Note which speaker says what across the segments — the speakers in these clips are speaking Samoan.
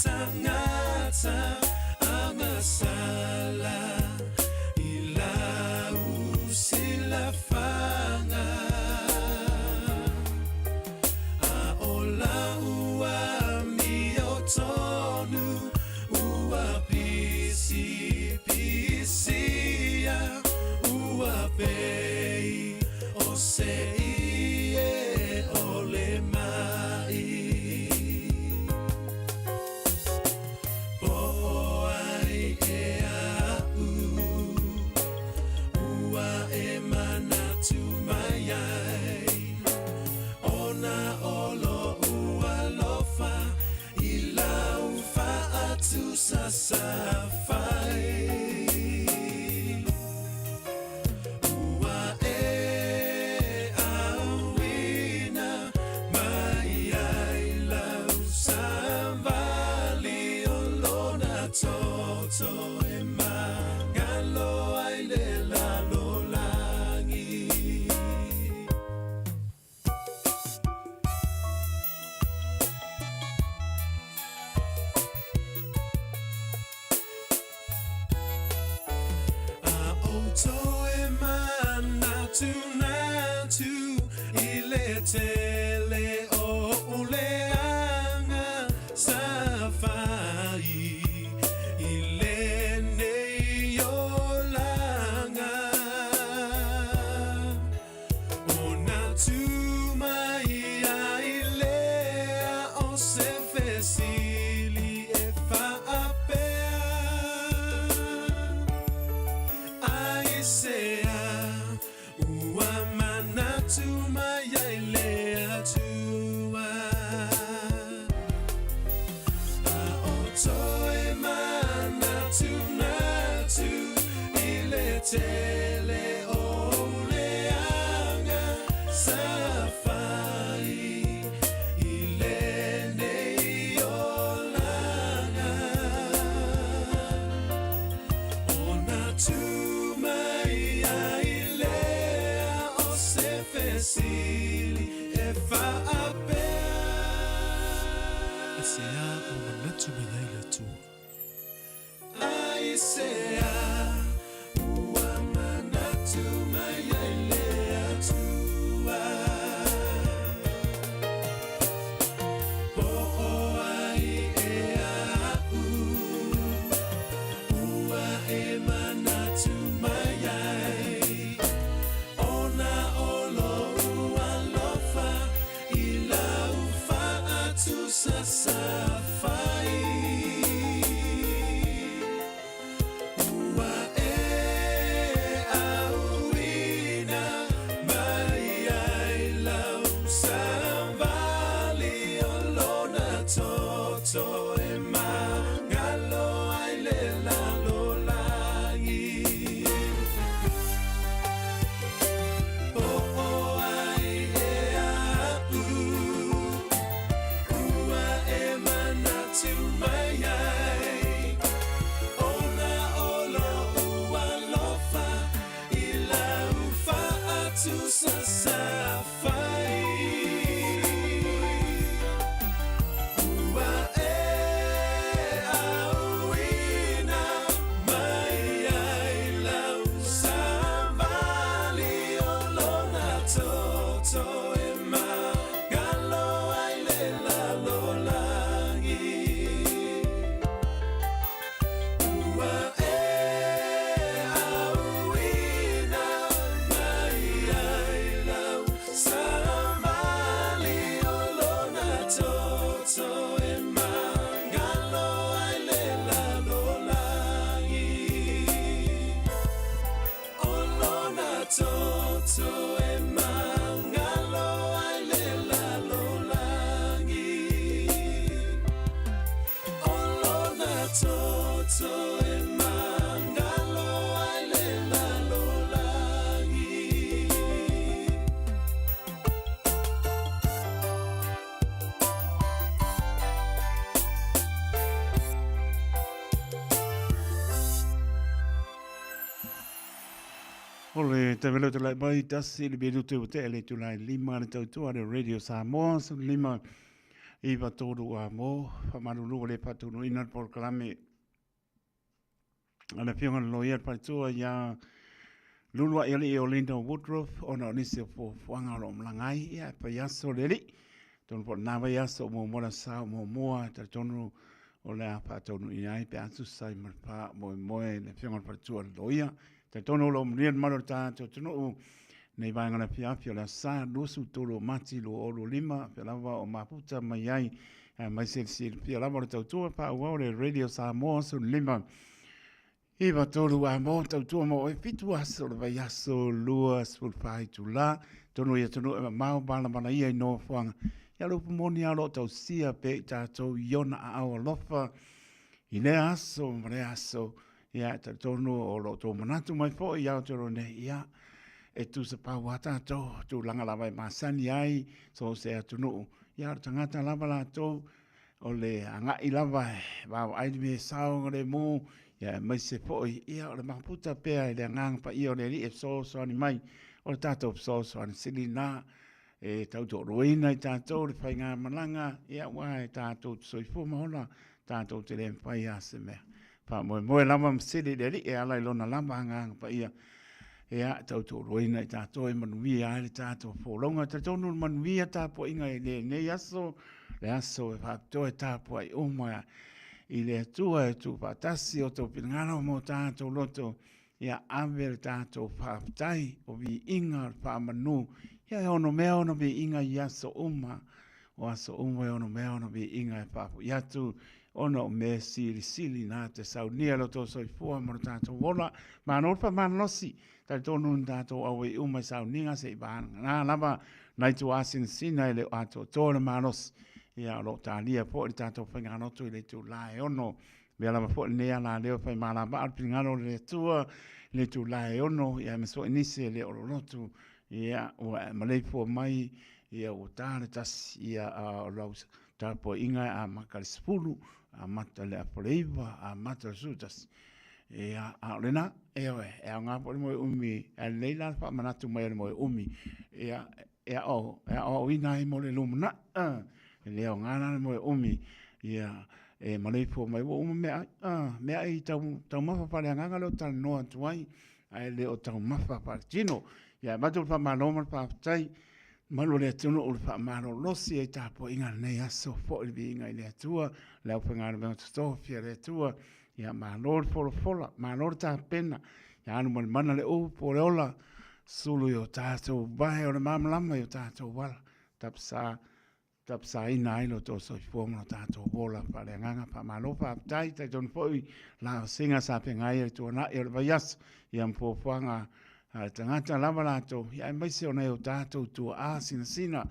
Speaker 1: tagata agasala i lau silafaga. A ʻo lau amiotonu ua pisipisia, ua pei o se ʻie o le maʻi. Poʻo ai ea aʻu, ua e manatu mai ai, ona o loʻu alofa i lau faatusasafai. Ua e auina mai ai lau savali o lona toto e magalo ai le lalolagi. A ʻoutou e manatunatu i le tele o oʻu leaga sa fai i lenei olaga, ona tu mai ai lea o se fesili e faapea, Aisea ua manatu mai ai le Atua? A ʻoutou e manatunatu i le tele o oʻu leaga sa fai i lenei olaga, ona tu mai ai lea o se fesili e faapea. Aisea ua manatu mai ai le Atua? Aisea ua manatu mai ai le Atua? Poʻo ai ea aʻu, ua e manatu mai ai, ona o loʻu alofa i lau faatusasafai. Ua e auina mai ai lau savali o lona toto e magalo ai le lalolagi. Poʻo ai ea aʻu, ua e manatu mai ai, ona o loʻu alofa i lau faatusasafai. Ua e auina mai ai lau savali o lona toto e magalo ai le lalolagi. Ua e auina mai ai lau savali o lona toto e magalo ai le lalolagi. O lona toto e magalo ai le lalolagi. O lona toto e magalo ai le lalolagi.
Speaker 2: O le tavelo te lai mai tasi le minute o te ele tula i lima le tautua le Radio Samoa so lima. 9 3 a mo, faamalulu ua le faataunuuina le polokalame a le Afioga i le Loia le Faletua ia Luluaialii o Linda Woodruff ona o nisi o fuafuaga o lo o malaga ai, ia e fai aso le alii. Atonu foi o lena vaiaso o muamua le aso Sa o muamua, e talitonu o le a faataunuuina ai pe a tusa ai ma le faamoemoe le Afioga i le Faletua le Loia. Talitonu o lo o manuia le mamalu o le tatou atunuu nei vaega o le afiafi o le aso Sa 23 o Mati 2025, pea lava o mafuta mai ai aemaise le silafia lava o le tautua faaauau le Radio Samoa 15 9 3 a mo tautua mo oe 7 aso o le vaiaso 24 itula tonu i atunuu e mamao malamala ia i nofoaga ia le upu moni lava o lo o tausia pea i tatou i ona aao alofa i lea aso ma lea aso. Ia, e talitonu o lo o outou manatu mai foi i Aotearoa nei, ia, e tusa pau lava tatou, tulaga lava e masani ai so o se atunuu. Ia, o le tagata lava latou, o le agai lava e vaavaai le mea e saogalemu, ia aemaise foi, ia, o le mafuta pea i le Agaga Paia o le Alii e fesoasoani mai, o le tatou fesoasoani sili lena e tautoaluaina i tatou le faigamalaga, ia, aua e tatou te soifua ma ola, tatou te le mafai lava se mea. Faamoemoe lava ma sili i le Alii e ala i Lona lava Agaga Paia, ia, e tautoaluaina i tatou e manuia ai le tatou folauga. E talitonu le manuia tapuaiga i lenei aso, le aso e faapitoa e tapuai uma i le Atua e tuufaatasi o outou finagalo ma o tatou loto, ia ave le tatou faafetai, o viiga o le faamanu, ia e ono mea ona viiga i aso uma, o aso uma e ono mea ona viiga e faafoi atu, ona o mea silisili na te saunia i lo outou soifua ma lo tatou ola. Malo le faamalolosi, talitonu na tatou auai uma i sauniga se i vagana lava nai tuaasinasina e le o atoatoa le malosi, ia o lo o talia foi le tatou faigalotu i le itula e 6. Mea lava foi lenei alaleo e fai malava le finagalo o le Atua i le itula e 6, ia aemaise foi nisi e le o lolotu, ia ua e maleifua mai, ia ua ta le 1, ia a o lau tapuaiga e amata i le 10, amata i le 8:30, amata i le 11. Ia, a o lena, ioe, e aoga foi le moe umi, ae lelei la le faamanatu mai o le moe umi, ia, e aoaoina ai mo le lumanai. E le aoga la le moe umi, ia, e maleifua mai ua uma meaai, meaai taumafa faaleagaga lea ou te talanoa atu ai, ae le o taumafa faaletino. Ia, e avatu le faamalo ma le faafetai malu o le atunuu i le faamalolosi ai tapuaiga i lenei aso, foi le viiga i le Atua, le aufaigaluega totofi a le Atua. Ia, malo le folafola, malo le tapena, ia alu ma le mana le upu o le ola, sulu i o tatou vae o le malamalama i o tatou ala, tapisa, tapisaina ai lo outou soifua ma lo tatou ola faaleagaga. Faamalo faafetai. Talitonu foi la vasega sa feagai ai le tuanai o le vaiaso, ia ma fuafuaga a le tagata lava latou, ia aemaise o nai o tatou tuaa sinasina,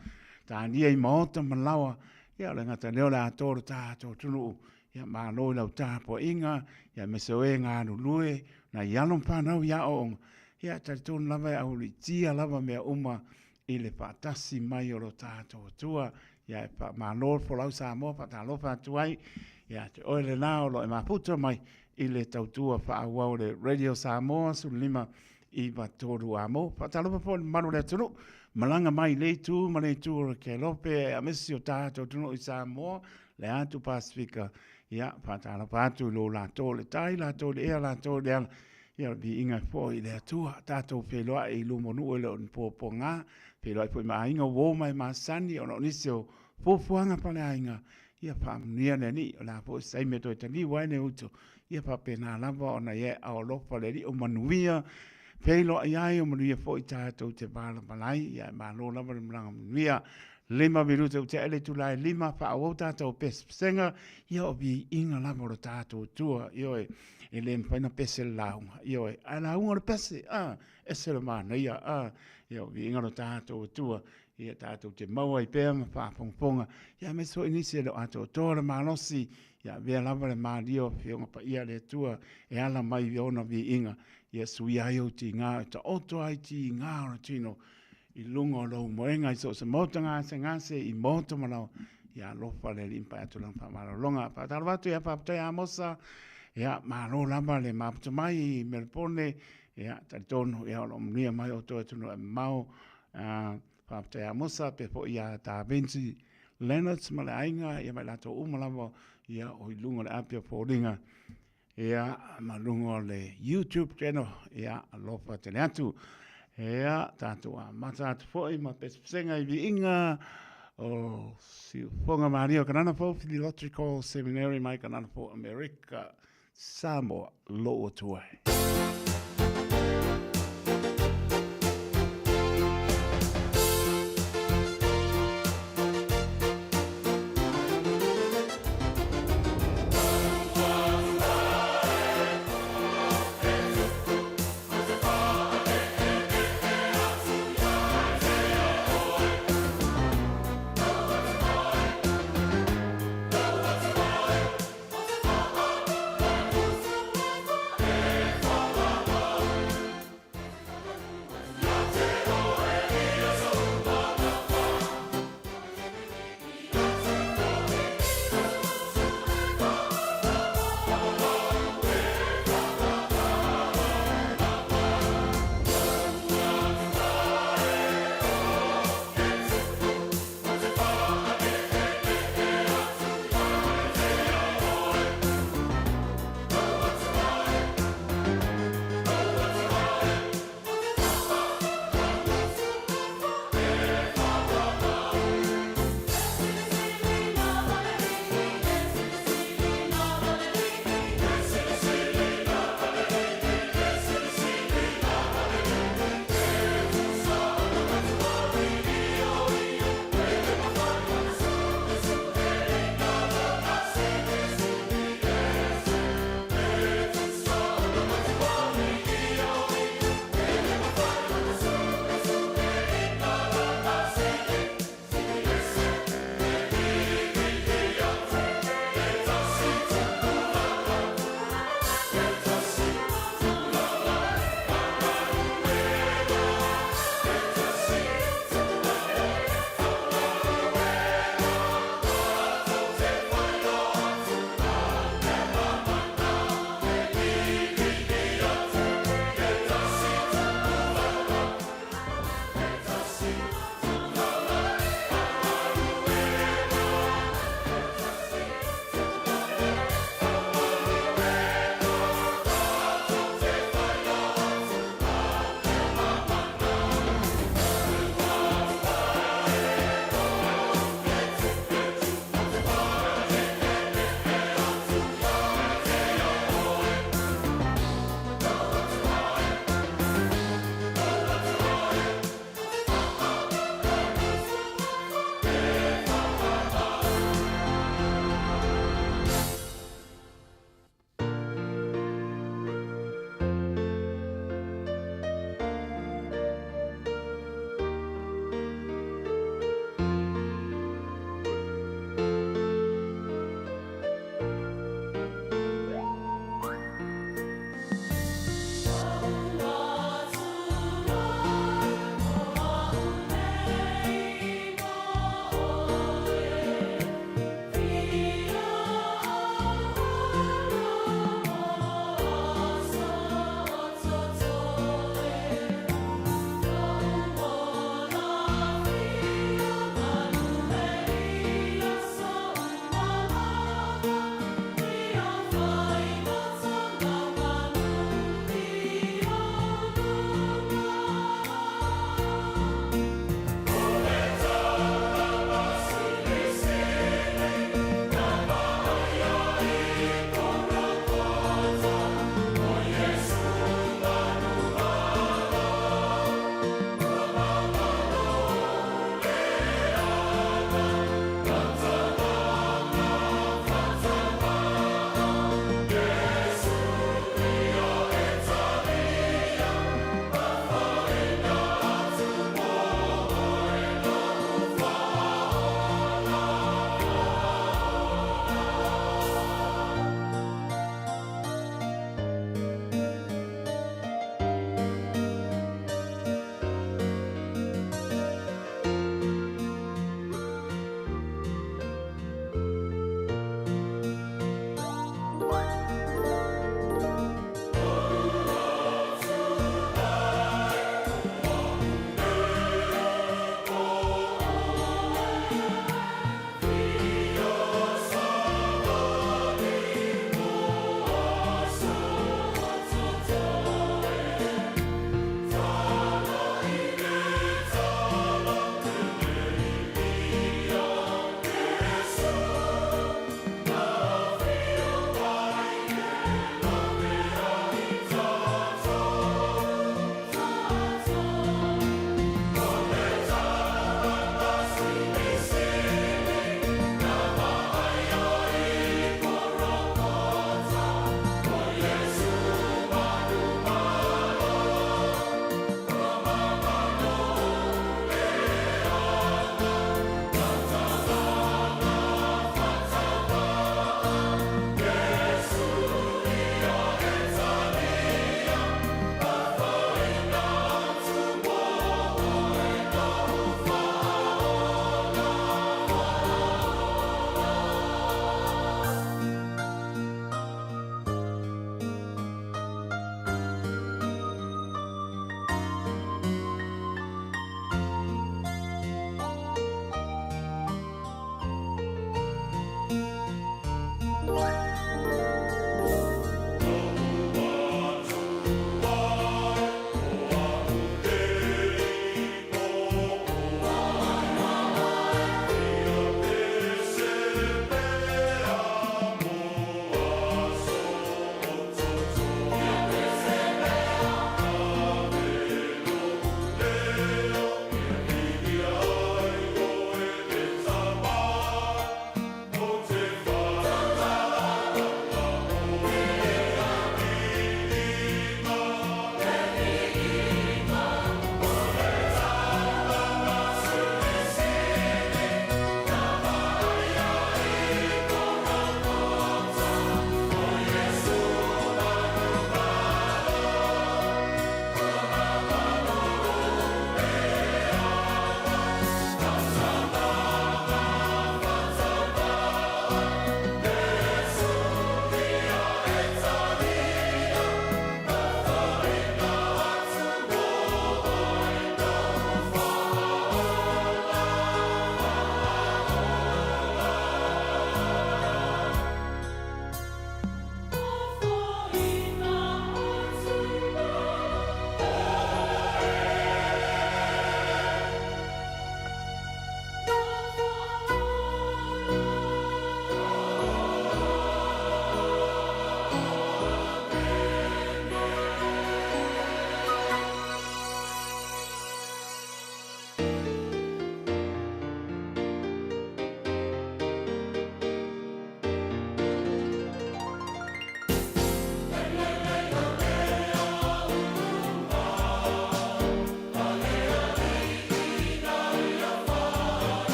Speaker 2: talia i maota ma laoa, ia o le gata lea o le atoa o le tatou atunuu. Ia malo i lau tapuaiga, ia aemaise o e galulue, nai alo ma fanau i aoaoga, ia e talitonu lava e aualiitia lava mea uma i le faatasi mai o lo tatou Atua. Ia e faamalo le folau Samoa, faatalofa atu ai ia te oe lena o lo o e mafuta mai i le tautua faaauau o le Radio Samoa 15 9 3 amo. Faatalofa foi i le mamalu o le atunuu, malaga mai i le itu ma le itu o le Kelope, aemaise o tatou atunuu i Samoa, le atu Pasefika, ia, faatalofa atu i lo latou o le tai, latou i le ea, latou i le ala, ia, o le viiga e foi i le Atua. Tatou feiloai i luma o nuu e le o ni puapuaga, feiloai foi ma aiga uo ma e masani ona o nisi o fuafuaga faleaiga, ia faamanuia le Alii, o le a foi se taimi e toe taliu ai le uto, ia faapena lava ona ia e alofa le Alii o manuia, feiloai ai o manuia foi tatou te malamalama ai, ia e malo lava le malaga manuia. 5 minute ua tea le itula e 5, faaauau tatou pesepesega, ia o viiga lava o le tatou Atua, ioe, e le mafai ona pese le lauga, ioe, ae lauga le pese, a, ese le manaia, a, ia o viiga o le tatou Atua, ia tatou te maua ai pea ma faafogafoga, ia aemaise foi nisi e le o atoatoa le malosi, ia avea lava le malie o Afioga Paia a le Atua e ala mai i ona viiga, ia suia ai ou tiga, e taoto ai tiga o le tino i luga o lou moega i so o se maota gasegase i maota ma laoa, ia alofa le Alii ma pai atu lana faamalologa. Faatalofa atu ia faafetai Amosa, ia malo lava le mafuta mai i Melepone, ia talitonu ia o lo o manuia mai outou e atunuu e mamao. Faafetai Amosa, faapea foi ia Tavinci. Leonards ma le aiga, ia ma i latou uma lava, ia, o i luga o le api o foliga, ia, ma luga o le YouTube channel, ia, alofa tele atu. Ia, tatou amata atu foi ma pesepesega i viiga o Siufoga Maria o Kanana Fou Theological Seminary mai Kanana Fou Amerika, Samoa, lou Atua e.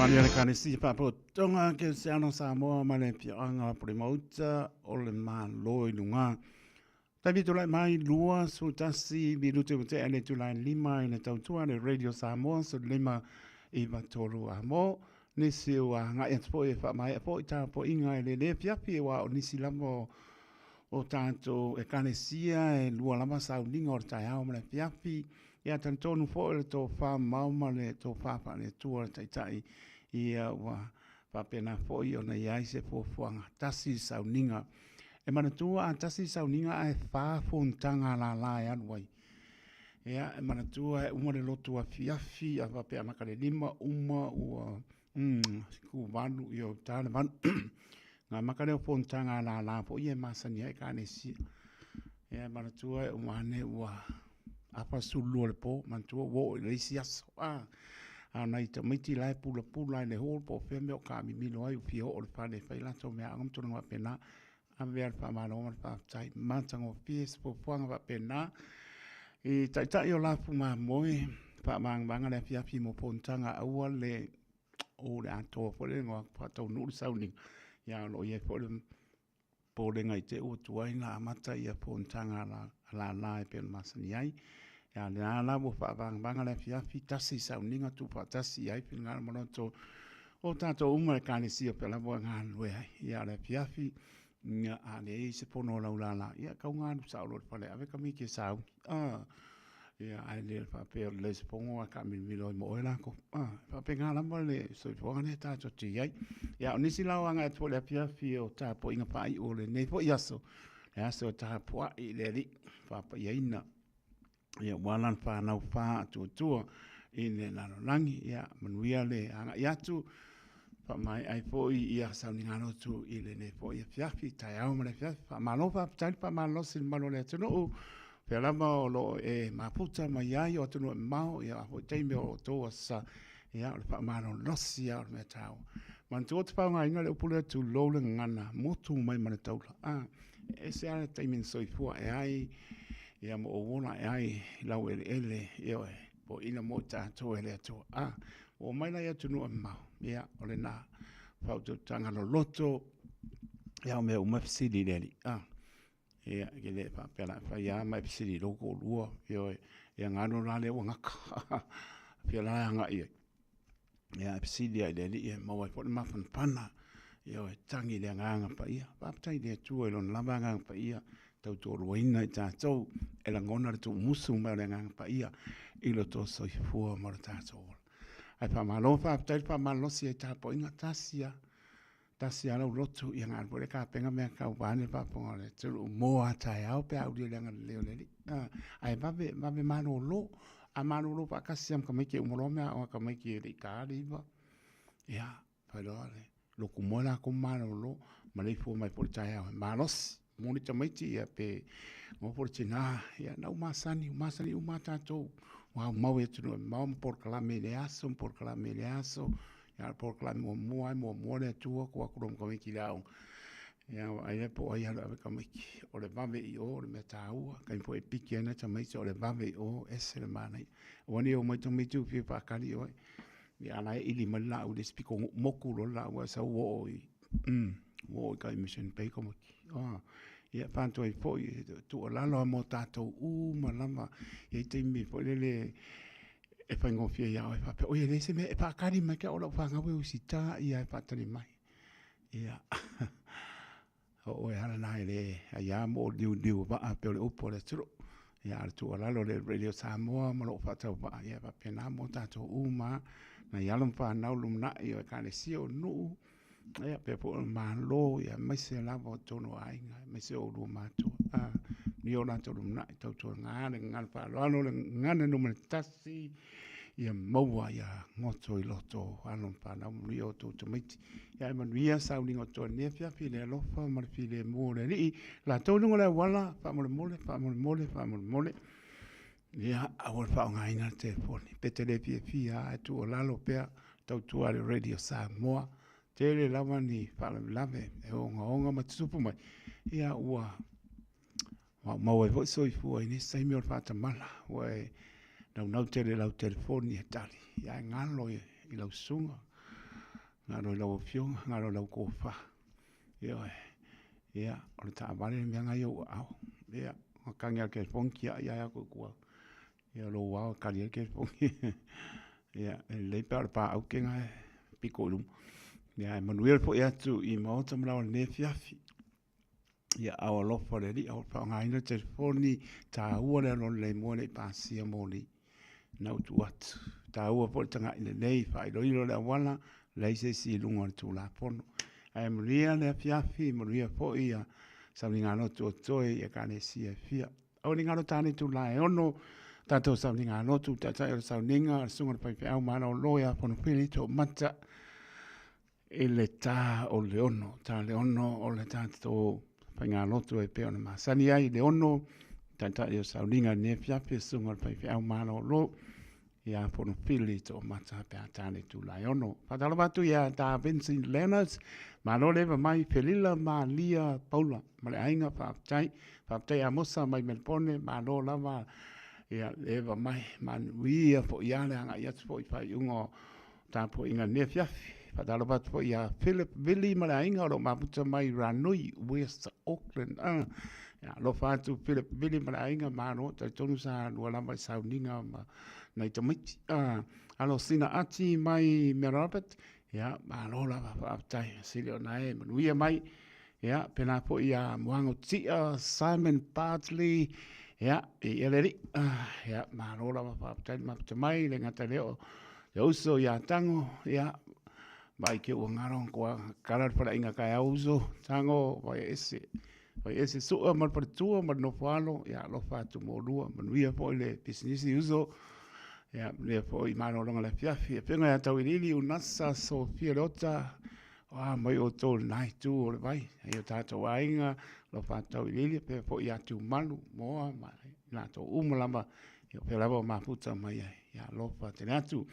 Speaker 2: Manuia le Ekalesia Faapotopotoga Kerisiano Samoa ma le Afioaga o Pulemauta o le Malo i luga. Taimi tulai mai 21 minute ua tea le itula e 5 i le tautua le Radio Samoa 15 9 3 a mo nisi ua agai atu foi e faamaea foi tapuaiga i lenei afiafi aua o nisi lava o o tatou Ekalesia e lua lava sauniga o le taeao ma le afiafi. Ia talitonu foi le tofa mamao ma le tofa faale-Atua le Taitai, ia ua faapena foi ona i ai se fuafuaga tasi le sauniga. E manatua a tasi le sauniga ae fa fonotaga a lala e alu ai. Ia, e manatua e uma le lotu afiafi, a faapea amata le 5, uma ua 8, ia ta le 8. Ona amata lea o fonotaga a lala foi ia e masani ai Ekalesia. Ia e manatua e uma ane ua afa le 12 o le po, manatua ua oo i le isi aso. A o nai tamaiti la e pulapula i le hall po o fea mea o taamimilo ai ua fia oo i le fale e fai latou meaaoga ma tulaga faapena. Ave lava le faamalo ma le faafetai. Matagofie se fuafuaga faapena. I Taitai o lafu mamoe, faamagamaga le afiafi mo fonotaga aua le o le atoa foi le igoa faataunuu le sauniga. Ia o lo o i ai foi le popolega i te i ua tuai ona amata ia fonotaga a lala e pei ona masani ai. Ia o lena la ua faavagavaga le afiafi, tasi sauniga tuufaatasi i ai finagalo ma loto o tatou uma i Ekalesia pea lava e galulue ai. Ia o le afiafi, ia, a leai se fono a lau lala, ia tau galu sao loa i le fale e ave tamaiti e sauni. Ah, ia, ae le faapea o le leai o se fono ae taamilomilo ai ma oe latou. Ah, e faapena lava le soifuaga lea tatou te i ai. Ia, o nisi la o agai atu foi i le afiafi o tapuaiga faaiu o lenei foi aso, le aso e tapuai i le Alii, faapaiaina ia ua lana fanau faatuatua i le lalolagi. Ia manuia le agai atu, faamaea ai foi ia sauniga lotu i lenei foi afiafi, taeao ma le afiafi. Faamalo faafetai le faamalolosi i le mamalu o le atunuu, fea lava o lo o e mafuta mai ai o atunuu e mamao, ia a foi taimi o outou aso sa, ia o le faamalolosi lava o le mea taua. Manatua ou te faaaogaina le upu lea tulou le gagana, motu mai ma le taula. Ah, e ese lava le taimi na soifua ae ai, ia ma ou ola ae ai i laueleele, ioe, foaiina mo i tatou e le Atua. A, ua omai la i atunuu e mamao, ia, o lena faautautaga loloto, ia o mea uma e fesili i le Alii. A, ia, e le faapea o le a fai lava ma e fesili i lou toalua, ioe, ia ona alu la lea ua gata. Fia la e agai i ai. Ia, e fesili lava i le Alii e maua ai foi le mafanafana, ioe, tagi i le Agaga Paia. Faafetai i le Atua i Lona lava Agaga Paia, tautoaluaina i tatou e lagona le tuumusu mai o le Agaga Paia i lo outou soifua ma lo tatou ola. Ae faamalo faafetai le faamalolosi ai tapuaiga, tasi lava tasi lava lau lotu, ia galulue foi le kapena mea tau vaeane le faafofoga a le atunuu mo a taeao pe a aulia le agalelei o le Alii. Ae vave, vave malolo. A malolo faatasi lava ma tamaiti e uma loa meaaoga a tamaiti e le i taina le 9, ia, fai loa le lotu moe latou malolo, maleifua mai foi i le taeao e malosi. Moni tamaiti ia pe nofo le tina, ia na ua masani, ua masani uma lava tatou. Ua aumau e atunuu e mamao ma polokalame i lea aso ma polokalame i lea aso. Ia o le polokalame muamua lava e muamua le Atua tuu atu loa ma tamaiti i le aoga. Ia vaai lea po o ai e alu e ave tamaiti. O le vave i o o le mea taua, taimi foi e piki ai nai tamaiti o le vave i o, ese le manaia. Aua ne i omai tamaiti ua fia faatali oe. Ia a o la e ili mai le laau i le isi pito motu loa le laau ae sau ua oo i ua oo i tai Mission Bay tamaiti. Ia faatua ai foi e tuualalo lava mo tatou uma lava, e i ai taimi foi lele e faigofie ia oe faapea, oi e leai se mea e faatali mai ke au o lau fanau e usita ia e faatali mai. Ia, o oe lava lena e le aia mo o niuniu o vaa pei o le upu a le atunuu. Ia, a o le tuualalo a le Radio Samoa ma lou faatauvaa, ia e faapena mo tatou uma lava, nai alo ma fanau lumanai o Ekalesia, o nuu, ia faapea foi o le Malo, aemaise lava o totonu o aiga, aemaise o oulua matua. Manuia o latou lumanai, tautuana le gagana faaaloalo, le gagana numera tasi, ia maua ia goto i loto o alo ma fanau, manuia o outou tamaiti. Ia ae manuia sauniga o totoe i lenei afiafi i le alofa ma le filemu o le Alii. Latou i luga o le auala, faamolemole, faamolemole, faamolemole. Ia, aua le faaaogaina le telefoni. Pe te le fiafia lava, ae tuualalo pea, tautua i le Radio Samoa. Tele lava ni faalavelave e ogaoga ma tutupu mai, ia ua maumau ai foi soifua i nisi taimi o le faatamala, ua e naunau tele i lau telefoni e tali, ia ae galo i lau susuga. Galo i lau afioga, galo i lau tofa. Ioe. Ia, o le taavale le mea lena i ou aao. Ia, ua tagi lava i le telefoni tiai lava atu i tua. Ia o lou ao e tali ai le telefoni. Ia, e lelei pe a o le pa aute lena e pito i luma. Ia, ae manuia le foi atu i maota ma laoa i lenei afiafi. Ia, ao alofa le Alii, aua le faaaogaina le telefoni taua le alualu lelei moe le i pasia moli na ou tuu atu. E taua foi le tagai lelei, faailoilo le auala, leai se isi i luga o le Tulafono. Ae manuia le afiafi, manuia foi ia sauniga lotu o totoe i Ekalesia e fia. Aua ne i galo tane itula e 6, tatou sauniga lotu, taitai o le sauniga, le susuga i le faifeau malolo ia Fonopele Toomata i le ta o le 6. Ta le 6 o le tatou faigalotu e pei ona masani ai i le 6, taitai o sauniga i lenei afiafi, le susuga i le faifeau malolo ia Fonofili Toomata pe a ta le itula e 6. Faatalofa atu ia Ta Vincent Leonard, malo le eva mai, Felila Malia Paula ma le aiga, faafetai. Faafetai Amosa mai Melepone, malo lava ia le eva mai, manuia foi lava le agai atu foi i faaiuga o tapuaiga i lenei afiafi. Faatalofa atu foi ia Philip Vili ma le aiga o lo o mafuta mai Ranui, West Auckland. Ia, alofa atu Philip Vili ma le aiga, malo, talitonu sa lua lava i sauniga ma nai tamaiti. Alosina Ati mai Mary Robert, ia, malo lava, faafetai, sili ona e manuia mai. Ia, pēlā foi ia Moago Tia, Simon Bartley, ia, i ia le alii. Ia, malo lava faafetai le mafuta mai, le gata lea o le uso ia Tago, ia, vaai ke ua galo kua kala le faleaiga taeao uso, Tago, vai ese, vai ese sua ma le faletua ma le nofoalo, ia, alofa atu mo oulua, manuia foi le pisinisi uso, ia, manuia foi malologa i le afiafi. Afioga ia Tauiliili, Unasa, Sofia Leota, O a mai outou i lena itu o le vai, e o tatou aiga, o lo faatauiliili, pea foi ia Tumalu, Moa ma i latou uma lava, ia o pea lava o mafuta mai ai, ia alofa tele atu.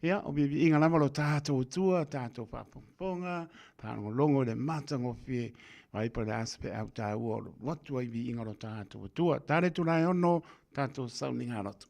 Speaker 2: Ia, o viiviiga lava lo tatou Atua, tatou faafogafoga, faalogologo i le matagofie, vai po o le a se feau taua o lo o atu ai viiga o lo tatou Atua. Tale Tulaeono, tatou sauniga lotu.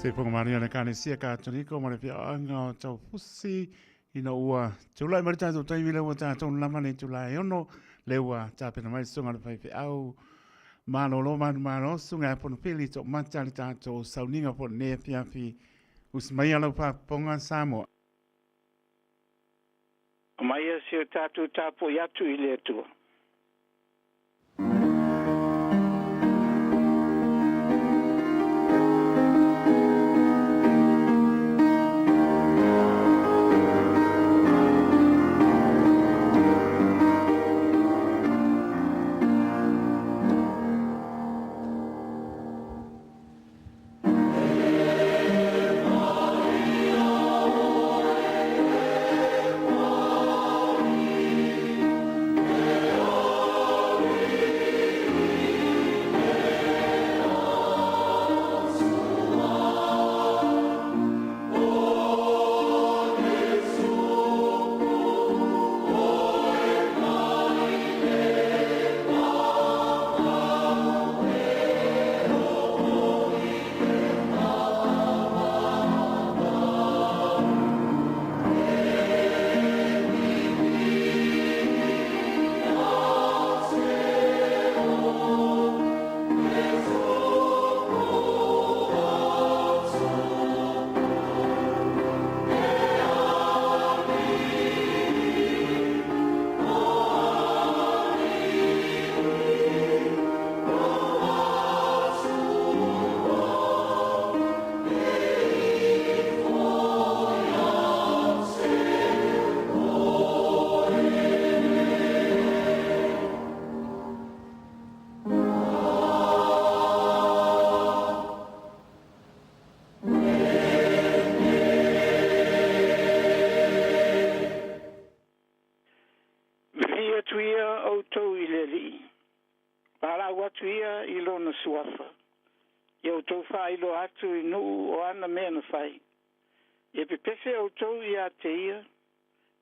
Speaker 2: Se Maria le Ekalesia Katoliko ma le Fiaoaga o Taufusi ina ua tulai mai le tatou taimi lea ua tatou lava le itula e 6 lea ua tapena mai le susuga i le faifeau malolo manumalo susuga ia Fonofili Toomata le tatou sauniga foi lenei afiafi. Usi maia lau faafofoga Samoa.
Speaker 3: Aumaia se o tatou tapuai atu i le Atua. Vivii atu ia outou i le Alii, valaau atu ia i Lona suafa, ia outou faailoa atu i nuu o ana mea na fai. Ia pepese outou ia te ia,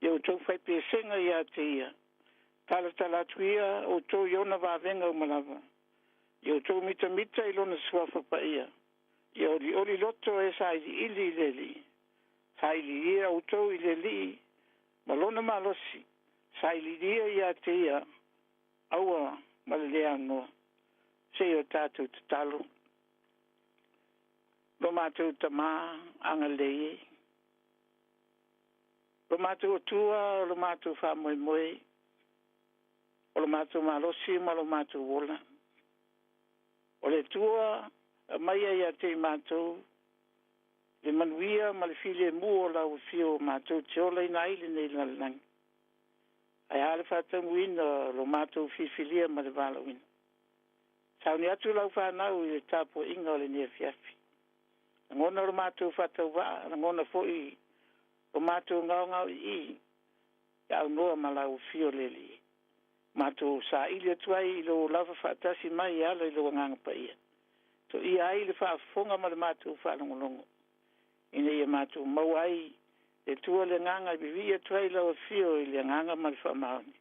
Speaker 3: ia outou faipesega ia te ia, talatala atu ia outou i ona vavega uma lava. Ia outou mitamita i Lona suafa paia, ia olioli loto e sailiili i le Alii. Sailiilia outou i le Alii ma Lona malosi, sailiilia ia te ia, aua ma le le aunoa. Se i o tatou tatalo. Lo matou Tamā agalelei e. Lo matou Atua o lo matou faamoemoe, o lo matou malosi ma lo matou ola. O le Atua aumaia ia te i matou le manuia ma le filemu o lau afio matou te olaina ai lenei lalolagi. Ae a le faataunuuina o lo matou filifilia ma le valaauina. Sauni atu lau fanau i le tapuaiga o lenei afiafi. Lagona o lo matou faatauvaa, lagona foi o matou gaogaoi'i ia aunoa ma lau afio le Alii. Matou saili atu ai i lou lava faatasi mai e ala i lou Agaga Paia. Toia ai le faafofoga ma le matou faalogologo, ina ia matou maua ai le Atua le agaga e vivii atu ai lau afio i le agaga ma le faamaoni.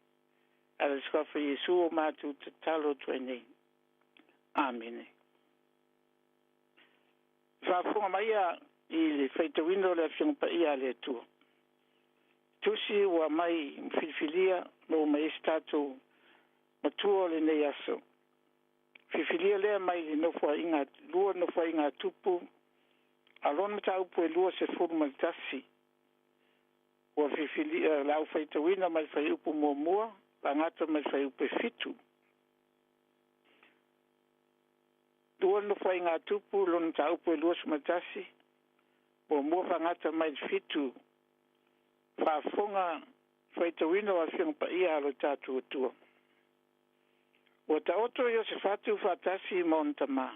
Speaker 3: Ala le suafa Iesu o matou tatalo atu ai nei. Amene. Faafofoga maia i le faitauina o le Afioga Paia a le Atua. Tusi ua aumai ma filifilia maua mai ai se tatou matua o lenei aso. Filifilia lea mai le Nofoaiga lua Nofoaiga a Tupu a lona mataupu e 21. Ua filifilia le au faitauina mai le fuaiupu muamua faagata mai le fuaiupu e 7. Lua Nofoaiga a Tupu lona mataupu e 21 muamua faagata mai le 7. Faafofoga faitauina o Afioga Paia a lo tatou Atua. Ua taoto Iosefatu faatasi ma ona tamā.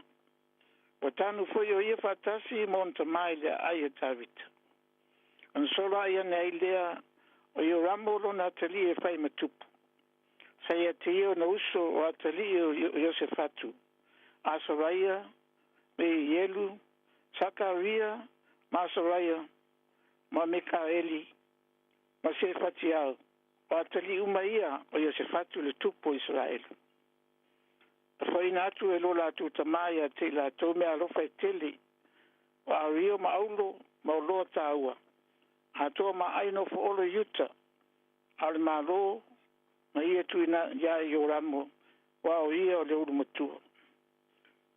Speaker 3: Ua tanu foi o ia faatasi ma ona tamā i le aai o Tavita. Ona soloai ane ai lea o Ioramo lona atalii e fai ma tupu. Sa ia te ia ona uso o atalii o Iosefatu, Asoraia, me Ielu, Sakaria, ma Asoraia, ma Mikaeli, ma Sefatiau, o atalii uma ia o Iosefatu le tupu o Isaraelu. Afoina atu e lo latou tamā ia te i latou meaalofa e tele. O Ario ma Aulo ma Oloa taua, atoa ma ai nofoolo i uta, a o le Malo na ia tuuina iā Ioramo, aua o ia o le ulumatua.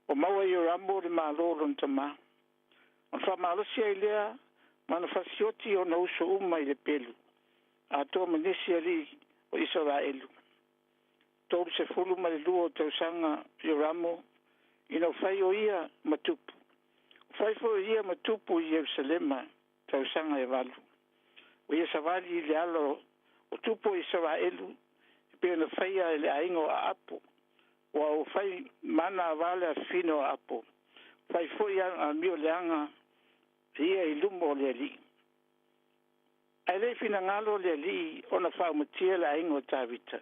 Speaker 3: Ua maua e Ioramo le malo o lona tamā, ona faamalosi ai lea ma ona fasioti ona uso uma i le pelu, atoa ma nisi alii o Isaraelu. 32 o tausaga Ioramo ina ua fai o ia ma tupu. Ua fai foi o ia ma tupu i Ierusalema tausaga e 8. Ua ia savali i le ala o tupu o Isaraelu e pei ona faia e le aiga o Aapo, ua ua fai mana aua le afafine o Aapo, fai foi amioleaga ia i luma o le Alii. Ae le i finagalo le Alii ona faaumatia le aiga o Tavita,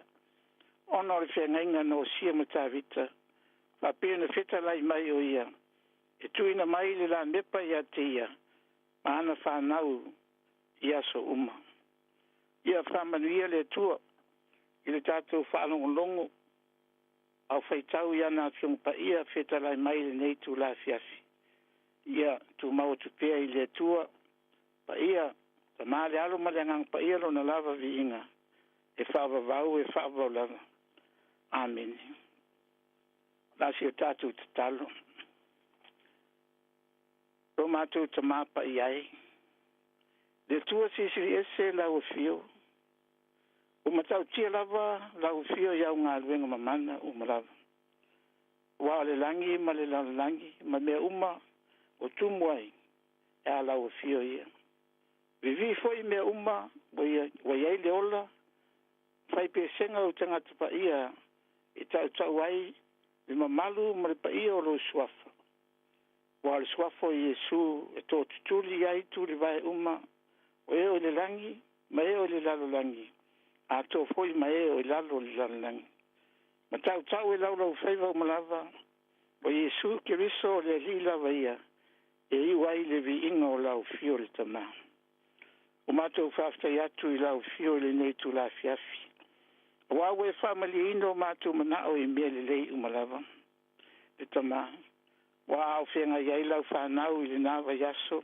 Speaker 3: ona o le feagaiga na osia ma Tavita, faapea ona fetalai mai o ia, e tuuina mai le lamepa ia te ia ma ana fanau i aso uma. Ia faamanuia le Atua i le tatou faalogologo a o faitau i ana Afioga Paia fetalai mai i lenei itula afiafi. Ia tumau atu pea i le Atua Paia, Tama le Alo ma le Agaga Paia lona lava viiga e faavavau e faavavau lava. Amene. O le a si o tatou tatalo. Lo matou Tamā Paia e, le Atua Silisili Ese lau afio, ua matautia lava lau afio i au galuega mamana uma lava. Aua o le lagi ma le lalolagi ma mea uma o tumu ai, e a lau afio ia. Vivii foi mea uma ua i ai le ola, fai pesega o tagata paia e tautau ai le mamalu ma le paia o lou suafa. Ua o le suafa o Iesu e tootutuli ai tulivae uma o e o i le lagi ma e o i le lalolagi, atoa foi ma e o i lalo o le lalolagi. Ma tautau e laulaufaiva uma lava, o Iesu Keriso o le Alii lava ia, e iu ai le viiga o lau afio le Tamā. Ua matou faafetai atu i lau afio i lenei itula afiafi, aua ua e faamalieina o matou manao i mea lelei uma lava. Le Tamā, ua a o feagai ai lau fanau i lena vaiaso,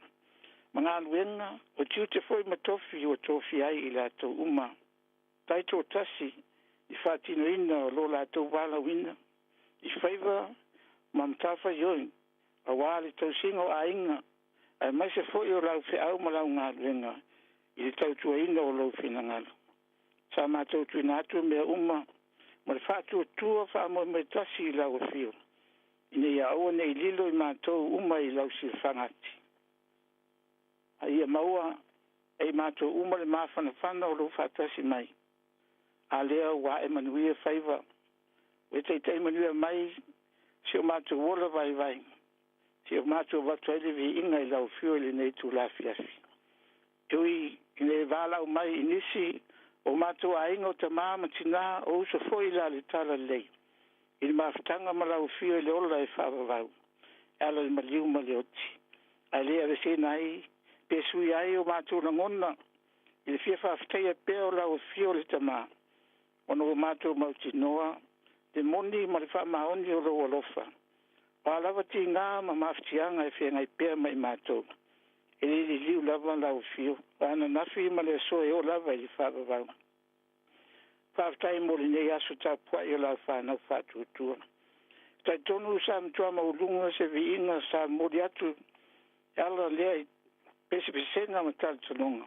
Speaker 3: ma galuega o tiute foi ma tofi ua tofia ai i latou uma, taitoatasi i faatinoina o lo latou valaauina, i faiva ma matafaioi, aua le tausiga o aiga, aemaise foi o lau feau ma lau galuega i le tautuaina o lou finagalo. Sa matou tuuina atu mea uma ma le faatuatua faamoemoe tasi i lau afio, ina ia aua ne i lilo i matou uma i lau silafaga ati. A ia maua e i matou uma le mafanafana o lou faatasi mai, a lea ua ae manuia faiva, ua e taitai manuia mai si o matou ola vaivai, si o matou avatu ai le viiga i lau afio i lenei itula afiafi. E ui ina e valaau mai i nisi o matou aiga o tamā ma tinā o uso foi i la le talalelei, i le mafutaga ma lau afio i le ola e faavavau, e ala i le maliu ma le oti. Ae le aveseina ai pe sui ai o matou lagona i le fia faafetaia pea o lau afio le Tamā, ona ua matou mautinoa le moni ma le faamaoni o lou alofa. O a lava tiga ma mafatiaga e feagai pea ma i matou, e le liliu lava lau afio, o ananafi ma le aso e oo lava i le faavavau. Faafetai mo lenei aso tapuai o lau fanau faatuatua. Talitonu sa matua maualuga se viiga sa momoli atu e ala lea i pesepesega ma talitonuga,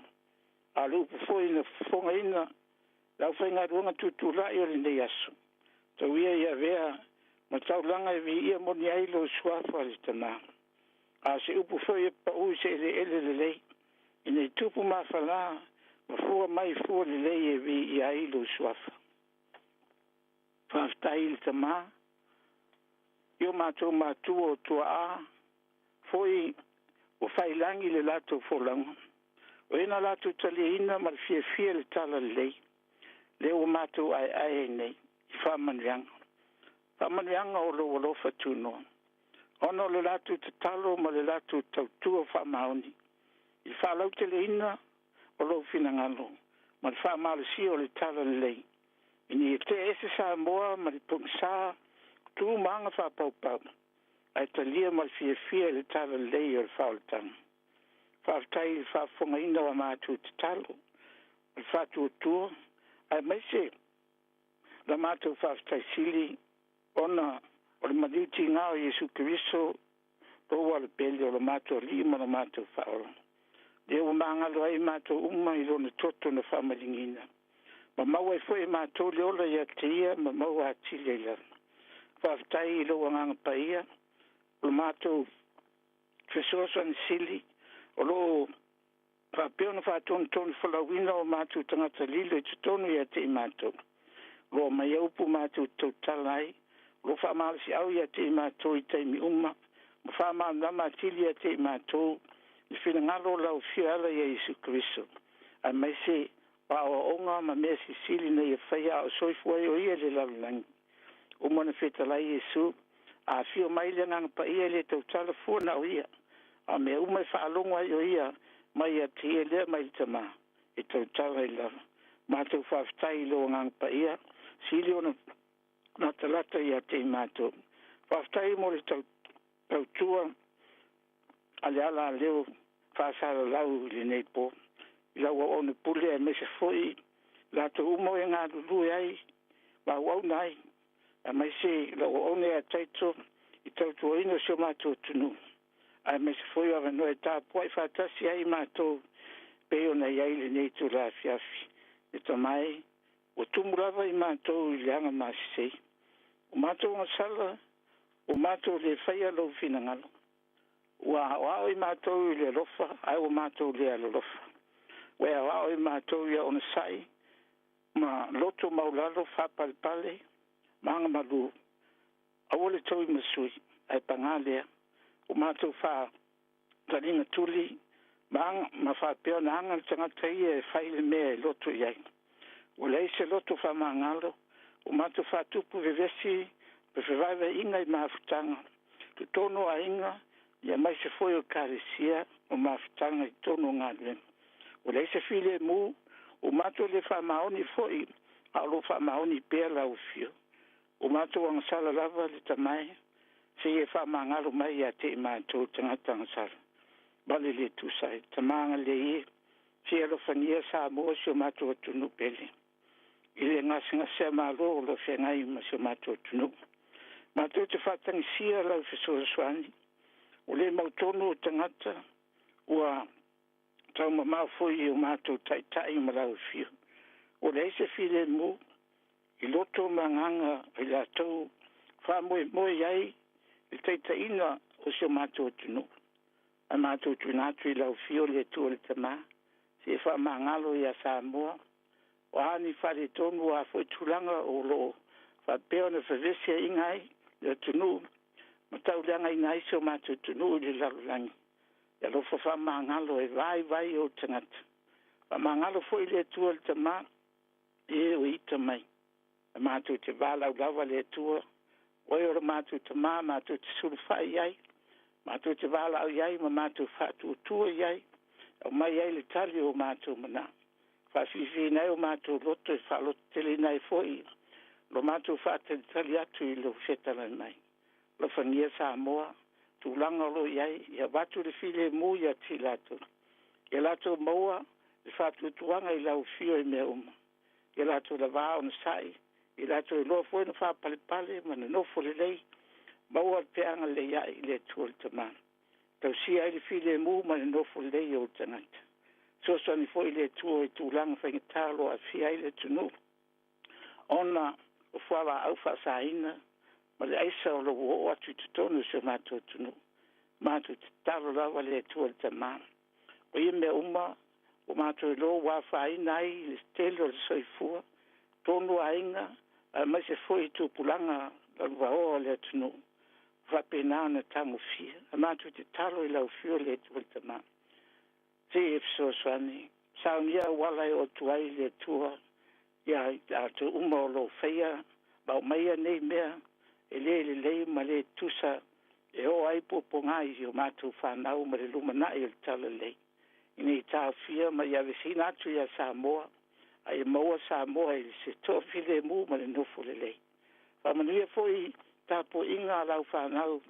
Speaker 3: a o le upu foi na fofogaina le aufaigaluega tutulai o lenei aso, tau ia i avea ma taulaga e viia moni ai lou suafa le Tamā. A o se upu foi e pau i se eleele lelei, ina i tupu mafalā ma fua mai fua lelei e viia ai lou suafa. Faafetai i le Tamā, i o matou matua o tuaa foi ua faiilagi le latou folauga, o e na latou taliaina ma le fiafia le talalelei, lea ua matou aeae ai nei i faamanuiaga. Faamanuiaga o lou alofa tunoa, ona o le latou tatalo ma le latou tautua faamaoni i le faalauteleina o lou finagalo ma le faamalosia o le talalelei, ina ia tea ese Samoa ma le pogisa tu ma aga faapaupau. Ae talia ma le fiafia i le talalelei o le faaolataga. Faafetai i le faafofogaina o a matou tatalo, o le faatuatua, aemaise la matou faafetai sili ona o le maliu tiga o Iesu Keriso, lou Ala pele, o lo matou Alii ma lo matou Faaola, lea ua magalo ai matou uma i lona toto na faamaligiina, ma maua ai foi e matou le ola ia te ia ma maua atili ai lava. Faafetai i lou Agaga Paia, o le matou fesoasoani sili, o loo faapea ona faatonutonu folauina o matou tagata lilo i totonu ia te i matou. O lo o mai upu matou tautala ai, o lo o faamalosiau ia te i matou i taimi uma, ma faamalamalama atili ia te i matou le finagalo o lau Afio e ala ia Iesu Keriso, aemaise o aoaoga ma mea sisili na ia faia a o soifua ai o ia i le lalolagi. Uma ona fetalai Iesu, a afio mai le Agaga Paia e le tautala fua na o ia, a o mea uma e faalogo ai o ia mai ia te ia lea mai le Tamā, e tautala ai lava. Matou faafetai i lou Agaga Paia, sili ona latalata ia te i matou. Faafetai mo le tautua a le ala leo faasalalau i lenei po, i lau auauna pule aemaise foi latou uma o e galulue ai ma auauna ai, aemaise lau auauna ia Taito i tautuaina o si o matou atunuu, aemaise foi o avanoa e tapuai faatasi ai matou pei ona i ai lenei itula afiafi. E Tama e, ua tumu lava i matou i le aga masisei. O matou agasala, ua matou le faia lou finagalo. Ua aoao i matou i le alofa, ae ua matou le alolofa. Ua e aoao i matou ia onosai ma loto maulalo, faapalepale ma agamalu. Aua le tauimasui, ae pagā lea, ua matou faataliga tuli ma, ma faapea ona aga le tagata ia e fai le mea e loto i ai. Ua leai se loto faamagalo, ua matou faatupu vevesi ma fevaevaeaiga i mafutaga totonu o aiga, aemaise foi o ekalesia ma mafutaga i totonu o galuega. Ua leai se filemu, ua matou le faamaoni foi, a o lo o faamaoni pea lau Afio. Ua matou agasala lava le Tama e, seia e faamagalo mai ia te i matou tagata agasala ma le le tusa ai. Tama agalelei e, seia alofagia Samoa, si o matou atunuu pele, i le gasegase a Malo o lo o feagai ma si o matou atunuu. Matou te faatagisia lau fesoasoani, ua le mautonu o tagata, ua taumamao foi i o matou taitai ma lau Afio. Ua leai se filemu i loto ma agaga i latou faamoemoe i ai le taitaiga o si o matou atunuu. Ae matou tuuina atu i lau Afio le Atua le Tamā, seia faamagalo ia Samoa. O a ni faaletonu, o a foi tulaga o lo o faapea ona fevesiaiga ai le atunuu ma tauleagaina ai si o matou atunuu i le lalolagi, e alofa faamagalo e vaivai ou tagata. Faamagalo foi le Atua le Tamā e o ita mai. E matou te valaau lava le Atua, oe o le matou Tamā, matou te sulufai i ai, matou te valaau i ai ma matou faatuatua i ai, aumai ai le tali o matou manao. Faafiafiaina ai o matou loto e faalototeleina ai foi lo matou faatalitali atu i lou fetalai mai. Alofagia Samoa, tulaga o lo o i ai, ia avatu le filemu ia te i latou, ia latou maua le faatuatuaga i lau Afio i mea uma, ia latou lavā onosai, ia latou iloa foi ona faapalepale ma nonofo lelei, maua le peaga lelei ae i le Atua le Tamā, tausia ai le filemu ma le nofo lelei o ou tagata. Fesoasoani foi le Atua i tulaga faigata o lo o aafia ai le atunuu ona o fualaau faasaina ma le aisa o lo o ua oo atu i totonu o si o matou atunuu. Matou tatalo lava le Atua le Tamā, o ia mea uma ua matou iloa ua afaina ai le tele o le soifua tonu aiga, aemaise foi i tupulaga lalovaoa o le atunuu, faapena ona tagofia. Ae matou tatalo i lau Afio le Atua le Tamā, seia e fesoasoani, saunia auala e oo atu ai le Atua ia i latou uma o lo o faia ma aumaia nei mea e le lelei ma le tusa e oo ai puapuaga i o matou fanau ma le lumanai o le talalelei, ina ia taofia ma ia aveseina atu ia Samoa, a ia maua Samoa i se toafilemu ma le nofo lelei. Faamanuia foi tapuaiga a lau fanau.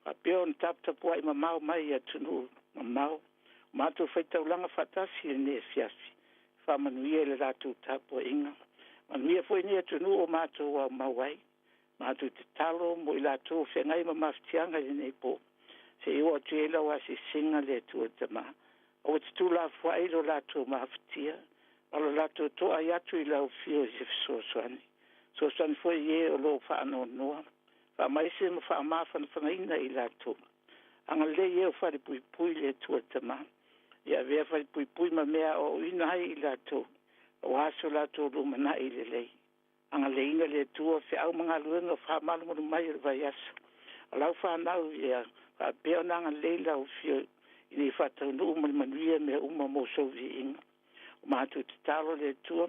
Speaker 3: Faapea ona taputapuai mamao mai i atunuu mamao, o matou faitaulaga faatasi i lenei afiafi, faamanuia i le latou tapuaiga. Manuia foi lenei atunuu o matou aumau ai. Matou tatalo mo i latou o feagai ma mafatiaga i lenei po, se i oo atu i ai lau asiasiga le Atua Tama. Aua te tuulafoai lo latou mafatia, ma lo latou toai atu i lau afio i se fesoasoani. Fesoasoani foi i e o lo o faanoanoa, faamaise ma faamafanafanaina i latou. Agalelei e o falepuipui le Atua Tama, ia avea falepuipui ma mea aoaoina ai i latou, aua so latou lumanai lelei. Agaleina le Atua feau ma galuega faamalumalu mai o le vaiaso. O lau fanau ia faapea ona agalelei lau afio ina ia faataunuu ma le manuia mea uma mo sou viiga. O matou tatalo le Atua,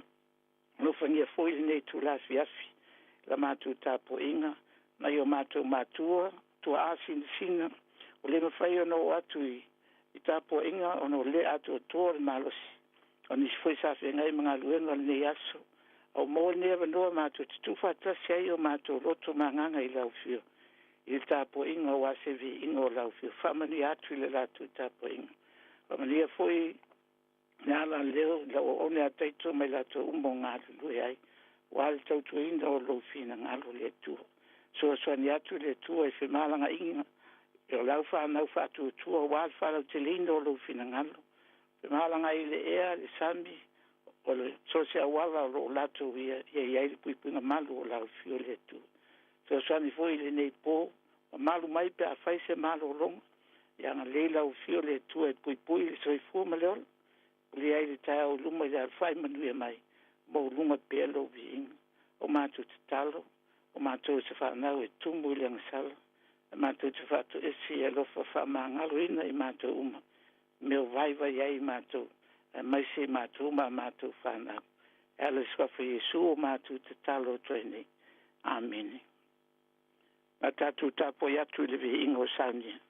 Speaker 3: alofagia foi lenei itula afiafi la matou tapuaiga nai o matou matua, tuaa sinasina, ua le mafai ona oo atu i tapuaiga ona ua le atoatoa le malosi. O nisi foi sa feagai ma galuega o lenei aso, a ua maua lenei avanoa matou te tuufaatasi ai o matou loto ma agaga i lau afio i le tapuaiga aua se viiga o lau afio. Faamanuia atu i le latou tapuaiga. Faamanuia foi le ala leo i lau auauna ia Taito ma i latou uma o galulue ai, aua le tautuaina o lou finagalo le Atua. Fesoasoani atu le Atua i femalagaaiga o lau fanau faatuatua aua le faalauteleina o lou finagalo. Femalagaai i le ea, le sami, o le so o se auala o lo o latou ia, ia i ai le puipuiga malu o lau afio le Atua. Fesoasoani foi i lenei po, mamalu mai pe a fai se malologa, ia agalelei lau afio le Atua e puipui le soifua ma le ola, pulia ai le taeao i luma i le alafai manuia mai, maualuga pea lou viiga. O matou tatalo, o matou o se fanau e tumu i le agasala, e matou te faatoese i alofa faamagaloina i matou uma, mea o vaivai ai matou, aemaise i matou ma a matou fanau. E ala i le suafa o Iesu o matou tatalo atu ai nei. Amene. A tatou tapuai atu i le viiga o Saunia.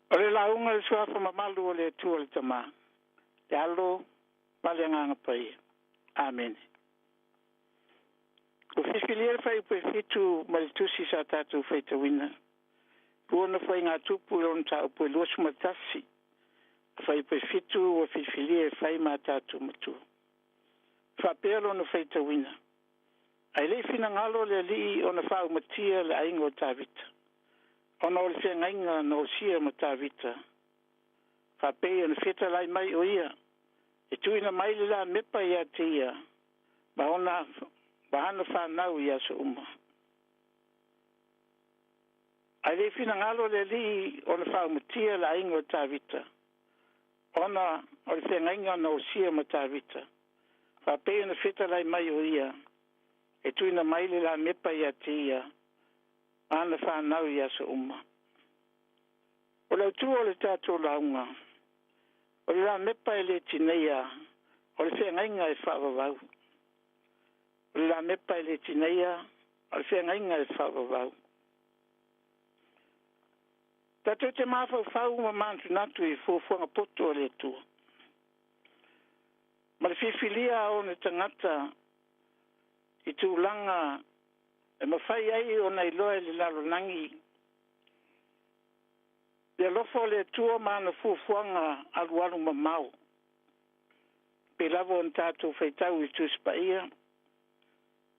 Speaker 3: O le lauga i le suafa mamalu o le Atua le Tama, le Alo ma le Agaga Paia. Amene. Ua filifilia le fuaiupu e 7 mai le tusi sa tatou faitauina. Lua na Faigatupu i lona mataupu e 21. Fuaiupu e 7 ua filifilia e fai ma tatou matua. Faapea lona faitauina. Ae le i finagalo le Alii ona faaumatia le aiga o Tavita, ona o le feagaiga na osia ma Tavita, faapei ona fetalai mai o ia, e tuuina mai le lamepa ia te ia, ma ona ma ana fanau i aso uma. Ae le i finagalo le Alii ona faaumatia le aiga o Tavita, ona o le feagaiga na osia ma Tavita, faapei ona fetalai mai o ia, e tuuina mai le lamepa ia te ia, ma ana fanau i aso uma. O le autu o le tatou lauga, o le lamepa e le tineia, o le feagaiga e faavavau. O le lamepa e le tineia, o le feagaiga e faavavau. Tatou te mafaufau ma manatunatu i fuafuaga poto a le Atua. Ma le filifilia o ona tagata i tulaga e mafai ai ona iloa e le lalolagi le alofa o le Atua ma ana fuafuaga alualu mamao. Pei lava ona tatou faitau i Tusi Paia,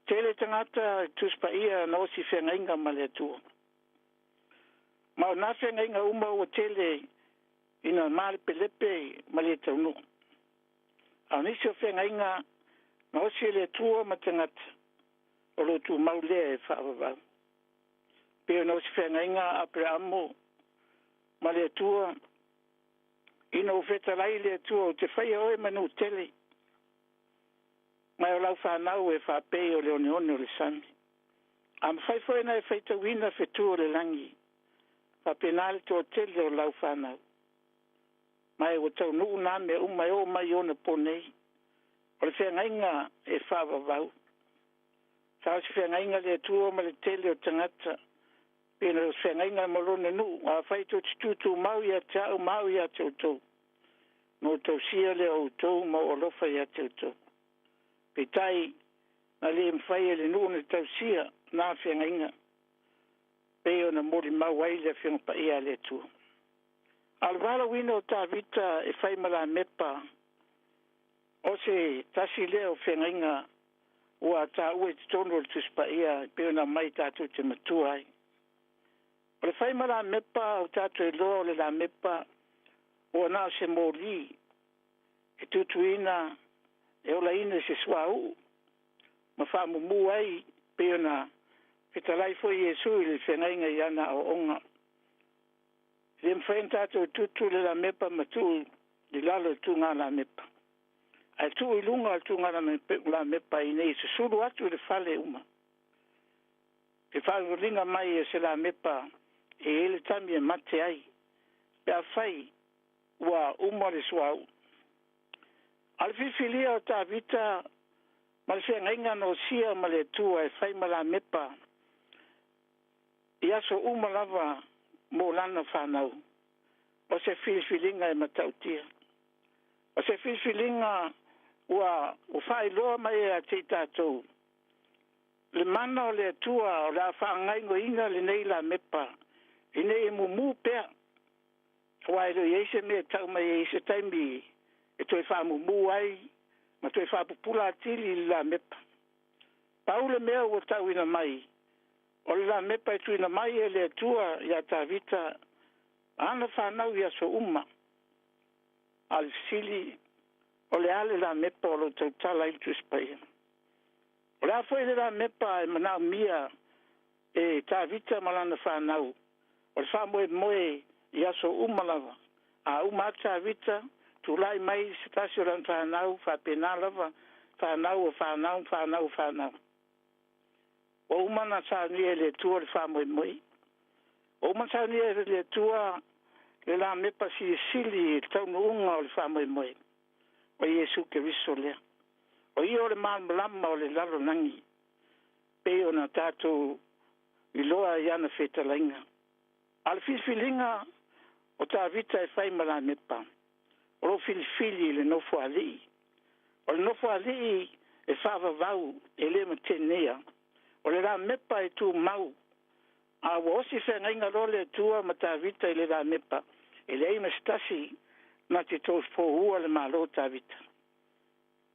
Speaker 3: tele tagata i Tusi Paia na osi feagaiga ma le Atua. Ma o na feagaiga uma ua tele ina malepelepe ma le taunuu. A o nisi o feagaiga na osi e le Atua ma tagata, o lo o tumau lea e faavavau. Pei ona osi feagaiga a Aperamo ma le Atua, ina ua fetalai le Atua, ou te faia oe ma nuu tele, mai o lau fanau e faapei o le oneone o le sami. A mafai foi ona e faitauina fetu o le lagi, faapena le toatele o lau fanau. Ma e ua taunuu nā mea uma e oo mai i ona po nei. O le feagaiga e faavavau. Sa o se feagaiga le Atua ma le tele o tagata, pei ona feagaiga ma lona nuu, afai tou te tutumau ia te au ma au ia te outou, na ou tausia lea o outou ma ou alofa ia te outou. Peitai, na le mafai e le nuu ona tausia na feagaiga, pei ona molimau ai le Afioga Paia a le Atua. A o le valaauina o Tavita e fai ma lamepa, o se tasi lea o feagaiga ua taua i totonu o le Tusi Paia e pei ona aumai tatou te matua ai. O le fai ma lamepa, o tatou iloa o le lamepa ua na o se moli e tutuina e olaina i se suauu ma faamumu ai, pei ona fetalai foi Iesu i le feagaiga i ana aoaoga. E le mafai ona tatou tutu le lamepa ma tuu i lalo i le tuga lamepa, ae tuu i luga o le tuga lamepa ina ia susulu atu i le fale uma. E faauliga mai e se lamepa e i ai le tami e mate ai, pe afai ua uma le suauu. A o le filifilia o Tavita ma le feagaiga na osia ma le Atua e fai ma lamepa i aso uma lava mo lana fanau, o se filifiliga e matautia. O se filifiliga ua faailoa mai ia te i tatou le mana o le Atua o le a faagaoigoina lenei lamepa ina ia mumu pea, aua e le o i ai se mea e tau mai ai se taimi e toe faamumu ai ma toe faapupula atili i le lamepa. Pau le mea ua tauina mai, o le lamepa e tuuina mai e le Atua ia Tavita ana fanau i aso uma. A o le fesili, o le a le lamepa o lo o tautala ai le Tusi Paia? O le a foi le lamepa e manaomia e Tavita ma lana fanau? O le faamoemoe i aso uma lava. A uma atu Tavita, tulai mai se tasi o lana fanau, faapena lava, fanau o fanau, fanau o fanau. Ua uma ona saunia e le Atua le faamoemoe. Ua uma ona saunia e le Atua le lamepa silisili i le taunuuga o le faamoemoe, o Iesu Keriso lea. O ia o le malamalama o le lalolagi, pei ona tatou iloa i ana fetalaiga. A o le filifiliga O Tavita e fai ma lamepa, o loo filifili i le nofoalii. O le nofoalii e faavavau e le matenia. O le lamepa e tumau. A ua osi feagaiga loa le Atua ma Tavita i le lamepa, e leai ma se tasi na te tofoua le Malo o Tavita.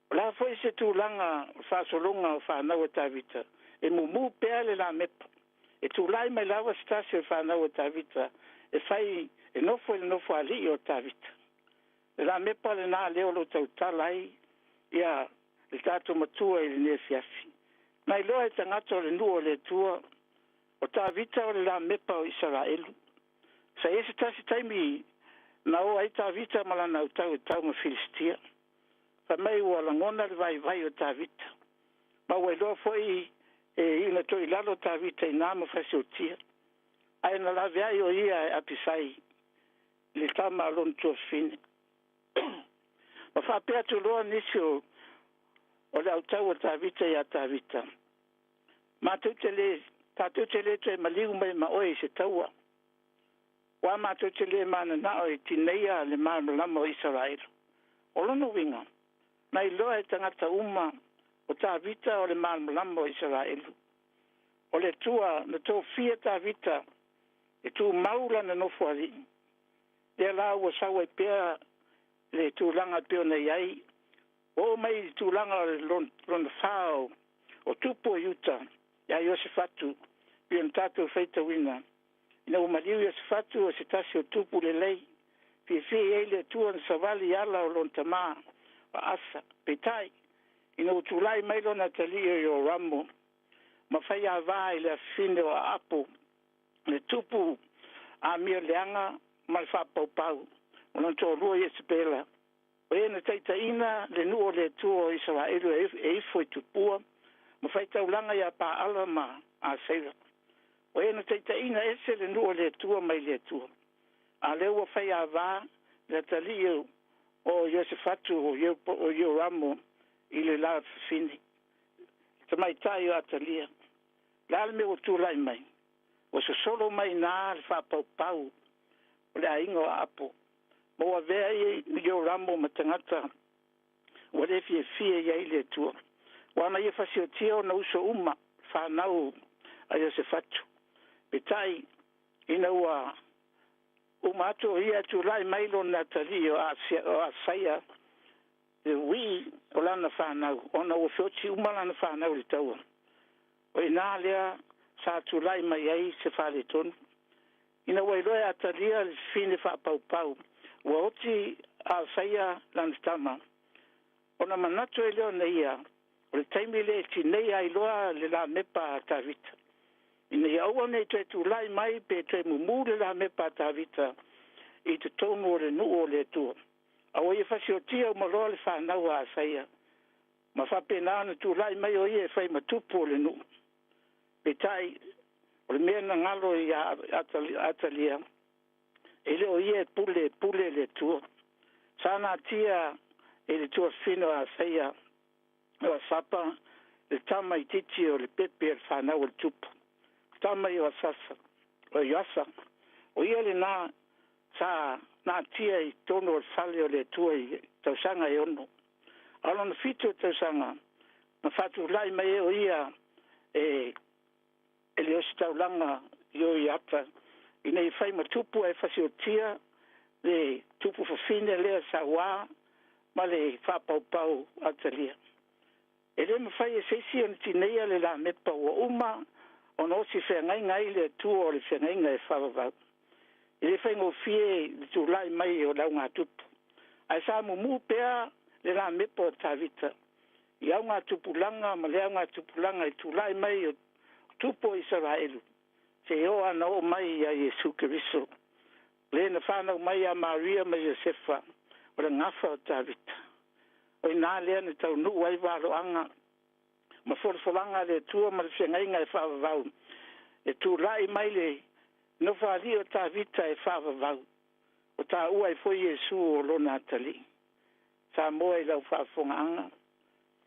Speaker 3: O le a foi se tulaga o le faasologa o fanau a Tavita, e mumu pea le lamepa. E tulai mai lava se tasi o le fanau a Tavita e fai e nofo i le nofoalii o Tavita. Le lamepa lenā lea o lo o tautala ai ia le tatou Matua i lenei afiafi. Na iloa e tagata o le nuu o le Atua, o Tavita o le lamepa o Isaraelu. Sa i ai se tasi taimi na o ai Tavita ma lana autau e tau ma Filisitia. Fai mai ua lagona le vaivai o Tavita. Ma ua iloa foi e iu ina toilalo Tavita i na ma fasiotia. Ae na laveai o ia e Apisai le tama a lona tuafafine. Ma faapea atu loa nisi o le autau o Tavita ia Tavita, Matou te le, tatou te le toe maliu mai ma oe i se taua. Ua matou te le mananao e tineia le malamalama o Isaraelu. O lona uiga, na iloa e tagata uma o Tavita o le malamalama o Isaraelu. O le Atua na tofia Tavita e tumau lana nofoalii. Lea la ua sau ai pea le tulaga e pei ona i ai. Ua oo mai i le tulaga o le lona fa o tupu o Iuta ia Iosefatu, pei ona tatou faitauina. Ina ua maliu Iosefatu o se tasi o tupu lelei, fiafia i ai le Atua na savali i ala o lona tamā o Asa. Peitai, ina ua tulai mai lona atalii o Ioramo ma faiavā i le afafine o Aapo, le tupu amio leaga ma le faapaupau, o lona toalua Iesepela, o e na taitaiina le nuu o le Atua o Isaraelu e ifo i tupua ma faitaulaga ia Paala ma Aseira. O e na taitaiina ese le nuu o le Atua mai le Atua. A lea ua faiavā le atalii o Iosefatu o Ioramo i le la fafine, tamaitai o Atalia. Le a le mea ua tulai mai? Ua sosolo mai nā le faapaupau o le aiga o Aapo. Ma ua avea ai Ioramo ma tagata ua le fiafia i ai le Atua. Ua na ia fasiotia ona uso uma fanau a Iosefatu. Peitai, ina ua uma atu o ia tulai mai lona atalii o Asaia, le uii o lana fanau, ona ua feoti uma lana fanau i le taua. O i nā lea sa tulai mai ai se faaletonu. Ina ua iloa e Atalia le fafine faapaupau ua oti Asaia lana tama, ona manatu ai lea ona ia, o le taimi lea e tineia ai loa le lamepa a Tavita. Ina ia aua nei toe tulai mai pe toe mumu le lamepa a Tavita i totonu o le nuu o le Atua. A ua ia fasiotia uma loa le fanau a Asaia, ma faapena ona tulai mai o ia e fai ma tupu o le nuu. Peitai, o le mea na galo ia Atalia, e le o ia e pule, pule le Atua. Sa natia e le tuafafine o Asaia o Asapa le tama itiiti o le pepe o le fanau o le tupu. Tama i o Asasa, o Ioasa. O ia lenā sa natia i totonu o le fale o le Atua i tausaga e 6. A o lona 7 o tausaga, na faatulai mai ai o ia e le ositaulaga i o Iata, ina ia fai ma tupu ae fasiotia le tupu fafine lea sauā ma le faapaupau Atalia. E le mafai e se isi ona tineia le lamepa ua uma ona osi feagaiga ai le Atua o le feagaiga e faavavau. E le faigofie le tulai mai o le augatupu. Ae sa mumu pea le lamepa o Tavita i augatupulaga ma le augatupulaga i tulai mai o tupu o Isaraelu, seia oo ana oo mai ia Iesu Keriso, le na fanau mai ia Maria ma Iosefa, o le gafa o Tavita. O i nā lea na taunuu ai valoaga ma folafolaga a le Atua ma le feagaiga e faavavau, e tulai mai le nofoalii o Tavita e faavavau. O taua ai foi Iesu o lona atalii. Samoa i lau faafofogaaga,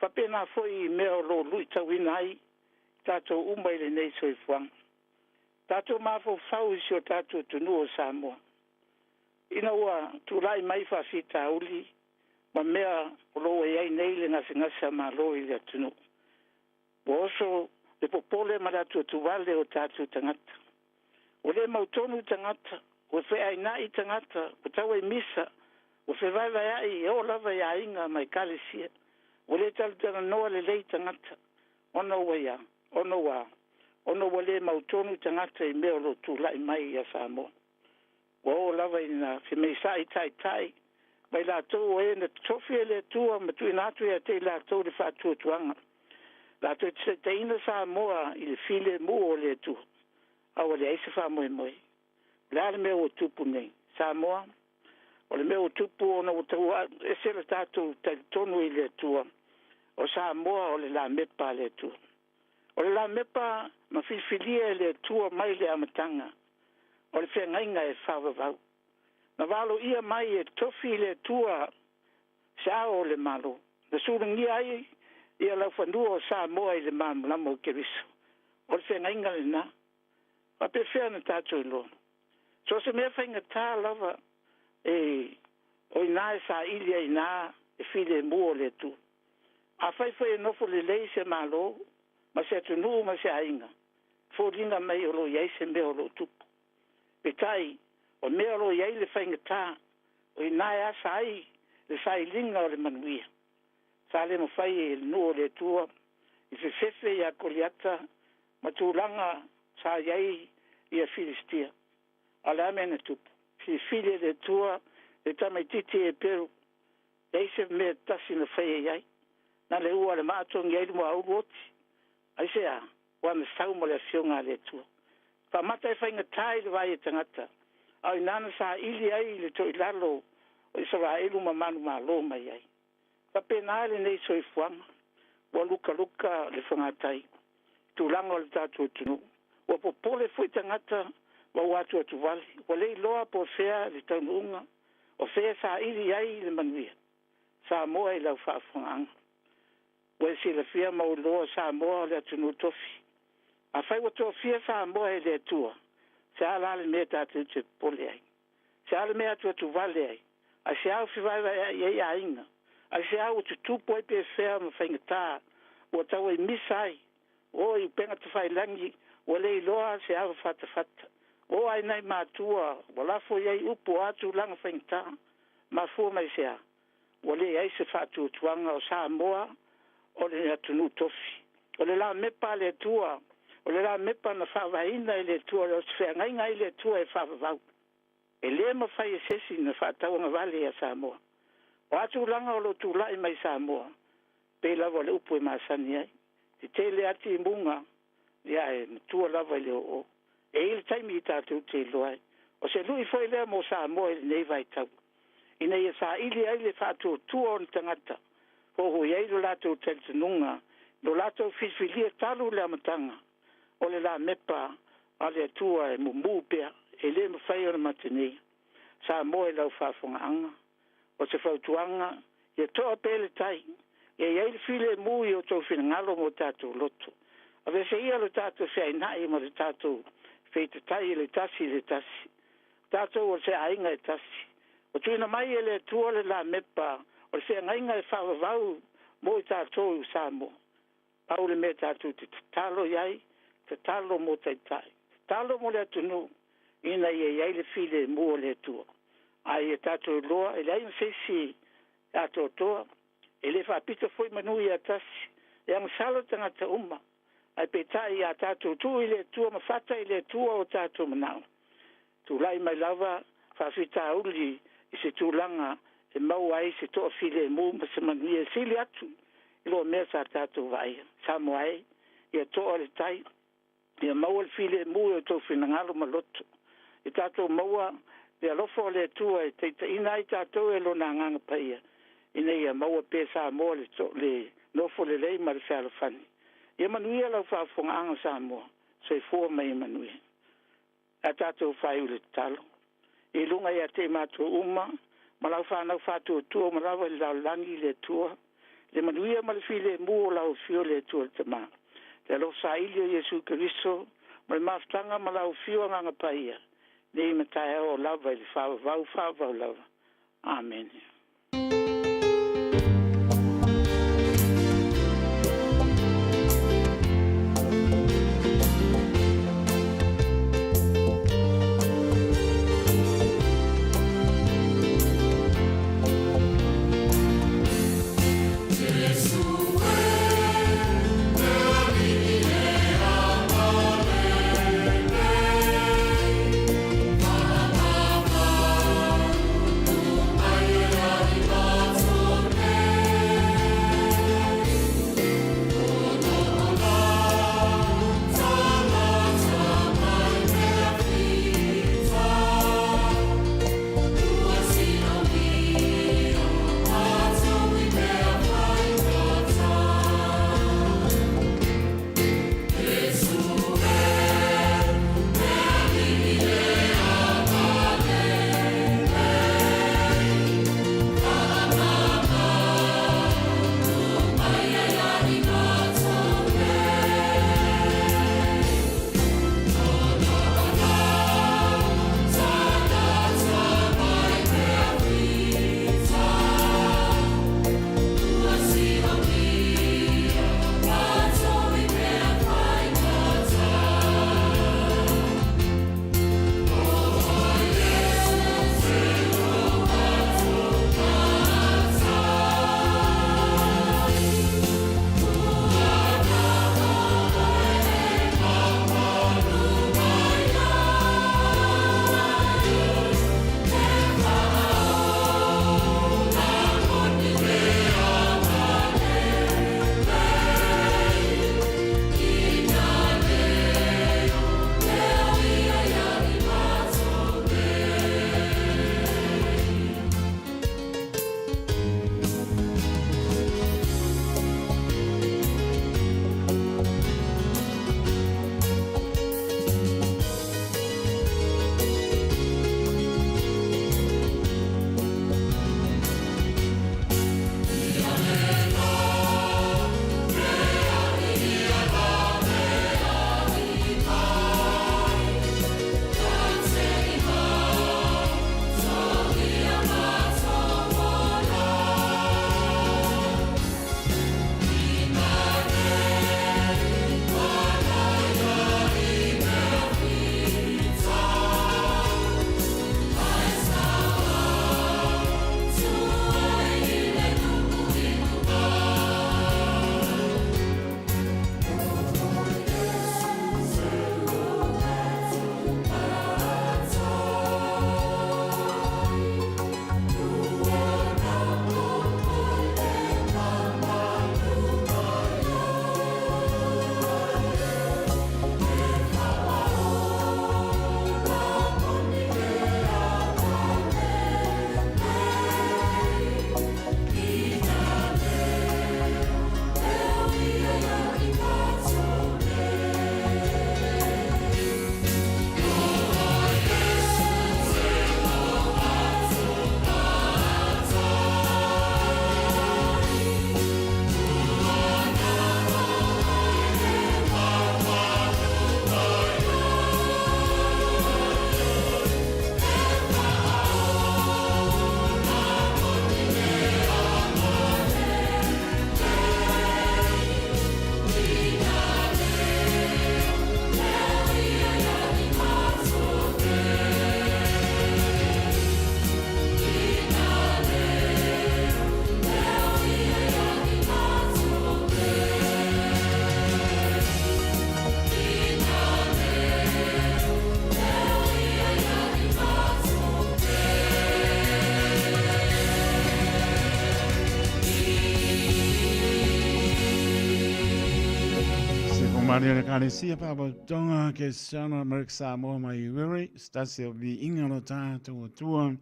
Speaker 3: faapena foi i mea o lo o luitauina ai tatou uma i lenei soifuaga. Tatou mafaufau i si o tatou atunuu o Samoa. Ina ua tulai mai faafitauli ma mea o lo o ua i ai nei le gasegase a Malo i le atunuu, ua oso le popole ma le atuatuvale o tatou tagata. Ua le mautonu tagata, ua feaina'i tagata, ua tauaimisa, ua fevaevaea'i e oo lava i aiga ma ekalesia. Ua le talatalanoa lelei tagata, ona ua i a? Ona ua a? Ona ua le mautonu tagata i mea o lo o tulai mai ia Samoa. Ua oo lava ina femeisa'i taitai ma i latou o e na totofi e le Atua ma tuuina atu ia te i latou le faatuatuaga latou te taitaiina Samoa i le filemu o le Atua, a ua leai se faamoemoe. O le a le mea ua tupu nei, Samoa? O le mea ua tupu ona ua tau ese le tatou talitonu i le Atua. O Samoa o le lamepa a le Atua. O le lamepa na filifilia e le Atua mai le amataga o le feagaiga e faavavau. Na valoia mai e tofi i le Atua se ao o le Malo, na sulugia ai ia laufanua o Samoa i le malamalama o Keriso. O le feagaiga lena. Faapefea ona tatou iloa? So o se mea faigata lava e o ina e saili ai i le filemu o le Atua. Afai foi e nofo lelei se Malo ma se atunuu ma se aiga, e foliga mai o lo o i ai se mea o lo o tupu. Peitai, o mea o lo o i ai le faigata, o i ina e asa ai le sailiga o le manuia. Sa le mafai e le nuu o le Atua i fefefe ia Koliata ma tulaga sa i ai ia Filistia. A o le a mea na tupu? Filifili e le Atua le tamaitiiti Eperu, leai se mea tasi na faia i ai. Na le ua o le maa togi ai le muaulu oti. Aisea? Ua na sau ma le Afioga a le Atua. Faamata e faigata i le vaai a tagata, a o ina na saili ai le toilalo o Isaraelu ma manumalo mai ai. Faapena lenei soifuaga, ua lukaluka le fogatai i tulaga o le tatou atunuu. Ua popole foi tagata ma ua atuatuvale, ua le iloa po o fea le taunuuga, o fea e saili ai le manuia. Samoa i lau faafofogaaga, ua e silafia ma ou iloa o Samoa o le atunuu tofi. Afai ua tofia Samoa e le Atua, se a la le mea tatou te popole ai? Se a le mea atuatuvale ai? Aisea ua fevaevaea'i ai aiga? Aisea ua tutupu ai pefea ma faigata ua tauaimisa ai? O i upega tafailagi ua le iloa se ava fatafata. O ai nai matua ua lafo i ai upu o a tulaga faigata? Mafua mai se a? Ua leai se faatuatuaga o Samoa o le atunuu tofi. O le lamepa a le Atua, o le lamepa na faavaeina e le Atua, o se feagaiga ai le Atua e faavavau. E le mafai e se isi na faatauagavale ia Samoa. O a tulaga o lo o tulai mai Samoa, pei lava o le upu e masani ai, tetele a timuga, ia e matua lava i le oo. E i ai le taimi tatou te iloa ai. O se lui foi lea mo Samoa i lenei vaitau, ina ia saili ai le faatuatua o ni tagata, hohoi ai lo latou talitonuga, lo latou filifilia talu le amataga, o le lamepa a le Atua e mumu pea, e le mafai ona mateneia. Samoa i lau faafofogaaga, o se fautuaga, ia toa pea le tai, ia i ai le filemu i o outou finagalo ma o tatou loto. Aveese ia lo tatou feaina'i ma le tatou feitatai i le tasi i le tasi. O tatou o se aiga e tasi. Ua tuuina mai e le Atua le lamepa o le feagaiga e faavavau mo i tatou i Samoa. Pau le mea tatou te tatalo i ai, tatalo mo taitai, tatalo mo le atunuu, ina ia i ai le filemu o le Atua. A ia tatou iloa, e leai ma se isi e atoatoa, e le faapito foi manu ia tasi, e agasala tagata uma, ae peitai a tatou tuu i le Atua ma fata i le Atua o tatou manao, tulai mai lava faafitauli i se tulaga e maua ai se toafilemu ma se manuia e sili atu i lo mea sa tatou vaaia. Samoa e, ia toa le tai, ia maua le filemu i o outou finagalo ma loto, ia tatou maua le alofa o le Atua e taitaiina ai tatou e Lona Agaga Paia, ina ia maua pea Samoa le, le nofo lelei ma le fealofani. Ia manuia lau faafofogaaga Samoa, soifua ma ia manuia. A tatou faaiu le tatalo. I luga ia te i matou uma, ma lau fanau faatuatua ma lava i le lalolagi i le Atua, le manuia ma le filemu o lau afio le Atua le Tama, le alofa saili o Iesu Keriso, ma le mafutaga ma lau afio Agaga Paia, Nei ma taeao lava i le faavavau, faavavau lava. Amene.
Speaker 2: Maria le Kalesia Faalapotopotoga Kerisiano Amerika Samoa mai Wiri se tasi o viiga o lo tatou Atua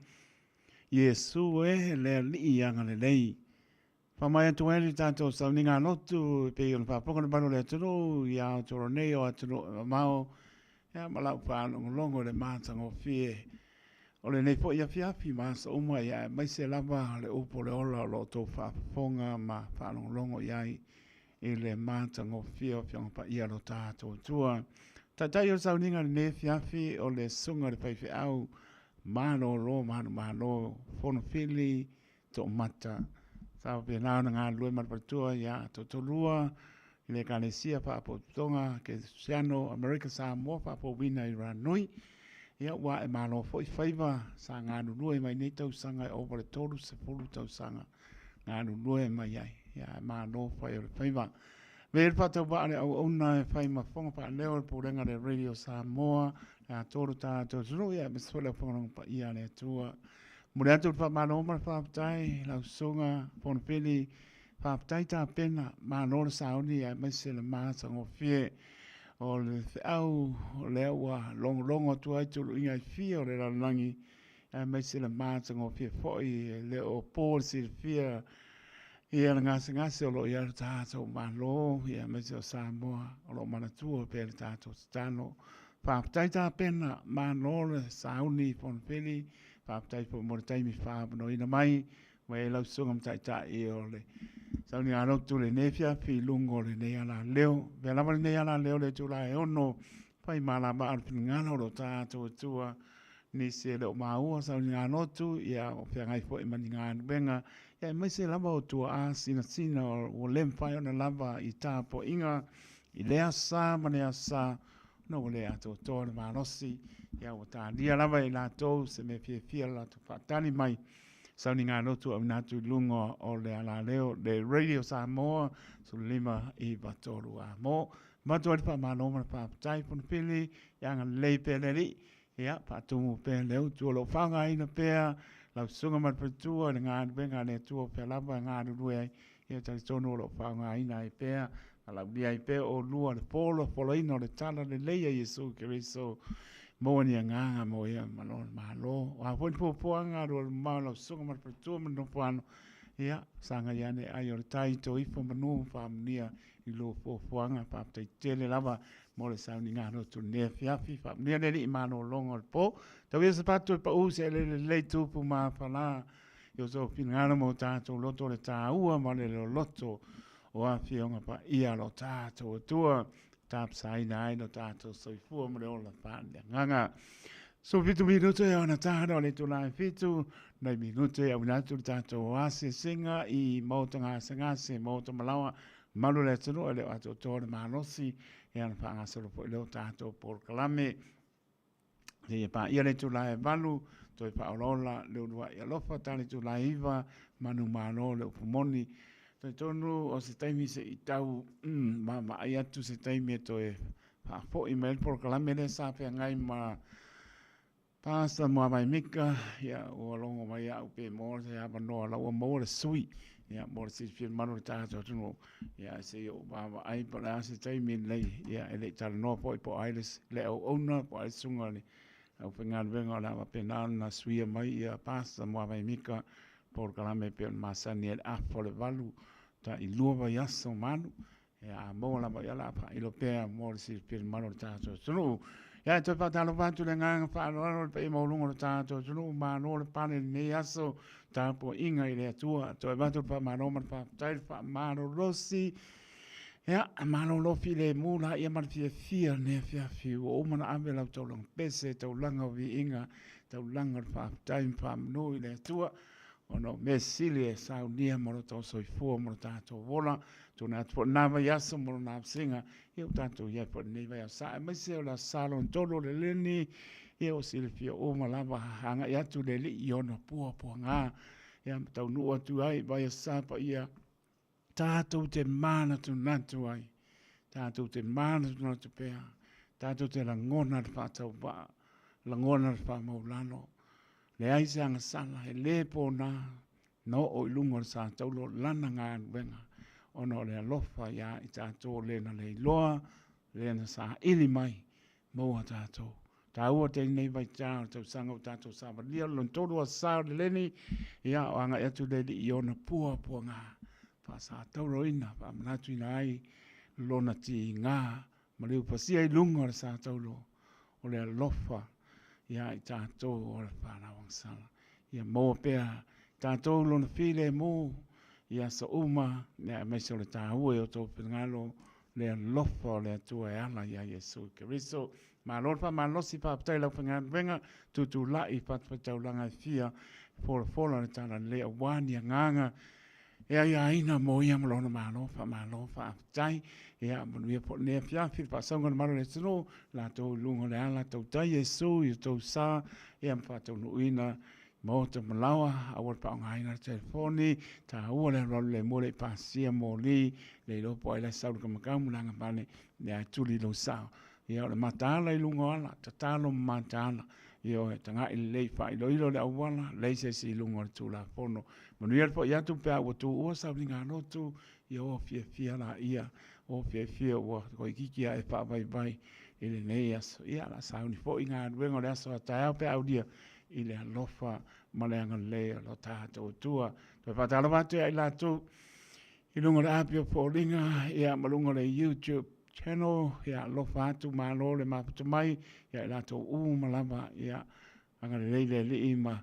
Speaker 2: Iesu e le Alii agalelei. Faamai atu ai le tatou sauniga lotu e pei ona faafofoga le malu o le atunuu i Aotearoa nei o atunuu e mamao ia ma lau faalogologo i le matagofie o lenei foi afiafi ma aso uma ia aemaise lava le upu o le ola o lo o outou faafofoga ma faalogologo i ai i le matagofie o Afioga Paia lo tatou Atua. Taitai o le sauniga i lenei afiafi o le Susuga i le Faifeau Malolo Manumalo Fonofili Toomata, sa faapena ona galulue ma le faletua ia Tootolua i le Ekalesia Faapotopotoga Kerisiano Amerika Samoa Faafouina i Ranui. Ia, ua ae malo foi faiva sa galulue mai nei tausaga e ova le 30 tausaga galulue mai ai. Ia, ae malo fai o le faiva. Avea ia le faatauvaa a le auauna e fai ma fofoga faaleo o le Pulega a le Radio Samoa, le atoa lo tatou atunuu, ia aemaise foi le aufaigaluega paia a le Atua. Momoli atu le faamalo ma le faafetai i lau Susuga Fonofili, faafetai tapena, malo le sauni aemaise le matagofie o le feau o lea ua logologo atu ai tuluiga e fia o le lalolagi, aemaise le matagofie foi e le o po le silafia ia le gasegase o lo o i ai lo tatou Malo, ia aemaise o Samoa o lo o manatua pea le tatou tatalo. Faafetai tapena, malo le sauni Fonofili, faafetai foi mo le taimi faaavanoaina mai mai ai lau susuga ma taitai o le sauniga lotu lenei afiafi i luga o lenei alaleo. Avea lava lenei alaleo le itula e 6 fai malama a le finagalo o lo tatou Atua. Nisi e le o maua sauniga lotu, ia o feagai foi ma ni galuega, ia aemaise lava o tuaa sinasina ua le mafai ona lava i tapuaiga i lea sa ma lea sa, ona ua le atoatoa le malosi, ia ua talia lava e i latou se mea fiafia le latou faatali mai sauniga lotu auina atu i luga o le alaleo le Radio Samoa 1593 a mo. Avatu ai le faamalo ma le faafetai Fonofili, ia agalelei pea le Alii, ia faatumu pea le utu o lo o faaaogaina pea lau susuga ma le faletua i le galuega a le Atua o fea lava e galulue ai, ia talitonu o lo o faaaogaina ai pea valaaulia ai pea oulua le folafolaina o le tala lelei a Iesu Keriso. Maua ni agaga mo ia ma lona Malo. O a foi ni fuafuaga alualumamao lau susuga ma le faletua ma le nofoano, ia sagai ane ai o le tai to ifo manu ma faamanuia i lou fuafuaga. Faafetai tele lava mo le sauniga lotu i lenei afiafi. Faamanuia le Alii i malologa o le po. Tau ia se fatu e pau se eleele lelei tupu ma afala i o outou finagalo ma o tatou loto le taua ma le loloto o afioga paia lo tatou Atua tapasaina ai lo tatou soifua ma le ola faaleagaga. 17 minute e ona tāna o le itula e 7, nai minute e auina atu le tatou asiasiga i maota gasegase, maota malaoa, malu le atunuu e le o atoatoa le malosi, e ana faagasolo foi lea o tatou polokalame. Seia paia le itula e 8, toe faaolaola le uluai alofa, tali itula e 9, manu malo le upu moni. Talitonu o se taimi se i tau vaavaai atu se taimi e toe faafoi mai ai le polokalame lea sa feagai ma Pastor Muavai Mika, ia ua logo mai au pe maua se avanoa la ua maua le sui, ia mo le silafia mamalu o le tatou atunuu, ia se i ou vaavaai po o le a se taimi lelei, ia e le i talanoa foi po o ai le auauna po o ai le susuga i le aufaigaluega o le a faapena ona suia mai ia Pastor Muavai Mika polokalame e pei ona masani ai le afa o le 8 tai 2 vaiaso malu. Ia a maua lava ia o le a faailo pea mo le silafia mamalu o le tatou atunuu. Ia e toe faatalofa atu i le agaga faaaloalo i le paia maualuga o le tatou atunuu, malo le pale i lenei aso, tapuaiga i le Atua. Toe avatu le faamalo ma le faafetai, le faamalolosi. Ia, malolo filemu laia ma le fiafia i lenei afiafi ua uma ona ave lau taulaga pese, taulaga o viiga, taulaga o le faafetai ma faamanu i le Atua, ona o mea sili e saunia mo lo tatou soifua ma lo tatou ola. Tuuina atu foi lena vaiaso mo lona avesega, ia ua tatou i ai foi i lenei vaiaso sa, aemaise o le aso Sa lona 3 o le leni, ia ua silafia uma lava, agai atu le Alii i ona puapuaga, ia ma taunuu atu ai i vaiaso sa paia, tatou te manatunatu ai, tatou te manatunatu pea, tatou te lagona le faatauvaa, lagona le faamaulalo, leai se agasala, e le pona, na oo i luga o le sa taulo lana galuega, ona o le alofa iā i tatou o le na leiloa, le na saili mai, maua tatou. Taua tele lenei vaitau o le tausaga ua tatou savalia, o le lona 3 aso Sa o le leni, ia o agai atu le Alii i ona puapuaga, faasatauloina, faamanatuina ai lona tiga ma le upasia i luga o le sa taulo o le alofa iā i tatou o le fanau agasala. Ia maua pea tatou lona filemu i aso uma, aemaise o le taua i o outou finagalo. le alofa o le Atua e ala iā Iesu Keriso. Malo le faamalosi, faafetai i le aufaigaluega, tutulai i fatafaitaulaga e fia, folafola le talalelei aua ni agaga e aiaina mo ia ma lona Malo. Faamalo, faafetai. Ia, manuia foi lenei afiafi, le faasauga o le malu o le atunuu, latou i luga o le ala, tautai Iesu i o tou sa, ia ma faataunuuina Maota ma laoa, aua le faaaogaina le telefoni, taua le alualu lemu e le i pasia moli, le iloa po o ai la e sau i le kamakau ma le agavale, ia e tuli lou sao. Ia o le mataala i luga o ala, tatalo ma mataala, ioe, tagai lelei, faailoilo le auala, leai se isi i luga o le Tulafono. Manuia le foi atu pe a ua tuua sauniga lotu, ia o fiafia laia, o fiafia ua toeitiiti lava e faavaivai i lenei aso. Ia, o le a sauni foi galuega o le aso a taeao pe a aulia i le alofa ma le agalelei o lo tatou Atua. Toe faatalofa atu ia i latou i luga o le api o foliga, ia ma luga o le YouTube channel, ia alofa atu, malo le mafuta mai, ia i latou uma lava, ia agalelei le Alii ma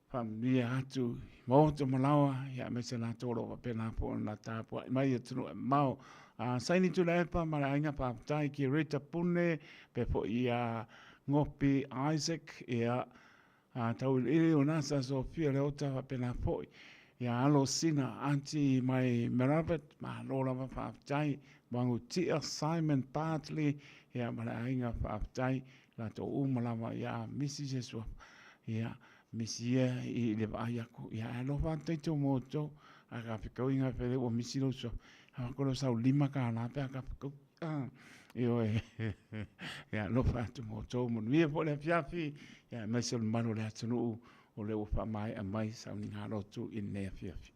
Speaker 2: faamanuia atu i maota ma laoa, ia aemaise latou o lo o faapena foi ona tapuai mai i atunuu e mamao. Saini Tuilaepa ma le aiga, faafetai ki Rita Pune, faapea foi ia Gopi Isaac, ia Tauiliili Onasa Sofia Leota, faapena foi ia Alo Sina Aunty mai Merabet, malo lava faafetai. Vagutia Simon Bartley, ia ma le aiga, faafetai latou uma lava ia misi se suafa ia misi ia i le vaai aku ia ae alofa atu taito mo outou a ka fekau inga fele ua misi lou suafa a ko lo sau $5 pe a ka fekau ioe ia alofa atu mo outou. Manuia foi le afiafi ia aemaise o le mamalu o le atunuu o lea ua faamaea mai sauniga lotu i lenei afiafi.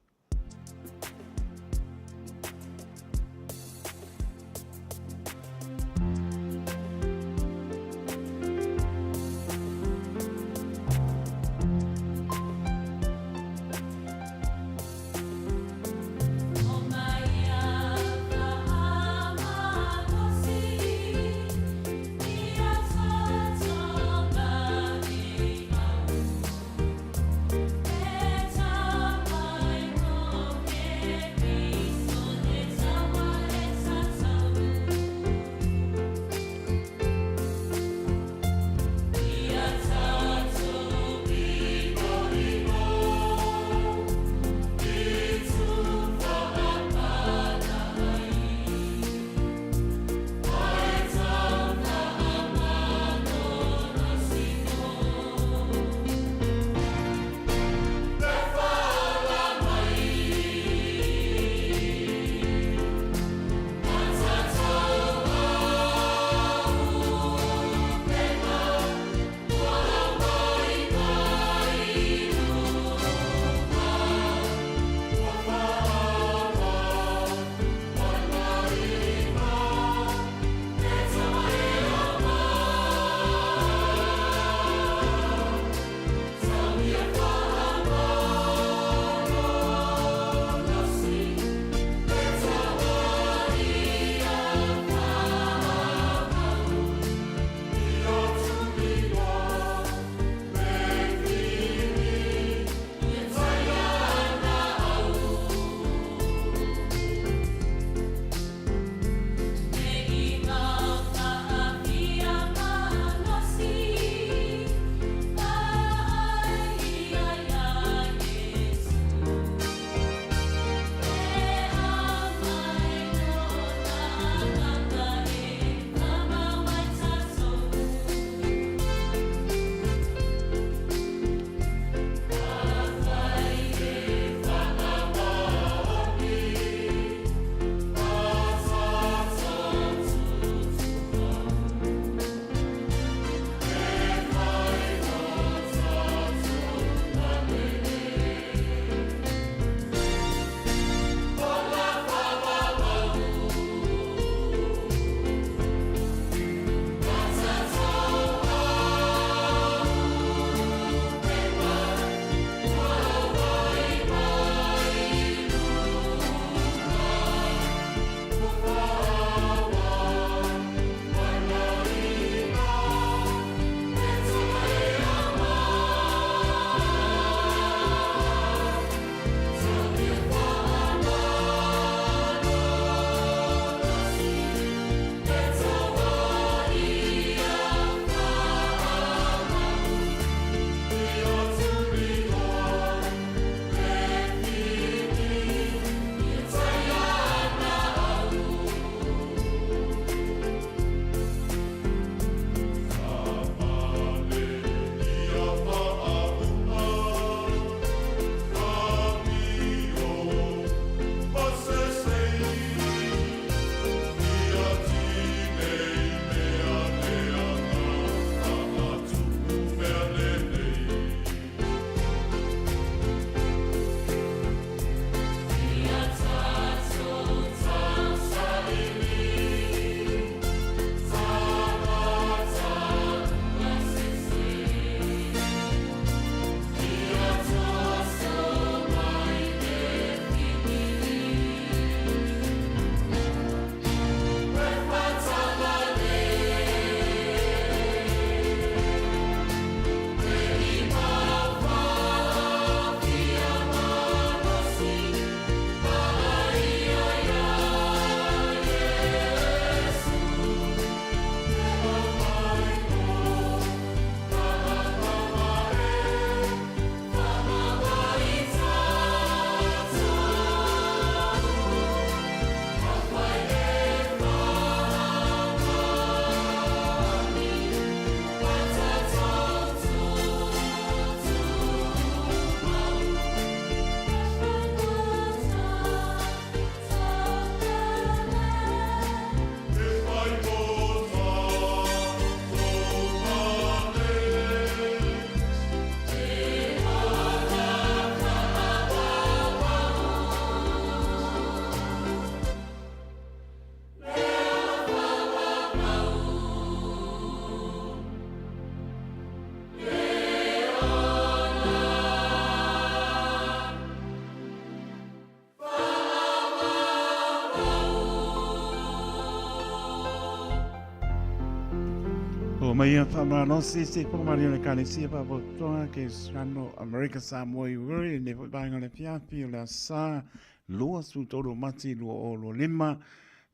Speaker 2: Ua mai a faamalosi se fofoga o le Ekalesia Faapotopotoga Kerisiano Amerika Samoa i Uri i lenei foi vaega o le afiafi o le Aso Sa 23 o Mati 2025.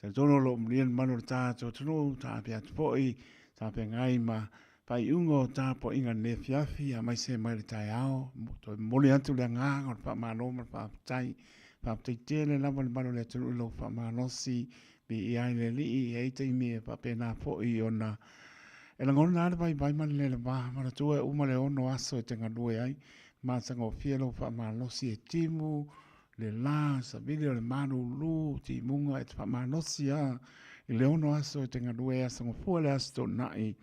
Speaker 2: Talitonu o lo o mulia le mamalu o le tatou atunuu, taape atu foi, tafeagai ma faaiuga o tapuaiga i lenei afiafi, aemaise mai le taeao. Toe momoli atu le agaga o le faamalo ma le faafetai. Faafetai tele lava le mamalu o le atunuu i lou faamalosi. Viia ai le Alii, e i ai taimi e faapena foi ona e lagona lava le vaivai ma le leleva, manatua e uma le ono aso e te galue ai, matagofie lou faamalosi e timu le la, savili o le malulu, timuga e te faamalosi lava i le ono aso e te galue ai, aso gafua le aso toonai,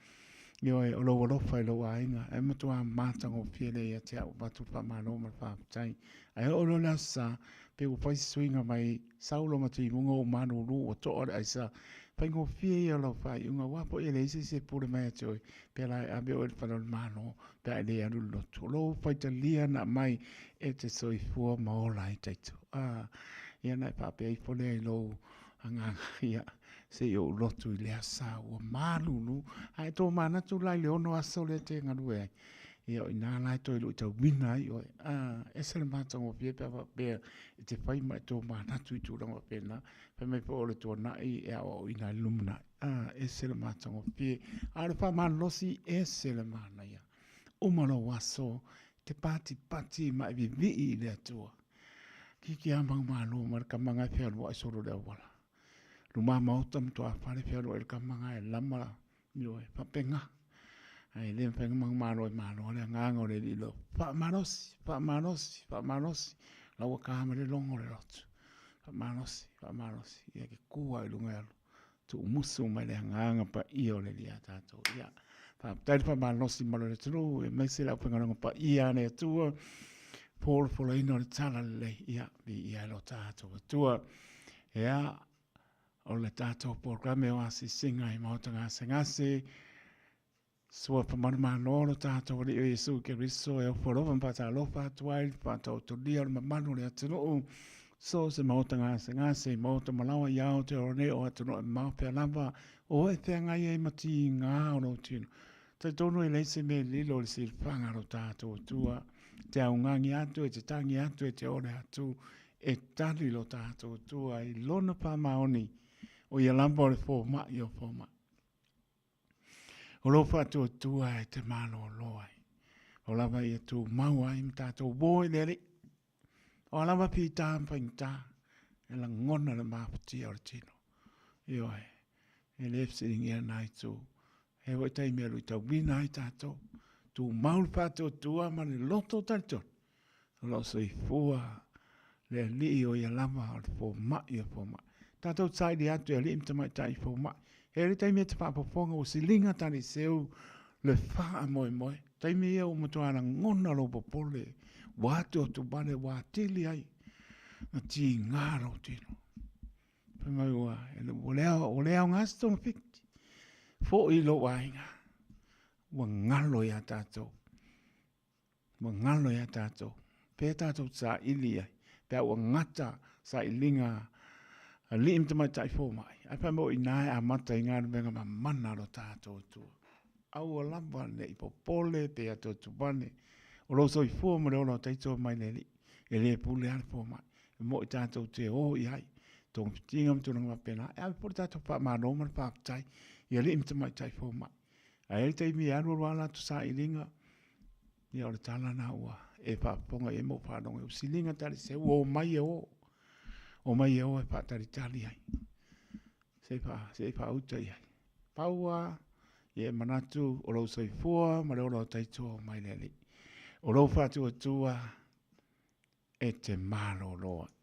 Speaker 2: ioe, o lou alofa i lou aiga, e matua matagofie lea ia te au, avatu le faamalo ma le faafetai. Ae oo loa le Aso Sa, pei ua fai se suiga mai Saulo ma Timuga ua malulu ua toa le aisa. Faigofie ia o lau faaiuga aua foi e leai se isi e pule mai ia te oe pe la e ave oe i le fale o le Malo pe a e le alu i le lotu. O lou faitalia na aumai e te soifua ma ola ai taito. Ah, ia ona e faapea ifo lea i lou agaga, ia, se i ou lotu i le aso sa ua malulu. Ae tomanatu la i le ono aso lea e te galue ai. Ia o ina la e toe luitauina ai oe. A, ese le matagofie pe a faapea e te fai ma e tomanatu i tulaga faapena. Fai mai foi o le tuanai e aoaoina ai le lumanai. A, ese le matagofie. A o le faamalolosi, ese le manaia. Uma lou aso, te patipati ma e vivii i le Atua. Kiki a mau malo ma le kamaga e fealuai solo le auala. Luma maota ma tuafale fealuai le kamaga e lama Ioe, faapena. Ae le mafai ona manumalo e malo le agaga o le Alii loa. Faamalosi, faamalosi, faamalosi. La ua ka ma le logo le lotu. Faamalosi, faamalosi. Ia ke kua i luga e alu. Tuumusu mai le agaga paia o le Alii a tatou. Ia, faafetai le faamalosi ma le atunuu, aemaise le aufaigaluega paia a le Atua. Folafolaina o le tala lelei. Ia, viia e lo tatou Atua. Ia, o le tatou polokalame o asiasiga i Maota Gasegase, sua famanumalo lo tatou Alii o Iesu Keriso e ofo alofa ma faatalofa atu ai le faataotolia o le mamalu o le atunuu, so o se Maota Gasegase i Maota Malawa i Aotearoa nei o atunuu e mamao pea lava o e feagai ai ma tiga o lou tino. Talitonu e leai se mea e lilo i le silafaga a lo tatou Atua, te augani atu e te tagi atu e te ole atu e tali lo tatou Atua i lona faamaoni, o ia lava o le fomai o fomai. O lou faatuatua e te malolo ai, o lava ia tumau ai ma tatou uo i le Alii. O a lava fita ma faigata, e lagona le mafatia o le tino. Ioe, e le fesiligia lena itu. He foi taimi e luitauina ai tatou. Tumau le faatuatua ma le loto talitonu. O lo o soifua le Alii o ia lava o le fomai o fomai. Tatou saili atu e alii ma tamaitai fomai. E le taimi e te faafofoga ua siliga taliseu le faamoemoe. Taimi ia ua matua lagona lou popole, ua atuatuvale, ua atili ai na tiga lou tino. Fai mai ua, ua le, ua le aoga se togafiti. Foi i lou aiga, ua galo ia tatou. Ua galo ia tatou. Pea tatou te saili ai, pe a ua gata sailiga alii ma tamaitai fomai, ae fai mai o i ina e amata ai galuega mamana a lo tatou Atua. Aua lava ne i popole pe atuatuvane, o lou soifua ma le ola o taito mai le Alii, e le pule lava le fomai. E moi tatou te o i ai, togafitiga ma tulaga faapena, e ave foi le tatou faamalo ma le faafetai i alii ma tamaitai fomai. Ae i ai le taimi e alualu lava latou sailiga, ia o le tala lena ua e faafofoga i ai ma ou faalogo ai, ua siliga tali se ua omai e o, omai e o e faatalitali ai, se i faauta i ai. Pau lava, ia e manatu o lou soifua ma le ola o taitua mai le Alii. O lou faatuatua e te malolo ai.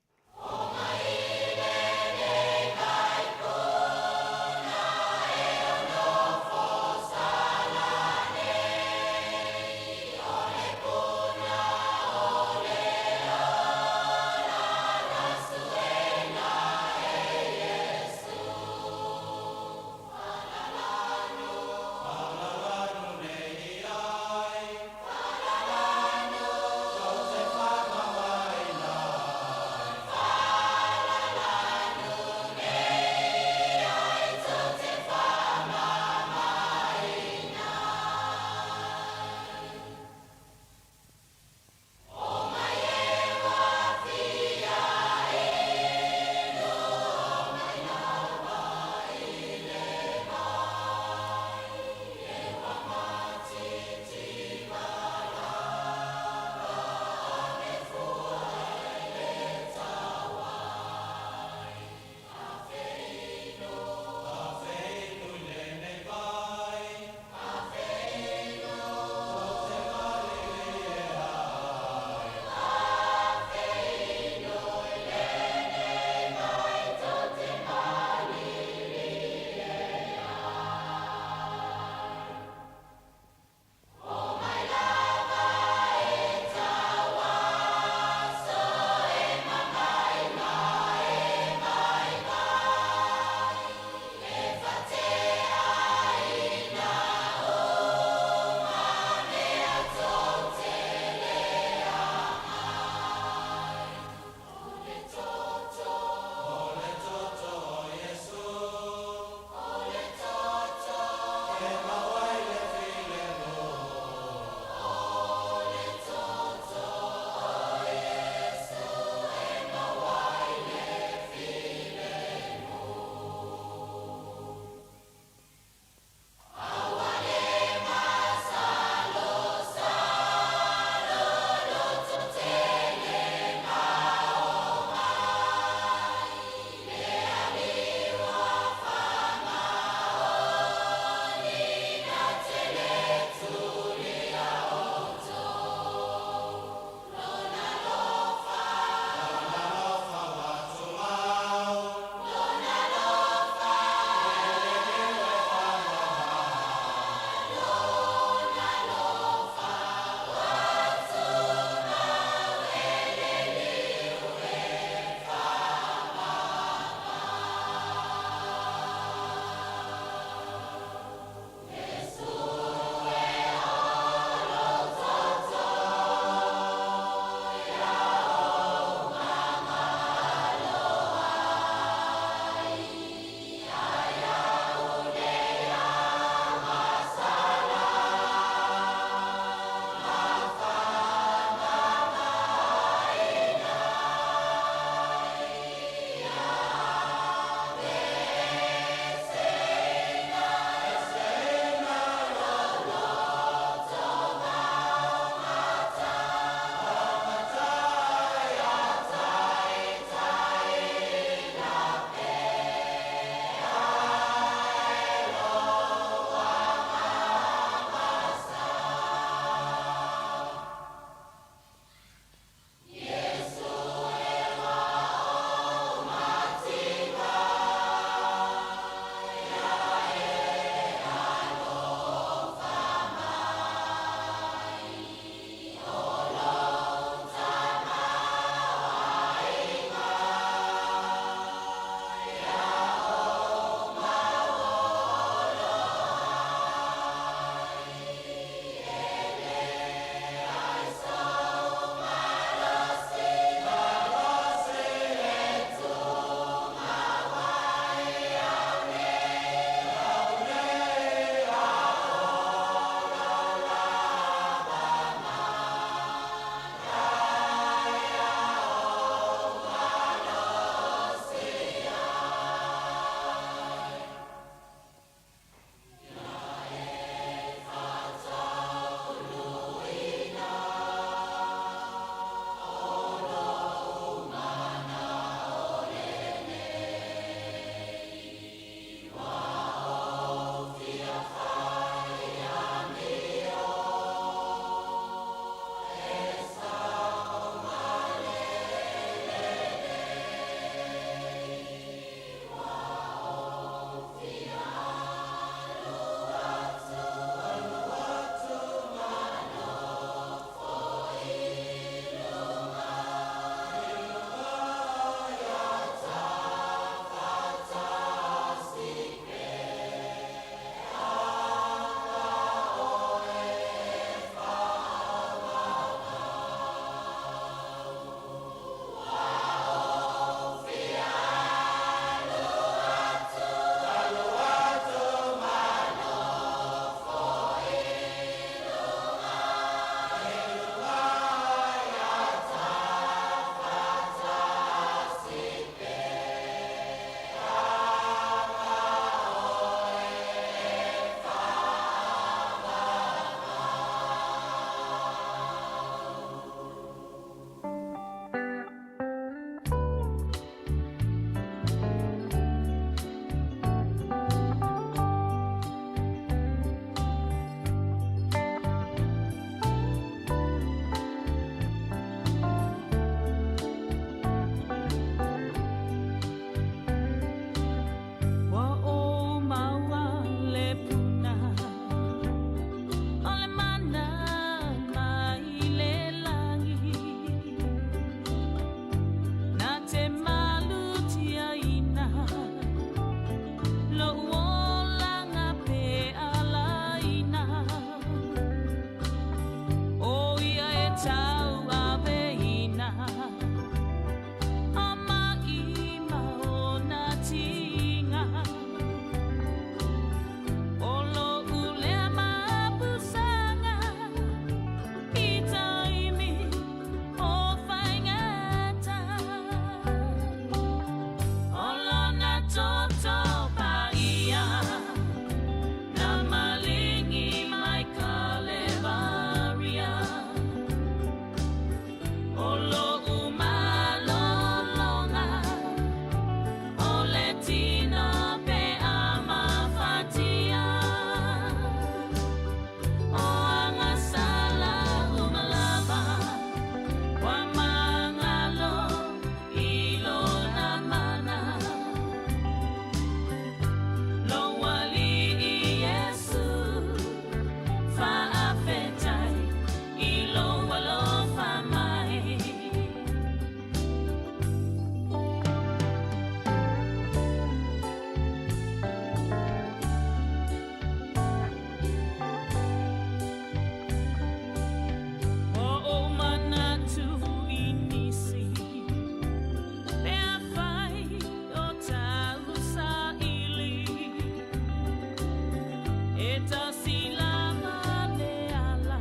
Speaker 1: E tasi lava le ala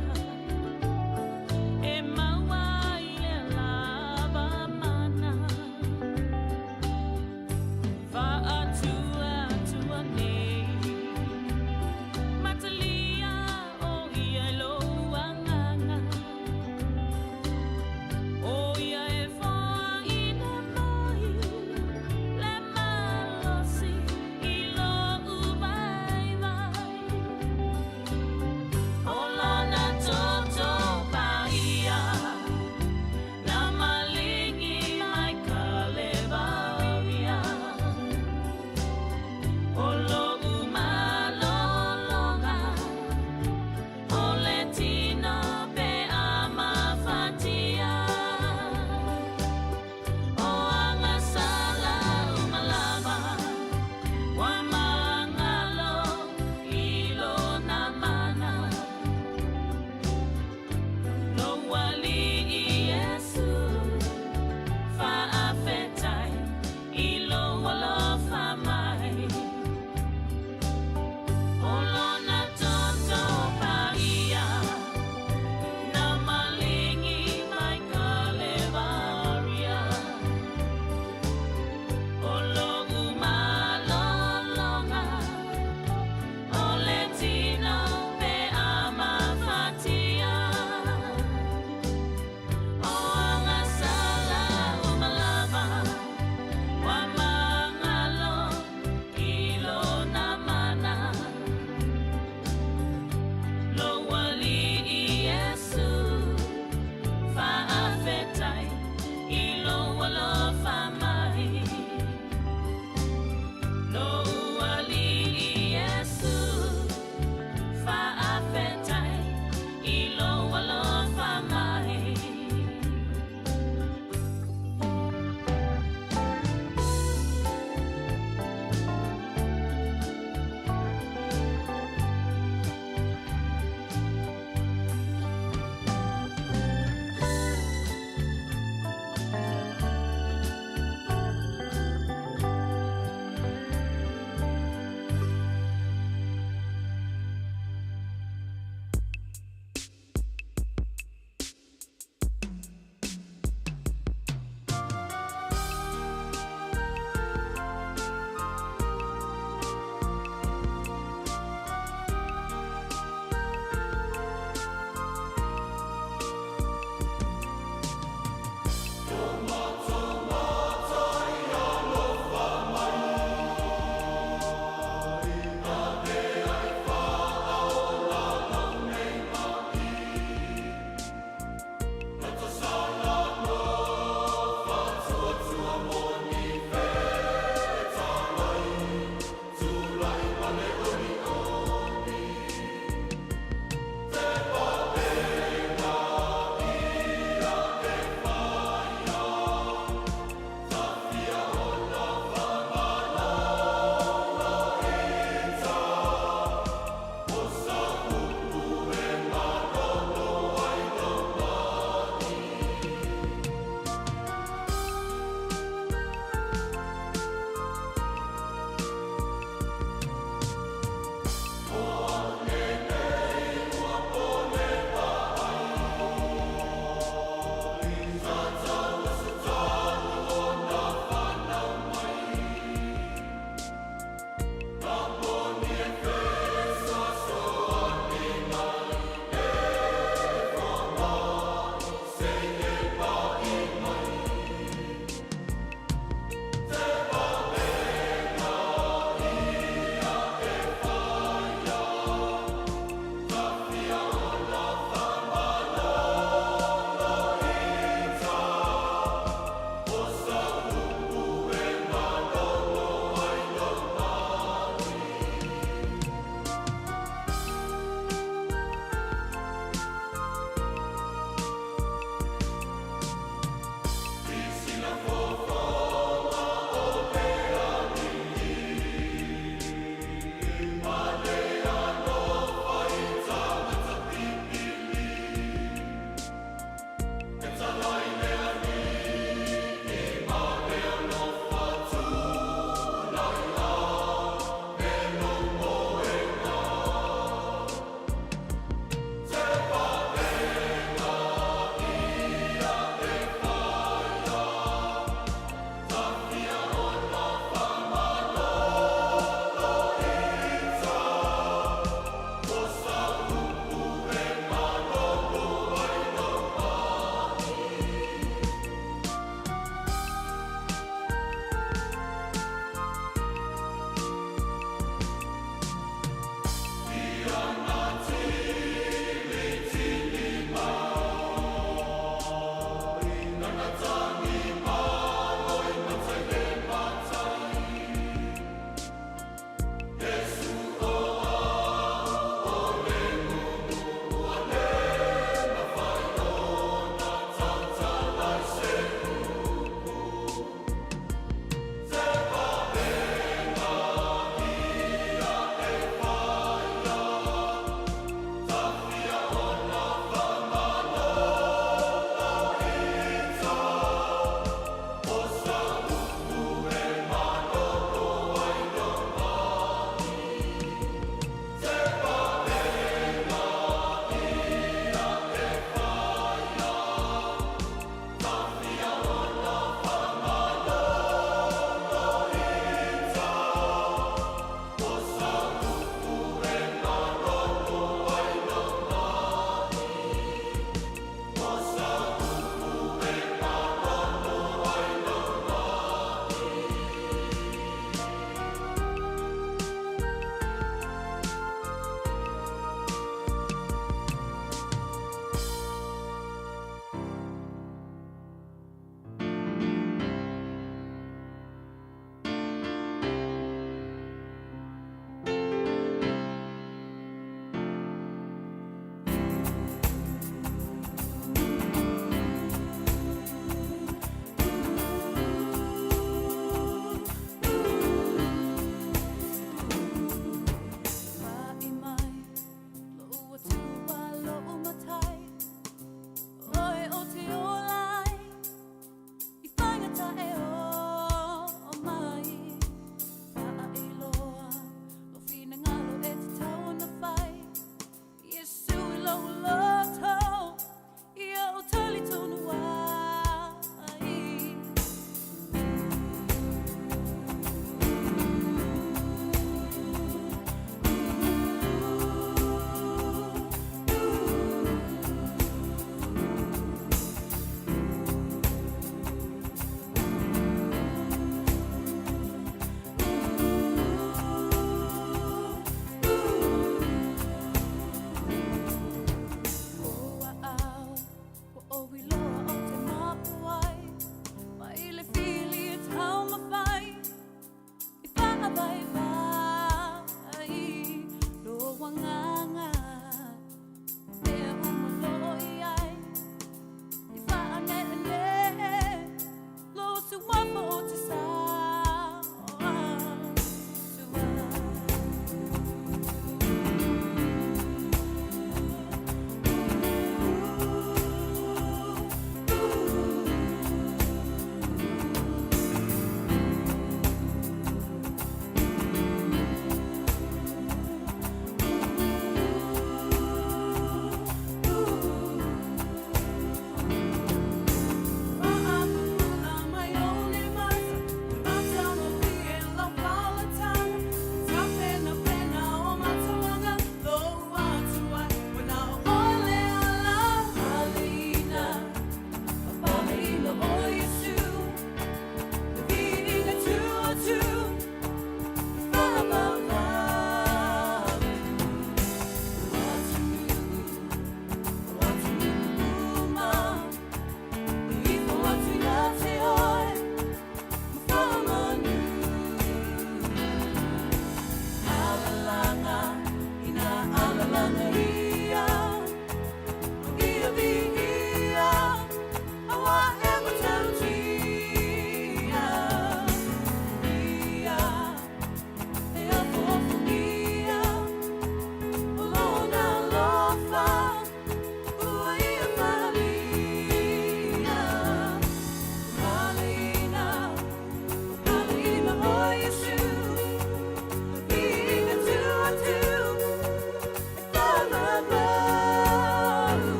Speaker 1: e maua ai le lava mana. Faatuatua nei matalia o ia i lou agaga. O ia e foaiina mai le malosi i lou vaivai.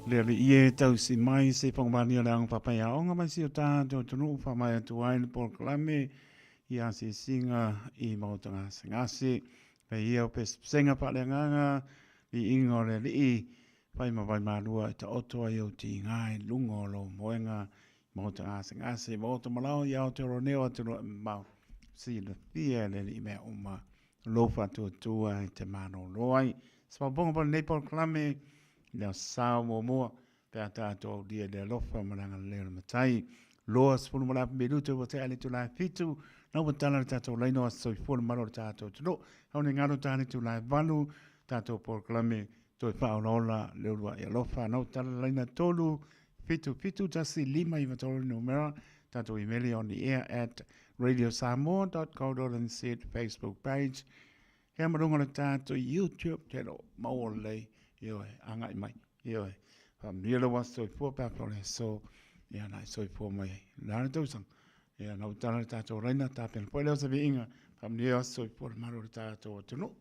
Speaker 2: Le alii e tausi mai se whangmani o le anga papai aoga mai si o tātou atunuu whamai atu ai le polokalame i asiasiga i maota gasegase. Pei ia o pesepesega faaleagaga viiga o le alii fai ma vaimalua e taoto ai ou tiga i luga o lou moega i maota gasegase maota malao i Aotearoa nei o atunuu e mamao. Silafia e le alii mea uma lou faatuatua e te malōlō ai. Se faaopoopoga mo lenei polokalame. Le Aso Sa muamua pe a tatou aulia i le alofa ma le agalelei o le Matai. 20 ma minute ua tea le itula e 7, na ua tala le tatou laina o Aso Soifua le Mamalu o le tatou atunuu. Au ne galo ta le itula e 8, tatou polokalame toe faaolaola le uluai alofa. Na ua tala le laina 3 7 7 1 5 9 3 numera, tatou email on the air at radiosamoa.co.nz, Facebook page, Hea ma luga o le tatou YouTube channel, maua lelei, ioe, agai mai, ioe. Faamanuia lou aso soifua pe a faapea o le aso, ia na e soifua mai ai. O le a le tausaga, ia na ua tala le tatou laina, tapena foi lea o se viiga, faamanuia aso soifua le mamalu o le tatou atunuu.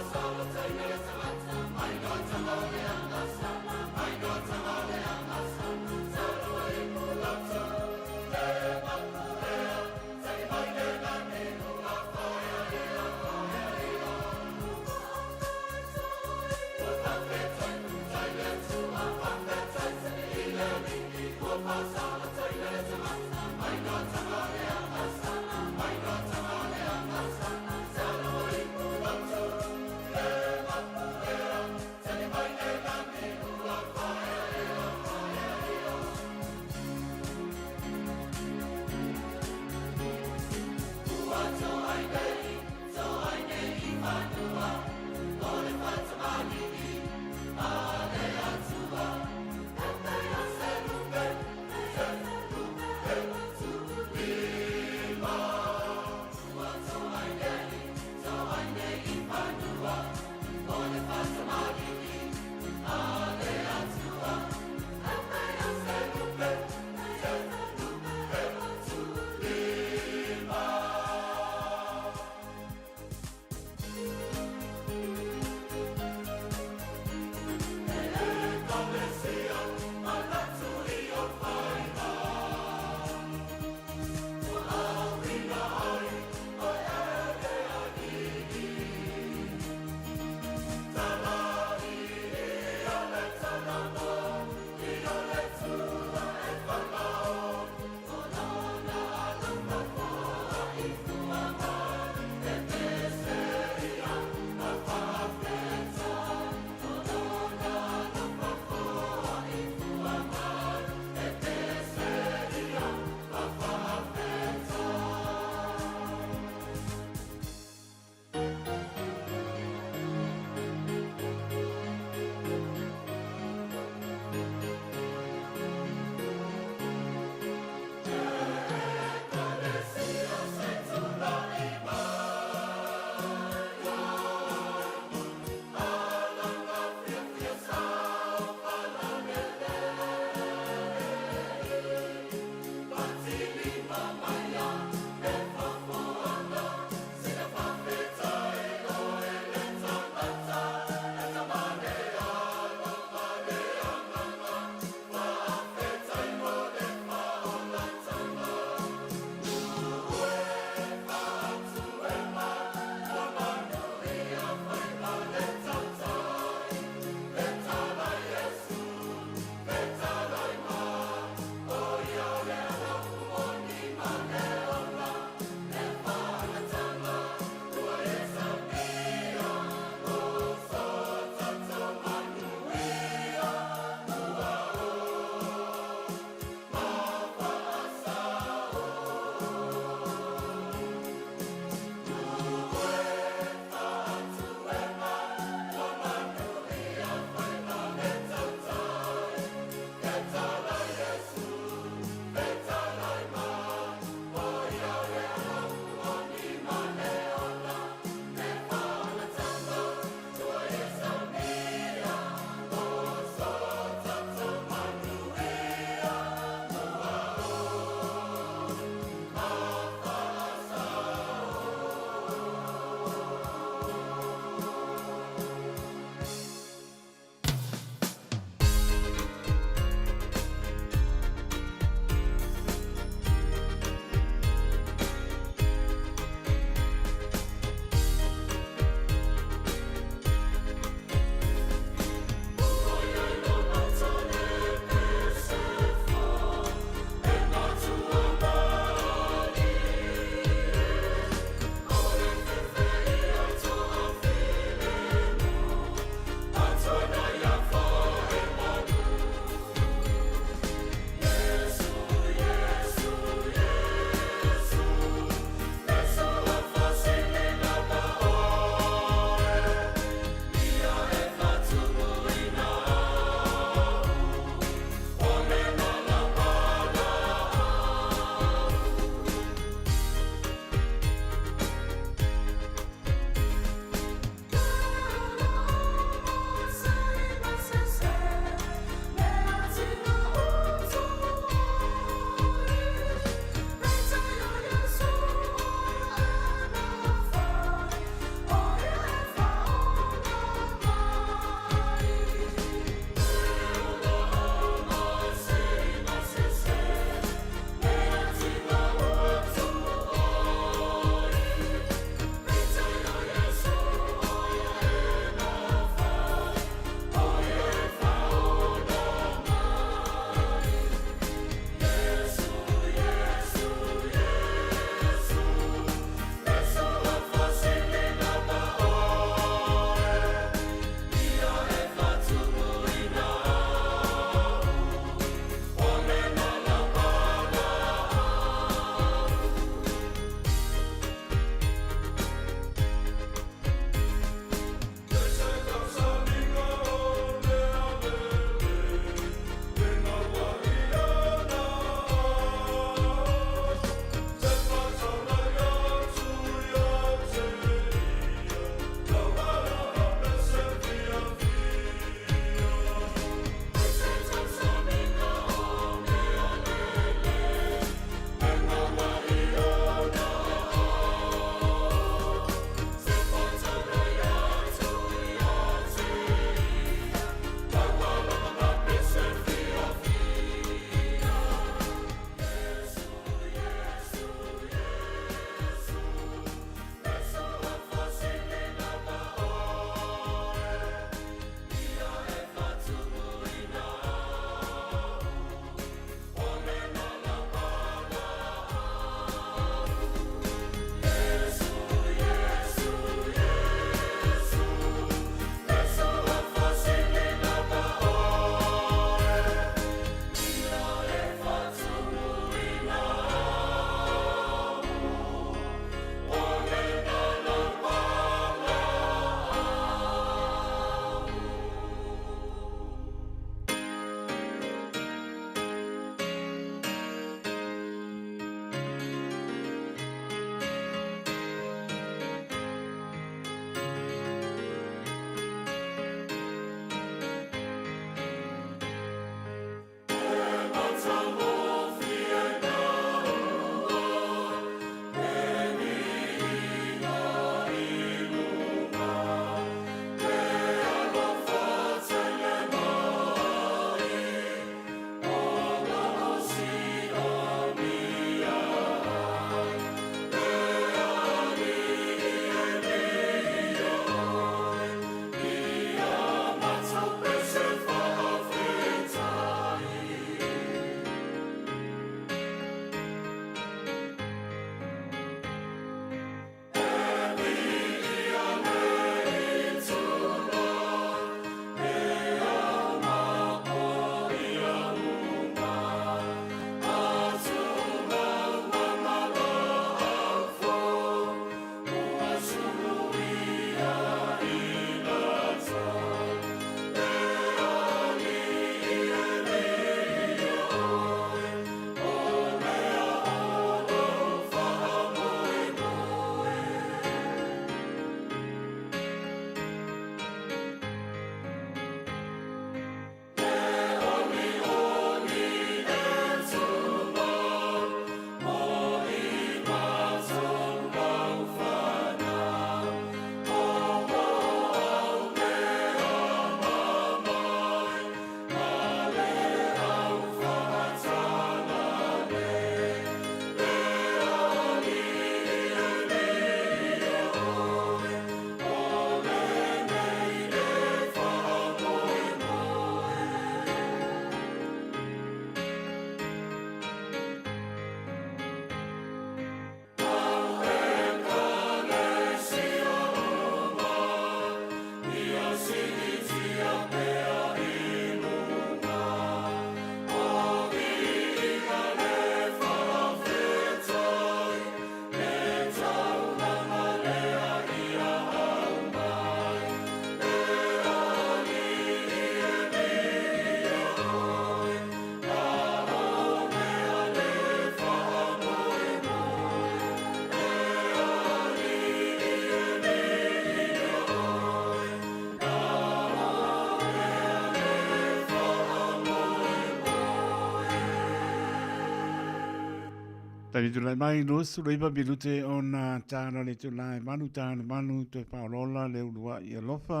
Speaker 2: Taimi tulai mai 29 minute ona tāna le itula e 8 tāna 8 toe faaoloola le uluai alofa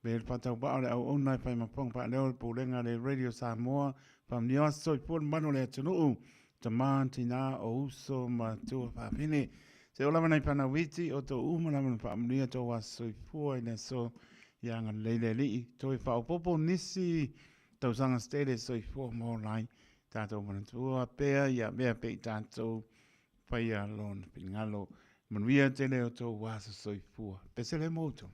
Speaker 2: me le faatauvaa o le auauna e fai ma fofoga faaleo o le Pulega a le Radio Samoa. Faamanuia aso soifua le mamalu o le atunuu, tama, tina, o uso ma tua faafine. Se o lava nai fanau iti o tou uma lava na faamanuia tou aso soifua i le aso ia agalelei le Alii toe faaopoopo nisi tausaga se tele soifua ma ola ai. Tatou manatua pea ia avea pea i tatou faia lona finagalo. Manuia tele o tou aso soifua. Pese le mo outou.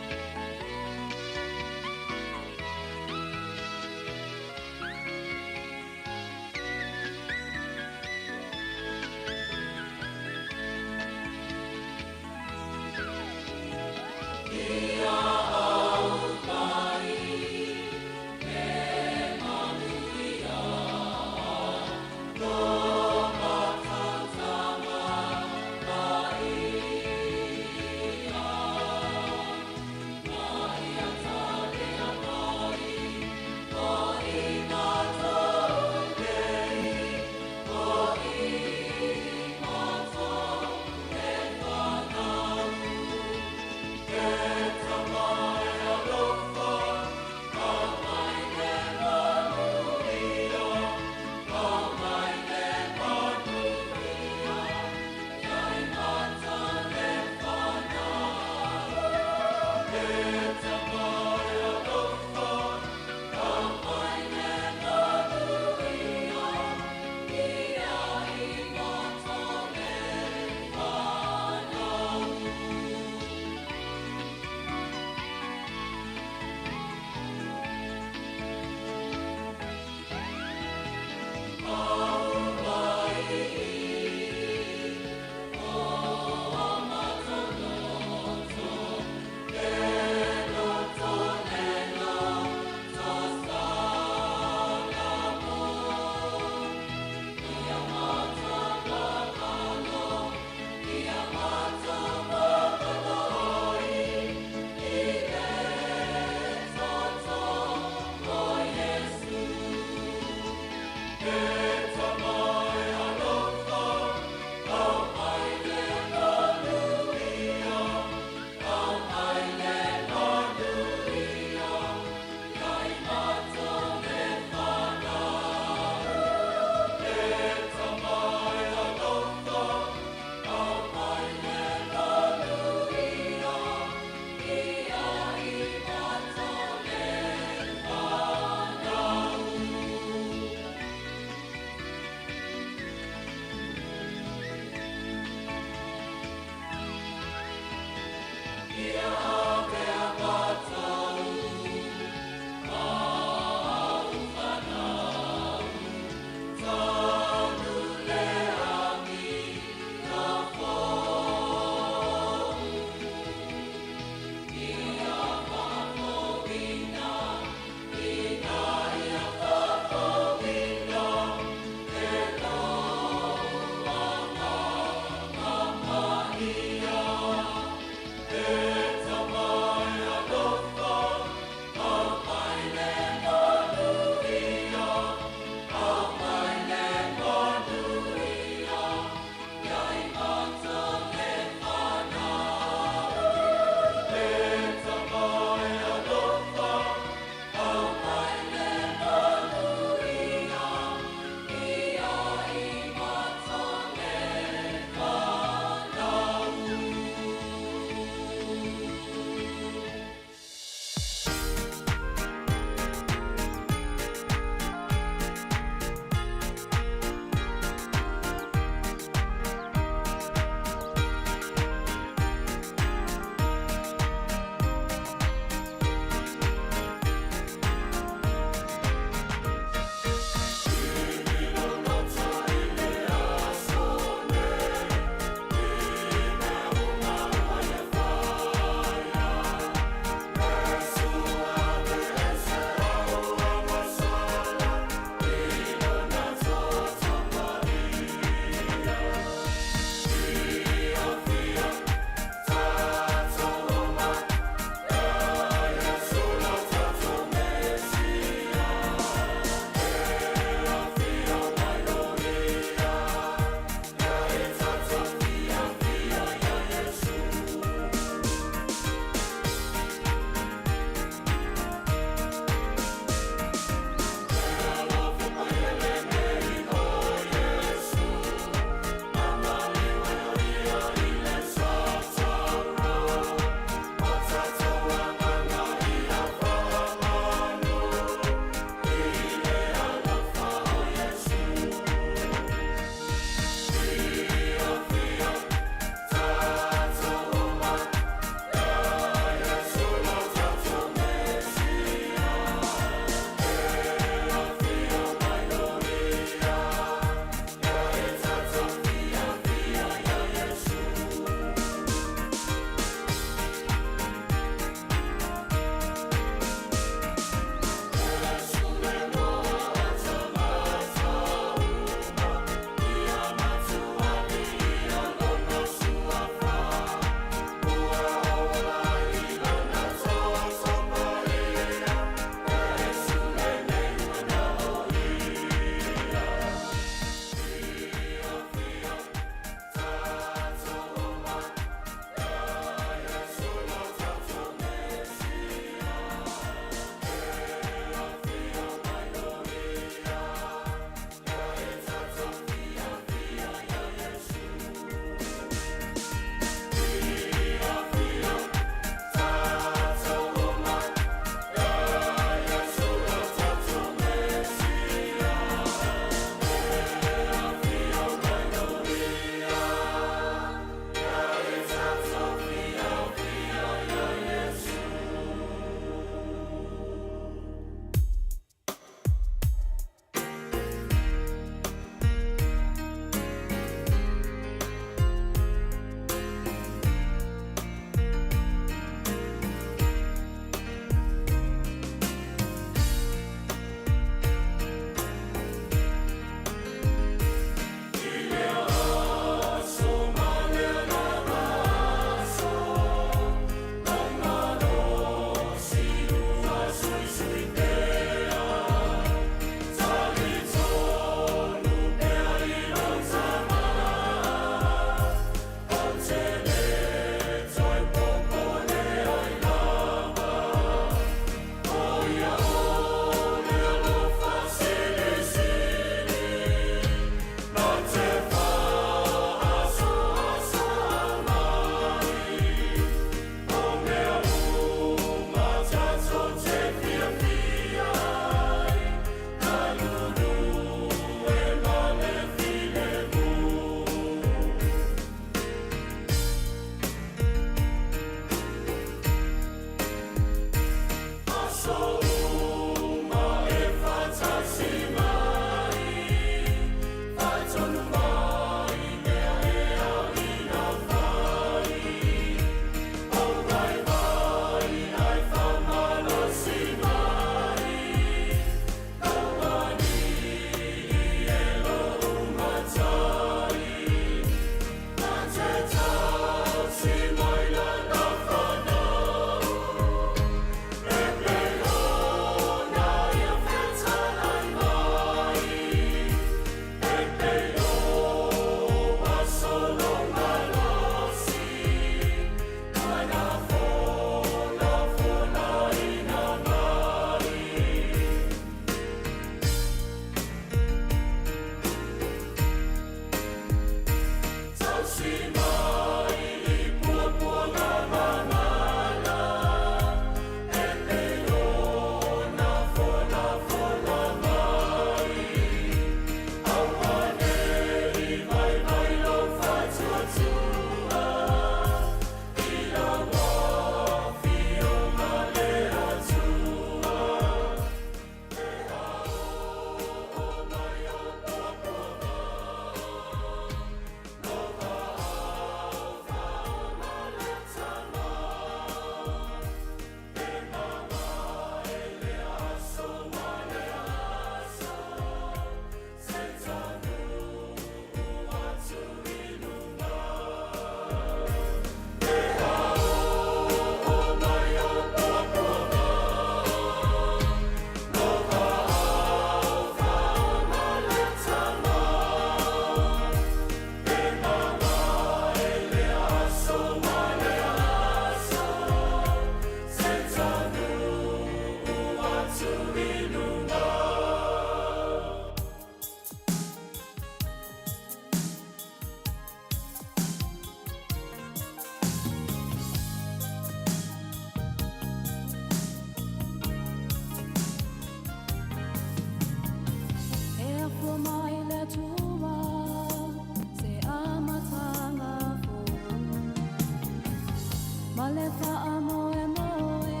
Speaker 1: Faamoemoe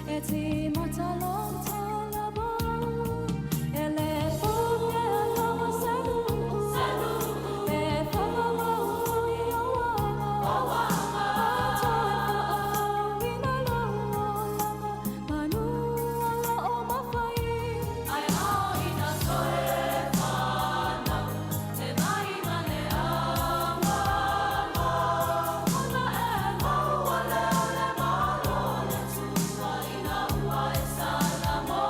Speaker 1: e timata lou talabou, e le pou ke aloha se nu'u, e whakamau i o aga. Atoa e faafouina lou olaga, manu o loo mafai. Ai ao ina toe whanau, te mai ma le agoago. Ona e maua lea o le malo le tua ina ua e Samoa.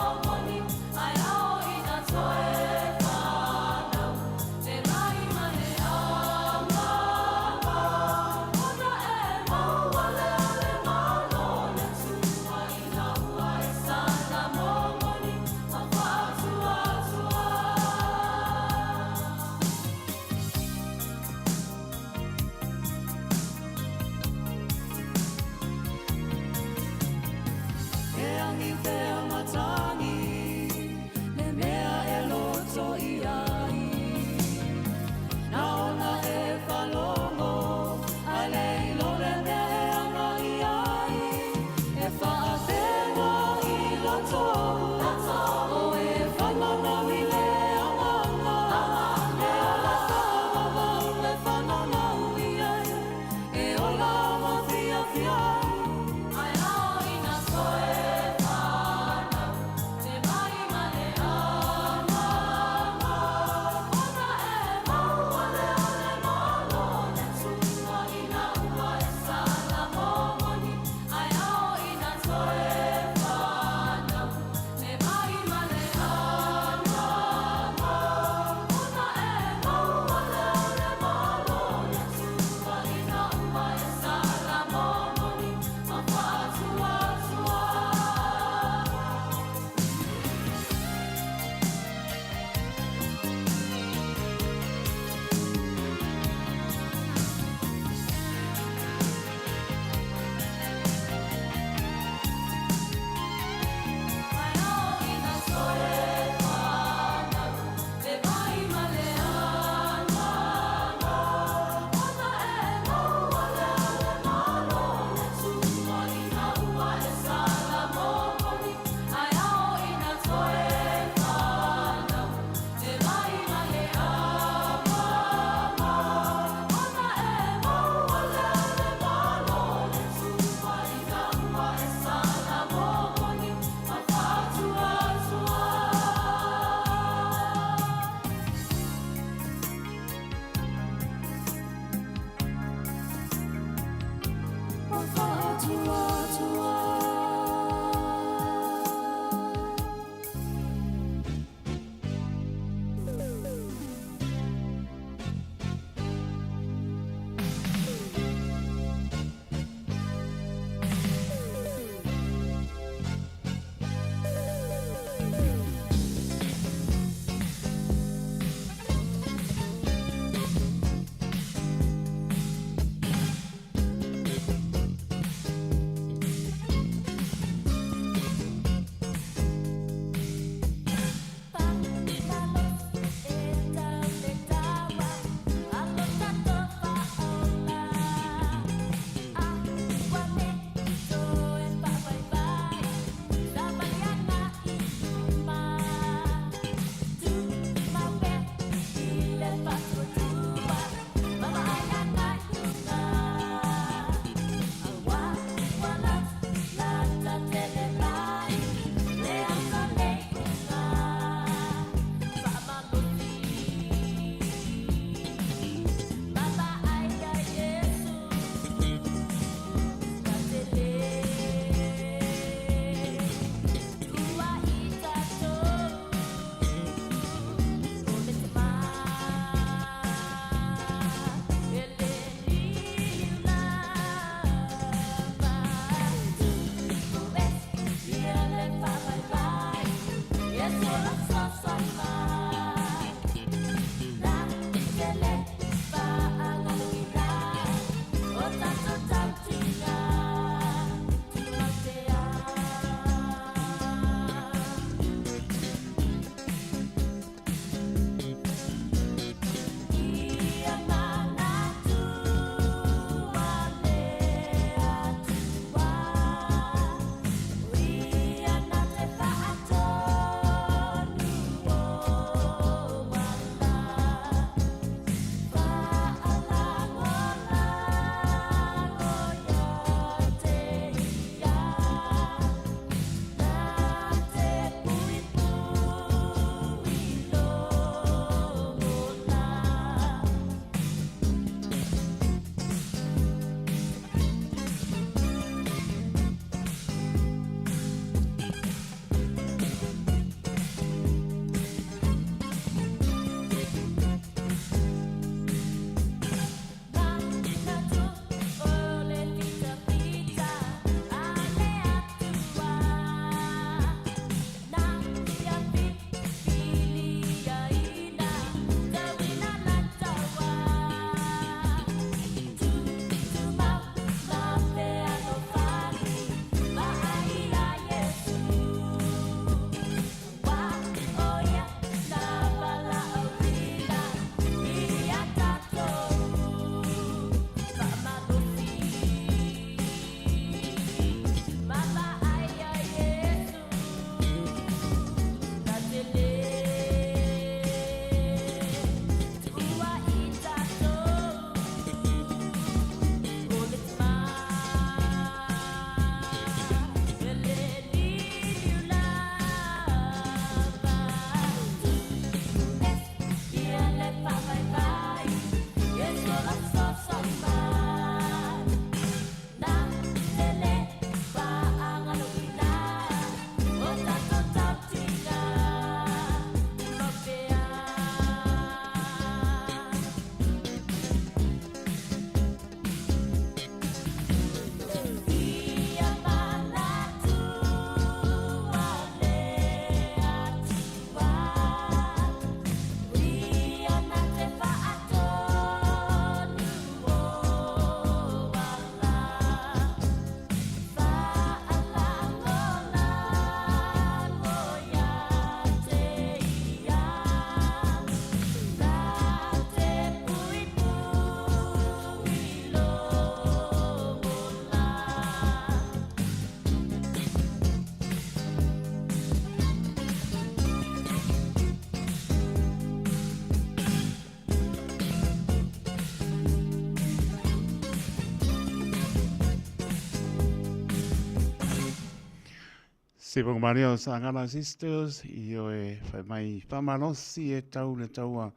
Speaker 2: Sivaga Maria o Sagala Sisters, ioe, fai mai faamalosi e tau le taua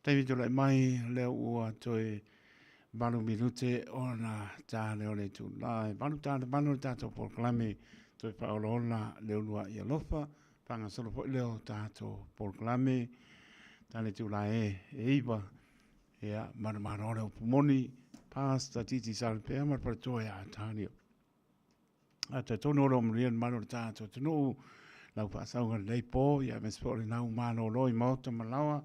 Speaker 2: taimi tulai mai lea ua toe 8 minute ona ta lea o le itula e 8 ta le 8 le tatou polokalame toe faaolaola le uluai alofa faagasolo foi lea o tatou polokalame ta le itula e 9. Ia, manumalo le upu moni, Pastor Titi Salipea ma le faletua ia Atalio. A talitonu o lo o manuia le mamalu o le tatou atunuu, lau faasauga lenei po, ia aemaise foi o le nau malolo i maota ma laoa.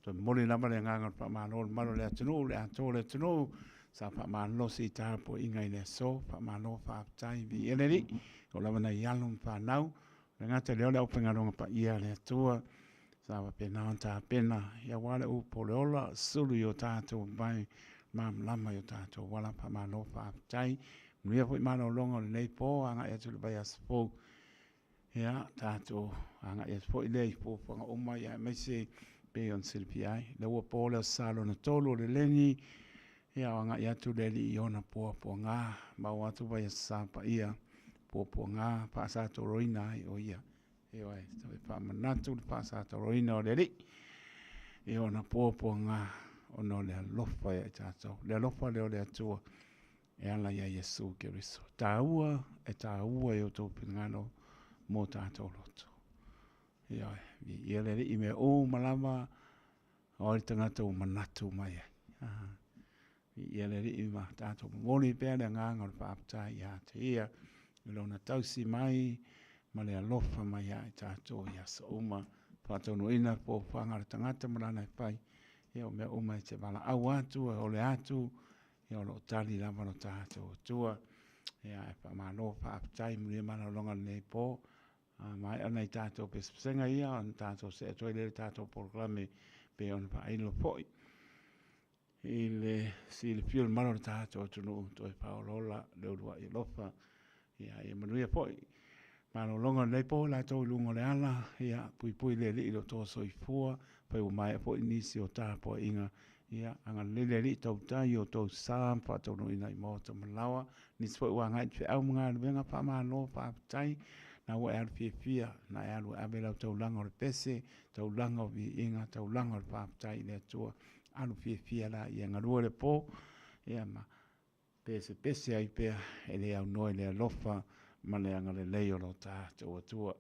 Speaker 2: Toe momoli lava le agaga o le faamalo i le mamalu o le atunuu, le atoa o le atunuu, sa faamalosi i tapuaiga i le aso, faamalo faafetai, viia le Alii, o lava nai alo ma fanau, le gata i lea o le aufaigaluega paia a le Atua, sa faapena ona tapena aua le upu o le ola, sulu i o tatou vai, malamalama i o tatou ala, faamalo faafetai. Manuia foi malologa o lenei po, agai atu i le vaiaso fou. Ia, tatou agai atu foi lea i fuafuaga uma, ia aemaise pei ona silafia ai. Lea ua po le Aso Sa lona 3 o le leni, ia o agai atu le Alii i ona puapuaga, maua atu vaiaso Sa paia, puapuaga faasatoloina ai o ia. Ioe, toe faamanatu le faasatoloina o le Alii i ona puapuaga ona o le alofa ia i tatou. Le alofa lea o le Atua e ala ia Iesu Keriso. Taua, e taua i o outou finagalo mo tatou loto. Ioe, viia le Alii i mea uma lava, o ai le tagata ua manatu mai ai. Viia le Alii ma tatou momoli pea le agaga o le faafetai ia te ia i lona tausi mai ma le alofa mai ia i tatou i aso uma. Faataunuuina fuafuaga a le tagata ma lana e fai, ia o mea uma e te valaau atu, e ole atu, ia o lo o tali lava lo tatou Atua. Ia e faamalo faafetai, manuia malologa o lenei po. A maea nai tatou pesepesega ia, ona tatou see atu ai lea i le tatou polokalame pei ona faailo foi i le silafia o le mamalu o le tatou atunuu toe faaolaola le uluai alofa. Ia, ia manuia foi malologa o lenei po i latou i luga o le ala, ia puipui le Alii i lo outou soifua, fai ua maea foi nisi o tapuaiga, ia agalelei le Alii tautai i o outou sa ma faataunuuina i maota ma laoa, nisi foi ua agai i feau ma galuega, faamalo faafetai, na ua e alu fiafia, na e alu e ave lau taulaga o le pese, taulaga o viiga, taulaga o le faafetai i le Atua. Alu fiafia la ia galue le po, ia ma pesepese ai pea e le aunoa i le alofa ma le agalelei o lo tatou Atua.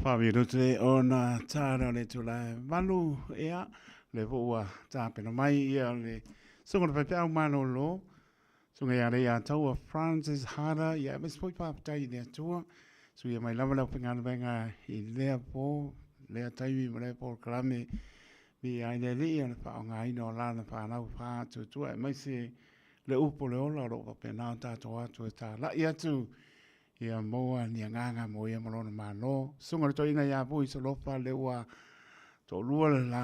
Speaker 2: Faaminute ona tala o le itula e 8, ia, lea foi ua tapena mai ia le susuga i le faifeau malolo, susuga ia Leiataua Francis Harder, ia aemaise foi faafetai i le Atua, suia mai lava le aufaigaluega i lea po, lea taimi ma lea polokalame, viia ai le Alii o le faaaogaina o lana fanau faatuatua, aemaise le upu o le ola o lo o faapena ona tatou atu e talai atu ia maua ni agaga mo ia ma lona Malo. Susuga i le Toeaina ia Vui Solofa lea ua toalua le la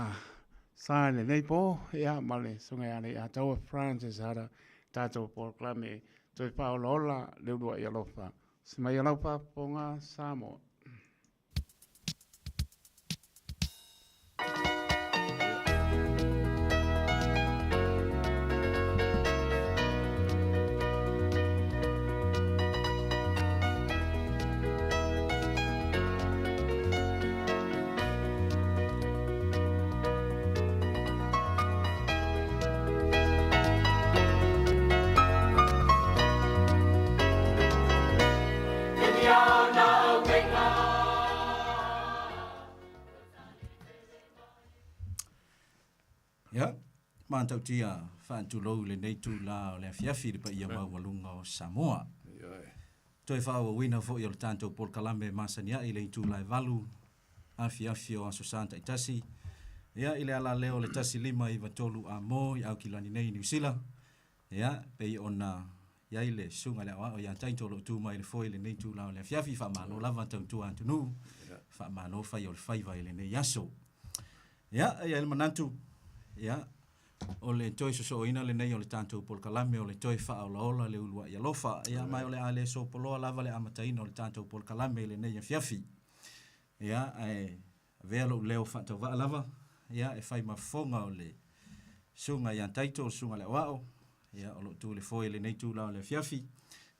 Speaker 2: sa i lenei po, ia ma le Susuga ia Leiataua Francis Hara, tatou polokalame toe faaolaola le uluai alofa. Se mai a lau faafofoga Samoa.
Speaker 1: Ia, matautia faatulou i lenei itula o le afiafi i le paia maualuga o Samoa. Toe faaauauina foi o le tatou polokalame e masani ai i le itula e 8 afiafi o Aso Sa taitasi. Ia, i le alaleo o le 1593 Amo i Aukilani nei i Niu Sila. Ia, pei ona i ai le susuga i le aoao ia Taito o lo o tu mai i le foe i lenei itula o le afiafi, faamalo lava tautua atunuu, faamalo fai o le faiva i lenei aso. Ia, e i ai le manatu, ia, o le toe sosooina lenei o le tatou polokalame o le toe faaolaola le uluai alofa. Ia, ma o le a le sopoloa lava le amataina o le tatou polokalame i lenei afiafi. Ia, ae avea lou leo faatauvaa lava, ia, e fai ma fofoga o le susuga ia Taito, le susuga i le aoao, ia, o lo o tu i le foe i lenei itula o le afiafi,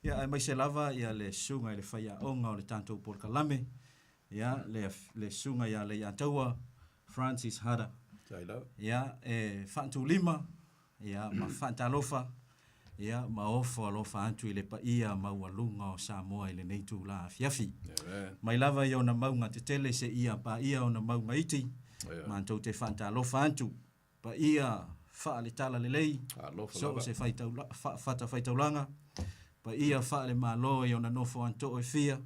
Speaker 1: ia, aemaise lava ia le susuga i le faiaoga o le tatou polokalame, ia, le, le susuga ia Leiataua Francis Hada. Ia, e faatulima, ia, ma faatalofa, ia, ma ofo alofa atu i le paia maualuga o Samoa i lenei itula afiafi. Mai lava i ona mauga tetele seia paia ona mauga iti, matou te faatalofa atu, paia faale-talalelei, so o se fatafaitaulaga, paia faale-Malo i ona nofoatoo e fia,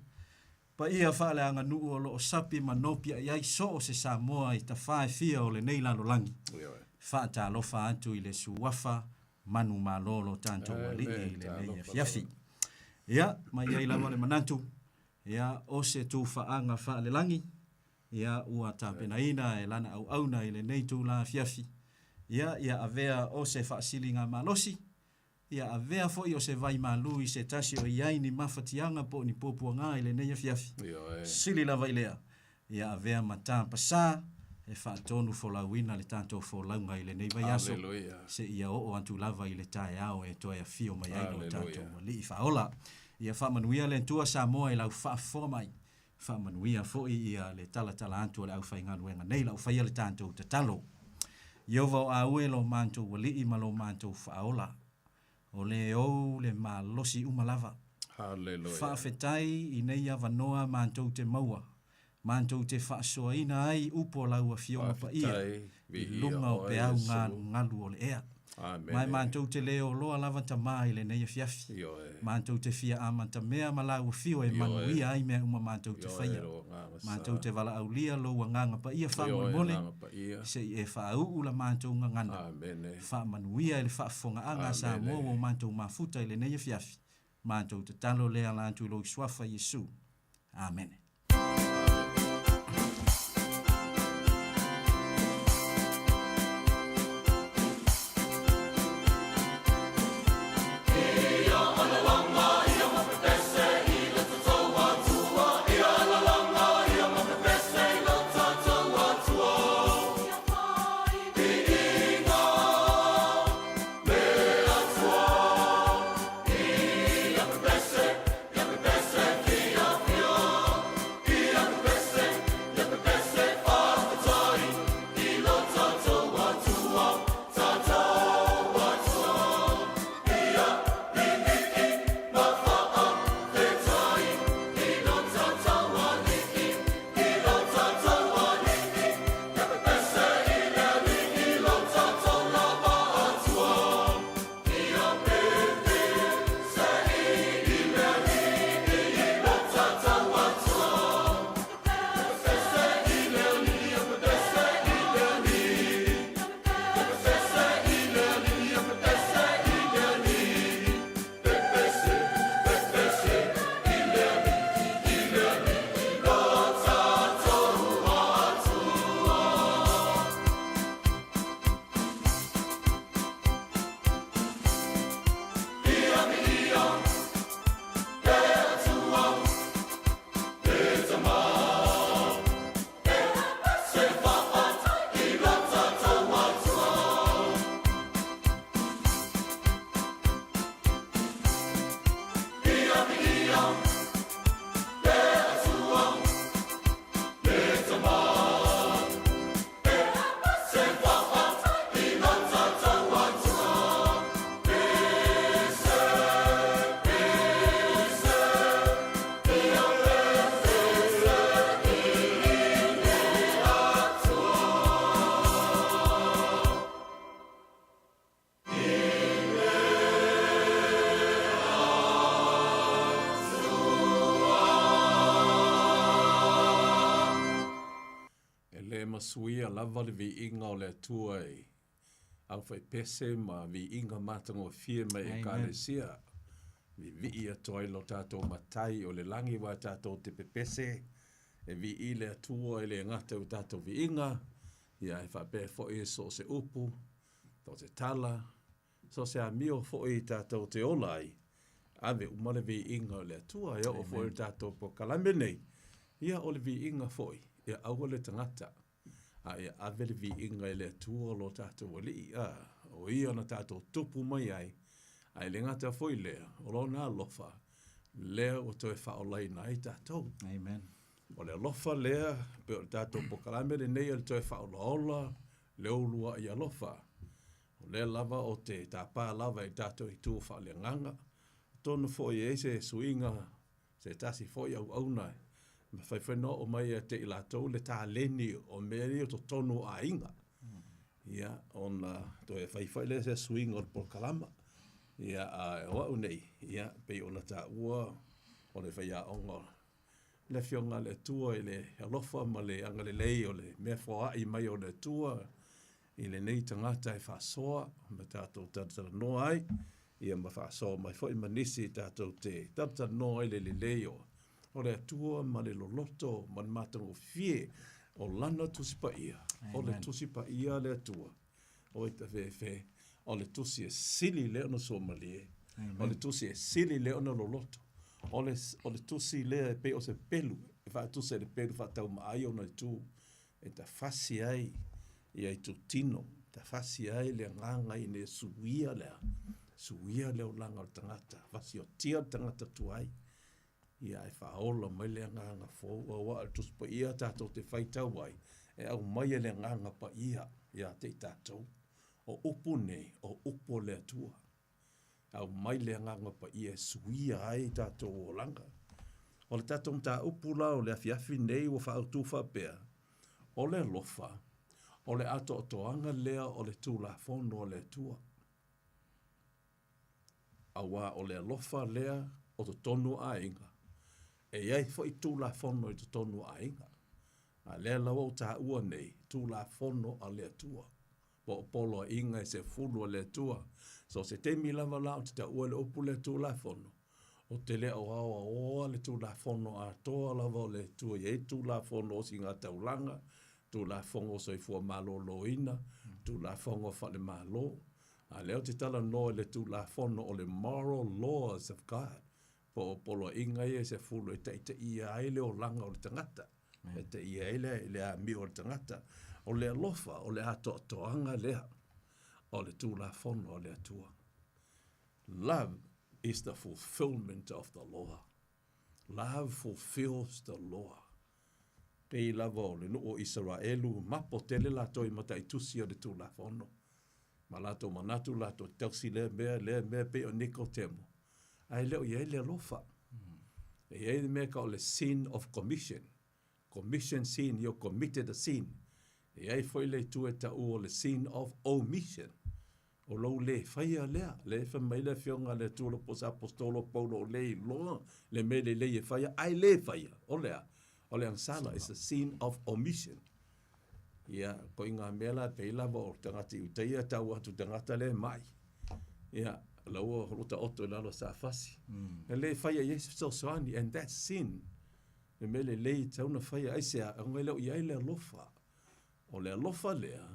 Speaker 1: paia faaleaganuu o lo o sapi ma nopiai ai so o se Samoa i tafā e fia o lenei lalolagi. Faatalofa atu i le suafa manumalo o lo tatou Alii i lenei afiafi. Ia, ma i ai lava le manatu, ia, o se tufaaga faalelagi, ia, ua tapenaina e lana auauna i lenei itula afiafi, ia, ia avea o se faasiligamalosi, Ia avea foi o se vai malu i se tasi o i ai ni mafatiaga po o ni puapuaga i lenei afiafi. Sili lava i lea, ia avea ma tapasā e faatonu folauina le tatou folauga i lenei vaiaso, seia oo atu lava i le taeao e toe afio mai ai lo tatou Alii Faaola. Ia faamanuia le Atua Samoa i lau faafofoga mai. Faamanuia foi ia le talatala atu o le aufaigaluega nei lau faia le tatou tatalo. Ieova o aue lo matou Alii ma lo matou Faaola, o le ou le malosi uma lava.
Speaker 4: Haleluia.
Speaker 1: Faafetai i nei avanoa matou te maua, matou te faasoaina ai upu o lau Afioga Paia
Speaker 4: Faafetai,
Speaker 1: i
Speaker 4: viia
Speaker 1: luga o
Speaker 4: oe
Speaker 1: peau
Speaker 4: Iesu.
Speaker 1: galugalu o le ea.
Speaker 4: Amene.
Speaker 1: Mai matou te le oloa lava Tama i lenei afiafi.
Speaker 4: Ioe.
Speaker 1: Matou te fia amatamea ma lau afio e
Speaker 4: Ioe.
Speaker 1: manuia ai mea uma matou te
Speaker 4: Ioe,
Speaker 1: faia.
Speaker 4: lou agaga sa.
Speaker 1: Matou te valaaulia lou agaga paia
Speaker 4: Ioe,
Speaker 1: faamolemole,
Speaker 4: agaga paia.
Speaker 1: se i e faauu la matou gagana.
Speaker 4: Amene.
Speaker 1: Faamanuia i le faafofogaaga a Samoa
Speaker 4: Amene.
Speaker 1: ua matou mafuta i lenei afiafi. Matou tatalo lea ala atu i lou Suafa Iesu. Amene.
Speaker 4: ma suia lava le viiga o le Atua i aufaipese ma viiga matagofie mai Ekalesia. Viivii atu ai lo tatou Matai o le lagi aua tatou te pepese e viii le Atua e le gata i o tatou viiga, ia ae faapea foi so o se upu, so o se tala, so o se amio foi tatou te ola ai, ave uma le viiga i le Atua. E oo foi i le tatou polokalame nei, ia o le viiga foi, ia aua le tagata, a ia ave le viiga i le Atua lo tatou Alii, a, o Ia na tatou tupu mai ai, ae le gata foi i lea, o Lona alofa, lea ua toe faaolaina ai tatou.
Speaker 1: Amen.
Speaker 4: O le alofa lea, pei o le tatou polokalame lenei o le toe faaolaola le uluai alofa. O lea lava ou te tapa lava i tatou itu faaleagaga, atonu foi e i ai se suiga, se tasi foi auauna e mafai foi ona oo mai ia te i latou le taleni o mea ia i totonu o aiga. Ia, ona toe fai foi lea o se suiga o le polokalama. Ia, a o au nei, ia, pei ona taua o le faiaoga le Afioga a le Atua i le alofa ma le agalelei o le mea foai mai o le Atua i lenei tagata e faasoa ma tatou talatalanoa ai, ia ma faasoa mai foi ma nisi tatou te talatalanoa ai le lelei o o le Atua ma le loloto ma le matagofie o Lana Tusi Paia. O le Tusi Paia a le Atua. Oi tafefe, o le tusi e sili lea ona suamalie, o le tusi e sili lea ona loloto, o le, o le tusi lea e pei o se pelu, e faatusa i le pelu faataumaai ona itu, e tafasi ai ia itutino, tafasi ai le agaga ina ia suia lea, suia le olaga o le tagata, vasiotia le tagata tuai, ia ae faaola mai le agaga fou, aua o le Tusi Paia tatou te faitau ai, e aumai e le Agaga Paia ia te i tatou. O upu nei, o upu a le Atua. Aumai le Agaga Paia e suia ai tatou olaga. O le tatou mataupu la o le afiafi nei ua faaautu faapea, o le alofa, o le atoatoaga lea o le Tulafono a le Atua. Aua o le alofa lea o totonu o aiga, e i ai foi Tulafono i totonu o aiga. A lea la ua ou taua nei, Tulafono a le Atua, po o poloaiga e sefulu a le Atua. So o se taimi lava la ou te taua le upu lea Tulafono, ou te le o aoaoa le Tulafono atoa lava o le Atua, e i ai Tulafono o osigataulaga, Tulafono o soifua maloloina, Tulafono faale-Malo, A lea ou te talanoa i le Tulafono o le Moral Laws of God, po o poloaiga ia e sefulu e taitaia ai le olaga o le tagata, e taitaia ai le, le amio o le tagata. O le alofa, o le atoatoaga lea o le Tulafono a le Atua. Love is the fulfillment of the law. Love fulfills the law. Pei lava o le nuu o Isaraelu, mapo tele latou i mataitusi o le Tulafono. Ma latou manatu latou te tausi lea mea, lea mea pei o Nikotemo, ae le o i ai le alofa. E i ai le mea e tau o le sin of commission, commission sin, you committed a sin. E i ai foi le itu e taua o le sin of omission, o lou le faia lea. Lea e fai mai le Afioga a le Atua i le Aposetolo o Paulo o le iloa le mea lelei e faia ae le faia. O le a? O le agasala, it's a sin of omission. Ia, ko i ngā mea la pei lava o tagata i uta ia tau atu tagata le mai. Ia, la ua o taoto i lalo sa fasi. E le faia i ai se fesoasoani, and that's sin. Le mea lelei e tatau ona faia, aisea, ona e le o i ai le alofa. O le alofa lea,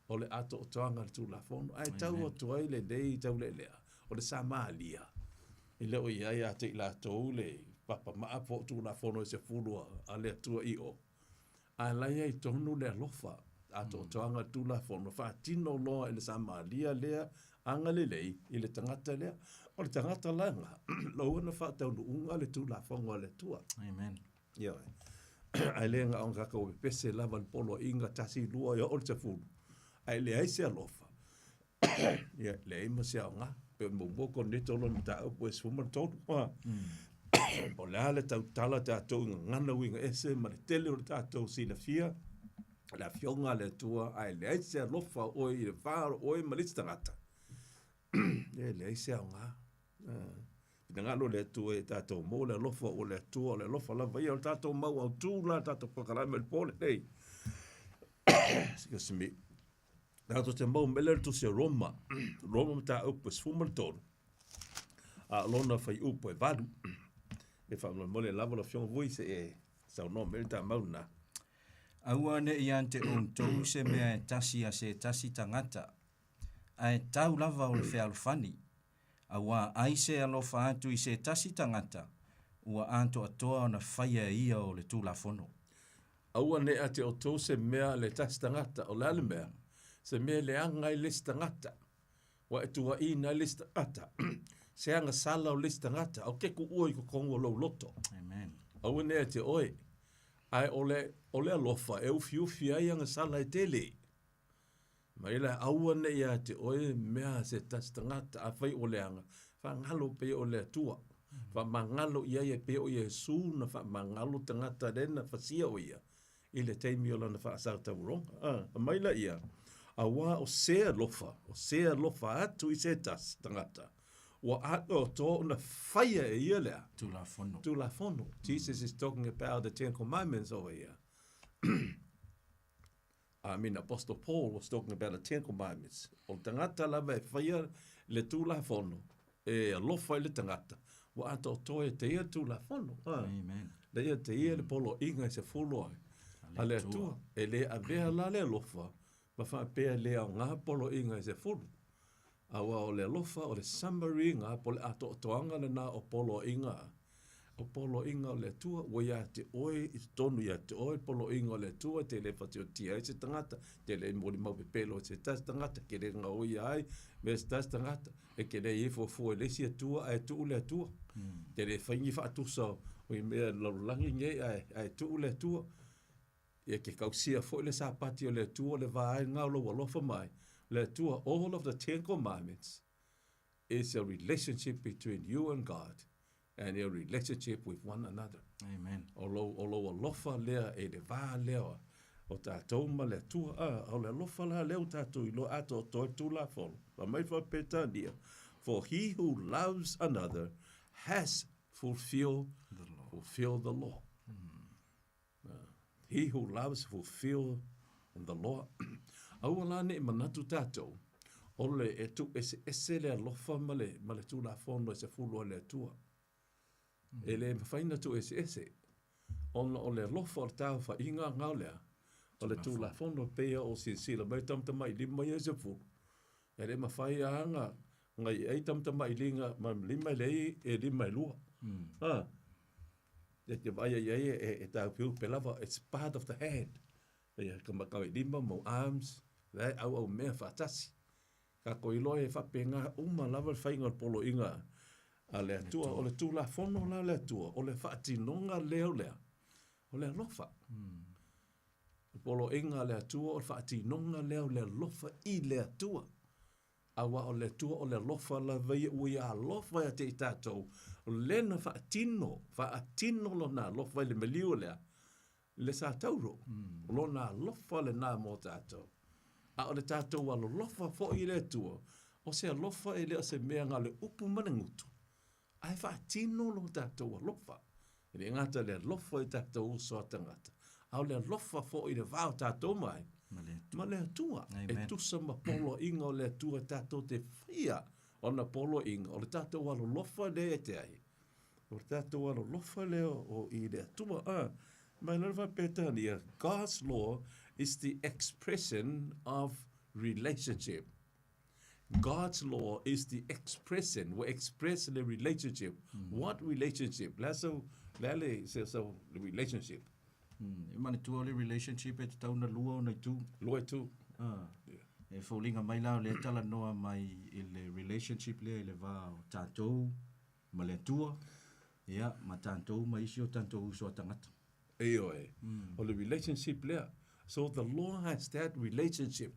Speaker 4: o le atoatoaga o le Tulafono, ae tau atu ai lenei taulealea, o le Samalia, e le o i ai ia te i latou le papamaa po o Tulafono e sefulu a le Atua i o, ae la e i ai tonu le alofa, atoatoaga o le Tulafono, faatino loa e le Samalia lea agalelei i le tagata lea. O le tagata la lena, ua na faataunuuga le Tulafono a le Atua.
Speaker 1: Amen.
Speaker 4: Ioe. Ae le na ona tatou pepese lava i le poloaiga tasi, lua, e oo i le sefulu, ae leai se alofa, ia, leai ma se aoga. Pei o le muamua Korinito lona mataupu e 13. O le a le tautala tatou i gagana uiga ese ma le tele o le tatou silafia, le Afioga a le Atua, ae leai se alofa o oe i le va o oe ma le isi tagata, e leai se aoga. Finagalo le Atua ia tatou maua le alofa o le Atua, o le alofa lava ia o le tatou mau autu la tatou polokalame o le po lenei. Excuse me. Tatou te mau mai lea i le tusi a Roma, Roma mataupu e 13, a o lona fuaiupu e 8. E faamolemole lava lau Afioga Vui se i e saunoa mai le ta mau lena.
Speaker 1: Aua ne i ia te outou se mea e tasi a se tasi tagata, ae tau lava o le fealofani, auā ai se alofa atu i se tasi tagata, ua atoatoa ona faia e ia o le Tulafono.
Speaker 4: Aua ne ia te outou se mea a le tasi tagata, o le a le mea? Se mea e leaga ai le isi tagata, ua e tuuaiina ai le isi tagata, se agasala o le isi tagata, o ke kuua i totonu o lou loto.
Speaker 1: Amen.
Speaker 4: Aua ne ia te oe, ae o le, o le alofa e ufiufi ai agasala e tele. Mai la aua ne ia te oe mea se tasi tagata, afai ua leaga, faagalo pei o le Atua. Faamagalo i ai e pei o Iesu na faamagalo tagata lea na fasia o ia i le taimi o lana faasatauroga. A, mai la ia, auā o se alofa, o se alofa atu i se tasi tagata, ua atoatoa ona faia e ia lea.
Speaker 1: Tulafono.
Speaker 4: Tulafono. Jesus is talking about the Ten Commandments over here. I mean Apostle Paul was talking about the Ten Commandments. O le tagata lava e faia le Tulafono, e alofa i le tagata, ua atoatoa e te ia le Tulafono. Ha.
Speaker 1: Amen.
Speaker 4: Le ia te ia le poloaiga e sefulu ai. A le Atua, e le avea la le alofa, ma faapea le aoga poloaiga e sefulu. Aua o le alofa, o le summary ga po o le atoatoaga lena o poloaiga, o poloaiga o le Atua, ua ia te oe i totonu ia te oe poloaiga o le Atua, te le fatiotia ai se tagata, te le molimau pepelo i se tasi tagata, ke le gaoia ai me se tasi tagata, e ke le i fuafua i le isi Atua ae tuu le Atua. Te le fai ni faatusa o i mea lalolagi nei ae tuu le Atua. Ia ke kausia foi le Sapati o le Atua le va ai lena o lou alofa mai le Atua all of the ten commandments is a relationship between you and God and your relationship with one another.
Speaker 1: Amen.
Speaker 4: O lou, o lou alofa lea e le va lea o tatou ma le Atua. A, o le alofa la lea ua tatou iloa atoatoa i le Tulafono. Fai mai faa-Peretania, For he who loves another has fulfilled
Speaker 1: the law.
Speaker 4: Fulfilled the law. He who loves fulfill the law. Aua la ne i manatu tatou, o le e tuueseese le alofa ma le, ma le Tulafono e sefulu a le Atua. E le mafai ona tuueseese, ona o le alofa o le taaofaiga ngao lea, o le Tulafono pei o silasila mai tamatamailima ia e sefulu, e le mafai lava ona ngai ai tamatamailiga ma lima e leai e lima e lua. Ah. E te vaai ai ai e, e tāupeupē lava, it's part of the hand. Ia, ka makau i lima, mau arms, la e auau mea faatasi. Ka ko iloa e faapena uma lava le faiga o le poloaiga a le Atua, o le Tulafono la a le Atua, o le faatinoga lea o lea, o le alofa. O le poloaiga a le Atua, o le faatinoga lea o le alofa i le Atua. Aua o le Atua o le alofa lava ia ua ia alofa ia te i tatou, o le na faatino, faatino lona alofa i le maliu lea, le sa tauro, o lona alofa lena mo tatou. A o le tatou alolofa foi i le Atua, o se alofa e le o se mea na o le upu ma le gutu, ae faatino lo tatou alofa. E le gata i le alofa i tatou uso a tagata, a o le alofa foi i le va o tatou mai, ma le Atua. E tusa ma poloaiga o le Atua tatou te faia ona poloaiga, o le tatou alolofa lea e te ai. O le tatou alolofa lea o i le Atua. A, mai lalo faa-Peretania, God's law is the expression of relationship. God's law is the expression, ua express le relationship. What relationship? Le a sau, le a le, se sau relationship?
Speaker 1: E manatua o le relationship e tatau ona lua ona itu.
Speaker 4: Lua itu.
Speaker 1: Ah. E foliga mai la o lea e talanoa mai i le relationship lea i le va o tatou ma le Atua, ia, ma tatou ma isi o tatou uso a tagata.
Speaker 4: Ioe. O le relationship lea. So the law has that relationship.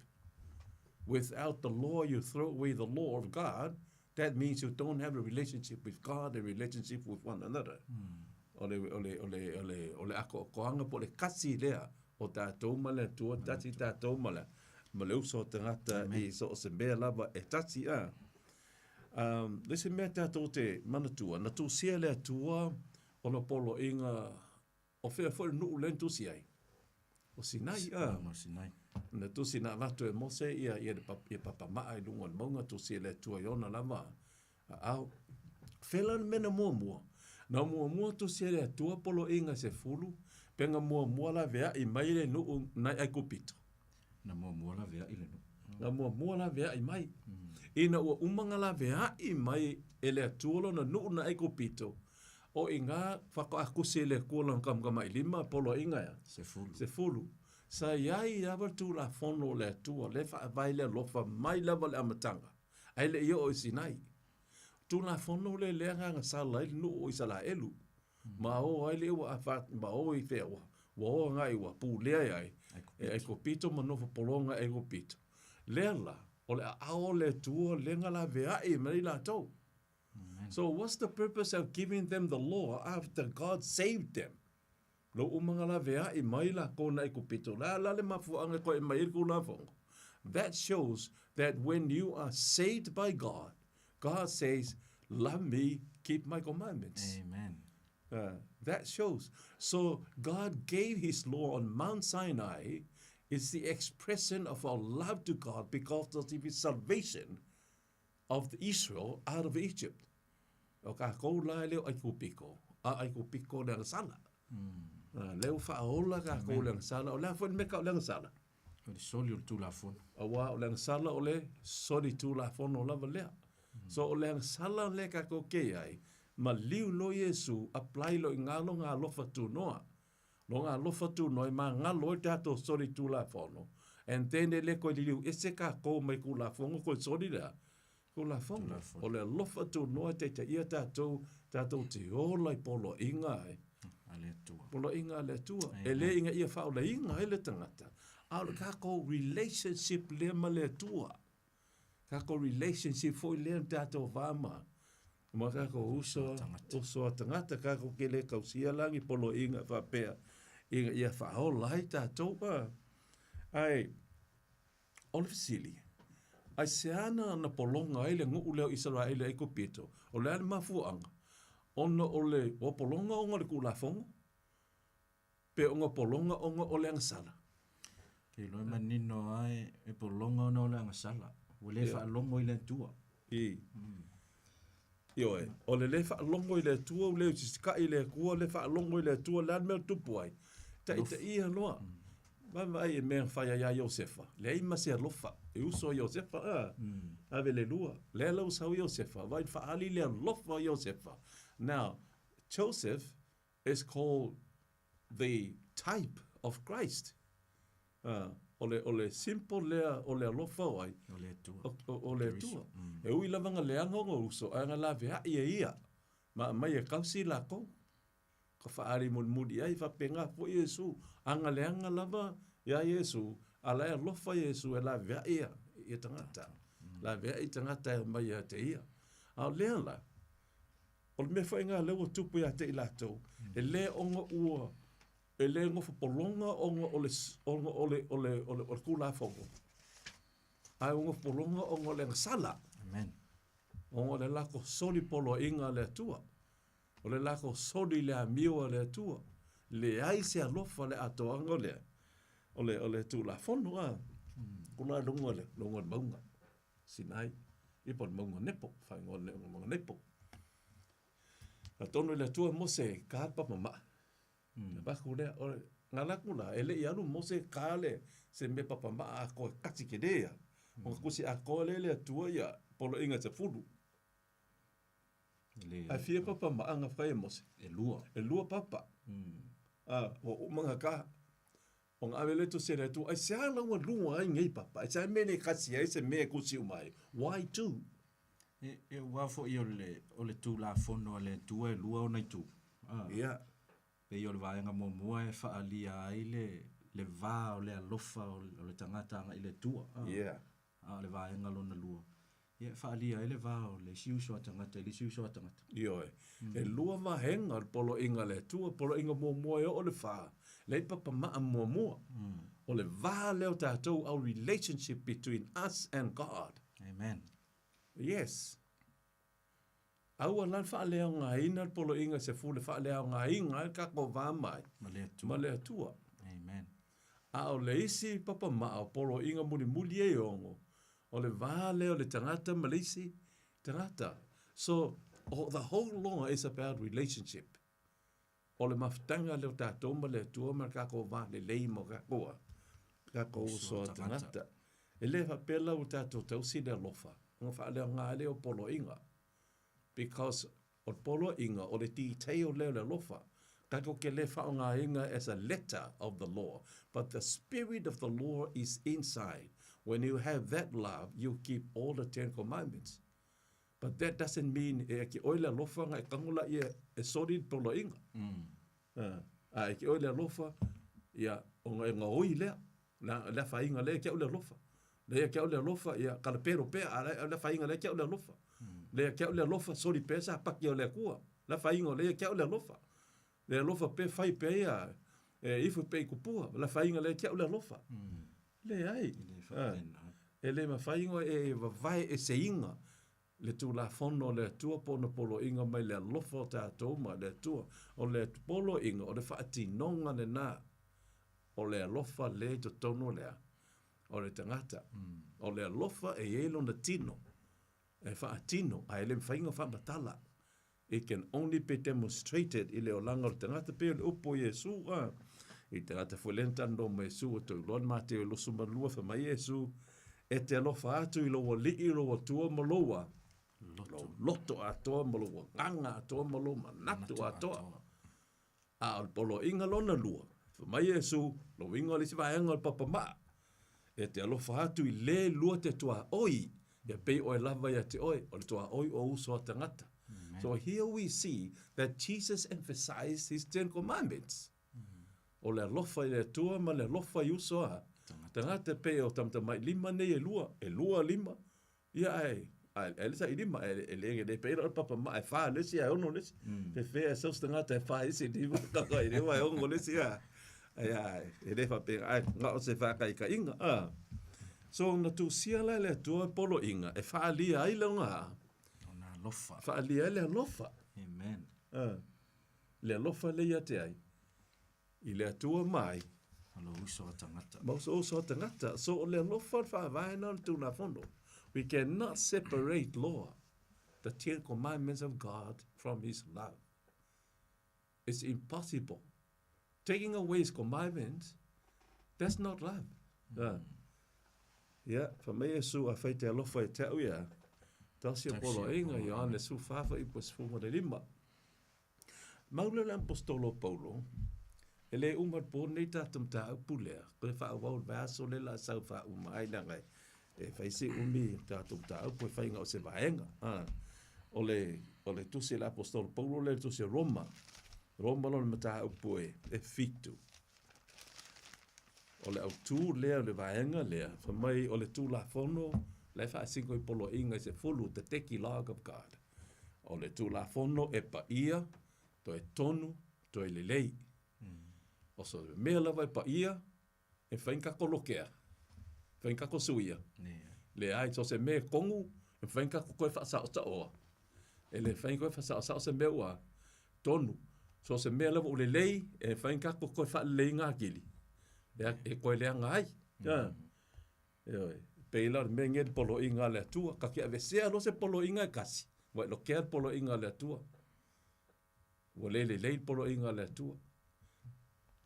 Speaker 4: Without the law, you throw away the law of God. That means you don't have a relationship with God and relationship with one another. O le, o le, o le, o le, o le akoakoaga po o le kasi lea o tatou ma le Atua, tasi tatou ma le, ma le uso o tagata i so o se mea lava e tasi a. Um, le isi mea tatou te manatua, na tusia le Atua ona poloaiga o fea foi le nuu lea na tusi ai? O Sinai, a.
Speaker 1: O Sinai.
Speaker 4: Na tusi na avatu e Mose ia ia le ia papama'a i luga o le mauga tusi e le Atua i ona lava aao. Fela le mea na muamua? Na muamua tusi e le Atua poloaiga se fulu, pe na muamua laveai mai le nuu nai Aikupito.
Speaker 1: Na muamua laveai le nuu.
Speaker 4: Na muamua laveai mai. Ina ua uma ona laveai mai e le Atua lona nuu nai Aikupito, o i ina faatoa tusi e le Atua lona tamatamailima poloaiga ea?
Speaker 1: Sefulu.
Speaker 4: Sefulu. Sa i ai lava le Tulafono o le Atua lea e faavae i le alofa mai lava i le amataga, ae le i oo i Sinai. Tulafono lea lea na agasala ai le nuu o Isaraelu, ma o ai le ua afa, ma o i fea ua, ua o agai ua pulea ai e Aikupito ma nofo pologa e Aikupito. Lea la, o le aao o le Atua lea na laveai mai ai latou. So what's the purpose of giving them the law after God saved them? Lou uma na laveai mai lakou na Aikupito, le a la le mafuaaga e toe aumai ai le Tulafono? That shows that when you are saved by God, God says, love me, keep my commandments.
Speaker 1: Amen.
Speaker 4: That shows. So God gave his law on Mount Sinai. It's the expression of our love to God because of his salvation of the Israel out of Egypt. O kākou la e le o Aikupito, a Aikupito le agasala. Lea ua faaola kākou le agasala. O le a foi le mea tau o le agasala?
Speaker 1: O le soli o le Tulafono.
Speaker 4: Aua o le agasala o le soli Tulafono lava lea. So o le agasala lea kākou ke i ai, maliu loa Iesu, apply loa i ina lona alofa tunoa. Lona alofa tunoa e magalo ai tatou soli Tulafono, and then e le toe liliu ese kākou mai Tulafono toe soli le a? Tulafono. O le alofa tunoa e taitaia tatou, tatou te ola i poloaiga ai.
Speaker 1: A le Atua.
Speaker 4: Poloaiga a le Atua. E le ina ia faaolaina ai le tagata, a o le tatou relationship lea ma le Atua. Tatou relationship foi lea na tatou va ma, ma tatou uso, uso a tagata, tatou ke le tausia la ni poloaiga faapea ina ia faaola ai tatou. Ae, o le fesili, aisea na na pologa ai le nuu lea o Isaraele i Aikupito? O le a le mafuaaga? Ona o le ua pologa ona o le Tulafono, pe ona pologa ona o le agasala?
Speaker 1: Ke iloa e manino lava e pologa ona o le agasala. Ua le faalogo i le Atua.
Speaker 4: I. Ioe, o le le faalogo i le Atua, ua le usita'i i le Atua, le faalogo i le Atua, le a le mea o tupu ai? Taitaia loa. Vaavaai i mea na fai ai ia Iosefa, leai ma se alofa, e uso a Iosefa, a, ave le lua. Lea la ua sau Iosefa, vaai faaali le alofa o Iosefa. Now, Joseph is called the type of Christ. O le, o le simple lea o le alofa o ai?
Speaker 1: O le Atua.
Speaker 4: O le Atua. E ui lava na leaga ona uso, ae na laveai e ia, ma aumai e kausi lakou. Ka faaali mulimuli ai, faapena foi Iesu. A na leaga lava ia Iesu, a la e alofa Iesu e laveai ia, ia tagata. Laveai tagata e omai ia te ia. A o lea la, o le mea foi lena lea ua tupu ia te i latou, e le ona ua E le nofo pologa ona o le ona o le o le o le o le Tulafono, ae ua nofo pologa ona o le agasala.
Speaker 1: Amen.
Speaker 4: Ona o le latou soli poloaiga a le Atua. O le latou soli i le amio a le Atua. Leai se alofa le atoaga o le o le o le Tulafono a. Kula i luga o le luga o le mauga Sinai, ia po o le mauga Nepo, faaigoa le mauga Nepo. Atonu i le Atua Mose e ka le papa maa. Avatu lea, o le na alu atu la, e le i alu Mose e ka le se mea papa maa atoa e kasi tele ia. Ona tusi atoa lea e le Atua ia poloaiga e sefulu. Ae fia papa maa na fai e Mose?
Speaker 1: E lua.
Speaker 4: E lua papa. A, ua uma ona ka. Ona ave lea tusi a le Atua, aisea la ua lua ai nei papa? Aisea le mea e le kasi ai se mea e tusi uma ai? Why two?
Speaker 1: E aua foi o le, o le Tulafono a le Atua e lua ona itu. A.
Speaker 4: Ia.
Speaker 1: Pei o le vaega muamua e faaalia ai le, le va o le alofa o le tagata agai i le Atua. A.
Speaker 4: Ia.
Speaker 1: A o le vaega lona lua, ia e faaalia ai le va o le isi uso a tagata i le isi uso a tagata.
Speaker 4: Ioe. E lua vaega o le poloaiga a le Atua, poloaiga muamua e oo i le fa, leai papa maa muamua. O le va lea o tatou, our relationship between us and God.
Speaker 1: Amen.
Speaker 4: Yes. Aua la le faaleaogaina le poloaiga sefulu e faaleaogaina ai le tatou va mai
Speaker 1: Ma le Atua.
Speaker 4: ma le Atua.
Speaker 1: Amen.
Speaker 4: A o le isi papa maa o poloaiga mulimuli e ono, o le va lea o le tagata ma le isi tagata. So, the whole law is about relationship. O le mafutaga lea o tatou ma le Atua ma le tatou va lelei ma tatou a, tatou uso a tagata. E le faapea la ua tatou tausi le alofa, ona faaleaoga ai lea o poloaiga. Because o le poloaiga, o le detail lea o le alofa. Tatou te le faaaogaina as a letter of the law, but the spirit of the law is inside. When you have that love, you keep all the Ten Commandments. But that doesn't mean e ake oe le alofa na e tago laia e soli le poloaiga. A e ke oe le alofa, ia, ona e gaoi lea, le afaina lea ke au le alofa. Lea ke au le alofa, ia, kalapelo pea, a le afaina lea ke au le alofa. Lea ke au le alofa, soli pea sa paki o le Atua. Le afaina o lea ke au le alofa. Le alofa pe fai pea ia, e ifo pe i kupua. Le afaina lea ke au le alofa. Leai. E le mafai ona e vavae eseina le Tulafono a le Atua po o ona poloaiga mai le alofa o tatou ma le Atua. O le poloaiga, o le faatinoga lena o le alofa lea i totonu o le a? O le tagata. O le alofa e i ai lona tino e faatino, ae le mafai ona faamatala. It can only be demonstrated i le olaga o le tagata, pei o le upu o Iesu, a. I tagata foi lea na talanoa ma Iesu, ua toe iloa le Mateo 22, fai mai Iesu, E te alofa atu i lou alii, lou atua ma lou a, lou loto atoa ma lou agaga atoa ma lou manatu atoa. A o le poloaiga lona lua, fai mai Iesu, lou uiga o le isi vaega o le papamaa, e te alofa atu i le lua te tuaoi, ia pei oe lava ia te oe, o le tuaoi o uso a tagata. So here we see that Jesus emphasized his Ten Commandments. O le alofa i le Atua ma le alofa i uso a tagata, pei o tamatamailima nei e lua, e lua lima, Ia ae, ae le sa'i lima, e le, le pei la o le papamaa e fa le isi ae ono le isi. Pe fea e sau se tagata e fa isi lima, kaka i lima e ono le isi, a. Ae a, e le faapena, ae na o se faataitaiga, a. So, na tusia la e le Atua poloaiga e faaalia ai lona,
Speaker 1: Lona alofa.
Speaker 4: Faaalia ai le alofa.
Speaker 1: Amen.
Speaker 4: A. Le alofa lea ia te ai, i le Atua mai.
Speaker 1: Ma lou uso a tagata.
Speaker 4: Ma lou uso a tagata. So o le alofa o le faavae na o le Tulafono. We cannot separate law, the Ten Commandments of God, from His love. It's impossible. Taking away His commandments, that's not love. Ia, fai mai Iesu, afai te alofa i te au ia, tausi o poloaiga, Ioane 14 ipu e 15. Mau lea o le Aposetolo o Paulo, e le uma i le po lenei tatou mataupu lea, toe faaauau i le vaiaso lea o le a sau faauma ai leaga e fai si umi o tatou mataupu e fai na o se vaega. O le, o le tusi a le Aposetolo Paulo lea, le tusi a Roma, Roma lona mataupu e 7. O le autu lea o le vaega lea, fai mai o le Tulafono la e faasino i poloaiga i se fulu, the Decalogue of God. O le Tulafono e paia, toe tonu, toe lelei. O so mea lava e paia, e mafai ona tatou lokea, e mafai ona tatou suia. Leai, so o se mea e tonu, e mafai ona tatou toe faasaosaoa. E le mafai ona toe faasaosao se mea ua tonu. So o se mea lava ua lelei, e mafai ona tatou toe faaleleiina atili, e toe leaga ai. Ioe. Pei la o le mea lenei le poloaiga a le Atua, ta te aveesea loa se poloaiga e tasi, ua e lokea le poloaiga a le Atua. Ua le lelei le poloaiga a le Atua.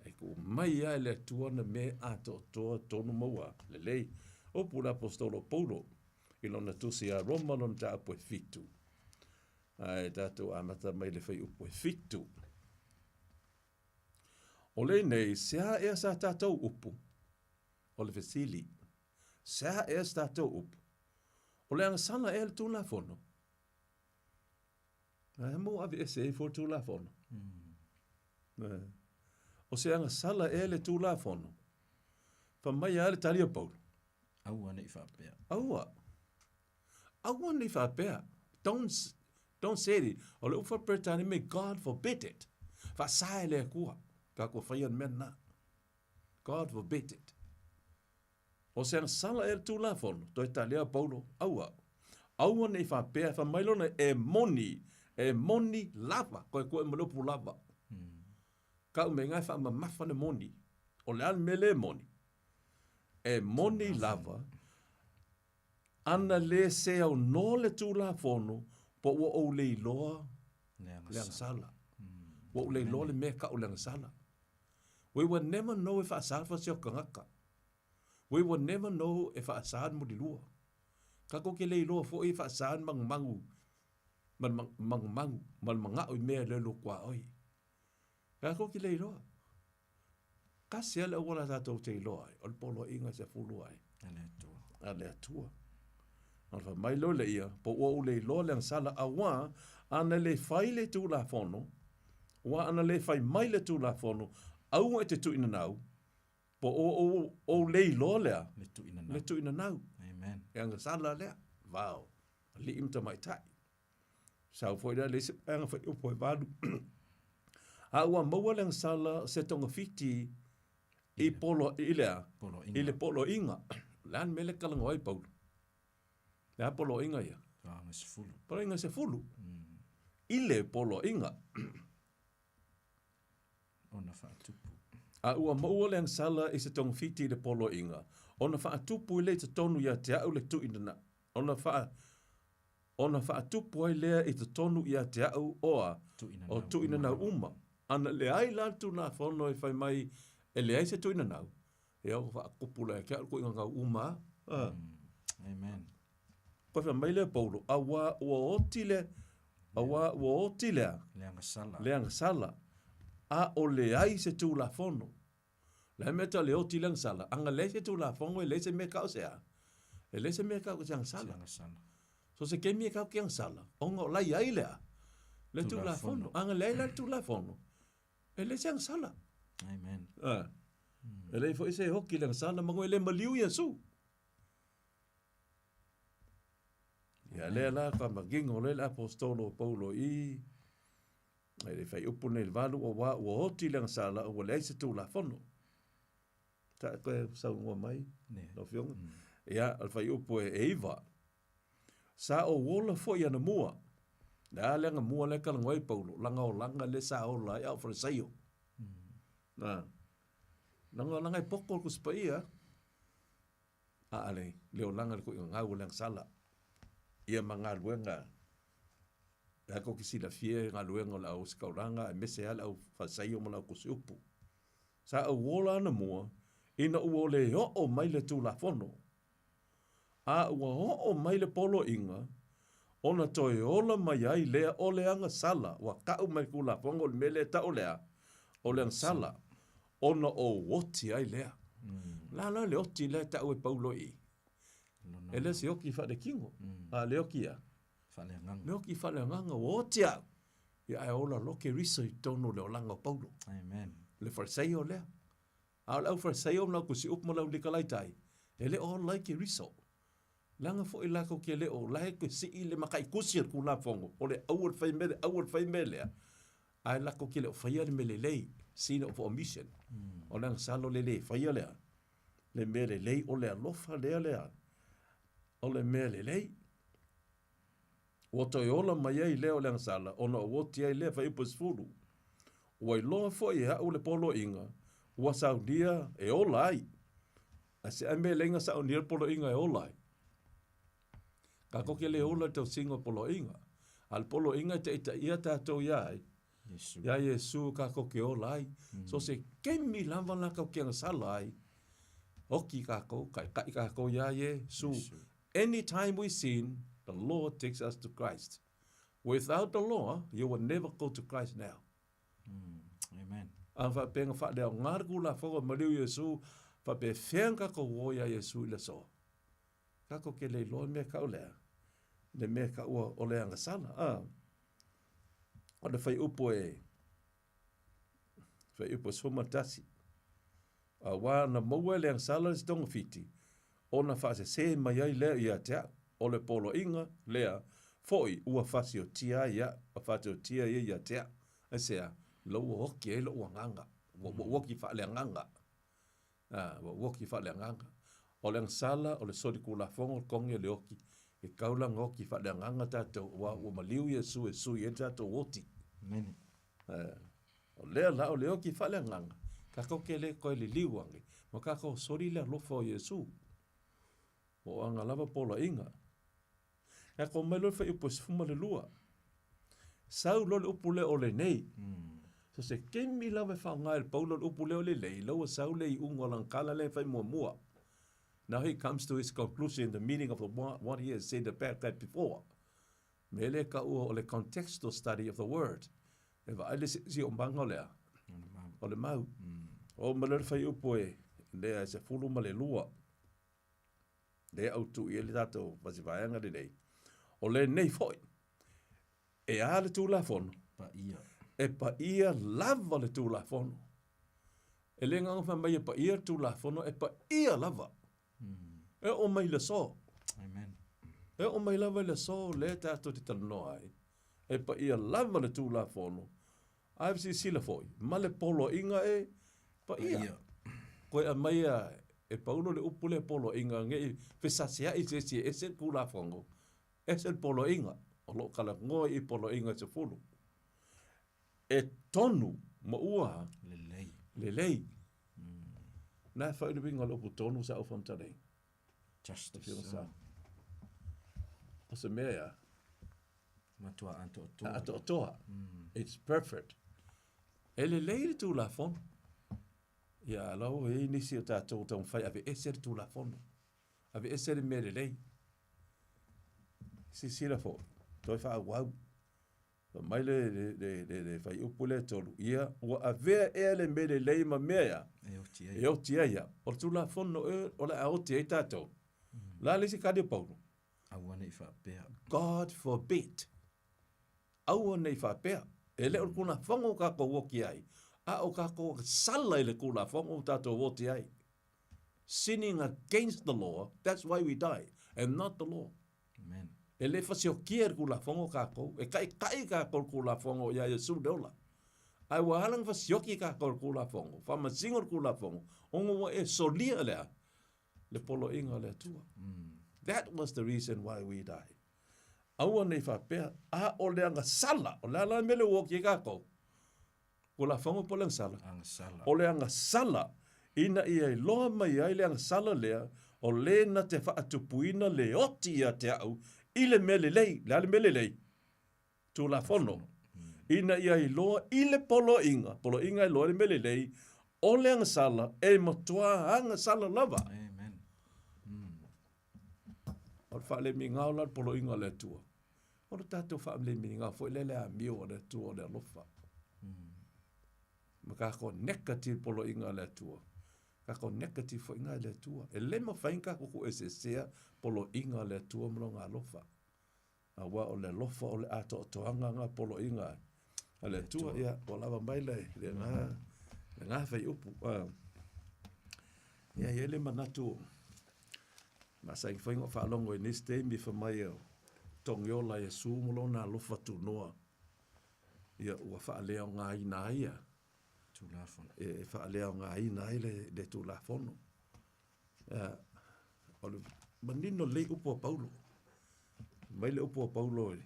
Speaker 4: E tuu mai lava e le Atua na mea atoatoa tonu ma ua lelei. Upu le Aposetolo o Paulo i lona tusi ia Roma lona mataupu e 7. Ae tatou amata mai le fuaiupu e 7. O lenei, se a ea sa tatou upu? O le fesili, se a ea sa tatou upu? O le agasala ea le Tulafono? Ae mo aveese ai fua le Tulafono? O se agasala ea le Tulafono? Fai mai a le tali a Paulo.
Speaker 1: Aua ne i faapea.
Speaker 4: Aua. Aua ne i faapea. Don't say it. O le upu faa-Peretania, may God forbid it. Faasae le Atua. Pe a kua faia le mea lena. God forbid it. O se agasala ea le Tulafono, toe tali a Paulo, aua. Aua ne i faapea, fai mai lona, e moni, e moni lava, koe koe ma le upu lava. Kau me ngai whaamamafa le moni. O le a le mea le moni. E moni lava, ana lē se aunoa le Tulafono, po ua ou le iloa le agasala. Ua ou le iloa le mea e kau le agasala. We will never know e faasa le fasi o tagata. We will never know e faasa le mulilua. Tatou te le iloa foi e faasa le magumagu ma le magumagu ma le magao i mea e le lua tuaoi. Tatou te le iloa. Tasi lava le auala tatou te iloa ai, o le poloaiga e sefulu ai.
Speaker 1: A le Atua.
Speaker 4: A le Atua. Ona fai mai loa lea, po ua ou le iloa le agasala, auā, ana le fai le Tulafono, ua ana le fai mai le Tulafono, aua e te tuuinanau, po o ou, ou le iloa lea,
Speaker 1: Le tuuinanau.
Speaker 4: le tuuinanau.
Speaker 1: Amen.
Speaker 4: E agasala lea, vao, alii ma tamaitai. Sau foi lea le isi vaega fuaiupu e 8. A ua maua le agasala se togafiti i polo i lea,
Speaker 1: Poloaiga.
Speaker 4: i le poloaiga. O le a le mea lea e talanoa ai Paulo? Le a poloaiga ia?
Speaker 1: Vaega 10.
Speaker 4: Poloaiga 10. I le poloaiga.
Speaker 1: Ona faatupu.
Speaker 4: A ua maua le agasala i se togafiti i le poloaiga, ona faatupu i le i totonu ia te au le tuuina, ona faa ona faatupu ai lea i totonu ia te au oa,
Speaker 1: Tuuinanau
Speaker 4: o tuuinanau uma. Ana leai la le Tulafono e fai mai e leai se tuuinanau, ia ua faatupu la ia te au le tuuinanau uma. Ah.
Speaker 1: Amen.
Speaker 4: Koe fai mai lea Paulo, auā ua oti le, auā ua oti lea,
Speaker 1: Le agasala.
Speaker 4: le agasala, a o leai se Tulafono. Le mea tau le oti le agasala, aga leai se Tulafono e leai se mea kau se a. E leai se mea kau se agasala.
Speaker 1: Se agasala.
Speaker 4: So se kemi e kau ke agasala, ona o lai ai lea, le Tulafono. Aga leai la le Tulafono, e leai se agasala.
Speaker 1: Amen.
Speaker 4: Ah. E leai foi se hoki le agasala, mango e le maliu Iesu. Ia lea la ka magingo le le apostolo Paulo i e le fai upu nei le 8 o ua oti le agasala ua leai se Tulafono. Ta koe saunoa mai,
Speaker 1: Ne.
Speaker 4: lau Afioga. Ia, o le fai upu e 9. Sa o ola foi ana mua. Le a le aga mua le talanoa ai Paulo, langa olaga le sa ola ai au Farisaio. Na. Langa olaga e poko le Tusi Paia. A ale, le olaga le tuuina gau o le agasala. Ia ma galuega. Le ako ki silafia e galuega o le au osikaulaga aemaise lava le au Farisaio ma le au tusi upu. Sa ou ola ana mua, ina ua le oo mai le Tulafono. A ua oo mai le poloaiga, ona toe ola mai ai lea o le agasala, ua kau mai le Tulafono o le mea lea e tau lea, o le agasala, ona ou oti ai lea. La la le oti lea tau e Paulo i. E le se oki whaalekino. A le oki ia.
Speaker 1: Faaleagaga.
Speaker 4: Le oki faaleagaga ua oti au. Ia ae ola loa Keriso i totonu o le olaga o Paulo.
Speaker 1: Amen.
Speaker 4: Le Farisaio lea. A o le au Farisaio ma le au tusi upu ma le au Nikolaitai, e le o ola ai Keriso. Leaga foi latou ke le o la e ke sii le makaikusi o le Tulafono, o le aua le fai mea le, aua le fai mea lea. Ae latou ke le o faia le mea lelei, sin of omission. O le agasala o le lē faia lea. Le mea lelei o le alofa lea lea. O le mea lelei. Ua toe ola mai ai lea o le agasala, ona ou oti ai lea fuaiupu e 10. Ua iloa foi e au le poloaiga, ua saunia e ola ai. A se ai mea leiga saunia le poloaiga e ola ai. Tatou ke le ola i le tausiga o poloaiga. A le poloaiga e taitaia tatou ia ai.
Speaker 1: Iesu.
Speaker 4: Ia Iesu tatou ke ola ai. So se kemi lava la tatou ke agasala ai. Oki tatou, taitai tatou ia Iesu. Anytime we sin, the Lord takes us to Christ. Without the law, you will never go to Christ now.
Speaker 1: Amen.
Speaker 4: A faapea faaleaoga le Tulafono e maliu Iesu, faapefea tatou o ia Iesu i le aso. Tatou ke le iloa le mea kau lea. Le mea kaua o le agasala. Ah. O le fuaiupu e fuaiupu e 11. Auā na maua e le agasala le togafiti, ona faasesē mai ai lea ia te au. O le poloaiga lea, foi ua fasiotia ai ia, fasiotia ia ia te au. Ai sea, lo ua oki ai lou agaga. Ua oki faaleagaga. Ah, ua oki faaleagaga. O le agasala, o le solitulafono, o le kogi o le oki. E kaulaga oki faaleagaga tatou, ua ua maliu Iesu e sui ai le tatou oti.
Speaker 1: Amen.
Speaker 4: O lea la o le oki faaleagaga. Kākou ke le koe liliu age, ma kākou soli le alofa o Iesu. O anga lava poloaiga. Kākou mai loa le fuaiupu e 12. Sau loa le upu lea o lenei. So se taimi lava e faaaoga ai e le Paulo le upu lea o lelei, la ua sau le iuga o lana tala lea e fai muamua. Now he comes to his conclusion, the meaning of the what he has said about that before. Mea lea e taua o le contextual study of the word. E vaai le siosiomaga o le a? O le mau. Oo mai loa le fuaiupu e lea e 12. Lea au tuu i ai le tatou fasivaega lenei. O lenei foi, e a le Tulafono?
Speaker 1: Paia.
Speaker 4: E paia lava le Tulafono. E le gagana fai mai e paia le Tulafono, e paia lava. E oo mai i le aso.
Speaker 1: Amen.
Speaker 4: E oo mai lava i le aso lea tatou te talanoa ai. E paia lava le Tulafono. Ae silasila foi, ma le poloaiga e paia.
Speaker 1: Paia.
Speaker 4: Koe aumaia e Paulo le upu lea poloaiga ne i fesaseai se isi e ese le Tulafono, ese le poloaiga. O lo o talanoa i poloaiga e 10. E tonu ma ua
Speaker 1: Lelei.
Speaker 4: Lelei. Na e fai le uiga o le upu tonu sa au faamatalaina.
Speaker 1: Justice.
Speaker 4: Sa. O se mea ia.
Speaker 1: Matua atoatoa.
Speaker 4: Atoatoa. It's perfect. E lelei le Tulafono. Ia, la ua i ai nisi o tatou taumafai e aveese le Tulafono. Aveese le mea lelei. Silasila foi, toe faaauau. Fai mai le, le, le, le, le fuaiupu lea e tolu, ia, ua avea ea le mea lelei ma mea ia,
Speaker 1: E oti ai.
Speaker 4: e oti ai ia. O le Tulafono ea o le a oti ai tatou. O le a le isi tali a Paulo?
Speaker 1: Aua ne i faapea.
Speaker 4: God forbid. Aua ne i faapea. E le o le Tulafono ua tatou oti ai, a o tatou sala i le Tulafono ua tatou oti ai. Sinning against the law, that's why we die, and not the law.
Speaker 1: Amen.
Speaker 4: E le fasiokia e le Tulafono tatou, e taʻitaʻi tatou i le Tulafono ia Iesu le ola. Ae ua ala ona fasioki tatou i le Tulafono, faamasino le Tulafono, ona ua e solia le a? Le poloaiga o le Atua. That was the reason why we die. Aua ne i faapea, a o le agasala, o le a la le mea lea ua oti ai tatou? Tulafono po o le agasala?
Speaker 1: Agasala.
Speaker 4: O le agasala, ina ia iloa mai ai le agasala lea, o le na te faatupuina le oti ia te au i le mea lelei. Le a le mea lelei? Tulafono. Ina ia iloa i le poloaiga, poloaiga e iloa ai le mea lelei, o le agasala e matua agasala lava.
Speaker 1: Amen.
Speaker 4: O le faalemigao la le poloaiga o le Atua. O le tatou faalemigao foi lea le amio a le Atua o le alofa. Ma tatou negative poloaiga a le Atua. Tatou negative foi ina i le Atua. E le mafai ona tatou tuueseesea poloaiga a le Atua ma lona alofa. Aua o le alofa o le atoatoaga na poloaiga a le Atua. Ia, ua lava mai le lena, lena fuaiupu. Ia, e i ai le manatu, masani foi ona ou faalogo i nisi taimi fai mai o togiola Iesu ma lona alofa tunoa. Ia, ua faaleaogaina ai ia.
Speaker 1: Tulafono.
Speaker 4: E faaleaogaina ai le Tulafono. Ia, o le manino lelei upu a Paulo. Mai le upu a Paulo,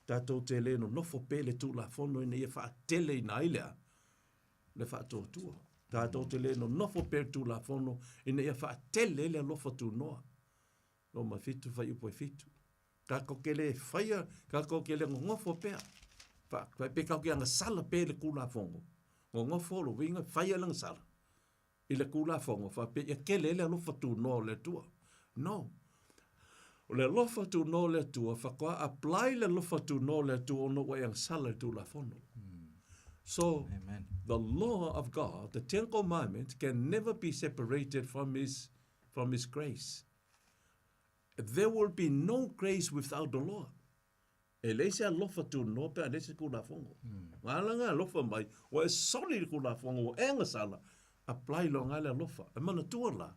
Speaker 4: tatou te le nonofo pea i le Tulafono ina ia faateleina ai le a? Le faatuatua. Tatou te le nonofo pea i le Tulafono ina ia faatele ai le alofa tunoa. Roma 7 fuaiupu e 7. Tatou te le faia, tatou te le nonofo pea. Fa, pe tatou te agasala pea i le Tulafono, nonofo lona uiga faia le agasala i le Tulafono faapea ia tele ai le alofa tunoa o le Atua. No. O le alofa tunoa o le Atua, faatoa apply le alofa tunoa o le Atua ona ua e agasala i le Tulafono. So,
Speaker 1: Amen.
Speaker 4: the law of God, the Ten Commandments, can never be separated from His, from His grace. There will be no grace without the law. E leai se alofa tunoa pe a leai se Tulafono. Nga ala nga alofa mai, ua e soli i le Tulafono, ua e agasala, apply loa nga le alofa. E manatua la,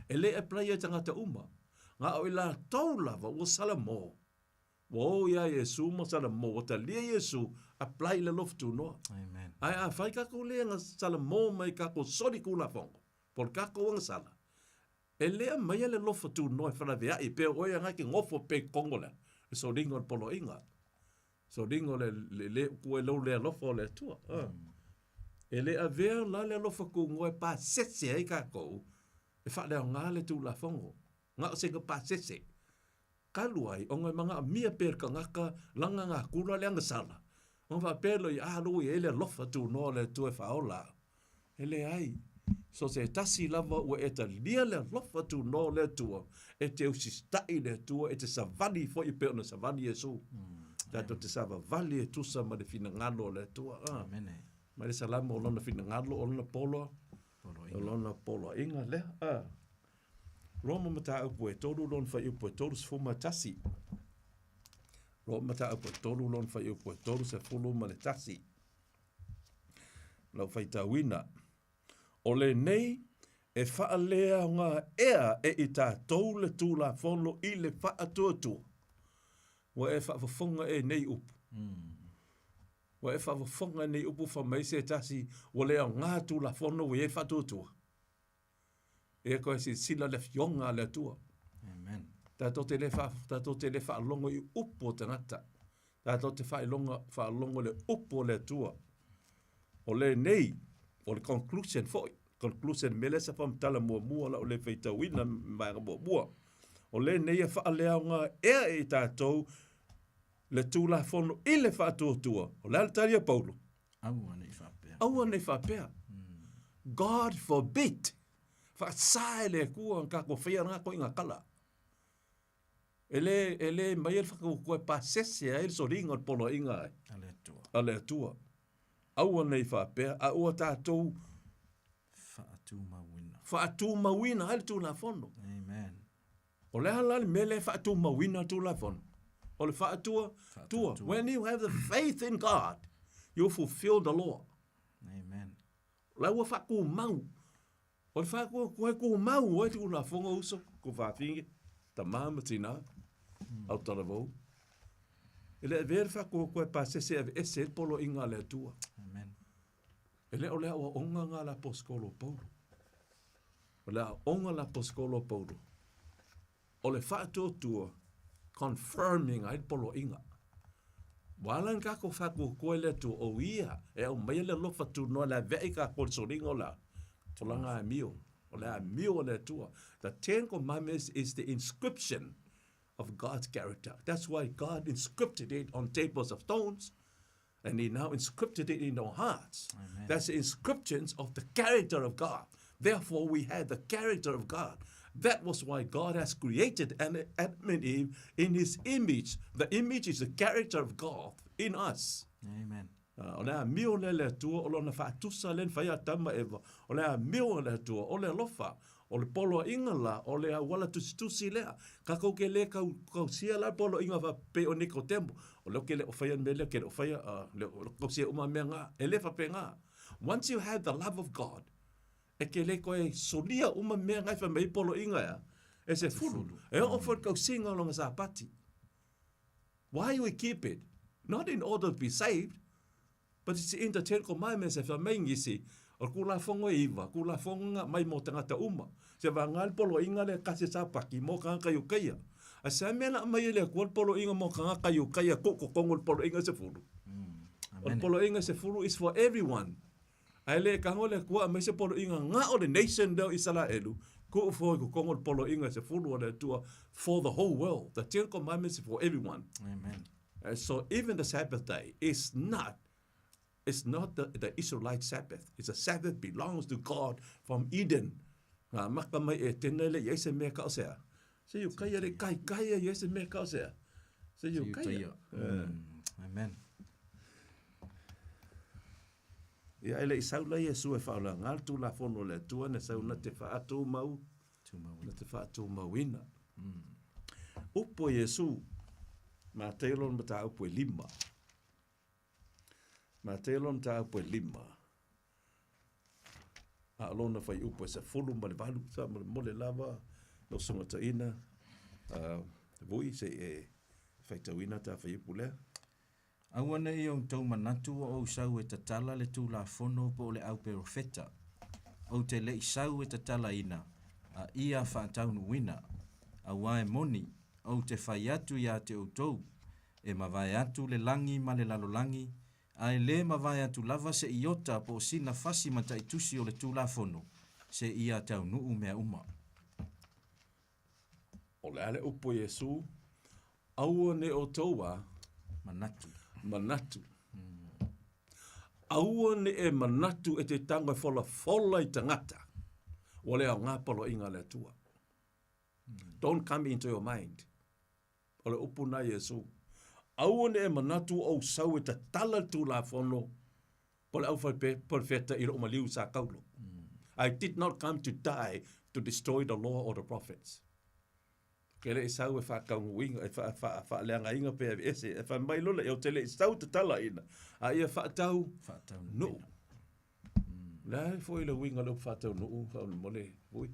Speaker 4: e le apply ai tagata uma. Nga o i latou lava ua salamo. Ua o ia Iesu ma salamo, ua talia Iesu, apply le alofa tunoa.
Speaker 1: Amen.
Speaker 4: Ae afai tatou le salamo mai tatou soli Tulafono, po o le tatou agasala, E le aumaia le alofa tunoa e falaveaʻi pea o oe aga e ke gofo pea i totonu o le le soliga o le poloaiga. Soliga o le le le uku ai lou le alofa o le Atua. E le avea la le alofa tunoa e pasese ai tatou e faaleaoga le Tulafono. Na o sega pasese. Talu ai, ona e manaomia pea e le tagata lana natura le agasala, ona faapea lea, a lou i ai le alofa tunoa o le Atua e faaola au. E leai. So se tasi lava ua e talia le alofa tunoa o le Atua, e te usita'i i le Atua, e te savali foi e pei ona savali Iesu. Tatou te savavali e tusa ma le finagalo o le Atua.
Speaker 1: Amene.
Speaker 4: Mai le Salamo o lona finagalo, o lona poloa, o lona poloaiga lea. Roma mataupu e tolu lona fuaiupu e 31. Roma mataupu e tolu lona fuaiupu e 31. Lau faitauina. O lenei e faaleaogaea e i tatou le Tulafono i le faatuatua. Ua e faafofoga e nei upu. Ua e faafofoga e nei upu fai mai se tasi ua le aoga Tulafono ua i ai le faatuatua. E koe silasila le Afioga a le Atua.
Speaker 1: Amen.
Speaker 4: Tatou te le fa, tatou te le faalogo i upu o tagata. Tatou te faailoga, faalogo i le upu o le Atua. O lenei, o le conclusion foi, conclusion mea lea sa faamatala muamua lau le faitauina vaega muamua. O lenei e faaleaoga ea e i tatou le Tulafono i le faatuatua. O le a le tali a Paulo?
Speaker 1: Aua ne i faapea.
Speaker 4: Aua ne i faapea. God forbid. Faasa e le Atua ona tatou faia lena ituaiga tala. E le, e le maia le whakautua e pasese ai le soliga o le poloaiga ai.
Speaker 1: A le Atua.
Speaker 4: A le Atua. Aua ne i faapea, a ua tatou
Speaker 1: Faatumauina.
Speaker 4: Faatumauina ai le Tulafono.
Speaker 1: Amen.
Speaker 4: O le a la le mea lea e faatumauina le Tulafono? O le faatua, tua. When you have the faith in God, you fulfill the law.
Speaker 1: Amen.
Speaker 4: La ua faatumau. O le faatua, e tumau ai le Tulafono uso, ko fafine, tama ma tina, au talavou. E le avea le faatuatua e pasese e aveese ai le poloaiga a le Atua.
Speaker 1: Amen.
Speaker 4: E le o le aoaoga lena a le aposetolo o Paulo. O le aoaoga a le aposetolo o Paulo, o le faatuatua confirming ai le poloaiga. Ua ala ona tatou faatuatua i le Atua, o Ia e aumaia le alofa tunoa e laveai tatou i le soliga o le a? O lana amio. O le amio a le Atua. The Ten Commandments is the inscription of God's character. That's why God inscripted it on tables of stones, and He now inscripted it in our hearts.
Speaker 1: Amen.
Speaker 4: That's the inscriptions of the character of God. Therefore, we had the character of God. That was why God has created Adam and Eve in His image. The image is the character of God in us.
Speaker 1: Amen.
Speaker 4: O le amio lea le Atua, o lona faatusa lea na fai a Adama ma Eva, o le amio a le Atua, o le alofa, o le poloaiga la, o le auala tusitusi lea. Kakou ke le kau, kausia la poloaiga faapei o Nikotemo, o lea ou ke le o faia le mea lea, ke le o faia, le o kausia uma mea nga, e le faapena. Once you have the love of God, e ke le koe solia uma mea nga e fai mai ai poloaiga ea, e se fulu, e oo foi i le kausiga o lona Sapati. Why we keep it? Not in order to be saved, but it's in the Ten Commandments e fai mai nisi, o le Tulafono e iwa, Tulafono nga mai mo tagata uma. Se vagana le poloaiga lea kasi Sapati mo tagata i Ukaia. A se mea la aumai e le Atua le poloaiga mo tagata i Ukaia tuu totonu o le poloaiga sefulu. O le poloaiga sefulu is for everyone. Ae le tago le Atua aumai se poloaiga na o le nation lea o Isaraelu, tuu fua i totonu o le poloaiga sefulu a le Atua for the whole world. The Ten Commandments is for everyone.
Speaker 1: Amen.
Speaker 4: And so even the Sabbath day is not it's not the Israelite Sabbath. It's a Sabbath belongs to God from Eden. Ngā maka mai e tēnei le i ai se mea ka o sea. Se iu kai le kai kai e i ai se mea ka o sea. Se iu kai.
Speaker 1: Amen.
Speaker 4: Ia e le i sau la Iesu e whaola ngā le Tulafono le Atua na sau na te whaatūmau, na te whaatūmauina. Upu o Iesu, Mateo lona mataupu e lima. Mateo lona mataupu e lima. A o lona whaiupu e sefulu ma le valu, sa mo le mole lava, lau sugata'ina, vui se i e faitauina ta whaiupu lea.
Speaker 1: Aua ne i outou manatu o ou sau e tatala le Tulafono po o le auperofeta. Ou te le i sau e tatalaina, a ia faataunuuina. Auā e moni, ou te fai atu iā te outou, e mavae atu le lagi ma le lalolagi, Ae lē mavae atu lava se iota po o sina fasi mataitusi o le Tulafono, seia taunuu mea uma.
Speaker 4: O le a le upu a Iesu, Aua ne outou a.
Speaker 1: Manatu.
Speaker 4: Manatu. Aua ne e manatu e te tago e folafola i tagata, ua le aoga poloaiga a le Atua. Don't come into your mind. O le upu na Iesu. Aua ne e manatu ua ou sau e tatala le Tulafono po le aufaipefeta i lou maliu sa kaulo. I did not come to die to destroy the law or the prophets. Ke le i sau e whakauguinga, e whaaleagaina pe ese, e whai mai lola, e te le i sau tatala ina, a ia whaatau,
Speaker 1: Whaatau
Speaker 4: nuu. Le ai foi le uiga le upu faataunuu faamolemole ui.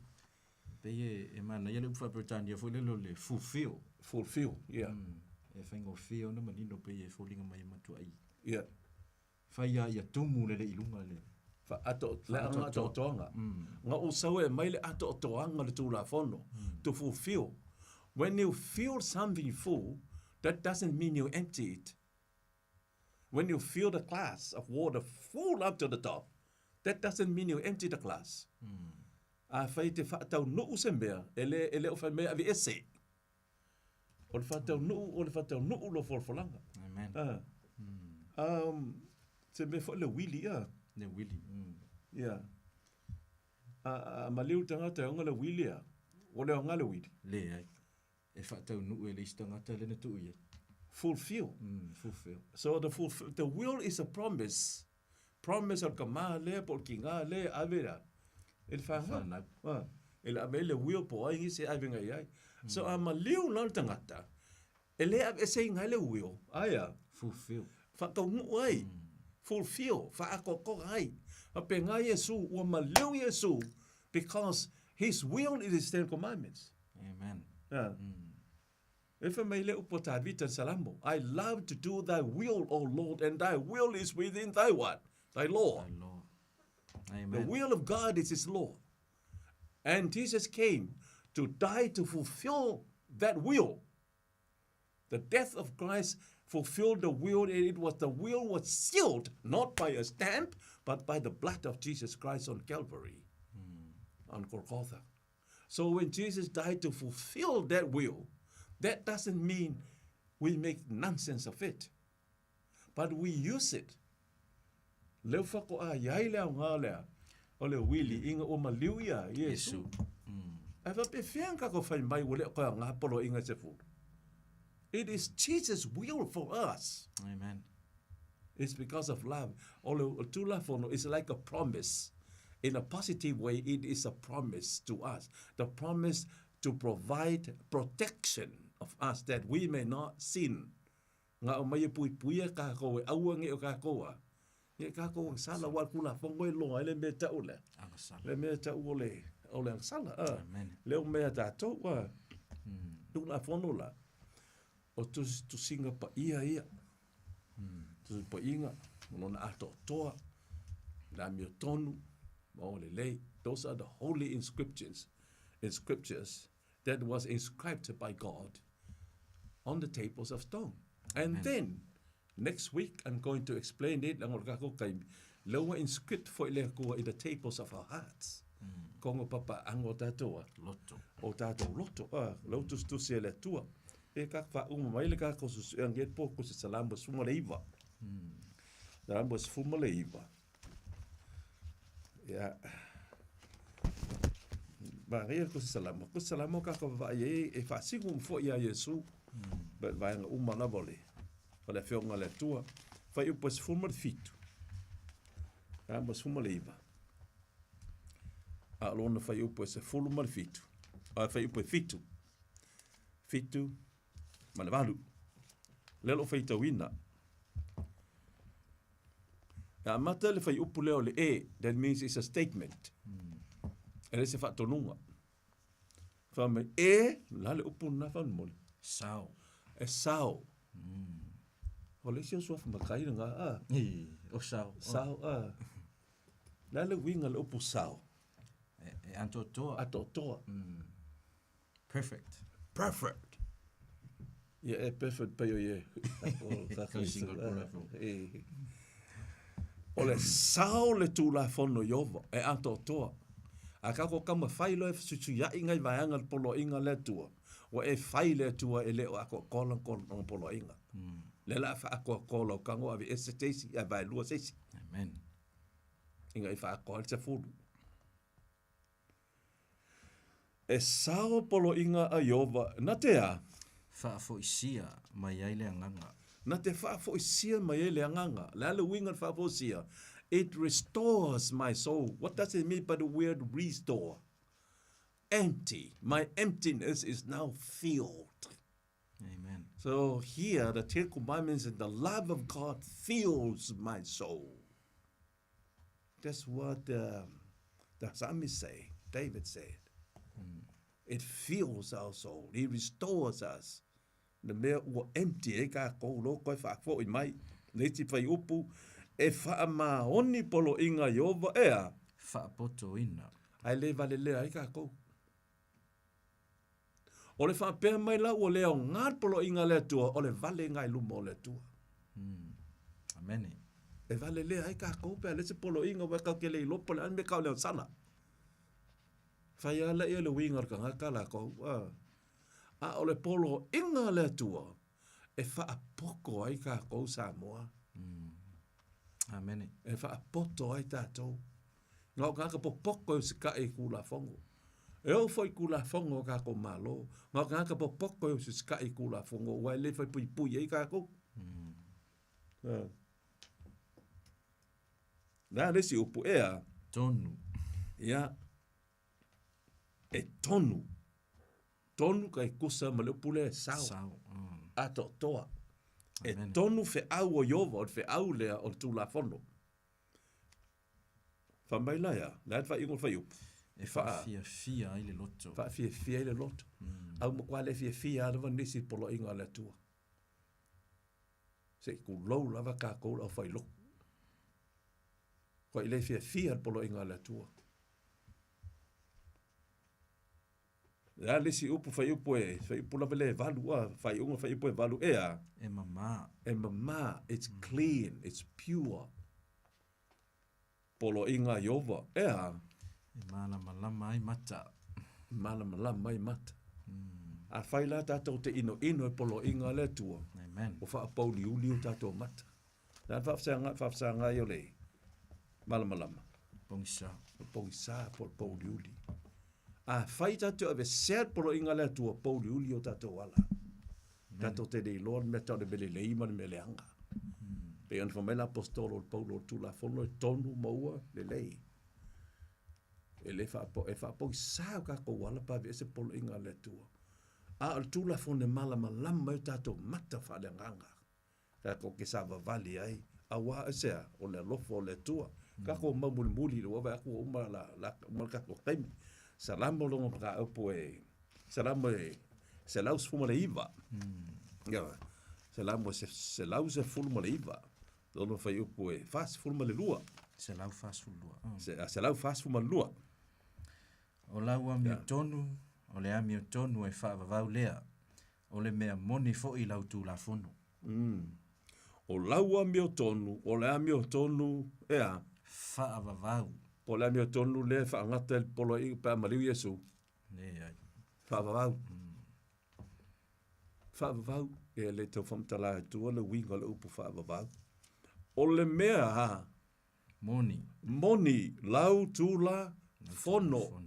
Speaker 1: Pei e, e manaia le upu faa-Peretania foi lele o le fulfill.
Speaker 4: Fulfill, yeah.
Speaker 1: E faigofie ona manino pei e foliga mai e matuai.
Speaker 4: Yeah.
Speaker 1: Fai a ia tumu le le i luga le.
Speaker 4: Faato, le aga atoatoaga. Nga ou sau e mai le atoatoaga o le Tulafono, to fulfill. When you fill something full, that doesn't mean you empty it. When you fill the glass of water full up to the top, that doesn't mean you empty the glass. Afai e te faataunuu se mea, e le, e le o fai mai aveese. O le faataunuu, o le faataunuu lo folafolaga.
Speaker 1: Amen.
Speaker 4: Ah. Se mea foi le uili, ah.
Speaker 1: Le uili.
Speaker 4: Yeah. A, a maliu tagata e ona le uili, ah. Ua le aoga le uili.
Speaker 1: Leai. E faataunuu e le isi tagata lea na tuu i ai.
Speaker 4: Fulfill.
Speaker 1: Fulfill.
Speaker 4: So the fulfill, the will is a promise. Promise o le kamā lea po o le kigā lea e ave la e le whanau.
Speaker 1: Whanau.
Speaker 4: Ah, e le ave ai le will po o ai nisi e ave ngai ai. So a maliu la le tagata, e le aveeseina ai le will, aia.
Speaker 1: Fulfill.
Speaker 4: Whakaunuu ai. Fulfill, whaakoakoa ai. Faapena Iesu, ua maliu Iesu because his will is his Ten Commandments.
Speaker 1: Amen.
Speaker 4: Ah. E fai mai le upu a Tavita i le Salamo, I love to do thy will, O Lord, and thy will is within thy what? Thy law.
Speaker 1: Thy law.
Speaker 4: The
Speaker 1: Amen.
Speaker 4: will of God is his law. And Jesus came to die to fulfill that will. The death of Christ fulfilled the will, and it was the will was sealed not by a stamp, but by the blood of Jesus Christ on Calvary, on Golgotha. So when Jesus died to fulfill that will, that doesn't mean we make nonsense of it, but we use it. Leo whakoa iai le aoga lea, o le wili inga o maliu ia, Iesu.
Speaker 1: Iesu.
Speaker 4: Ae faapefea ka ko whai mai ua le o koe aoga poloaiga i se fulu. It is Jesus' will for us.
Speaker 1: Amen.
Speaker 4: It's because of love. O le Tulafono is like a promise. In a positive way, it is a promise to us. The promise to provide protection of us that we may not sin. Nga o mai e puipuia kākou e aua nge o kākou a. Nge kākou ang sala wa Tulafono e loa ai le mea ta'u lea.
Speaker 1: Agasala.
Speaker 4: Le mea ta'u o le, o le agasala. A.
Speaker 1: Amen.
Speaker 4: Le o mea tātou a. Tulafono la. O tusinga paia ia. Tusi painga, o lona atoatoa, le amiotonu, ma o lelei. Those are the holy inscriptions, inscriptures that was inscribed by God on the tables of stone. And
Speaker 1: Amen.
Speaker 4: then, next week, I'm going to explain it. Ang ora kako kai, leua inscript foi le Atua in the tables of our hearts. Kongo papa ango tātou a.
Speaker 1: Loto.
Speaker 4: O tātou loto, a, lau tusitusi e le Atua. E ka whauma mai le kako susu e anget po ko se salamo suma le iwa. Salamo suma le iwa. Ia. Maria ko se salamo. Ko se salamo ka ka vai e e whaasigu mfo ia Iesu. But vaenga uma lava o le o le afioga a le Atua. Fai upu e 17. Salamo 19. A o lona fai upu e 17. A fai upu e 7. 7 ma le 8. Lea o loo faitauina. E amata le faiupu lea o le e, that means it's a statement. E le se faatonuga. Fai mai, e, la le upu lena faamolemole.
Speaker 1: Sao.
Speaker 4: E sao. O le isi o suafa matai lena, a.
Speaker 1: I, o sao.
Speaker 4: Sao, a. Le a le uiga o le upu sao?
Speaker 1: E, e atoatoa.
Speaker 4: Atoatoa.
Speaker 1: Perfect.
Speaker 4: Perfect. Ia e perfect pei o ie.
Speaker 1: Single profile.
Speaker 4: E. O le sao le Tulafono Ieova e atoatoa. A kākou taumafai loa e fesuisuiaʻi nai vaega o le poloaiga a le Atua, ua e fai i le Atua e le o atoatoa lana poloaiga. Lea o le a faaatoatoa lau tago aveese se isi ae vaelua se isi.
Speaker 1: Amen.
Speaker 4: Ina ia faaatoa ai le sefulu. E sao poloaiga a Ieova, na te a?
Speaker 1: Faafoisia mai ai le agaga.
Speaker 4: Na te faafoisia mai ai le agaga. Le a le uiga o le faafoisia? It restores my soul. What does it mean by the word restore? Empty. My emptiness is now filled.
Speaker 1: Amen.
Speaker 4: So here the Ten Commandments and the love of God fills my soul. That's what the psalmist say, David said. It fills our soul. He restores us. Le mea ua empty ai kākou loko e faafoi mai. Le isi fuaiupu, e faamaoni poloaiga a Ieova, e a?
Speaker 1: Faapotoina.
Speaker 4: Ae le valelea ai kākou. O le faapea mai la ua le aoga le poloaiga a le Atua, o le vale lena i luma o le Atua.
Speaker 1: Amene.
Speaker 4: E valelea ai kākou pe a leai se poloaiga aua e tatou te le iloa po o le a le mea tau o le agasala. Fai lava lea le uiga o le tagata latou. A o le poloaiga a le Atua, e faapoto ai kākou Samoa.
Speaker 1: Amene.
Speaker 4: E faapoto ai tātou. Na o tagata popoto e usitai i Tulafono. E oo foi i Tulafono a tatou Malo, na o tagata popoto e usitai i Tulafono aua e le fai puipui ai tatou. Mm. Le a le isi upu e a?
Speaker 1: Tonu.
Speaker 4: Ia, e tonu. Tonu kai kusa ma le upu lea e sao.
Speaker 1: Sao. Mm.
Speaker 4: Atoatoa. E tonu feau o Ieova, o le feau lea o le Tulafono. Fai mai la ia, le a le faaiuga o le fuaiupu?
Speaker 1: E faafiafia ai le loto.
Speaker 4: Faafiafia ai le loto. Mm. Au matua le fiafia lava nisi i poloaiga a le Atua. Se i tulou lava kākou le aufailotu. Kua i le fiafia le poloaiga a le Atua. Le a le isi upu fuaiupu e, fuaiupu lava lea e valu a, faaiuga fuaiupu e valu e a?
Speaker 1: E mama.
Speaker 4: E mama, it's clean, it's pure. Poloaiga a Ieova, e a?
Speaker 1: E malamalama ai mata.
Speaker 4: Malamalama ai mata. Afai la tatou te inoino i poloaiga a le Atua,
Speaker 1: Amen.
Speaker 4: ua faapauliuli o tatou mata. Le a le faafesaga, faafesaga ai o le malamalama?
Speaker 1: Pogisa.
Speaker 4: O le pogisa po o le pouliuli. Afai tatou te aveesea le poloaiga a le Atua, pouliuli o tatou ala. Tatou te le iloa le mea tau o le mea lelei ma le mea leaga. Pei ona fai mai le Aposetolo o le Paulo o le Tulafono e tonu ma ua lelei. E le faapo, e faapogisā o tatou ala pe aveese poloaiga a le Atua. A o le Tulafono e malamalama ai o tatou mata faaleagaga. Tatou te savavali ai, auā aisea? O le alofa o le Atua. Tatou mau mulimuli i le ua vaai atu ua uma la, la, uma le tatou taimi. Salamo lona mataupu e, Salamo e 119. Ia, Salamo e 119. Lona fuaiupu e 42.
Speaker 1: 142.
Speaker 4: 142.
Speaker 1: O lau amiotonu, o le amiotonu e faavavau lea, O le mea moni foi lau Tulafono.
Speaker 4: O lau amiotonu, o le amiotonu e a?
Speaker 1: Faavavau.
Speaker 4: Po o le amiotonu lea e faagata i le poloaiga pe a maliu Iesu?
Speaker 1: Leai.
Speaker 4: Faavavau. Faavavau. E le tau faamatala atua le uiga o le upu faavavau. O le mea a?
Speaker 1: Moni.
Speaker 4: Moni, lau tula fono.